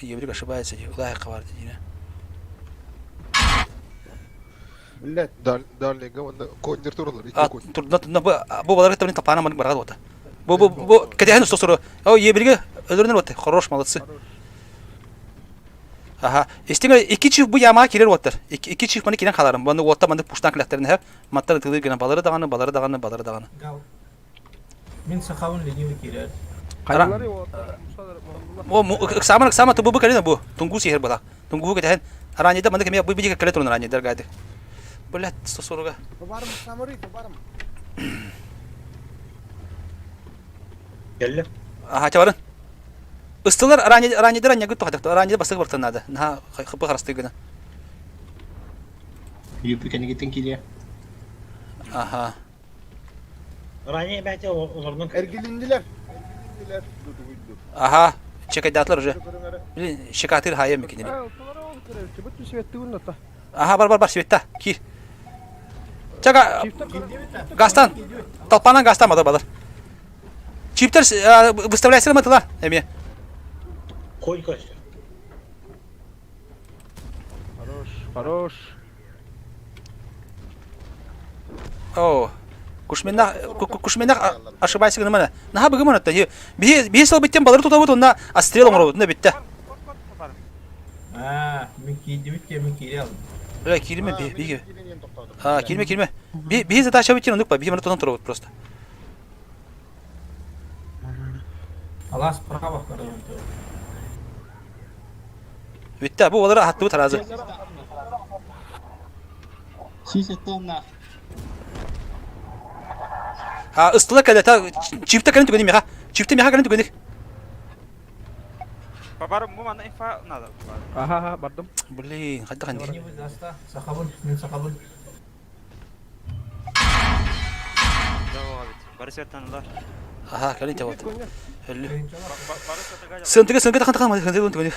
Ебрик ошибается, улай хабар дина. Блять. Дальнийга уонна кондер туралар. А, турна турна бу бу балар табын тапана маннык барган ота. Бу бу бу кэтэһэн устосору. О, ебриге өлөрүнөр ота. Хорош, молодцы. Аха. Истиңе икки чиф бу ямаа кирер оттар. Икки чиф маны кирен халарым. Баны отта маны пуштан килэхтерин хэп. Маттар тылыр гына балары даганы, балары даганы, балары даганы. Гал. Мин сахабын ленивый кирер. Кайдалары О, ыксааман ыксаама тубу кэлин бу. Тунгу сиһэр була. Тунгу кэтэһэн. Арааньыда маны кэмэ бу бидигэ кэлэ турун арааньыдар гайды. Блядь, 140. Барым, самырый, барым. Келли. Аха, чабарын. Ыстылар арааньыдар аньягыт тухатыктар. Арааньыда бастык бартан надо. Наха хыпы харастыы гына. Юпи кэнигитин кириэ. Аха. Ранее бәте олордун. Эргилиннилер. Эргилиннилер. Дутугуйду. Аха. Чекайдаатылар уже. Блин, шекатыр хайа мекинери. Аха, бар бар бар, светта. Кир. Чага Гастан. Толпанан Гастан балар балар. Чиптер выставляйся матыла. Эме. Конь костер. Хорош, хорош. О, Кушменах, Кушменах ошибайся гына Наха бүгүн манатта. Биһи биһи сыл биттен балары тутабыт онна астрел оҥоробут на битте. Аа, мин киирдибит ке мин киире алдым. Э, киирме би би. А, киирме киирме. Би биһи задача биттен оннук ба биһи маны тутан турабыт просто. Алаас справа көрөбүн. Бүтте бу балары аттыбыт аразы. 170 А, ыстыла кэлэ, та чифте кэлин түгэни меха. Чифте меха кэлин түгэни. Бабарым бу манна инфа надо. Аха, аха, бардым. Блин, хайда ханди. Сахабын, мин сахабын. Бары светтанылар. Аха, кэлин табат. Өллү. Сынтыга сынтыга тахан тахан сынтыга түгэни.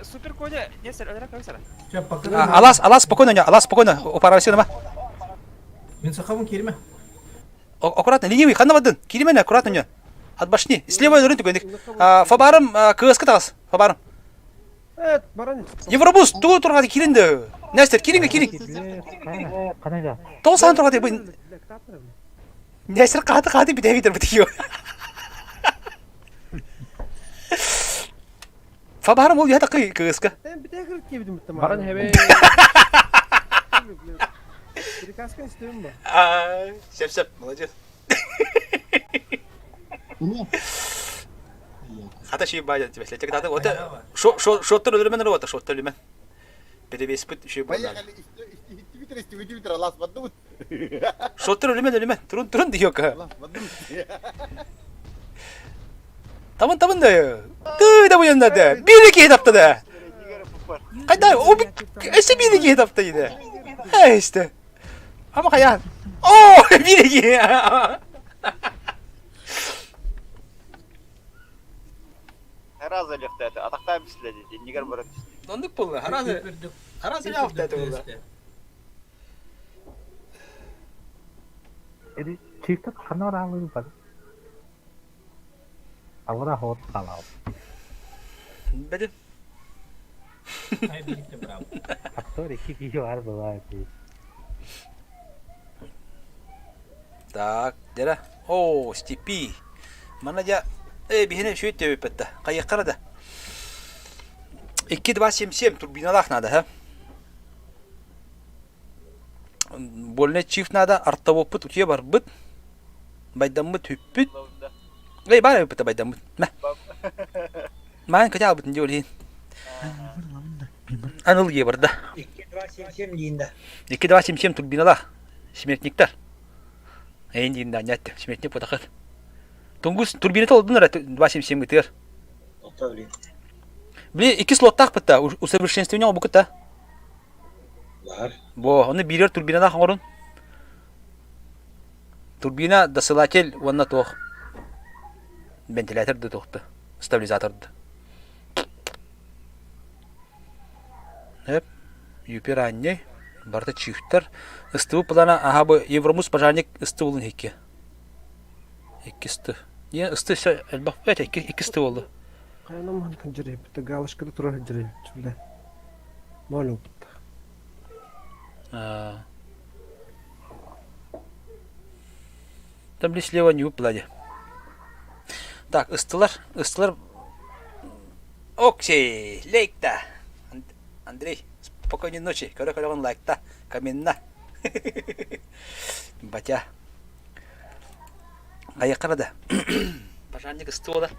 Супер коня, не сэр, өлөрө көсөрө. Алас, алас спокойно, алас спокойно. Упарайся нама. Мин сахабын киирме. Аккуратно, ленивый, ханна бадын. Киирме, аккуратно не. От башни. Слева өлөрүн түгэник. Фабарым кыска тагас. Фабарым. Эт, баран. Евробус, тугу тургады киринде. Нестер, киринге кирин. Канайда. Тол сан тургады бу. Нестер каты каты бите битер битио. Фабарым ол ята кыска. Бите кырык кебидим Баран хебе. Приказка истибин ба? Сөп сөп, молодец. Хата ши баадьа тебе. Слетек тата вот шо шо шоттор өлүмэн рота шоттор өлүмэн. Перевеспит ши буолла. Шоттор өлүмэн өлүмэн. Турун турун диёка. Табын табын да. Ты да буянда да. Бири киһи тапта да. Кайда о эсе бири киһи тапта иде. Э işte. Ама хаян. О, бири киһи. Хараза лехтээти, атахтаан бислэди, иннигэр баран түстэ. Оннук буолла. Хараза хараза лехтээти буолла. Эди чиктер ханна бараалыы бар. Алара хоот халаал. Бэдим. Актер икки киһи бар была Так, дера. О, степи. Манна дьэ, э, биһине үчүгэй төбөппөттө. Хайыаххара да. 2-2-7-7 турбиналаах надо, ха? Больной чиф надо, артовоппут утуйа барбыт. Байдаммыт хүппүт. Эй, баар эбиппит байдаммыт. Мэ. Маан көтө албытын дии олиһин. Аныл ие барда. 2-2-7-7 диин да. 2-2-7-7 турбиналаах. Смертниктар. Эйин диин да анньаат смертник потахат. Тунгус турбината олдун эрэ 2-7-7 гытыгар. Ото блин. Били икки слоттаах бытта усовершенствование оҥорбуккут Баар. Бо, ону биирэр турбиналаах оҥорун. Турбина, досылатель уонна туох. Вентилятор да туохта. Стабилизатор да. Эп, юпер анней, барыта чифтер. Ыстыбы плана, аха бу Евромус пожарник ысты булун хикки. Икки ысты. Не, ысты все, элбэх, это икки, икки ысты болду. Хайаном хантан дьирэйбит, галочкада турар дьирэйбит, бля. Ноль А. Там ли слева не выплали. Так, ыстылар, ыстылар. Окей, лейкта. Андрей, спокойной ночи. Көрө-көрөҕүн лайкта, комментна. Батя. Айаккара да. Пожарник ысты буолар.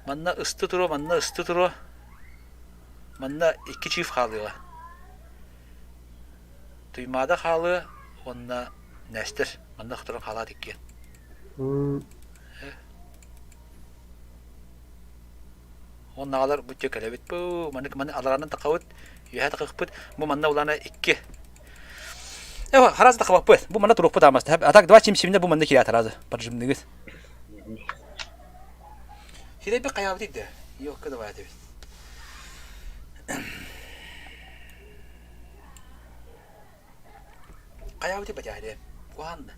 Манна ысты туруо, манна ысты туруо. Манна икки чыып хаалыаҕа. Туймаада хаалыа уонна Нестер манна туран хаалаат иккиэн. Уонна аҕалар бу кэлэбит бу маннык маны аларанан тахабыт үөһэ тахыхпыт бу манна улаана икки Эва, хараас тахабаппыт. Бу манна туруохпут аамаста. А так два чимсимне бу манна киирээт аразы. Поджимныгыт. Сирэйбит хайаабыт идэ. Ёкка давай этибит. Хайаабыт бадьаары. Куһаан да.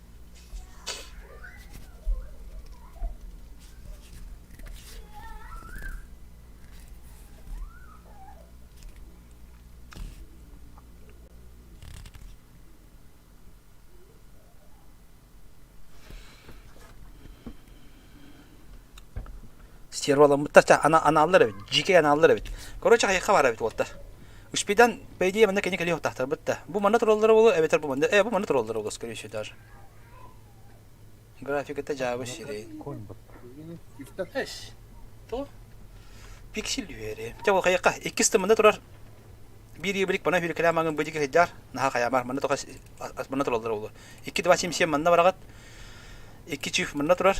Стерваламмыттар ча ана анааллар эбит, дьиикэй анааллар эбит. Короче, хайыхха баар эбит уолаттар. Успейдан, по идее, манна кини кэлиэ уохтаахтарбыт да. Бу манна тураллара буолуо, эбэтэр бу манна, э, бу манна тураллара буолуо, скорее всего, даже. Графиката дьаабы сирэй. Эс, то пиксель үөрэ. Чэ, ол хайыхха, иккис тымында турар биир ибрик мана хүрүкэлээн маҥын быдьыгы сылдьар наһаа хайаамар манна тоҕо манна тураллар буолуо икки два семь семь манна бараҕыт икки чиф манна турар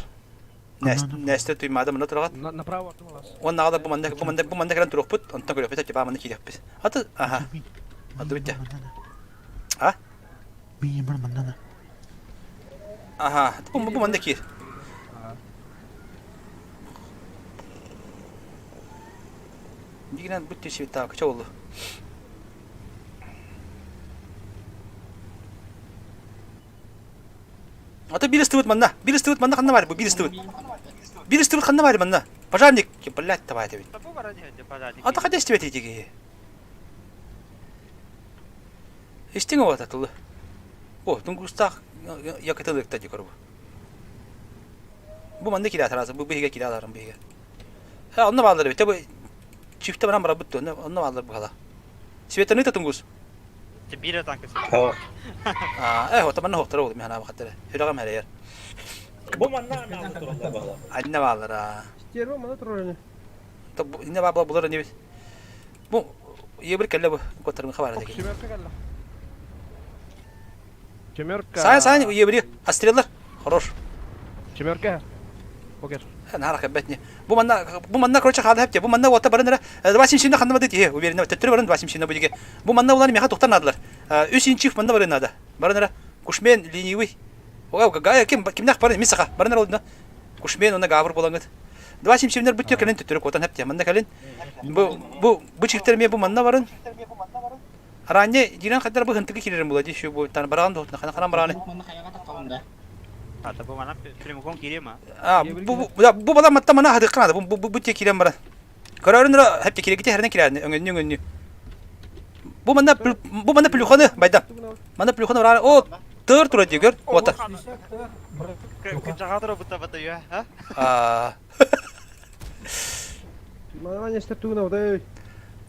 Нээстэ туймаада манна тураҕыт Направо артым алас. уонна аҕалар бу манна бу манна бу манна кэлэн туруохпут онтон көрүөхпүт типа манна киириэхпит аты аха аты бүттэ а аха бу бу манна киир Дигинэн бүттү света кыча болду. Ата биир ыстыбыт манна. Биир ыстыбыт манна ханна бар бу биир ыстыбыт. Биир ыстыбыт ханна бар манна. Пожарник, блядь, давай это ведь. Ата хотя истибет эти киһи. Истиҥ оҕото тылы. О, тунгустаах якытылыкта дии көрбу. Бу манна киирэ атаразы, бу биһигэ киирэ аларым биһигэ. Ха, онно бааллар эбит. Бу чифтэ баран барабыт онно онно бааллар быһала. Светаны татынгус. Биир танка Ээ, отаманна хоқтара ол механа бахаттара. Хүлэҕим хэрайар. Бу манна анаабыт тураллар баҕалар. Анна бааллара. Стерва мана турар Инне баабла булар инибит. Бу ебір кэллэ бу коттарым хабара деги. Семерка кэллэ. Семерка. Сайн сайн ебри астреллар. Хорош. Семерка. Покер. Нара кэббэтни. Бу манна бу манна короче хаада хепте. Бу манна уота барын эрэ 277 ханна бады тиhe уверенно төттөрү барын 277 бу диге. Бу манна улан меха тухтар надылар. Үс инчив манна барын надо. Барын эрэ Кушмен ленивый. Ога гая ким кимнах барын мисаха барын эрэ олдуна. Кушмен уна гавр булаңыт. 277 бүттө кэлин төттөрү куотан хепте. Манна кэлин бу бу бу чифтер ме бу манна барын. Ранне дирен хаддар бу хынтыгы кирерин була ди şu бу тан бараган да хана хана бараны. Ата бу мана прямиком кирима. А бу бу бала матта мана хады канада бу бу бу те кирен баран. Көрөрүн ра хепте кирегите херне кирерни өңөннү өңөннү. Бу манна бу манна плюханы байда. Манна плюханы баран о тыр тура дигер. Вот. Кычагатыр бутта бата я, а? А. Мана нестер тугуна одай.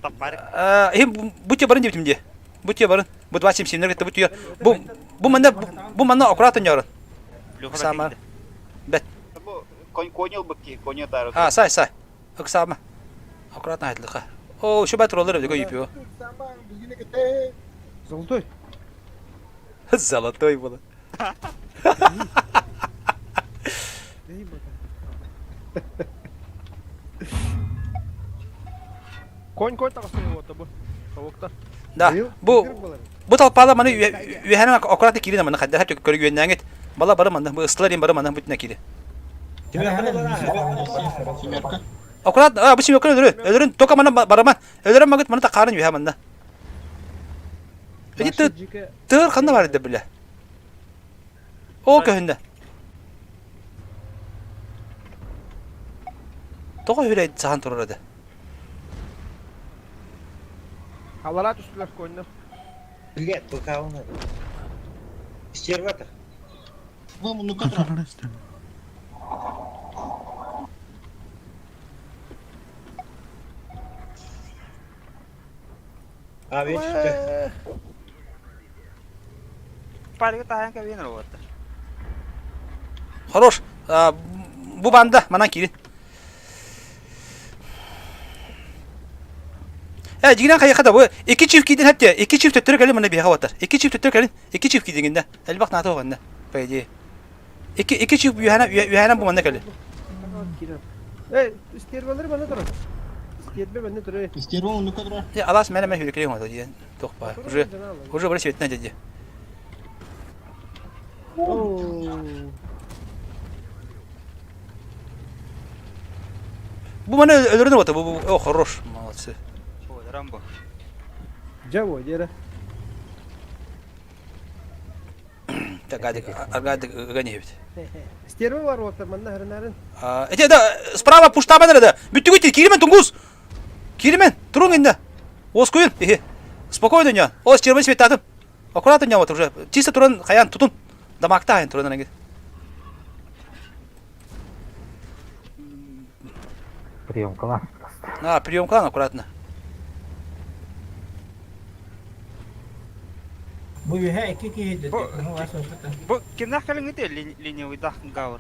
Э, бу те барын дептим де. Бу те барын. Бу 277 кетти бу те. Бу бу манна бу манна аккуратно ярын. Сама. Бет. Бу конь быкки, коня тары. А, сай сай. Ыксама. Аккуратно айтлыха. О, şu бат роллер өдөгө юпио. Золотой. Золотой было. Конь конь тағысы вот бу. Тавуктар. Да. Бу бу талпала маны үһәнен аккуратно кирин маны хадда хәп көргөннәңет. Бала бары маны бу ыстылар бары маны бүтүнә кири. Аккуратно, а бу семерка өлөрү. Өлөрүн только маны бараман. Өлөрүн магыт маны та карын үһә манда. Эти тыр ханна бар иде биле. О көһүндә. Тоҕо үрэй сахан турар эдэ. Алара түстүлэр коньнар. Блядь, пока он... Стерватор. А, видишь, Парик тахан кабин работа. Хорош. Бу банда манан киирин. Э, дигинен хайыха да бу икки чиф киидин хәтте, икки чиф төттөрү кэлин мына биһиэхэ батар. Икки чиф төттөрү кэлин, икки чиф киидиҥиннэ. Элбэх наата оҕонно, по идее. Икки икки чиф үһэнэ үһэнэн бу манна кэлин. Эй, стервалары манна турар. Стербе манна турар. Стерва оннука турар. Э, алаас мэнэ мэ хүрүкүрэ оҥото диэн туох баар. Уже уже бары светинэ дьэ Бу маны өлөрөн работа, бу бу о хорош, молодцы. Рамбо. Жаво, дера. Так, адик, аргадик ыган ебит. Стерва бар вот манна хренарын. Эти да справа пуштаба да. Бүттүгүт киримен тунгус. Киримен, туруң инде. Оскуйын. Эхе. Спокойно ня. О, стерва светатым. Аккуратно ня вот уже. Чисто туран хаян тутун. Дамакта хаян туран аңгит. Приемкалан. А, приемкалан аккуратно. Бу үһэ икки киһи Бу кимнах кэлиҥҥитий ленивыйдах гавр.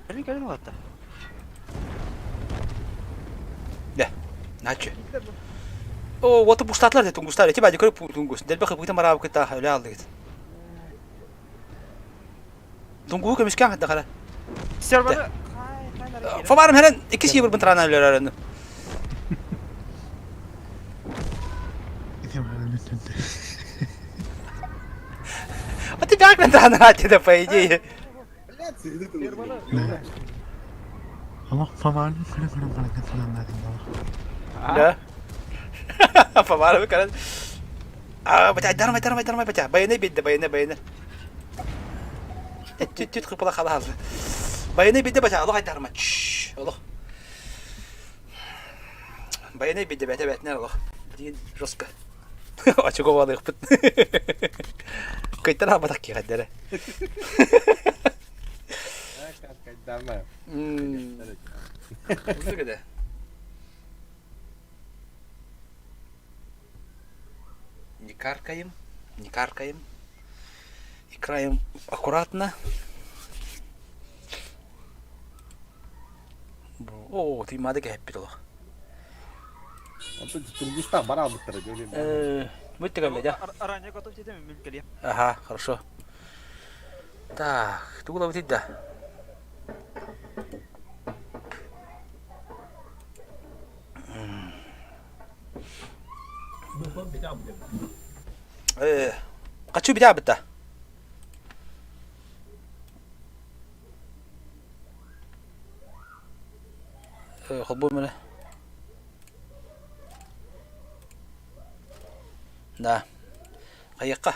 Кэлин кэлин улатта. Да. Наче. О, вот пуштатлар де тунгустар. Эти бади көрүп тунгус. Делбе хыпыта марабы кыта өлө алды гит. Тунгуу көмүскән хадда кара. Серваны Фабарым херен икки сибир бынтрана өлөр А ты как на да, по идее. Allah favarını kırı kırı kırı Да. Фабарым кыры. А, бача, дармай, дармай, дармай, бача. Байына бидде, байына, байына. Түт түт кыпыла хала хала. Байына бидде бача, Аллах айтарма. Аллах. Байына бидде бәтә бәтнәр Аллах. Дин жестко. Ачыгы балык бит. Кайтара батак кигәдәре. Узук этэ. Не каркаем, не каркаем. Играем аккуратно. О, ты мады кэһэппит олох. Онтон Тунгустаах бара албыттара дьэ. Бүттэ кэллэ дьэ. Ранее готов дедим, мен келем. Ага, хорошо. Так, тугу лабытый да? Хочу битабыта. Холбуу мene. Да. Хайыкка.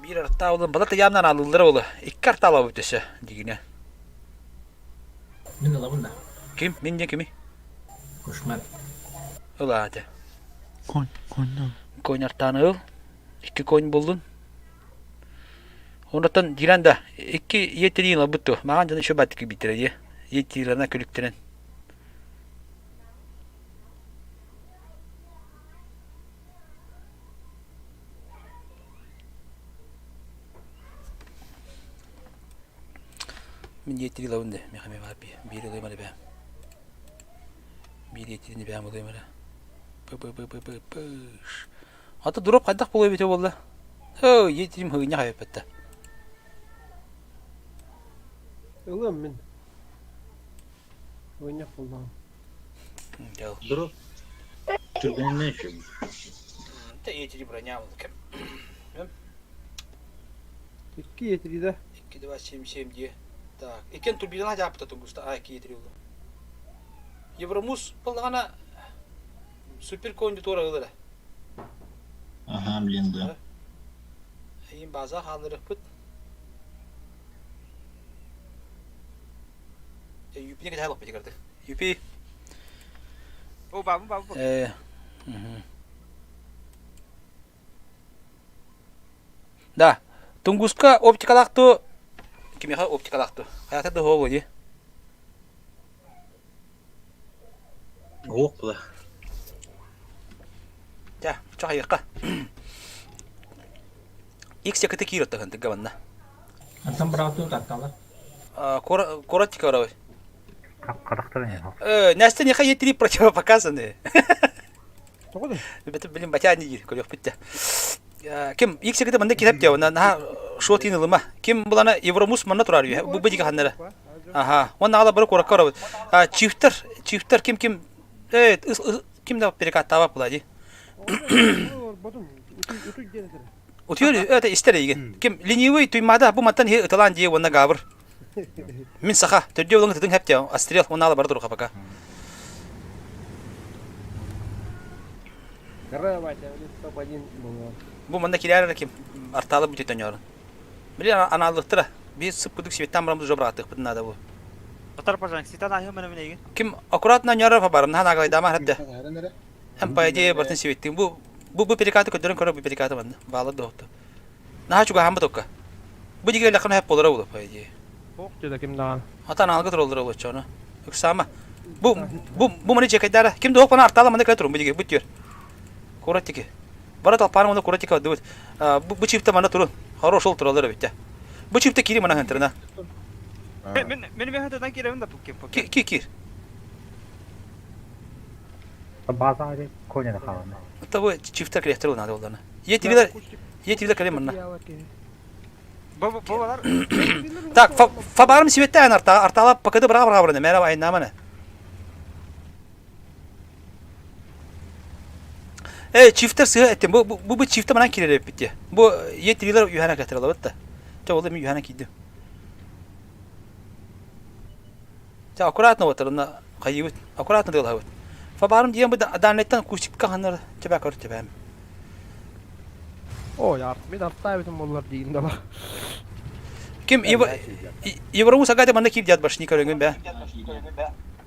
Биир артаалын бала тыйаамнан алыллара буолуо. Икки артаалабыт өссө дигинэ. Мин ылабын да. Ким? Мин диэн кими? Кушмар. Ылааты. Конь, конь. Конь артааны ыл. Икки конь буллун. Онтон диран да икки иэтириин ылбыт дуо? Маҕан дьоно еще баттык биттэрэ дии. Иэтиилэринэ күлүктэрин. Мин иэтири ылабын да, миэхэ эмиэ баар биир ылыам эрэ бээ. Биир иэтирини бэйэм ылыам эрэ. П-п-п-п-п-ш. Ата дроп хайдах буолуо эбитэ буолла? Өө, иэтирим һыгынньах эбиппэттэ. Ылыам мин. Һыгынньах буоллаҕым. Дроп түргэнинэн үчүгэй. Тэ иэтири броня кэм. Икки иэтири да. 2, 2, 7, 7 дии. Так, иккен турбиналаах дьааппыта тугуста. А, икки иэтири булла. Евромус буоллаҕына супер конь туора ылара. Ага, блин, да. Эйин база хаалларыахпыт. Юпини кэтэһэ олохпут икарды. Юпи. О, бабы, бабы. Э. Да. Тунгуска оптикалаах ту кимиэхэ оптикалаах ту. Хайата да хуо дии. Уох була. Ча, чахайыкка. Икс якыты киир оттаһын тыгга манна. Антон быраҕаттыы татталар. Коротко барабы. Харахтар не Э, Настя неха етри противопоказаны. Тоҕо да? Бөтө билим батя не диир көрүөхпүт да. Ким икс якыты манна кирэп диэ, наһаа шот ин ылыма. Ким булана Евромус манна турар үһэ. Бу бу диги ханнара. Аха. Уонна ала бары куоракка барабыт. Чифтер, чифтер ким ким э ким да перекаттаабап була ди. Утуйор это истер эйген. Ким ленивый туймада бу мантан хи ыталаан дии уонна габыр. Мин саха төрдүө булан ытытыҥ хэптэ астрел уонна ала бара туруха пока. Бу манна килээр ким артаалы бүтүтөньорун. Били анаалыктыра. Биир сыппытык светтан барамыз уже бырааттыхпытын наада бу. Батар пожалуйста, ситан ахы мене менеге. Ким аккуратно ньорор барым нахан агалайдама хатта. Һәм по идее бартын сибиттин. Бу бу бу перекаты көрдөрөн көрө бу перекаты манна. Баалар доһутtu. Наһаа чугаһааммыт окка. Бу диги лакын хэп болора булу по идее. Ох деді ким даҕаны. Ата аналга тураллар олоччону. Ыксаама. Бу бу бу маны чекайдара. Ким да бана артала маны кэ турун бу диги бу түөр. Курат тики. Бара талпааны маны курат тики бардыбыт. Бу бу чипте мана турун. Хорош ол тураллар эбит. Бу чипте кири мана хантырына. Мен мен мен хатадан киребин да пукке пукке. Ки кир. База коня да хаалана. Того чифтер кирехтер надо болдана. Етилер етилер кэлем манна. Бу бу балар. Так, фабарым сибеттен арта арталап пакыды быраға быраға быраны мәрә айнаманы. Э, чифтер сыһа эттим. Бу бу бу чифтер манан кирер битте. Бу етилер юхана кәтер алабыт да. Те ол мен юхана кийдим. Те аккуратно отыр, хайыбыт. Аккуратно дылабыт. Фабарым диэн бу даннеттан кустикка ханнар тебә көр тебәм. Ой, арт, мин артаабытым боллар диин дала. Ким Евромус агате манна кип дят башни көрөнгөн бә.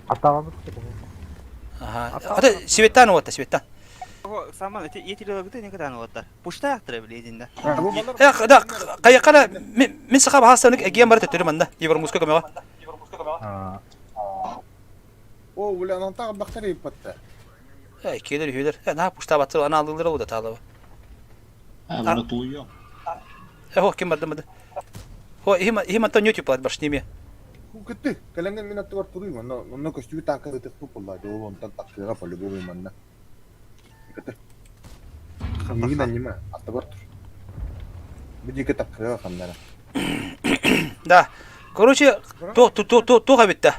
Атаҕабыт Ага. Ата светтан уотта светтан. Саман эти етилер не катан уоттар. Пушта актыры билединде. Э, да, кайакара мен саха баһастанык эгиэн бары төттөрү манна Евромуска көмөҕө. О, бля, анантаах бахтар ыйыппатта. Э, киэлэр үһүлэр. Э, наһаа пуштаабаттар, аны алыылар ол да таалаба. А, маны тулуйуом. Э, хо, ким барды мады. Хо, иһим, иһим антон ньүтү палат башнеме. Кытты, кэлэҥҥин мин аттыбар туруй, онно, онно көстүбүт тааҥка ытыхпыт буолла, ол онтон тахсыаҕа по-любому манна. Кытты. Миигин анньыма, аттыбар тур. Бу диэки тахсыаҕа ханна эрэ. Да. Короче, то то то то туох эбит да.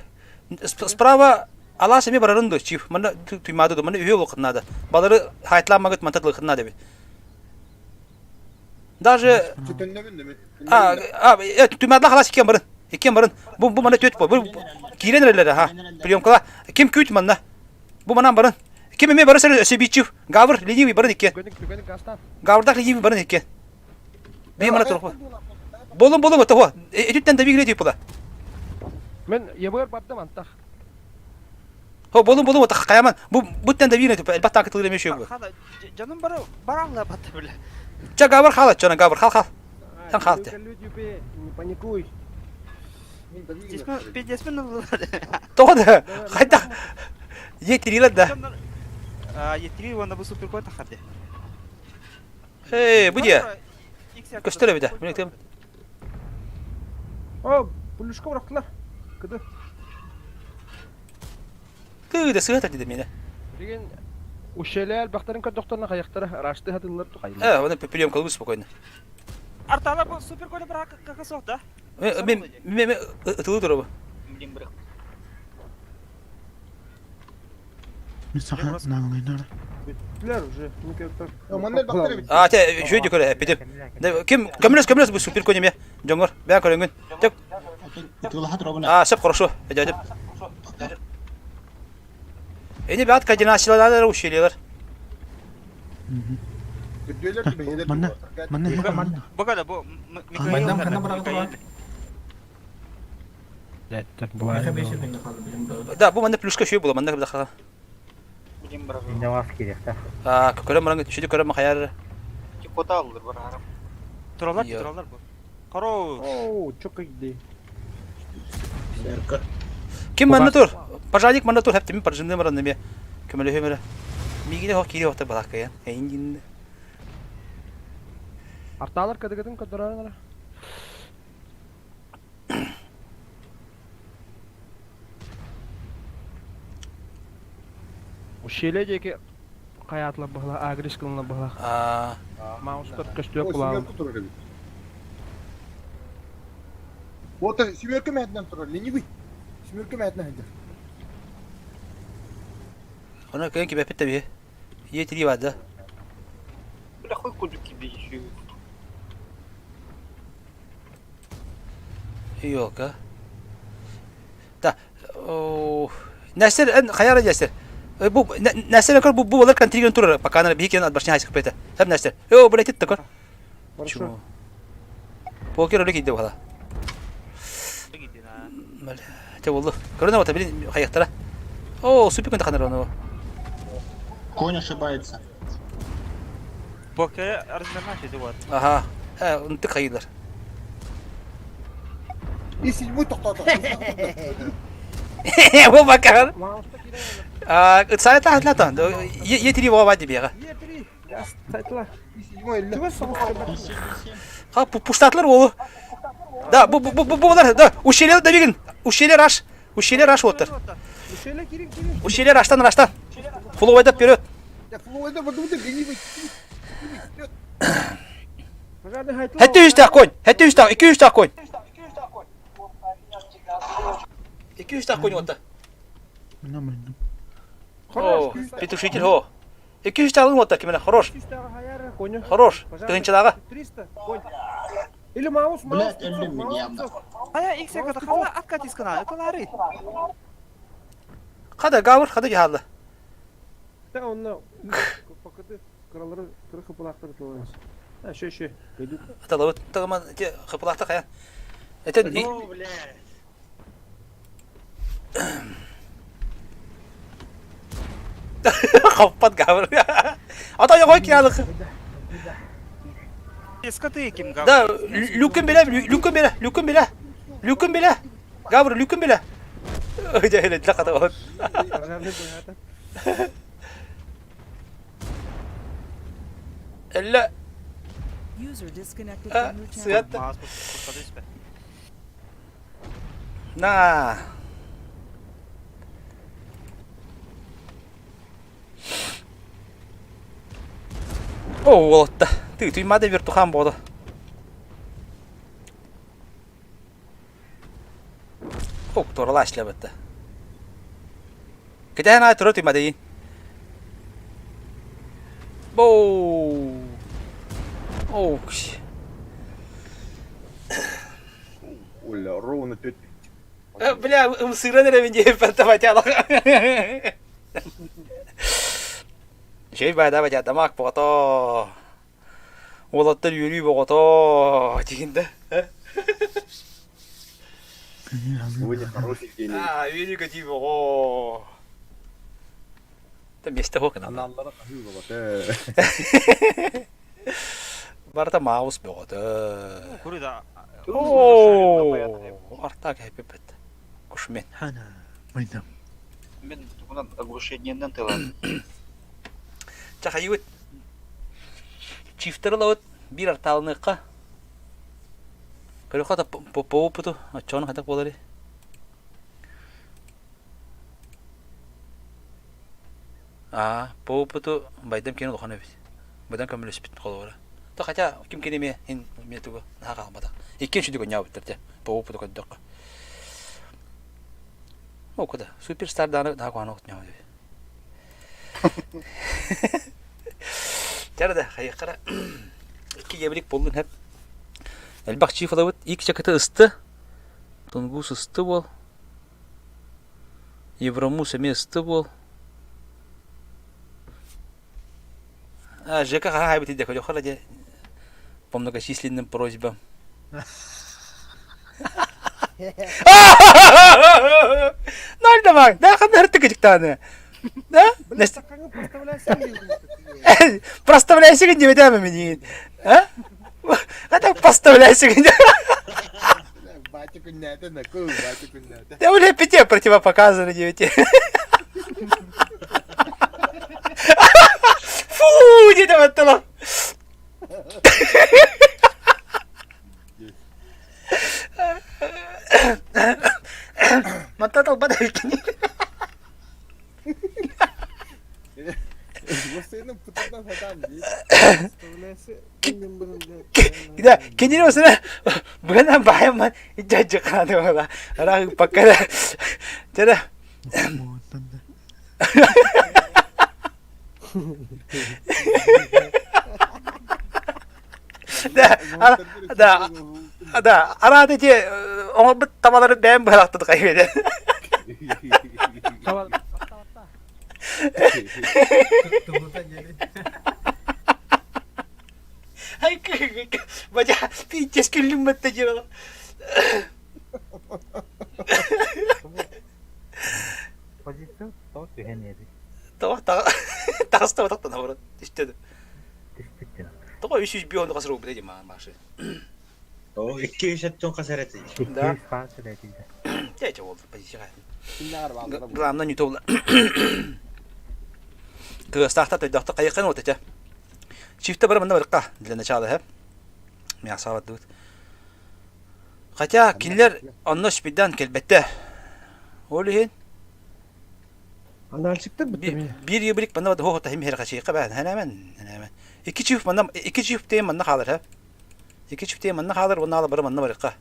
Справа алаас эмиэ барарын дуо, чиф. Манна туймаады дуо, манна үһүө буолуоххун наада. Балары хайтламмагыт манта тылыххын наада эбит. Даже а, а, э, туймаадла халаас иккиэн барын. Иккиэн барын. Бу бу манна түөт бу киирэн эрэллэр ха. Приемкала. Ким күүт манна? Бу манан барын. Ким эмиэ бары сэр өссө бичив. Гавр ленивый барын иккиэн. Гаврдах ленивый барын иккиэн. Бии мана турах. Болун болун того. Этүттэн да бигре типа. Мен ебыр бардым антах. Хо болун болун ота хаяман. Бу буттан да бигре типа. Элбат такы тылы мешө бу. Жаным бары бараңла батты биле. Ча гавр хала чана гавр хал хал. Там хал те. Не паникуй. Пиздец мен Тоҕо да хайдах етирилер да. Етири уонна бу супер кой тахарды. Эй, бу дия. Көстөр эбит. Мен айтам. О, пулюшка бырахтылар. Кыды. Тыы да сыата деді мені. Билигин ущелье элбэхтэрин көрдөхтөрүнэ хайахтара ыраастыы хатыыллар тухайлар. Э, оны прием кылбы спокойно. Артала бу супер койду быраак кака суох да? Мен мен ытылы турабы. Блин, бырах. Бүттүлэр уже. Ну кэлтэр. Манна элбэхтэр эбит. А, те, үчүгэй көрө эппитим. Ким көмөлөс көмөлөс бу супер конеме. Дьоҥор, бэйэн көрөҥүн. Тек. Ытылаха турабын. А, сөп хорошо. Дядя. Эни баат координациялар ущельелар. Манна, манна, манна. Бу бу Майдан ханна быраҕа турар? Да, бу манна плюшка шүй була, манна кыбда Иннавас кириэхтэ. А, көрөм баран шүдү көрөм хаяр. Типота алыр барарым. Туралар, туралар бу. Хорош. О, чё кайды. Ким манна тур? Пожарник манна тур, хәптеми пожарный баран неме. Көмөлөһө мөрө. Мигине хок кири хокта балаккая. Эйин Арталар кадыгытын көрдөрөр. Ущелье диэки хайаатылар быһыла, агрис кылына быһыла. Маустар көстүөх булаабын. Семерка турар эбит. Вот семерка мээтинэн турар, ленивый. Семерка мээтинэн сылдьар. Оны кыйын кибэппит да биһи. Е3 бар да. Бля, хуй кудук киби еще. Ёлка. Да. Нәсер эн хаяра нәсер. Бу нәсер көр бу бу болар контриген турар. Пока на биһи кен отбашня хайсык пета. Сәп нәсер. О, блядь, это көр. Хорошо. Покер өлө кийди бала. Бля, те болду. Көрүнө бата билин хаяктара. О, супер күн таханар оны. Конь ошибается. Покер размерна вот. Ага. Э, унты хайылар. И седьмой тоқтады. Бу бакар. А, сайта хатлата. Е3 баба дибега. Е3. Сайтла. И седьмой Ха, пуштатлар ол. Да, бу бу бу булар, да, ущелье да бигин. Ущелье раш. Ущелье раш оттар. Ущелье кирин кирин. Ущелье раштан раштан. Фуловайда вперед. Я фуловайда вперед, ленивый. Хәтте үстә конь. Хәтте үстә, 200 тә конь. 200 тә конь отта. О, петушитель хо. 200 тә алын отта кимене, хорош. Хорош. Тыгынчыдагы. 300 конь. Или маус, маус. Блядь, өлдüm мен явно. Ая, икс яката хала откатись кана, это лары. Хада гавр, хада жахалды. Да, онна покаты кыралары кыры хыпылактыр тылыңыз. А, шö шö. Көйдүк. Аталабыт тагыман те хыпылакта кая. Это Ну, блядь. Хаппат гавр. Ата я кой киялык. Скоты ким гавр. Да, люкын белә, люкын белә, люкын белә. Люкын белә. Гавр, люкын белә. Дьэ, хата Пожарный быһаата. Эллэ. User disconnected from your channel. Сыат. На. О, уолатта. Ты, ты мада вертухан бода. О, турала эшләбетте. Кэтэһэн аай тура түмэдэйин. Боу. Оу. Оля, ровно 5 Бля, ымсыыран эрэбин диэппэр табатялах. Үчүгэй баайда батя тамак бото. Уолаттар үөрүү боҕото дигин да. Сегодня хороший день. Аа, үөрүү көтүү боҕо. Та месте хок на. Аналлара хаһыы боҕото. Барыта маус бөҕөтө. Курда. Оо, артак хэппэт. Кушмен. Мен тугунан оглушениеннэн тылан. Чахайыбыт. Чифтер ылабыт биир артаалыныахха. Көрөххө да по опыту оччоҕуна хайдах буоларый? Аа, по опыту байдам киэн улахан эбит. Быдан көмөлөспүт холобура. То хотя ким кини эмиэ ин эмиэ тугу наһаа хаалбатах. Иккиэн сүдү көнньөөбүттэр дьэ по опыту көрдөххө. О, куда? Суперстар дааны наһаа куһаҕан оҕотньоҕо эбит. Чара да, хайыаххара икки еврик буоллун хэп. Элбэх чиф ылабыт, ик чакыты ысты. Тунгус ысты буол. Евромус эмиэ ысты буол. А, Жека хаһан хайбыт идэ көрүөххэ дьэ по многочисленным просьбам. Ноль давай, да, ханна тыкычыктааны. Да? Проставляйся диэбэтээме миниин. А? А так поставляйся Батя күннээтэ наку, батя күннээтэ. Да уже пяти противопоказаны диэбите. Фу, диэтэ баттала. Мантан талбат эбиккин. Да, кинини осына быгынан баайамман ижжажжыкааны буола. Араах ыппакка Чара Да, да, да, араат ити оҥорбут табалары бэйэм быһалахтыт хайбede. Ай, бача, пиздец күллүм бэтте дьиэла. Позиция тоҕо түһэн иһэбит? Тоҕо таҕыста батахтан абырат түстэ. Түспүт Тоҕо 305 хас рубль дии Маша. О, 200 хас эрэ Да. хас эрэ этийдэ. Чэ, ол позиция. Главное не то. Кыастаахта төйдөөхтө хайыххын вот этэ. Чифте бары манна барыкка для начала хэ. Мясо бардыбыт. Хотя кинилэр онно спиддан кэлбэттэр. Ол иһин Аналчиктар бүттэ биир ебрик манна хо тахим хер хачыйка бään хэнэмэн хэнэмэн. Икки чиф манна икки чиф тейм манна хаалар хэ. Икки чиф тейм манна хаалар уонна бары манна барыкка.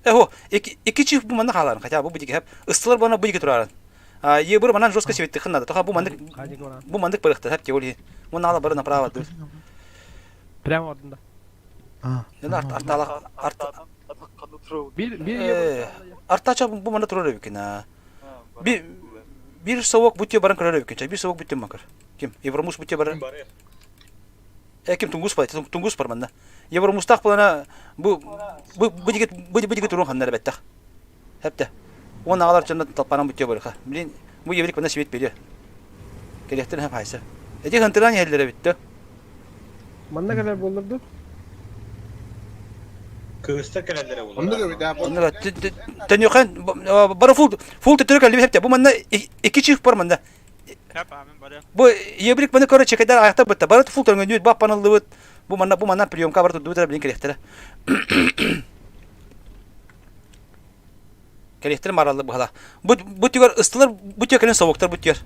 Эхо, икки чиф бу манна хааларын, хотя бу бу хеп. Ыстылар бана бу турарын. Ебыр манан жестко сибеттихин надо. Тоха бу мандык бу мандык барыкта хеп теория. Мун ала бары направо. Прямо ордунда. Артача бу манна турар эбикин аа. Бир совок бутте баран көрөр эбикин. Бир совок бүттем макар. Ким? Евромус бутте баран. Э ким тунгус бар? Тунгус бар манна. Евромустах булана бу бу бу дигит бу бу дигит турун ханнар беттах. Хепте. Он агалар чанна талпанан бутте барыха. Блин, бу еврик мына свет бере. Керехтен хеп хайса. Эти хантыран еллere битти. Манна кэлэр буоллар ду? Кыыстар кэлэллэрэ буолар. Оннук эбит аа. Оннук төнүөхэн бары фул фул төттөрү кэллибит хэпте. Бу манна икки чиф бар манна. Бу ебрик маны көрө чекедер аяктар бытта. Бары фул төрөнгөнүт бап паныллыбыт. Бу манна бу манна приемка бар турдубут билин келехтере. Келехтере мараллы быһала. Бу бу түгөр ыстылар бу түгөр кэлин совоктар бу түгөр.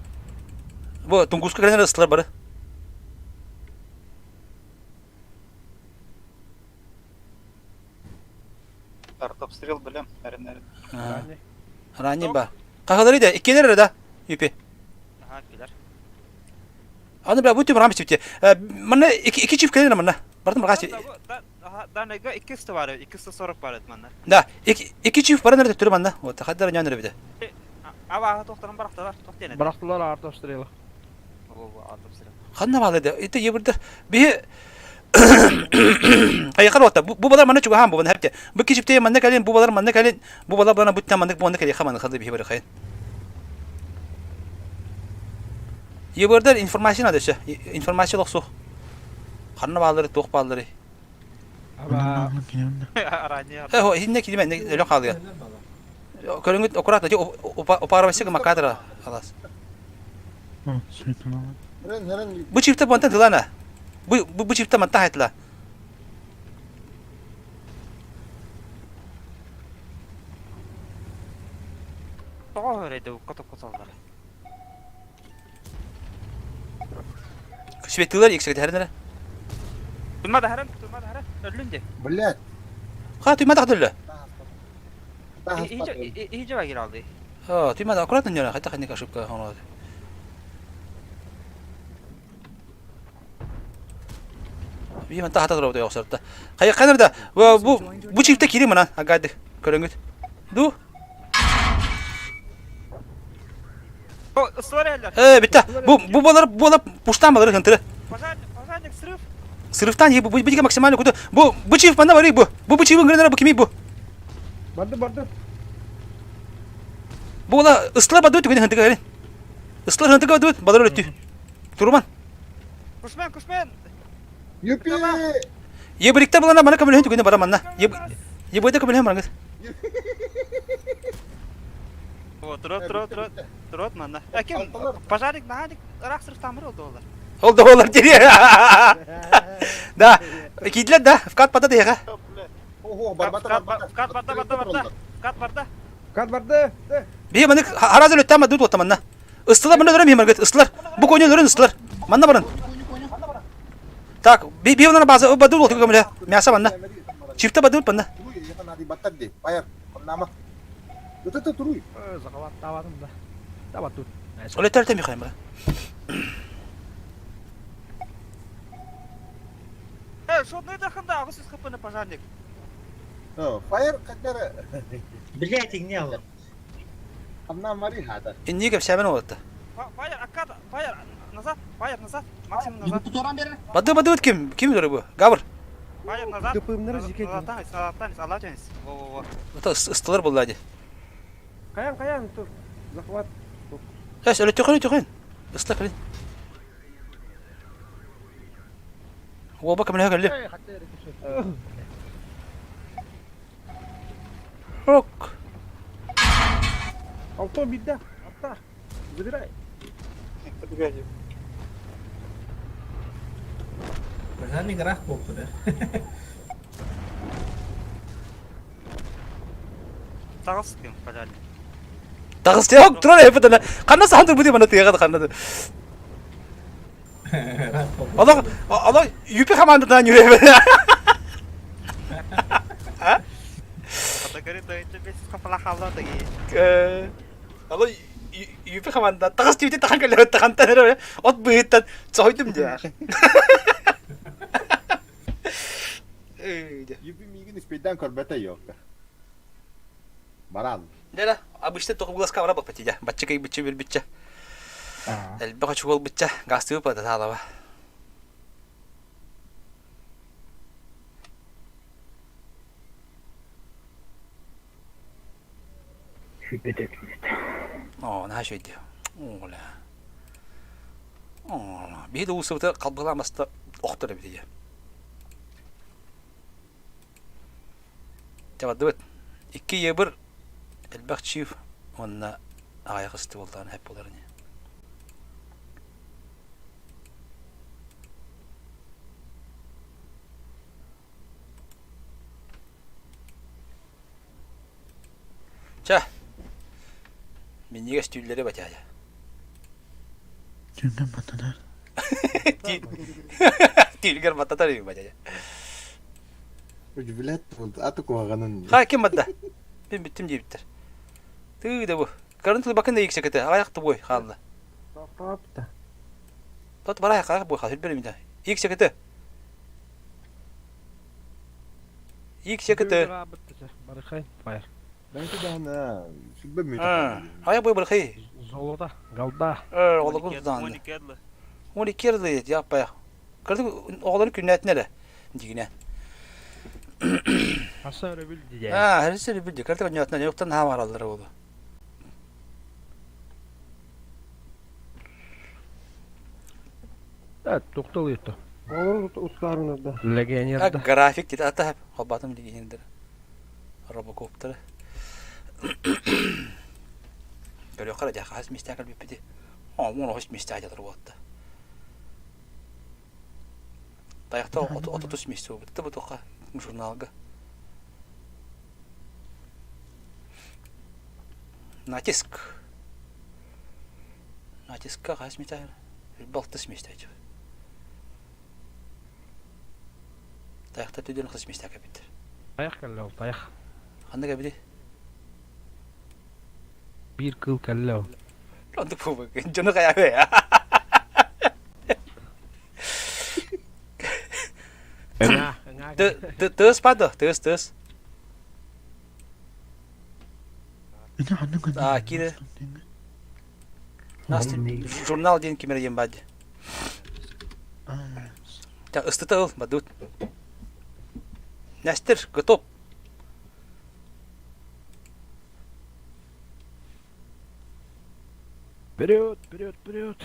Бу Тунгуска кэлин ыстылар бары. Артобстрел билем, эрин-эрин. Ранний ба. Кахалары да, иккилер эрэ да, юпи. Аха, иккилер. Аны бля, бу түм рам чипте. Манна ики ики чип келер манна. Бардым рас. Данайга 200 бар, 240 бар edi манна. Да, ики ики чип бар nerede түрü манна. Вот, хаддар нян эрэ бите. Аба тохторон барахталар, тохтен. Барахталар артобстрела. Артобстрел. Ханна баалы да. Это ебірді. Бихи Айқар ота. Бу балар манна чугахан бу бана хепте. Бу кичипте манна калин, бу балар манна калин, бу балар бана буттан манна бу манна калин хаман хады бихи бар хайын. Ебірдер информация надо все. Информация лохсу. Ханна баалары, туох баалары. Э, хинне килиме, өлө хаалыга. Көрүңүт аккуратно, опарабасыга макадра алас. Бу чипте бонтан тылана. Бу бу чипте манта хайтла. Тоҕо өрөйдө укка токко саллар. Светилер иксек дәрнере. Тума да харан, тума да харан. Өллүн де. Блядь. Ха, тума да хадылла. Иһи жаба кир алды. А, тума да аккуратно не хотя ханник ошибка оно. Би мен тахата турабыт ойохсорта. Хайа канарда бу бу чипте кири мана агады көрөңүт. Ду? Э, битте. Бу бу болар болар пуштан балар хантыры. Пожарник срыв. Срывтан бу бу максимально куда. Бу бу чип мана бары бу. Бу бу чибин гренера бу кими бу. Барды барды. Бу ола ыстылар баду түгүн хантыга кэлин. Ыстылар хантыга баду балар өттү. Турман. Кушмен, кушмен. Юпи! Ебрикте булана мана көмөлөһүн түгүнэ бара манна. Ебойда көмөлөһүн бараңыз. Трот, трот, трот, трот манна. Ким? Пожарник нахадик, рах срыв тамыр ол доллар. Ол доллар дири. Да. Кидлер да, вкат бата дейга. Ого, барбата, барбата. Вкат барда, барда, барда. Вкат барда. Вкат барда. Би маны харазыр өттәм дуд отта манна. Ыстылар мына дөрөм химаргыт, ыстылар. Бу коню дөрөн ыстылар. Манна барын. Так, би би онан база баду болту көмөлө. Мясо манна. Чифте баду манна. Туруй. Захват табадым да. Табат тут. Оле тәртә Михаил бара. Э, шотный дахында агыс хпны пожарник. Фаер каддара. Блять, игнял. Амна мари хада. Инни кеп шәбен олатты. Фаер, аккад, фаер, назад, фаер, назад, максимум назад. Баду баду ким? Ким дөрө бу? Габр. Фаер назад. Назад, назад, назад, Во, во, во. Это ыстылар булды ади. Каян, каян, тут захват. Эс, әле төхен, төхен. Ыстылар кэлин. Оба кемле кэлли. Рок. Алто беда. Алта. Забирай. Подбегай. Пожарник рах попу, да? Тагыс ким пожарник. Тагыс yok, турар hep de. Канна сандыр бу дип аны тыгы канна. Алла Алла юпи командадан юребе. А? Категория дойынча бес капала халла даги. Алла юпи команда тагыс тибите тахан кэлле тахан таныр. От быыттан сойдум дия. Юпи мигин испейдан көрбөтө yok. Баран. Дела, обычно только глазка враба потидя. Батчика и бычы бир битче. Элбе хочу гол битче. Гасты выпада талава. О, на шөйдө. Ола. Ола. Биһи усыбыты калбыламаста охтор бит. Табардыбыт. Икки ебыр элбэх чиев уонна аҕыйах ысты буоллаҕына хэп буолар ини. Чэ, минньигэс түүллэри батяя. Түннэн баттатар. Түүлгэр баттатар үһү батяя. Удивлять аты куһаҕанын. Ха ким барда? Мин бүттүм диэбиттэр. Тыы да бу. Карын тылбакын да иксекете аҕайах бой хаалла. Тохтоопта. Тот барай хаах бой хаал билбэрим да. Иксекете. Иксекете. Барыхай, фаер. Бэйти даһана сүлбэ мүтэ. Ая бой барыхай. Золото, голда. Э, олоҕун дааны. Уон икки яппая. Кырдык оҕолору күннээтин эрэ дигинэ. Аса өрөбүл дии. Аа, хәрис өрөбүл дии. Кырдык онньоотунан юктан хаам араллара буолу. Да, тоқтол етті. Олор устаарынарда. Легионерда. График дейді ата холбатым легионердер. Робокоптары. Көрөккө да хас местә кэлбиппити. О, хас местә жатыр буолта. Тайахта отутус месте бу бу тоқа журналга. Натиск. Натискка хас местә? Балтыс месте айтып. Тайахта түден хас месте кәбиттер. Таяқ кәлле ол, таяқ. Ханда кәбиди? Бир кыл кәлле ол. Онды бу жону кая Тыс падо, тыс, тыс. А, кире. Нас журнал ден кимер ем бади. Та ыстыта ыл, бадут. Нәстер, готов. Вперед, вперед, вперед.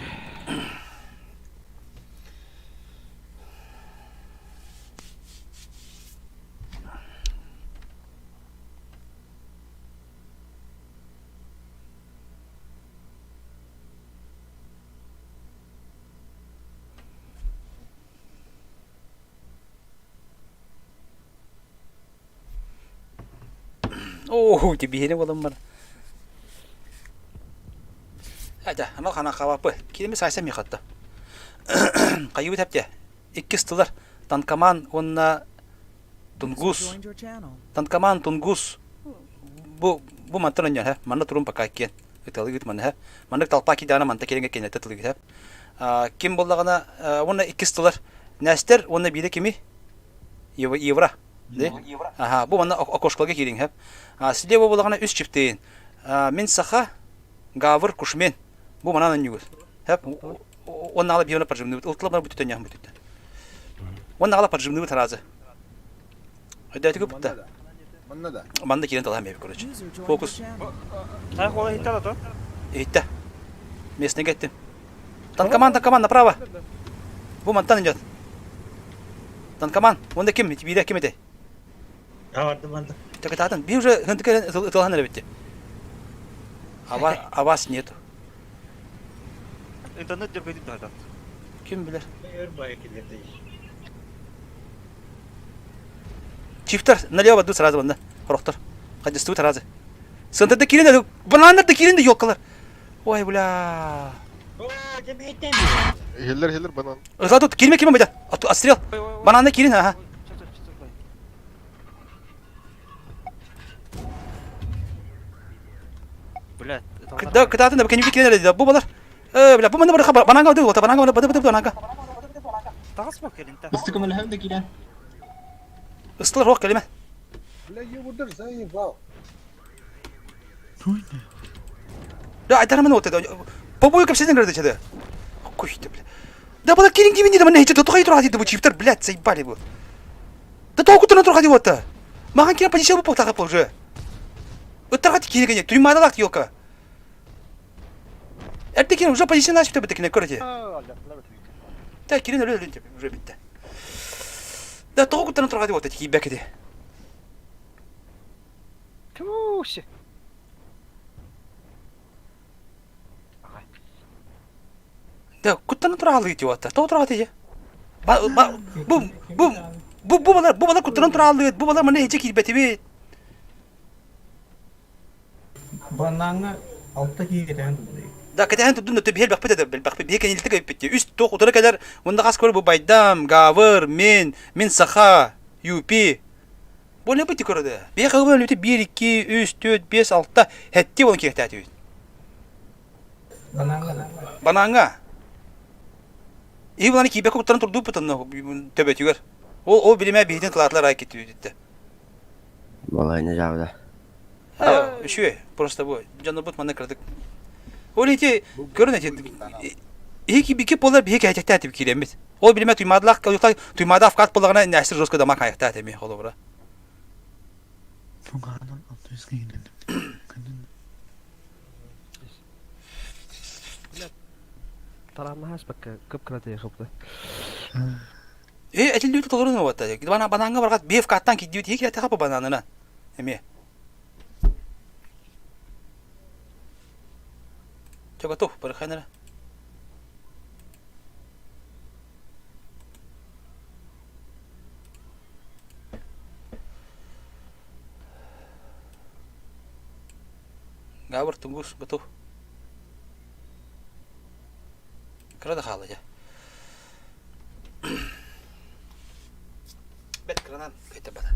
Оо, тибиһине болон бар. Айда, ана хана хабапы. Килеми сайса ми хатта. Кайыбы тәпте. Иккис тылар. Танкаман онна Тунгус. Танкаман Тунгус. Бу бу мантан онья, хэ. Манна турун пока кен. Ыталыгыт манна, хэ. Маннык толпа кидана манта керенге кенете тылыгыт, хэ. Ким боллагана онна иккис тылар. Нәстер онна бире кими? Евро. Ага, бу манна окошкалга кириҥ, хэ. Слева боллагана үс чиптейин. Мин саха Гавр Кушмен. Бу манан онньугут. Хэп он ала биона поджимныбыт. Ылтыла бар бүтүтэн яхын бүтүттэн. Он ала поджимныбыт разы. Өйдөтүгү бутта. Манна да. Манна кирен талаһам эби, короче. Фокус. Тайх ола хиттала то? Иһиттэ. Местный кеттим. Танкоман, танкоман, направо. Бу мантан идет. Танкоман, онда ким? Биирэ ким этэй? Барды барды. Так это би уже хынтык ытылхан эрэ битти. А вас нету. Интернет деп кетип да. Ким билер? Өр бай килерди. Чифтер налево ду сразу банда. Хорохтор. Хадисту сразу. Центрда кирин, банандар кирин ёлкалар. Ой, бля. Хиллер, хиллер, банан. Тут кирме кирме бля. Отстрел. Бананы кирин, ага. Бля. Да, кытаатын да кенюки кирин да бу балар. Э, бля, бу манда бар бананга ды, бананга бады бады бананга. Тагыс ба келин та. Ыстыкым элэхэм да киирэн. Ыстылар хоқ келеме. Бля, ебудар заебал. Да, айдар мен вот это. Побою капсетен грады чады. Кой ты, бля. Да бала кирин кимин деді, міне хече тоқай тұрға дейді бұл чифтер, блядь, заебали бұл. Да толку тұрған тұрға дейді вот. Маған кирин позиция бұл тағып уже. Ыттарға кирин кене, тюрьмада лақ ёлка. Эрте кирин уже позиция начал бітті кене көрде. Да кирин өлі өлі деп уже бітті. Да толку тұрған тұрға дейді вот, кейбәк еді. Туся. Да, куттан тураалыы диота. Тоҕо турааты дьэ? Ба ба бу бу бу бу балар бу балар куттанан тураалыы бу балар манна эче киирбэтибит. Банааҥҥа алта киһи кэтэһэн турда. Да, кэтэһэн турдун да биһиэр бэхпит да билбэхпит. Биһи кэнилти көйпүт. Үс туох утары кэлэр. Мунда хас көрө бу Байдам, Гавр, Мин, Мин Саха, Юпи. Бу не бити көрөдө. Биһи кылбын өлүтү 1 2 3 4 5 6 хэтти болон киэхтээтибит. Банааҥҥа да. Банааҥҥа. И буланы киибэккэ куттаран турдууппут онно төбөтүгэр. Ол ол билимэ биһитин кылаатылар ай киттүбүтүттэ. Балайна жаабыда. Үчүгэй, просто бу дьоннорбут манна кыратык. Ол ити көрүн эти иһи бики болар биһи кэһэтэхтээтип киирэммит. Ол билимэ туймаадалаах туймаада авкат боллагына нәсир жестко дамак айахтаат эми холобура. Тарааннаһаспакка кып-кыратыйа хапта. Э, этилдибит толорун уотта. Бана бананга баргат беф каттан киддибит хи кирете хапа бананына. Эме. Чё готов, барыхайнара. Габр Тунгус готов. Кыра да хаалла дьэ. Бэт кыранан кыайтарбата.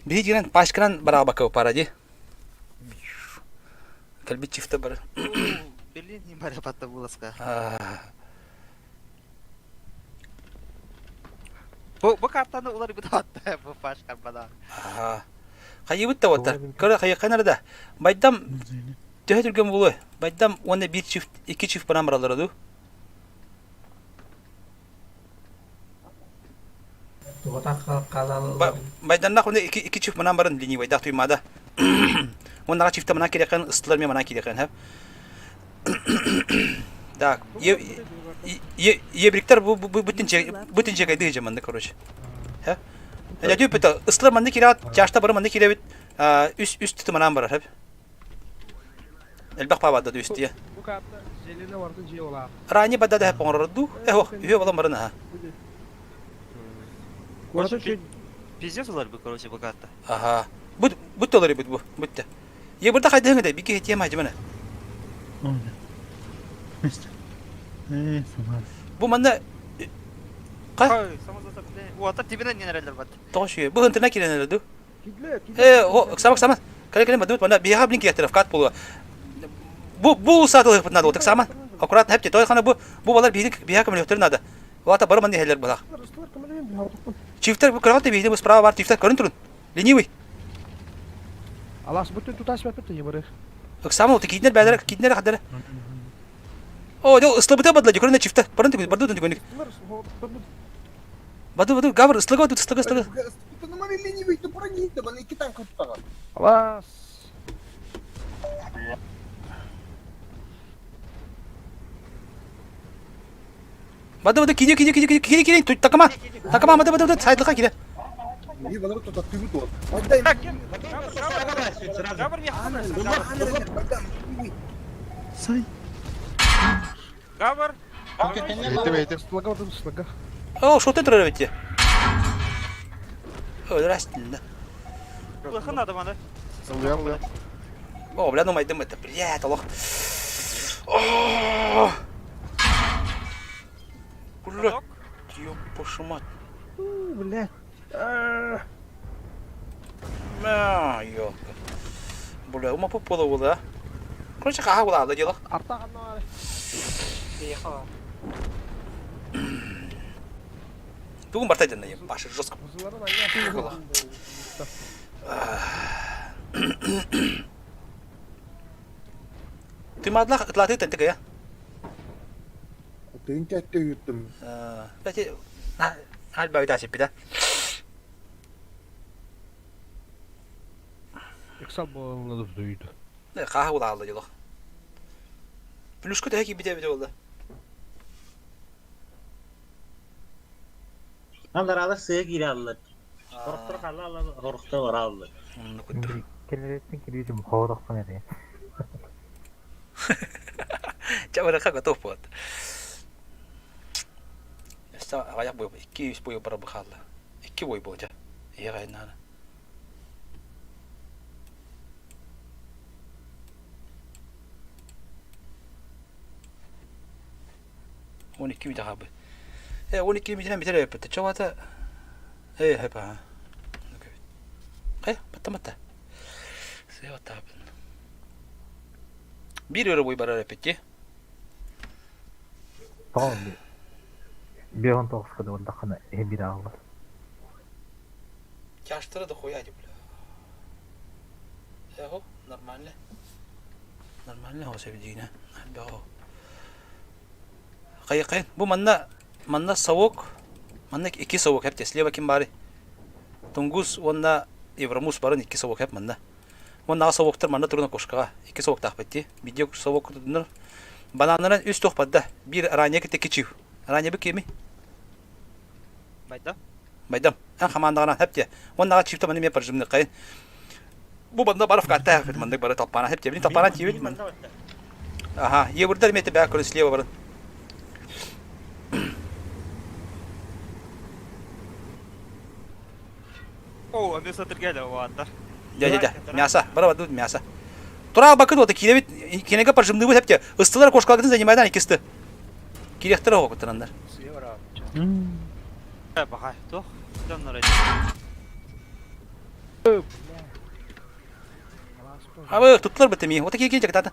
Биһи дигэн пачканан бараабакка пара ди. Кэлбит чифта бары. Блин, не барабата буласка. Бу бу картаны уларбыт атта бу пашка бада. Аха. Хайыбыт да оттар. Көрө хайыкканар да. Байдам төһө түргэн буолуой? Байдам уонна биир чифт, икки чифт баран бараллара дуу? Байданнах уонна икки икки чифт манан баран ленивайдаах туймаада. Уоннаҕа чифта манан кириэххин ыстылар мен манан кириэххин хэп. Так, ебриктер бу бу бүтүн бүтүн чекайды же манны короче. Хэ? Я дүү бит ыстылар манны кират, чашта бары манны киребит. Үс үс түтү манан барар хэп. Элбэх паабадда үстие. Бу карта зелена барды же ола. Ранее бадда да поңорорду. Эхо, үһө болон барын аха. Короче, пиздец улар бы, короче, бу карта. Аха. Бут бут олар бут бу. Бутта. Е бурда хайдыһың да бики тема жымана. Бу манна Кай? Уата тибинен ненерелер бат. Тош бу хынтына киренелер ду. Э, о, сама сама. Кале кале бадут мана биха блин киятер кат болу. Бу бу сатылык надо вот сама. Аккуратно хепте той хана бу бу балар биһи биха көмөлөктөр надо. Вата бары манны хеллер булах. Чифтер бу кыргат биһи бу справа бар чифтер көрүн турун. Ленивый. Алас бүтүн тутас бапыт ебыры. Ыксама вот киднер бәдер киднер хадер. О, дел ыслыбыта бадла көрүнө чифтер. Барын түгүн барды түгүн. Баду баду гавр ыслыга баду ыслыга ыслыга. Алас. Баду баду кини кини кини кини кини кини такама. Такама баду баду баду сайдлыка кире. Гавр. Этим, этим. Слага баду слага. О, что ты травите? О, здрасте, да. Лыхын надо мана. Ылыам, ылыам. О, бля, ну майдым это, блядь, аллах. О! Бля, ёпашу мать. Бля. Мя, ёлка. Бля, ума попала была. Короче, хаха была, да дело. Арта канна Тугун барта ден башы жестко. Ты мадлах ытлаты тентеге я. Тыын тәтті үйттім. Бәти алба өйдә сеппи да. Иксал болуна да дуйду. Хаха була алды дело. Плюшка төһө киирбитэ эбитэ буолла? Андараалар сыа киирэ аллар. Хорохтор хала алар, хорохтор бара аллар. Кэлэреттин кириитим хоорохпун эрэ. Чэ, барыха готов буолат. Өссө аҕыйах бой, 2-3 бой бара хаалла. 2 бой буолча. Ийэ хайнаана. 12 мүнүүтэ хаалбыт. Э, 12 мүнүүтэнэн бүтэр эбиппит. Чобата э хөп аа. Хайа, батта батта. Сыа баттаабын. Биир өрө бой барар эппит дии. Тоҕо биэһон тоҕуска да бардаххына иһин биир ааллар. Чаштара да хуя бля. Эго, нормально. Нормально хос эбидиинэ. Бэҕо. Хайа хайын. Бу манна манна совок манна икки совок хэп слева ким бары. Тунгус уонна Евромус барын икки совок хэп манна. Уонна аҕа совоктар манна турун окошкаҕа икки совоктаахпыт дии. Видео совок тутуннар. Бананнаран үс туох барда. Биир ранее кытта кичив. Ранее бы кими? Байдам. Байдам. Эн хамаандаҕына хэп диэ. Уонна аҕа чифта маны эмиэ прожимный хайын. Бу манна баров катта маннык бары толпана хэп диэ. Билин толпана тиибит. Аха, еврдар эмиэ бää көрө слева барын. О, эмиэ сатыргеле уааттар. Дя, дя, дя. Мясо. Бара бадут мясо. Тура бакыт ота кииребит кинеге прожимныбыт хепте. Ыстылар кошкалгытын занимайдан иккисти. Кириэхтэр оҕо куттананнар. Баха, туох дьоннор Абы туттулар бытты ми. Ота киирген жактата.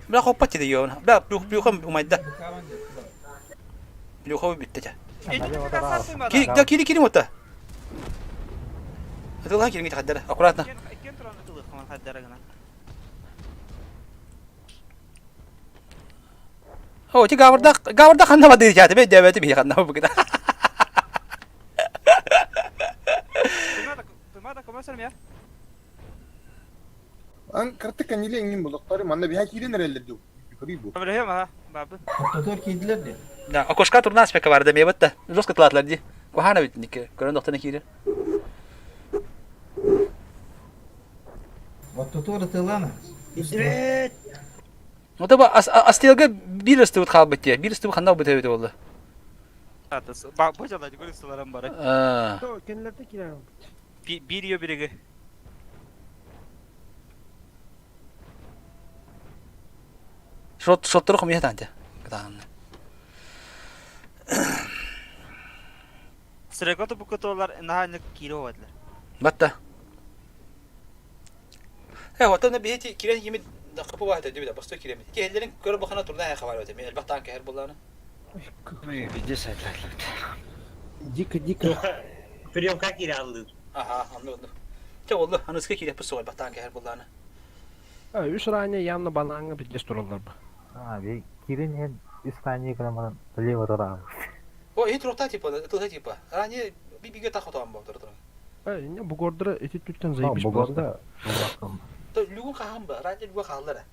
Бля хоппат деді йоон. Бля плюхам умайда. Плюхам бүтті жа. Да кири кири ота. Атылан кириңи хаддара. Аккуратно. О, ти гаврда гаврда ханна бады жа, бе дебети би ханна бу кита. Ан кыртык кэнниле иҥин булуктары манна биһа киирэн эрэллэр дуу. Көрүй бу. Ортотугар киирдилэр дии. Да, окошка турнаас пекка барды мебет да. Жестко тылаатылар дии. Куһаана бит никке. Көрөн дохтана киирэр. Ортотугар ытыалаана. Ну таба астыалга биир ыстыбыт хаалбыт дии. Биир ыстыбыт ханна бут эбит буолла. Бу жала көрүс сыларым бары. Кенилерде киирэр. Биир ее бириги. Шот шоттору хомуйа таанте. Кытаанна. Сырыгаты букутолар наһааннык киире оҕадылар. Батта. Э, оттон биһи кирен кимит хапы баһыта дибит, бастой киремит. Киһилерин көрө бахана турна хэ хабар өтө. Элбэх таан кэһэр буллааны. Везде сайтлар. Дико, дико. Приемка киирэ аллыы. Аха, онну онну. Чэ болду, аныска киирэппит суох элбэх таан кэһэр буллааны. Үс ранее явно банааҥҥа билдьэс тураллар бу. А, би киирэн иһэн үс ранее гынан баран лево тураабыт. О, иһит туруохтаа типа, ытылыһа типа. Ранее би-бигэ та хотоон болдор туран. Э, бугордара ити түттэн заебись Бугорда Люгун хаһан ба, ранее люга хааллара.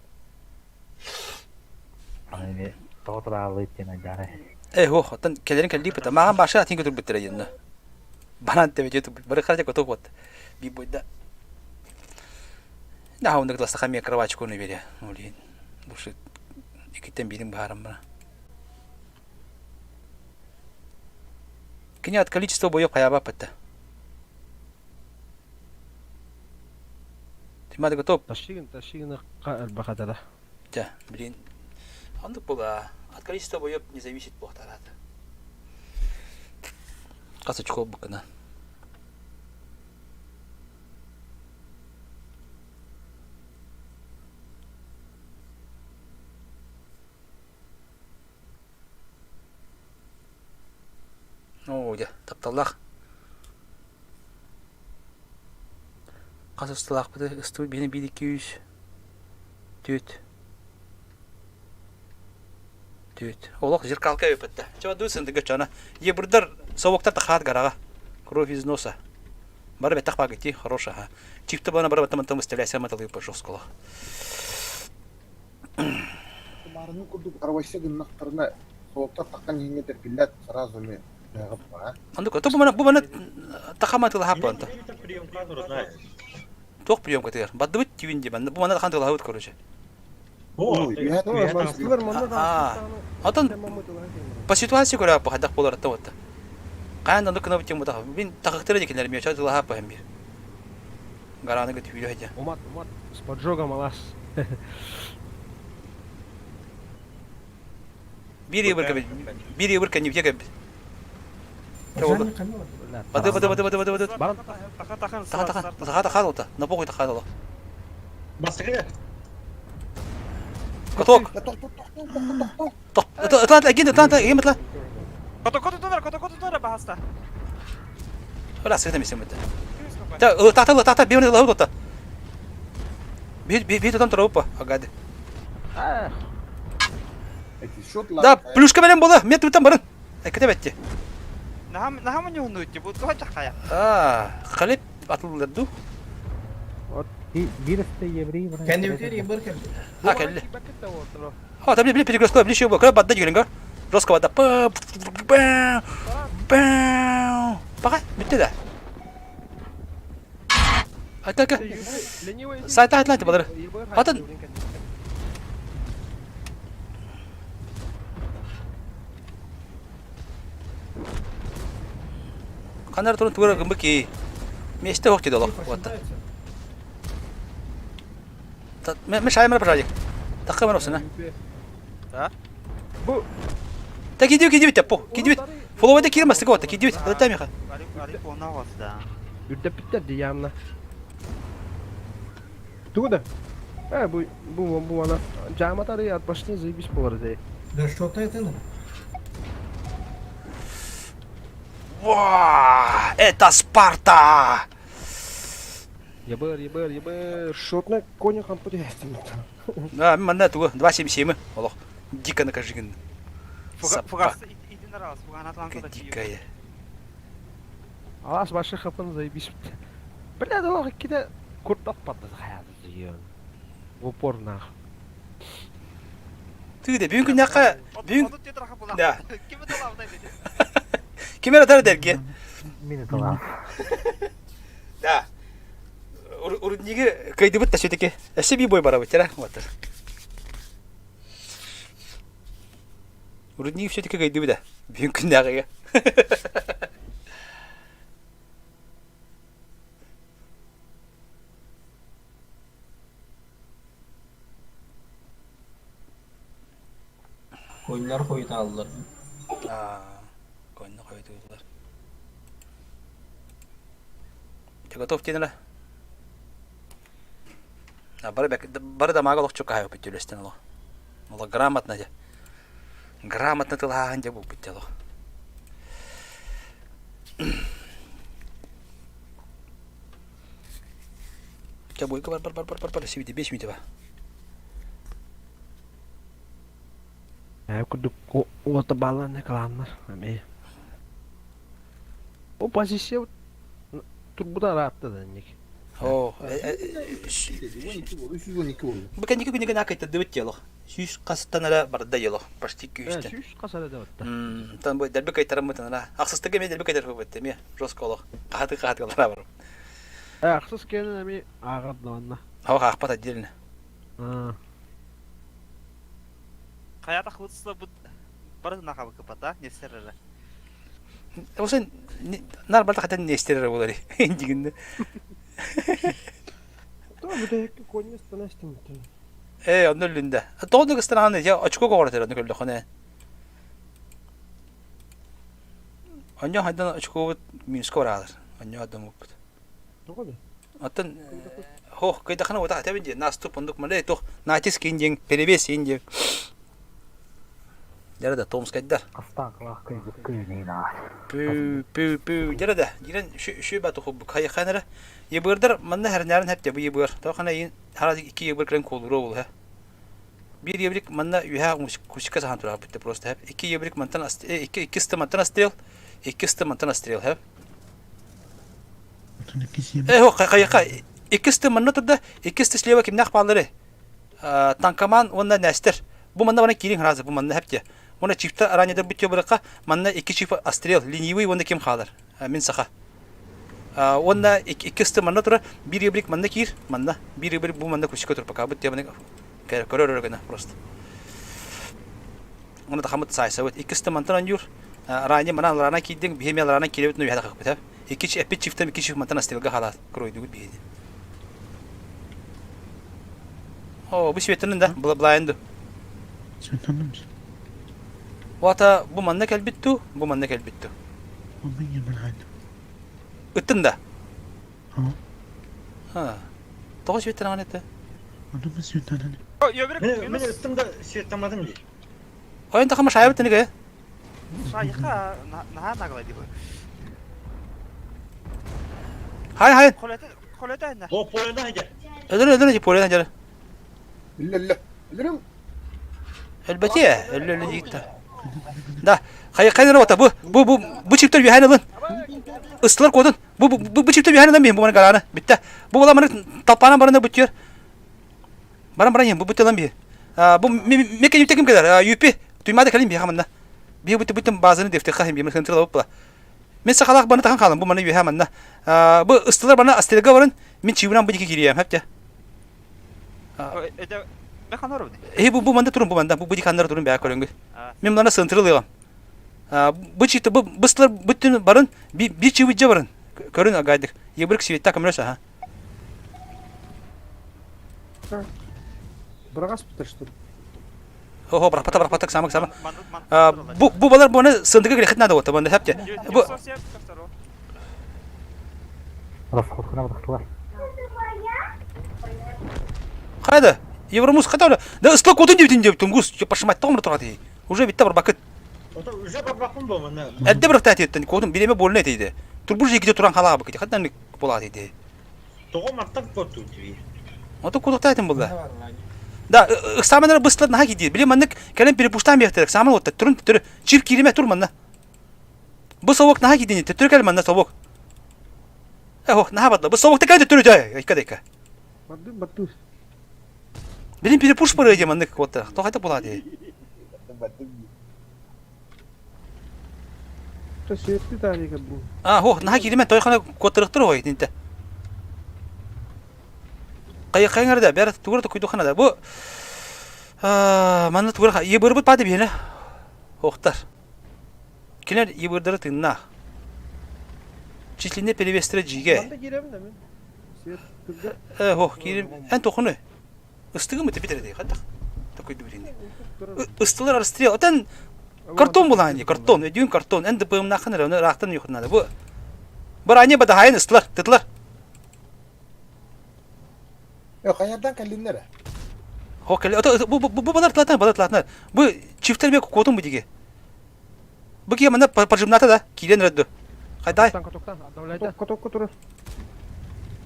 Аны тоҕо тураалыт диэн айдаара. Э, ох, оттон кэлэрин кэллииппит. Мааҕан баша атын көтүрбүттэрэ диэн. Банан тэбэ дьэ бары харча готов вот. Би бойда. Да, он глаза мне кровачку не бере. Ну, блин, лучше икиттен биирин баарым бара. Кини от количества боев хайаба пытта. Ты мады готов? Ташигин, ташигин элбахатара. Да, блин. Андык була. От количества боев не зависит буохтарат. Хас очко букана. Оо, дьэ, тапталлаах. Хас ыстылаахпыты ыстыбыт биһини биир икки үс түөрт түөрт олох зеркалка эбиппит чэ дуу сындыга чана ебурдар совоктар тахаат гараға кровь из носа бары беттах багати хорошая чипты бана бары баттам выставляйся маталыы по жесткого. Тумаарыныы курдук арвайса гыннахтарына, солоттор таххан иһиҥҥэ тэргиллээт сразу эмиэ баа. Оннук, бу маны бу маны тахама тылаһап буолан. Туох приемкатыгар? Бардыбыт тивин дии манна бу маны тахан тылаһабыт короче. Отон по ситуации көрө хайдах буолар та вот. Хаан оннук гынабыт диэн бутах. Мин тахыктара дикилер миэчэ тылаһап баһым бир. Гараны гыт үйрө хедя. Умат, умат, с поджогом алас. Биир ыбыр кэбит. Биир ыбыр кэннибитэ кэбит. Бады бады бады бады бады бады. Таха тахан Таха тахан таха тахан олта. На похуй тахан оло. Бастакы. Каток. Ытан эгин ытан эгин ытла. Кото кото тонар кото кото тонар баһаста. Ола сыта мисем бит. Та тахта тахта бир лау тота. Бир бир тотан троупа агады. Да, плюшка менен бола, мен тутан барын. Экете бетти. Нахам нахам нюхнути, бу туха чахая. А, халеп атылдырду. Биир өстө еврей баран. Кэннибитигэр ебыр кэлбит. А, кэлли. А, там били перекрестка, били еще был. Бадда дигенге. Жестко бадда. Па, ба, ба. Пока, бүтті да. Айта, айта. Сайта айта балары. Атын. Канар турун тугара гымбы ки. Месте хок деді олох. Вот. Мен шаймыр пожалуйста. Такка мен осына. Да? Бу. Та кидип кидип теппо. Кидип. Фоловайда кирмастык вот кидип. Лата миха. Арик она вас да. Үрдэппиттэр дии явно. Тугу да? Э, бу бу бу ана жааматары от башни заебись болар дей. Да что-то это ну. Ва, это Спарта! Ебыр, ебыр, ебыр, шотна коня хампы диястым. Да, мен манна тугу 2.77 олох. Дико накажигин. Фугасы идин раз, фуган атланка да Дикая. Алас башы хапын заебись. Бля, да лох киде курт атпады хаяды зыйын. В упор нах. Тыды, бүгүн күннәккә бүгүн Да. Ким атар дәрге? Мин аталам. Да. Урудниги кайдыбыт та все-таки. Эссе би бой барабыт, тера. Вот. Урудниги все-таки кайдыбыт да. Бүгүн күннәгә. Koyunlar koyun aldılar. Koyunlar koydular. Ты готов тенера? А бары бек бары да мага лохчу кайы бүтүлөстен оло. Оло грамотно де. Грамотно тылахан де бу бүтело. Ча бойка бар бар бар бар бар бар сибити 5 минут ба. Э, курдук уота балланы каланнар. Ами. О позиция турбуда раатта да ник. О, 312 болду. Бу кэнники күнүгө наакайта дыбыт дело. Сүүс хастан эрэ барда дело. Почти күүстэн. Сүүс хас эрэ да Тан бу дэлби кайтараммытын ара. Ахсыстыга эмиэ дэлби кайтарбыт эмиэ жестко олох. Хааты хааты галара бар. Э, ахсыс кэнэн эми ааҕар да Ха ахпат отдельно. Хаята хутсла бут бары нахабы кыпата, не серere. Осын нар барта хатан не истерер болар. Индигинде. То бу да конец танастым. Э, онно үлүндэ. Тоҕо кыстанааны я очко гоҕор онно көрдөхөнө. Онньо хайдан очкобут минуска бараалар. Онньо адам уппут. Тоҕо да? Оттон хох кыйдахана ута табин ди наступ ондук мале тох натиск индиң перевес индиң. Дәрі да Томскайдар. Астаклах кыйбыт кыйнына. Пү пү пү дәрі да дирен шү шү бату хуб кай ханара. Ебырдар манна хәрнәрен хәп бу ебыр. Тохана ин хара ики ебыр килен колуро бул ха. Бир ебрик манна юха кусика сахан тура битте просто хәп. Ики ебрик мантан ики ики мантан стрел. Ики мантан стрел хәп. Э хо кай кай икисте манна турда, икисте слева кимнах баалары. Танкоман уонна Нестер. Бу манна баран киириҥ сразу, бу манна хэптиэ. Уонна чифтэр араанньыдар бүттүө барыахха, манна икки чиф острел, ленивый уонна ким хаалар? Мин саха. Уонна икки ысты манна турар, биир ыбрик манна киир, манна, биир ыбрик бу манна кусика тур, пока бу теманы көрөр гына просто. Уонна тахамыт саайсабыт. Икки ысты мантан аньюр, ранее манан рана киирдиҥ, биһи эмиэ рана киирэбит, ну үһэ тахыппыт. Икки эппит чифтэн икки чиф мантан острелга хаалаат, круойдугут биһини. О, бу светлэнэн да, былайын ду. Светлэнэн. Вата бу манна кэлбит ту, бу манна кэлбит ту. Ыттын да? А. Тоҕо светлэнэн это? Онно светлэнэн. Мен ыттым да светламадым дии. Ойын тахама шайбыт тыныгы. Шайха наһаа наглай дии. Хай хай. Холета инна. О, полена хадьар. Өлөр өлөр полена хадьар. Өллө өллө. Өлбөтүө, өллө өллө диикта. Да, хайа хайа рота бу бу бу бу чиптер үһән ылын. Ыстылар кодун. Бу бу бу чиптер үһән ылын бу маны гараны. Битте. Бу була маны талпана барына бүтүөр. Баран баран бу бүтү ылан би. Бу мекен юте ким келер? Юпи. Туймада калин би хаманна. Би бүтү бүтүн базаны дефте хахим би мын тырла бу. Мен сахалах баны тахан халым бу маны үһә манна. Бу ыстылар бана астерга барын мен чибынан бу дики кириям хәптә. Э бу бу манда турун бу манда бу бу каннар турун бää көрөнгө. Мен мына сынтырылыгам. Бу читте бу быстылар бүтүн барын би чибиджа барын. Көрүн агайдык. Ебрик света көмөрөс аха. Бырагас бутар что ли? Хо брапата брапата самак самак. Бу бу балар буны сындыгы грехит надо вот бу хәпте. Бу Расходкына бырахтылар. Қайда? Евромус қайда? Да ыстық отын деп деп тунгус пашмать тоғмыр тұрады. Уже битте бір бакыт. Уже барбакын бу мына. Әдде бір тәтеттен кодын биреме болны дейді. Турбур жекеде туран хала бакыт. Хаттан болады дейді. Тоҕо мантан куоттуу дии? Ото кудуктаайтын булла. Да, экзаменер быстро наха киди. Били маннык кэлэн перепуштан биэхтэр экзамен отта турун төттөрү чип кириме тур манна. Бу совок наха кидини төттөрү кэл манна совок. Эх, наха батла. Бу совок кэл төттөрү жай. Икка дека. Барды барды. Билин перепуш бары дии маннык отта. Тохайта була дии. То светли тарика бу. А, хо, наха кириме тойхана куоттарыктыр ой динте. Кайыңарда бәрі тугура куйдухана да. Бу манна тугура ебырбыт пады биһине. Охтар. Кинер ебырдары тынна. Числине перевестре жиге. Манда киремин да мен. Свет түргө. Э, хох, кирим. Эн тохуну. Ыстыгы мы тепетер дейт, хаттах. Такой дубрин. Ыстылар расстрел. Отен картон булаани, картон, өдүүн картон. Эн ДПМ нахын эрэ, ыраахтан юхуннада. Бу Баране бадахайын ыстылар, тытылар. Э, хаярдан кэллиннэр. Хо кэлли. Ото бу бу бу балар тлатан, балар тлатан. Бу чифтер ме котун бу диге. Бу кие мана пожимната да, килен рэдду. Хайдай. Коток котуру.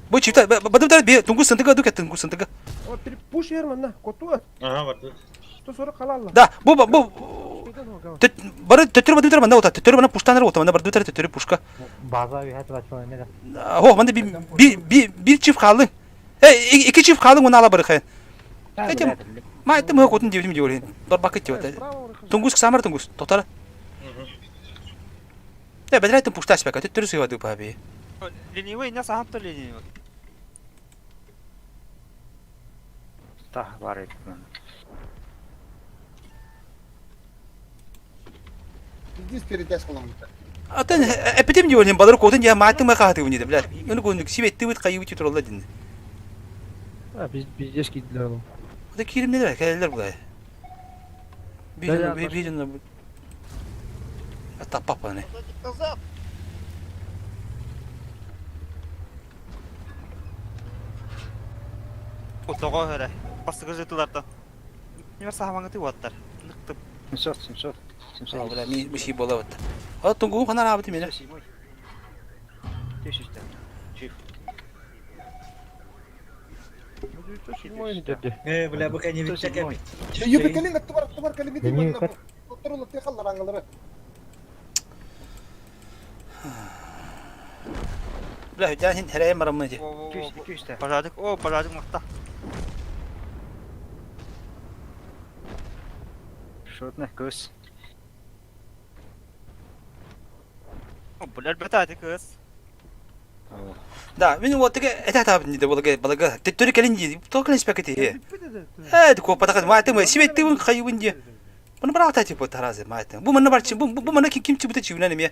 Бу чифтер бадым би тунгу сындыга дук тунгу сындыга. О, пуш ер манна, коту. Ага, барды. 140 халалла. Да, бу бу бары төттөр бадым манда ота, төттөр бана пуштанар ота, манда барды төттөр пушка. База үйәт бачыл эме да. Хо, манда би би бир чиф қалдың. Э, iki чиф қалдың, оны ала барыхай. Этим, ма этим хо котун дебитим диорин. Дор бакыт диот. Тунгус самар тунгус, тотара. Э, бедрәйтен пушта спека, төттөр сыва ду паби. Ленивый, не сам то ленивый. Тах бар Здесь перетяжка ломта. Атын эпитем диорин балар котун я матын ма кахаты уни, блядь. Оны көнүк сибетти бит кайы бит туралла дин. А, biz biz кийдилер ол. Ата киримнелер, кәлелер булай. Би би Ата папа не. Назад! Отоҕо эрэ. Бастыгы жытылардан. Немер саамаңы уаттар. Ныктып. 700, 700. 700. Бля, ми миси бола бат. А тунгу ханар абыты мене. 1000 Чиф. Э, бля, бу кәне бит тәкә. Юпи кэлин аттыбар аттыбар кэлин бит манна. Тоттор те халлар аңгалары. Бля, жан хин хәрәй марамны ди. Пожадык, о, пожадык макта. Шотна көс. Булар бетати кыз. Да, мин уоттыга этэ атаабын диде балага балага төттөрү кэлин дии. Тоҕо кэлин испэккэ Э, куоппатах маатым сибеттибин хайыбын дии. Маны бараата типа таразы маатым. Бу манна барчы бу бу манна ким чыбыта чибинен эмиэ.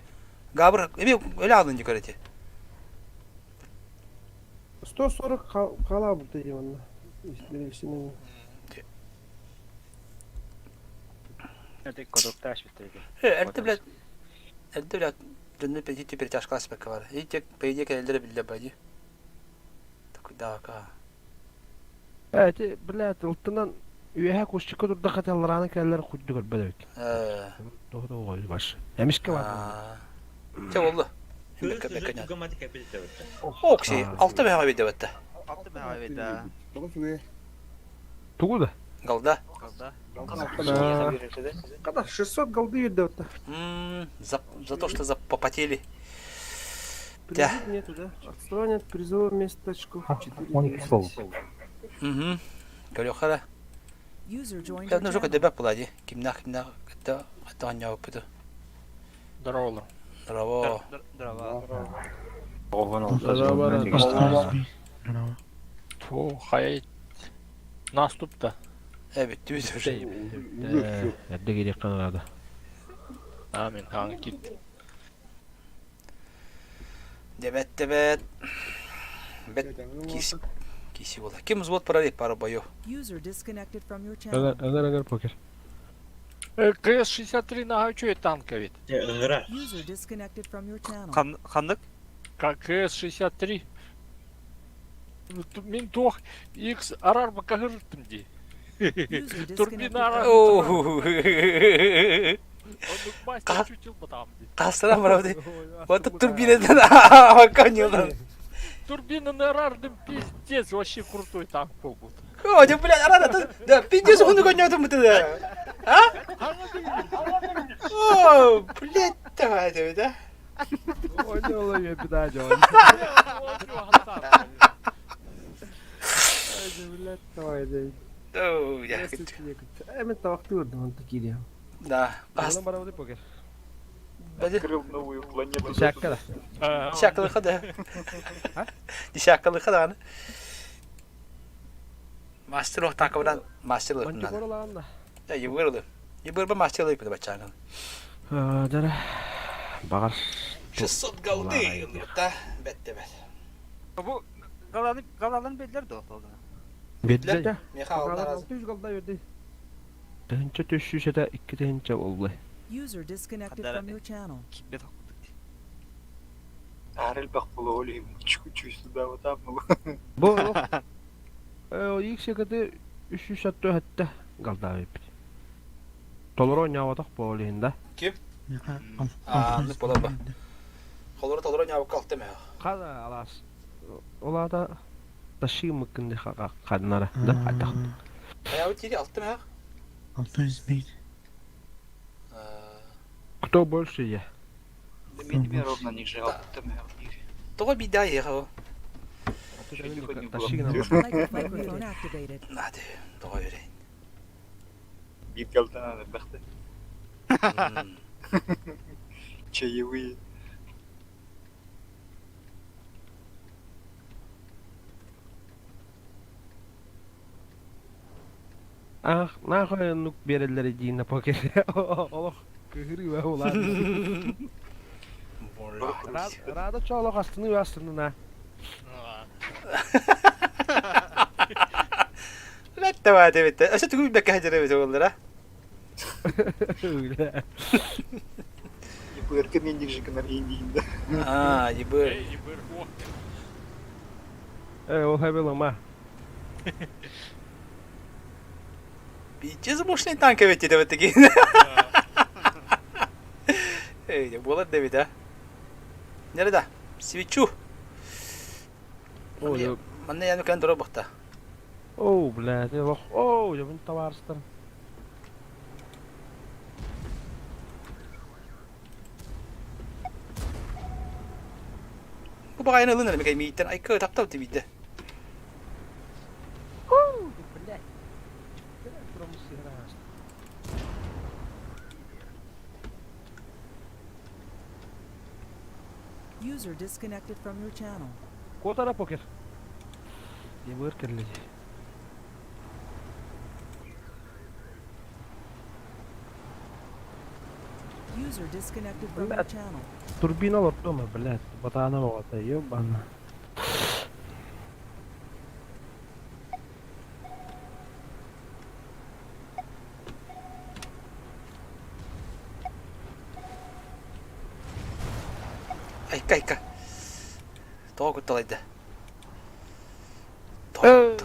Габыр эмиэ өлө алын дии көрөти. 140 қала бұл дейді онна. Это кодокташ битеги. Э, эрдэ билет эрдэ билет дьонну петити перетяжкалас бэккэ бар. И тек по идее кэлэллэрэ биллэ бади. Такой да ка. Эти, блядь, ылтынан үөһэ кусчукка турдахха талларааны кэллэр курдук көрбөт эбит. Э. Тоҕо оҕой баш. Эмискэ бар. Чэ болду. Бэккэ бэккэ нят. Окси, алта бэҕэ бидэбэтте. Алты бэҕэ бида. Тугу да? Голда. Голда. Когда 600 голды вердет. За, за то, что за попотели. Призыв нету, да? Отставание от призового места очков 4. Он икс Угу. Көрөхөрө. User joined your Ну, жок channel. дөбөк була ди. Кимнах кимнах это это аньяппыты. Здорово. Здорово. Здорово. Фу, хай наступта. Э, бүттү уже. Эрдэ кириэх канада. Амин, хаң кит. Дебет дебет. Бет кис киси була. Ким взвод прорей пару бою. User disconnected from your channel. Агар агар покер. КС-63 на чует танка ведь. User disconnected from your channel. Ханнык? КС-63. Мин туох X арар бакахыртым ди. User Турбина арар. Мастер чутил потам ди. Кастырам барабы. Вот турбинадан аваканьолар. Турбина на арардым пиздец, вообще крутой танк был. О, да, блядь, арада, да, пиздец, он гонёт да. А? О, блядь, давай, да. Ой, я беда делаю. Блядь, давай, да. Оу, я. Эми тавакты көрдүм он такие. Да. Барабы покер. Открыл новую планету. Десятка да. Десятка да. Десятка да. Мастер ох танка мастер лык. Мантикора лаганда. Да, ебырлы. Ебыр мастер лык бачаны. Жара. Багар. 600 голды, да, бетте бет. Бу галаны галалын белдер да oldu. Бедлер. Михаил Таразов. 600 голда берди. Тыһынча төшүшәтә 2 тыһынча болду. User disconnected from your channel. Арел бахпулоли, чуть сюда вот там. Бу икс каты 367 голда бит. Толоро няватах болинда. Ким? А, ну болаба. Холоро толоро нявы калты мэ. Када алас. Олада таши мыкынды ханнара да атах. Аябы тири алты мэ. 601. Кто больше я? Мен ровно ниже алты мэ. Того беда ехал. Microphone activated. Надо, того верей. Bir galdan бахты. Чаевые. Ах, нахуй нук берелер дийна покер. Олох кыһыры улар. Рада чолох астыны астыны на. Ләттә бит. Әсә түгел бәкә хәҗәрә бит олар, а? Ебырка мен ниже канар индиинда. А, ебыр. Э, ол хабел ма. Пиздец мощный танк ведь это такие. Эй, болот да бит, а? Нерeda? Свечу. Ой, Манна яны кан дора бакта. Оу, блядь, олох. Оу, я товарыстар. Бу багайны ылын мекей мииттен айкы таптап тибидде. Оу, блядь. User disconnected from your channel. Куотара покер. Ебыр кэллэ дии. User disconnected from your channel. Турбина олордума, блядь, батаана оҕото, ебана. Айка, айка. Тоҕо кутталайда? Э,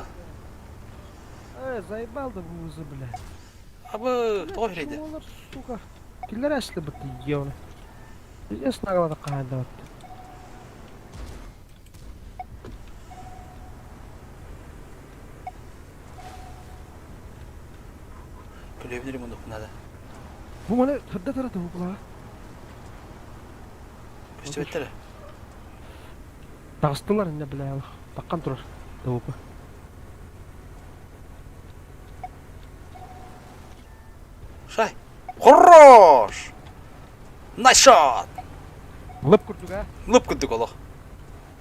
заебал да бузы, блядь. Абы, тоҕо үһүрейде? Олар, сука. Киллер әслі бітті, ебана. Пиздец нагалада қайда бітті. Күлүөбүнэр мундукпун надо. Бу маны сырда тараты бу була. Көстүбэттэр. Таҕыстылар инне бля таққан турар ТВП. Шай. Хорош! Nice shot! Лып курдук а? Лып курдук олох.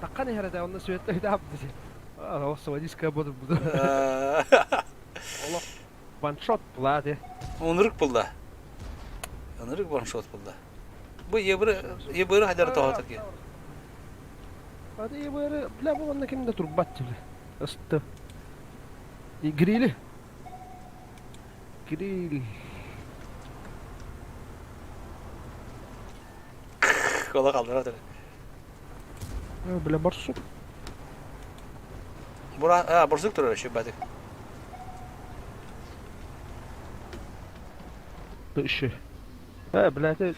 Таққан иһэрэ онно сүөттэ үтэ десе. А, свадиска буду буду. Олох ваншот була де. Онырык булда. Онырык ваншот булда. Бу ебыры ебыры хайдар тоһотор ки. Hadi ебыры, бля бу онно ким да турбат бля. Ысты. Грили. Гриль. Кола калдыра тұр. Бля, барсук. Бура, а, барсук турар еще бәдік. Еще. Э, бля, это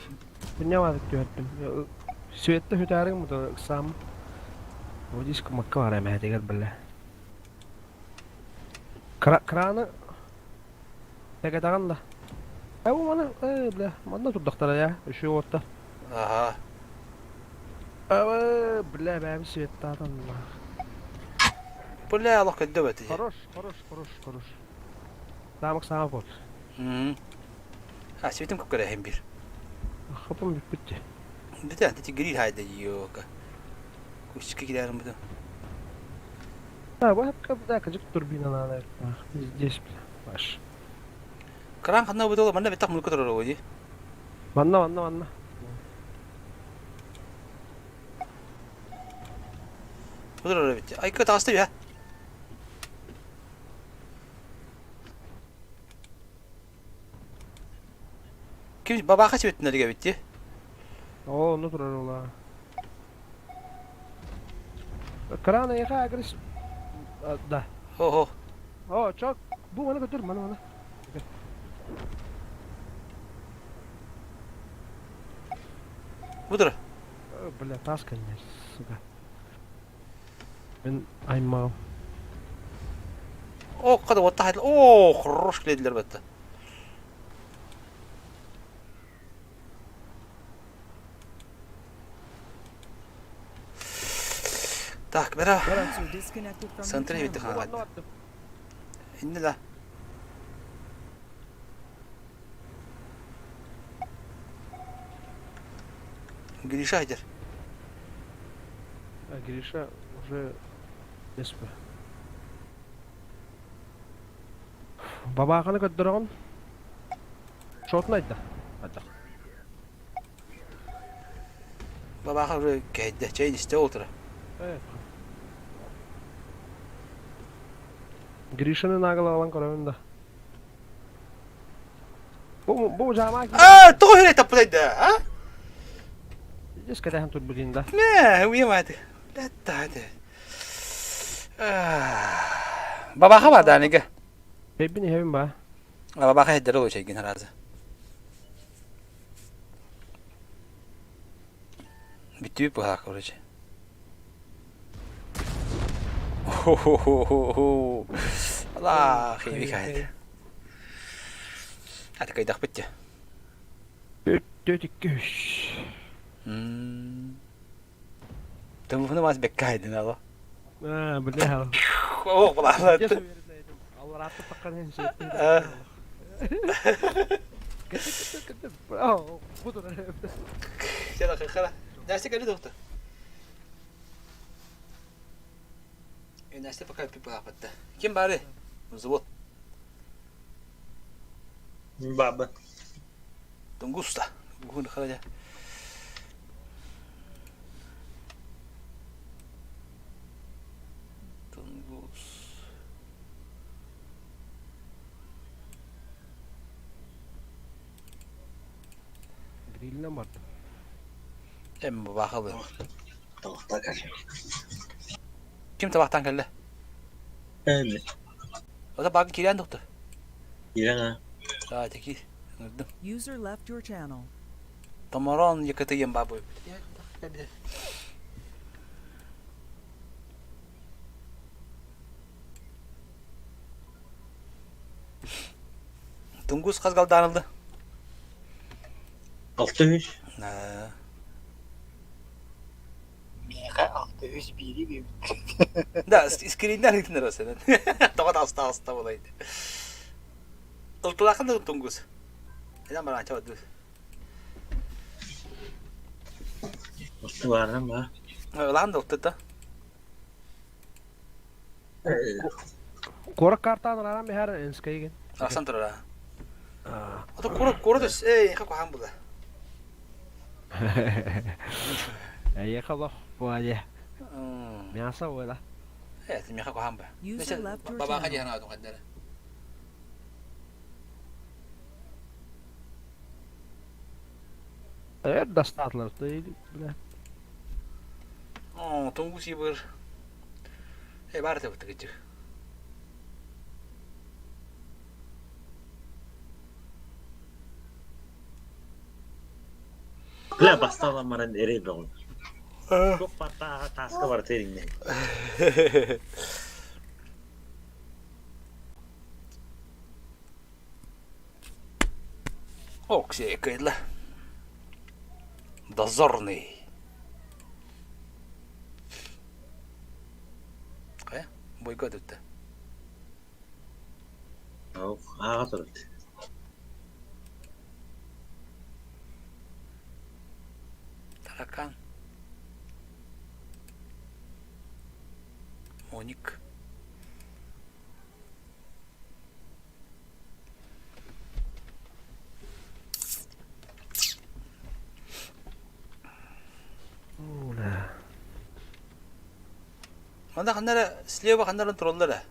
punya түһэрдим. Светте хүтәрің мұды сам. Водичка макка бар әмә дегер бля. Краны Тәгәтәгән да. Ә бу маны, э, бля, манна турдахтара я, үші отта. Ага. Э, бля, бәм светтатан. Бля, Аллах көдді бәті. Хорош, хорош, хорош, хорош. Тамак сама бол. А, светим көп көрі бір. Хапым бітті. Бітті, әнті гриль хайда йока. Күшкі кидәрім бұды. А, bu hep да, кажык турбина надо. Здесь, бля, ваш. Кран ханна бұды манна беттақ мүлкі тұрар ғой, Манна, манна, манна. Бұдыр бітті. Айка тағысты бе. Ким бабаха себеттін әліге бітті? О, ну тұрар ола. Крана яха агрес. Да. Ого. О, чок. Бу мана көтөр, мана мана. Бұдыр. Бля, тас конечно, сука. Мен аймау. О, қада отта хайдыл. О, хорош келеділер бітті. Так, бера. Центре бітті қанғайды. Инне да. Гриша айдер. А, Гриша уже СП. Бабаханы көддөрөҕүн. Шотун айда. Айда. Бабаха уже кәйдә, чәйн истә олтыра. Гришаны нагалалан көрөбүн да. Бу бу жама. А, тоҕо хөрэ таппытайда, а? Здесь кэтэхэн турбутин да. Мэ, уемады. Латтады. Бабаха бар даныга. Бэбин хебин ба. Бабаха хеддер ол чәйгин харазы. Бүтүп бу хак короче. Хо-хо-хо-хо. Аллах, хейби хайд. Аты кайдах битте. Төт үш. Тымыфны мас бек кайдын ало. А, бля. О, була. Алла ратты таққан Сена хара. Дәрсе кәлі доқты. Настя пока пипапатта. Ким бары? Взвод. Баба. Тунгуста. Гун харадя. Тунгус. Грильна барда. Эм бахалы. Табахтан кэллэ. Ким табахтан кэллэ? Эми. Ота багы киирэн доктор. Киирэн а. Да, теки. Ыҥырдым. User left your channel. Томорон якытыйым бабы. Тунгус хас галдаанылды? 600. Миэхэ 601-и биэрбиттэр. Да, скриннэр ыытынар осенен. Тоҕо таста аста болайды. Ылтылахан да тунгус. Эден баранча баду. Ылтыларым ба. Ылахан да ылтыта. Куорат картаан арааран биһэр Энскэйген. Асан турара. Ото куорат куорат эй ха кухан була. Эйиэхэ олох буоле. Мясо буола. Э, миэхэ кухан ба. User left your Бабаха channel. диэн аадун хаддара. Эр достаатылар бля. Оо, тунгус ибыр. Э, баар табыттыгычы. Бля, бастаан баран эрэй бөҕө. Туох баттааҕа тааска барыта ириҥнэ. Оксия кыйла. Дозорный. Хайа, бойго дүттэ. Ааҕа турбут. Таракан. Моник. Бля. Манна ханна эрэ слева ханна эрэ тураллар ээ.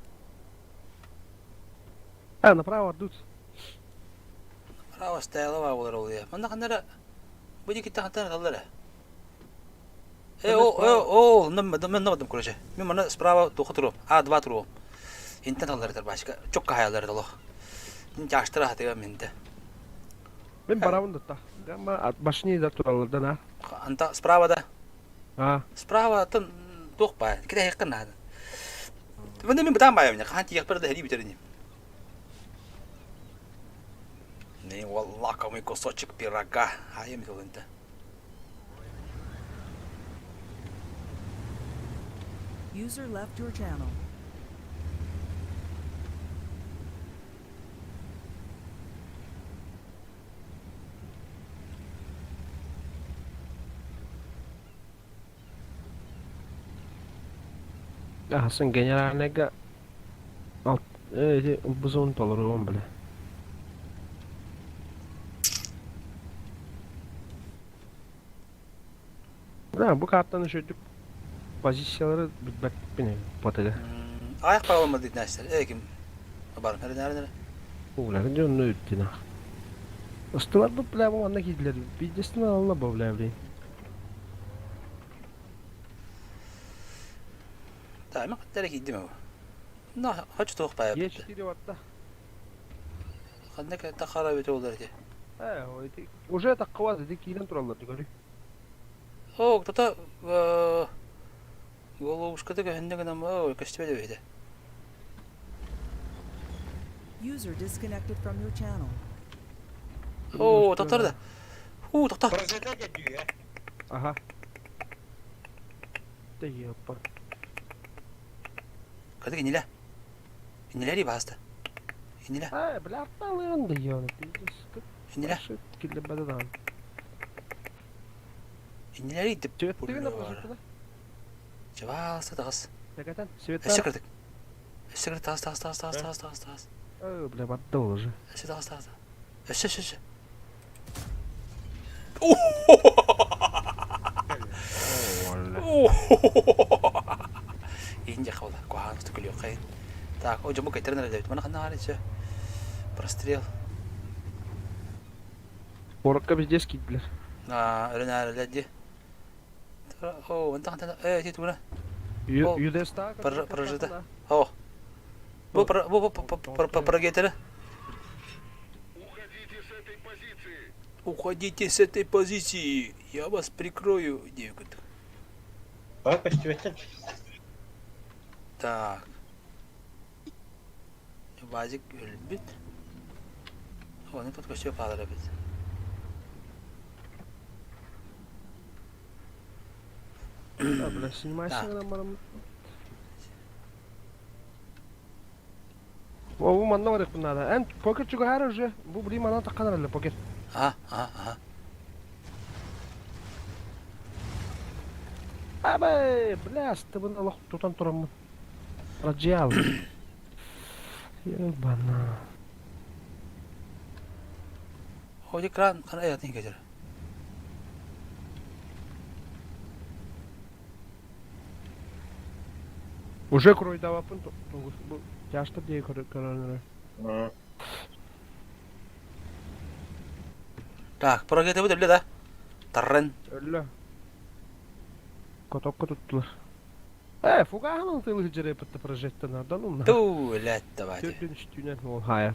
А, направо ордут. Право стояла буолар ол иә. Манна ханна эрэ бу диэкиттэн хантан ыталлар ээ. Э, о, э, о, мен навадым, короче. Мен мана справа туха туруом. А2 туруом. Интен аллар этер башка. Чок кахаялар долох. Жаштыра хатыга менде. Мен барабын да та. Гамма башни да тураллардан а. Анта справа да. А. Справа тын туох баа. Ките хеккын наада. Мында мен бытаан баайым. Хаан тиэхпэр да хери бүтерини. Не, лакомый кусочек пирога. Айым толынта. User left your channel. Аһасын генеральныйга алт э бузун толоруом бля. Да, бу картаны шөйтүп позициялары билбэппин батыга. Аяк параламы дейт нәрселер. Э ким? Барым. Хәрі нәрі нәрі. Улары дьонну үттүн ах. Ыстылар бу бля бу манна киирдилер. Биирдэстин алла бу бля блин. Да, мен каттары кийдим бу. На, хочу туох баа. Е4 барда. Ханна катта хара бит олар ди. Э, уже таккыбат ити киирэн тураллар көрү. О, кто-то головушкада көһүннэ гынан ой, көстүбэт эбит. User disconnected from your channel. О, тоқтар да. Ху, тоқта. Ага. Да ёпа. Кадык иниле. Инилери басты. Иниле. Э, бля, арталыгын да ёны. Иниле. Киллебеде даҕаны. Инилери деп. Түбэттигин да бу Чабаалса тағыс. Тэкэтен, света. Өссө кырдык. Өссө кырдык таас таас таас таас таас таас таас. Э, бля, барда уже. Өссө таас таас. Өссө өссө өссө. Инде хавла, куһаҕан күлүөххэйин. Так, о дьомму кэйтэрэн эрэ дэбит. Мана ханна аҕар ичэ? Прострел. Куоракка пиздец киирдилэр. Аа, өрөн ааралар дии. О, онтон хантан э ити тугуна? Юдеста Прожита. О. Бу бу бу прогетеры. Уходите с этой позиции, я вас прикрою, диэбит. Баа көстүбэттэр. Так. Вазик өлбүт. Оны тут көстүө хаалар эбит. Бля, снимайся гынан бараммыт. О, бу манна барыахпын наада. Эн покер чугаһаар уже. Бу блин манан таххан эрэллэр покер. Аха, аха, аха. Абай, бля, астыбын олох тутан тураммын. Раджиал. Ебана. Ходи кран хана аятын кетер. Уже куройдаабаппын бу тяжтар диye көрөнөрө. Так, прогетебит өллө да. Таррен. Өллө. Котокко туттулар. Э, фугаһын тылы жерепетте прожектор да ну. Туу, лет давайте. Төрдүн үстүнэн ол хая.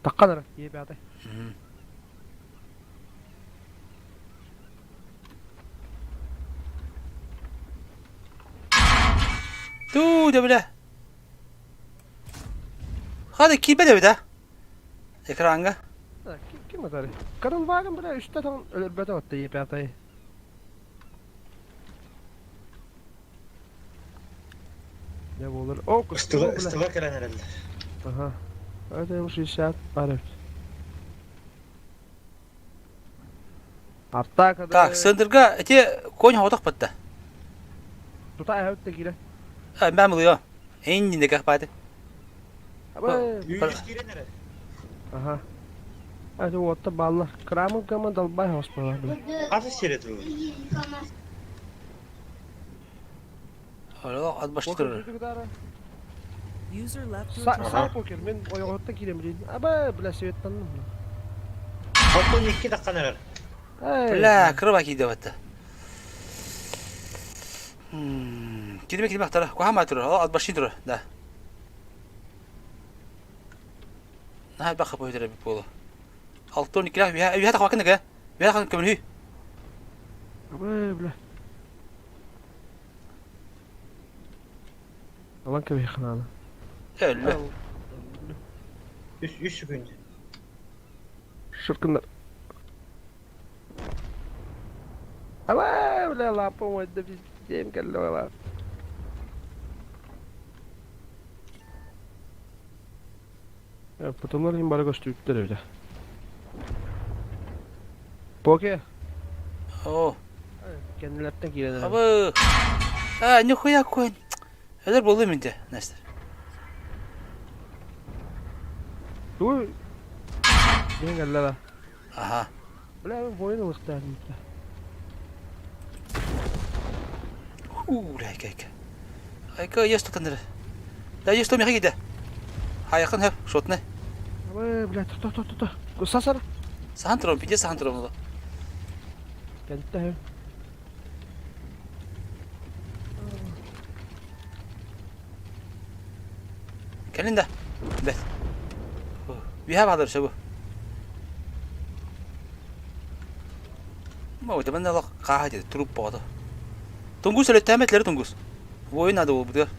Таккан ара, ебяты. Туу, да бля. Хады киирбэт эбит а? Экраҥҥа. Ким атары? Карл Вагон бля үстэ тон өлөрбөтө отта ебятай. Не болар? О, Ыстыга ыстыга кэлэн эрэллэр. Ага. Это 60 бар эбит. Артака Так, сындырга эти конь хотох батта. Тута эһэбит да киирэ. А, мам ылыа. Эннинэ кахпааты. Үүс киирэн эрэр. Ага. Это уотта баллар. Крамы кама долбай хоспалар, бля. Хас сире турар. Алло, ат башты турар. User left your channel. Сай покер, мен ойоҕоттон киирем билин. Аба, бля, светтанным. Оттон икки таххан эрэр. Бля, кырба киирдэ батта. Кирме кирме ахтара. Кухама турар. Ат башты турар, да. Наһаа элбэх хапы бүтэр эбит буолуо. Алтон иккилээх үһэ үһэ тахабаккын да үһэ таххан көмөлөһүү. Абы, бля. Алан кэбиһиэххэ Өллө. Үс үс секунд. Шыркыннар. Ала, бля, лапа мойда пиздем кэллэ бала. Потомнар иһин бары көстүбүттэр эбитэ. Поке. Оо. Кэннилэртэн киирэн эрэр. Абы. А, нихуя конь. Өлөр буолуом инде, Нестер. Тугу Мен кэллэ да. Аха. Бля, мен воин ылыктаатым. Уу, айка айка. Айка, есть тут андыр. Да, есть то мехи гиде. Хайакын хөп, шотны. Абы, бля, то то то то. Сасар. Сахан турам, пиде сахан турам. Кэнтэ хөп. Кэлин да. Бэт. Үһэ баалар сөбү. Ма, олох хааһа диэт, труп боҕото. Тунгус өлөттөөмөтлөрү тунгус. Воин надо буолбутугар.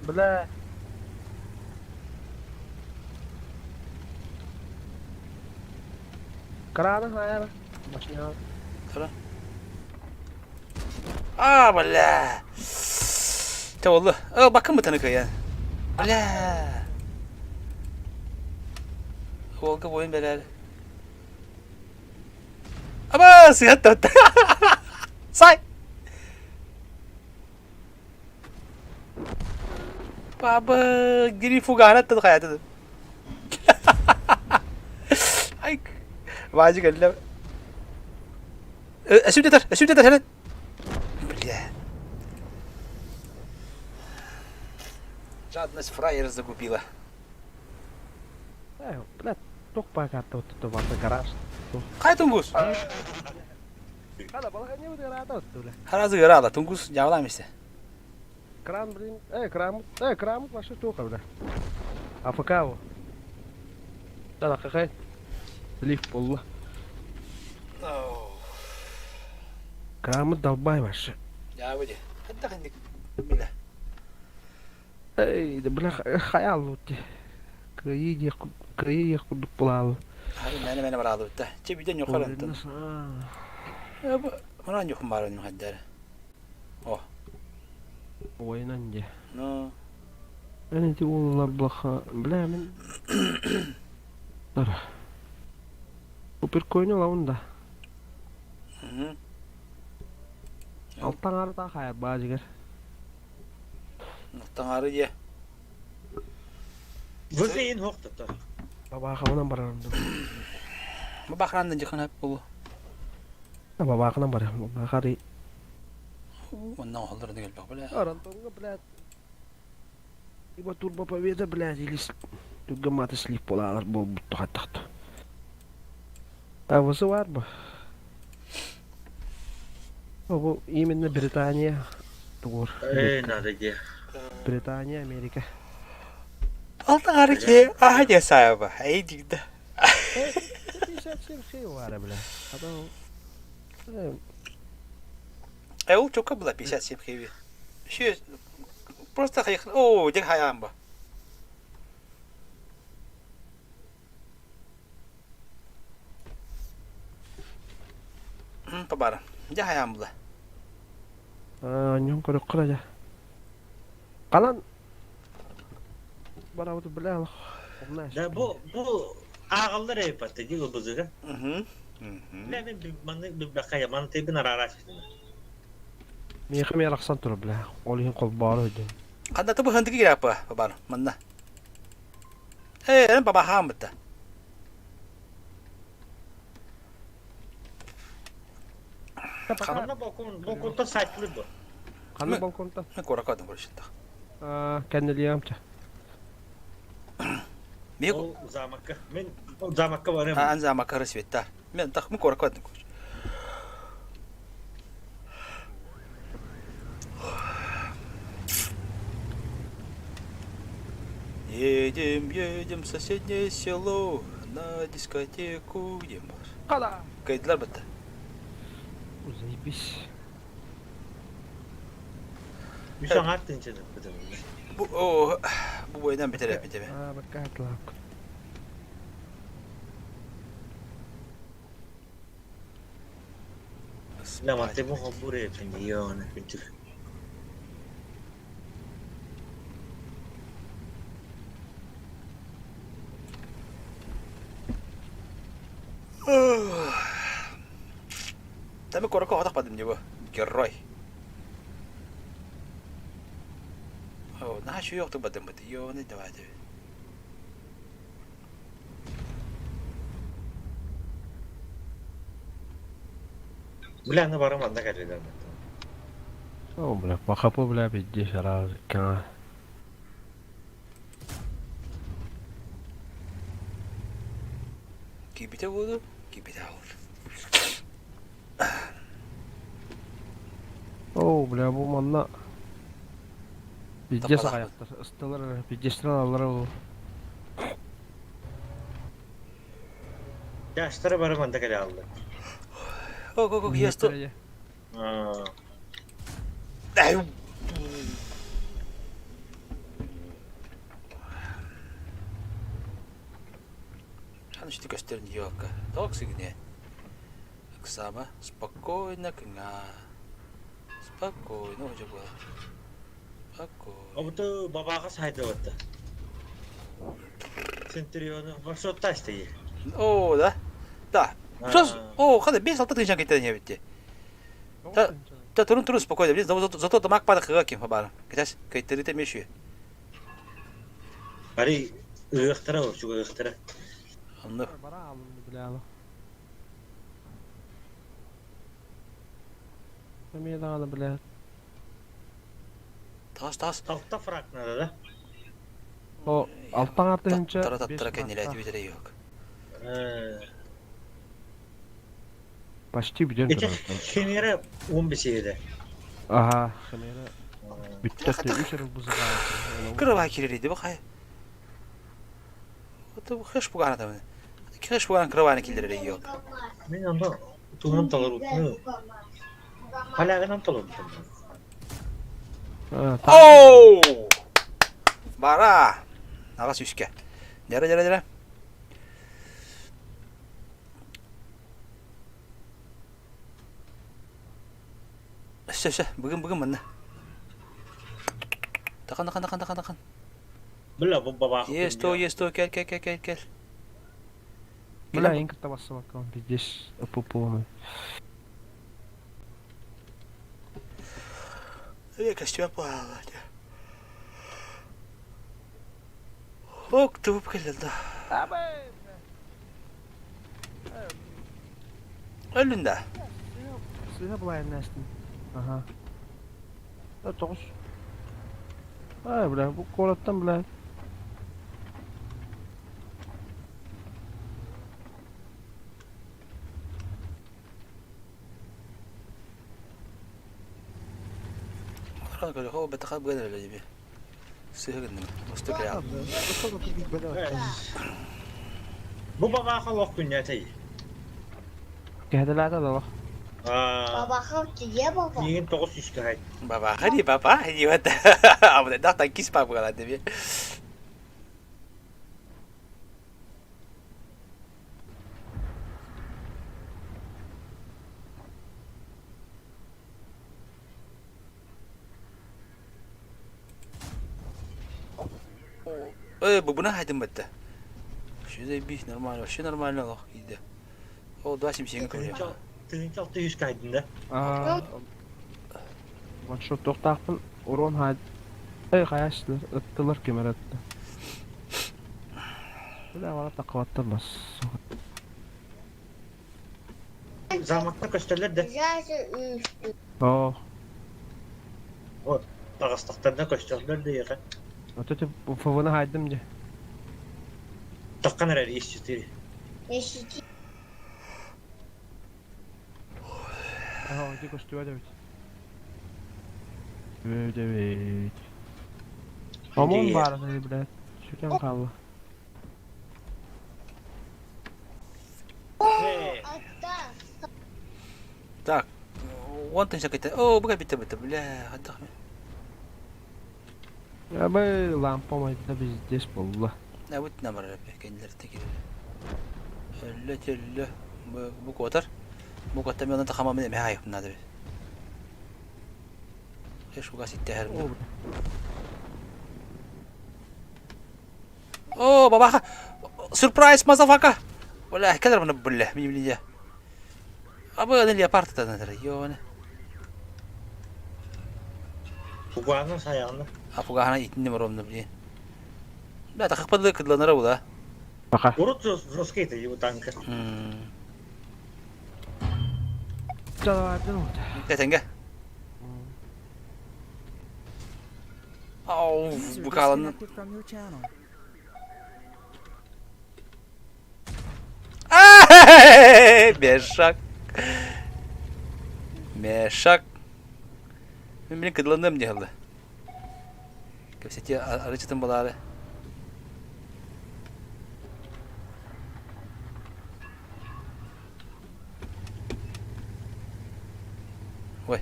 Бля. Краны хайара. Башня. Тара. А, бля. Те oldu. Aa, bakın mı tanık ya? Бля. Волга воин бэлээр. Аба, сыһат да. Сай! Баба, гири фугана тыл хаятын. Ай, Вадик әллә. Өсүм детер, өсүм детер, хәлен. Бля. Жадность фраера загубила. Э, блядь, туох баакаатта оттото барда гараж. Хай тунгус. Хала балаганья ыраата отту бля. Харазы ыраала, тунгус жабылам исте. Кран, блин, кран, кран вообще туох бля. АФК во. Да, какай. Лифт болла. Крамы долбай вообще. Я выйди. Хатта хандик. Бля. Эй, да бля, хаял вот. Кыайыы диэх кыайыы диэх курдук булаалы. Мэне мэне бараалыбыт да. Че биден ньохор онтон. Мына ньохун баар өнүм хаддары. О. Ойынан де. Ну. Мен ити уоллар блаха, бля, мен... Тара. Суперкойну лаун да. Алтан арда хайар баажыгар. Таҥары дьэ. Вызыйын хоқтото. Бабаахабынан барарым дуу. Бабааханан дьыхын хөп болу. Бабаахынан барарым. Бабаахари. Оннан оһоллор да келбэх бля. Арантонга, блядь. Ибо турбо победа, блядь, или түргэн слив болалар болбут хаттахт. А высы бар бу. Бу именно Британия тугур. Эй, надо где. Британия, Америка. Алтаҥары киһи аһа диэ саайба, эй дигдэ. 57 хей бара, бля. А то Э, ол чокка была 57 хэви. Еще просто хайх... О, дик хаямба. Побара. Дя хаям была. Ньон көрө кыра Калан барабыт бля. Да бу бу ааҕаллар эппатта дии бузыга. Бля мен маны биббакка маны тебин арара ситина. Миэхэ миэрахсан тура бля. Ол иһин холбоору өйдөн. Ханда табы хандыгы кирапа, бабар. Манна. Э, эн баба хаамбыта. Ханна балкон балконта сайтлы бу. Ханна балконта? Мен куракадым көрүшүттах. Кэннилиэмчэ. Ол замокка. Мен замокка барым. Ан замокка рассвета. Мен тах мы куракадым көрүш. Едем, едем в соседнее село на дискотеку. Где Кала. Кайдылар бітті. Заебись. Үс аңар тынчыды. Бу о бу бойдан битер битер. А, бакка атлак. La matemo pure pendione, pinche. Тами корко хотах падым него. Герой. О, нашу ёхту бадым быт. Ёны давай. Бля, на барам анда калелер. О, бля, пахапы, бля, пиздец, раз, ка. Кибите буду, кибите аур. О, бля, бу манна. Пиздец аяқтар. Ыстылар, пиздец алар ол. Жаштары барам анда кале алды. О, о, о, я сто. Аны işte gösterin yok. Токсигне. Оксама, спокойно, кна. Спокойно, уже было. Спокойно. Обуту бабаға сайды отты. Центурионы маршрутта істейі. О, да? Да. О, хада 5-6 тысяча киттен ебитти. Та та турун турун спокойно, блин, зато тамак пада хыга ким хабара. Китас кайттерите мешүй. Ари ыахтара ол чуга ыахтара. Онно. Бара алым бля. Эмиэ даҕаны бля. Тас тас. Алта фраг надо, да? О, алтан артыһынча Тара таттара кэннилээти бүтэрэ yok. Почти бүтэн Ити турар. химера он беседе. Аха, химера бүттэ үс эрэ бузаға. Кырабай киререйди бу хай. Ото хэш бугана там. Хэш бугана кырабайны килдерер yok. Мен анда туган талар утну. Халягынан талар утну. Оу! Бара! Ағас үске. Дәрі, дәрі, дәрі. Все, все, бүгін, бүгін мында. Тақан, тақан, тақан, тақан, тақан. Бля, бу баба. Есть то, есть то, кел, кел, кел, кел, кел. Бля, ең кірті басып аккаунт пиздец полный. Я костюм пала. Ок, туып келді. Өлүн да. Сыға былай нәстін. Аха. Да тоғыз. Ай, бля, бұл кораттан, бля. Хо бетаха бгадыр эле Сыгынным. Усту киря. Бу баба халок күннәтей. Кәһәдәләр да Аа. Бабаха, тебе баба? Мигин 900 кәһәй. Баба, хари баба, хари вот. А вот да танкист папа гала тебе. Э, бубуна хайдым бітті. Şu заебись, нормально, вообще нормально лох иди. О, 2.77 көрем. 1600 кәһәйдин да. Аа. Ваншот тоқтақпын, урон хайд. Эй, қаяшты, ыттылар кемер атты. Бля, бала тақываттар бас. Замакта көстәләр дә. О, Вот, тагыстактарда көстәләр дә яка. вот это ФВ-ны хайдым де. Таккан әрәр С4. Ага, иди көстүбә дә бит. Дә бит. Омон бар, блядь. Сүтен қалды. Так, он тынча кетті. О, бұға бітті бітті, бля, қандақ мен. Я бы лампа майда пиздец болды. Не бут намар кендер текер. Өллө төллө бу котар. Бу котта мен оны тахама мен мә надо. Еш уга ситте хәр. О, бабаха. Сюрприз, мазафака. Бля, кадр мына бля, ми бля. Абы аны леопард та надо. Йоны. Фуганы саягында. А фугана итинне моромны бля. Бля, тахапады кыдланара була. Бака. Урут жесткий это его танка. Жалабардын Тетенге. Ау, User бу каланы. disconnected from your channel. Мешак. Мешак. Мен блин кыдланым не алды. Кепсете арычытын балары. Ой.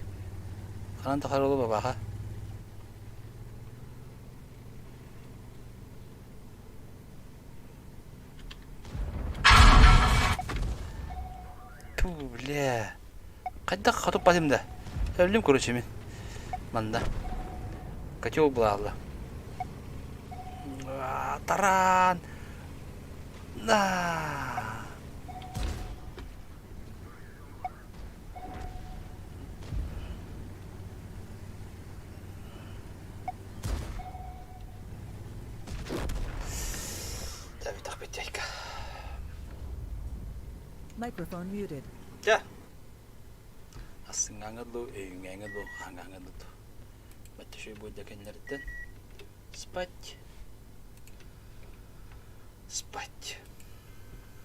Ханан тахаролу бабаха. Ту, бля. Қайда қатып басым да. Өлім короче мен. Манда. Котел была. Таран. На. Microphone muted. Чэ. Ассыҥҥааҥҥа дуу, өйүҥҥээҥҥэ дуу, хаһыҥҥааҥҥа дуу. Бачча үчүгэй буолда кэннилэриттэн. Спать. Спать.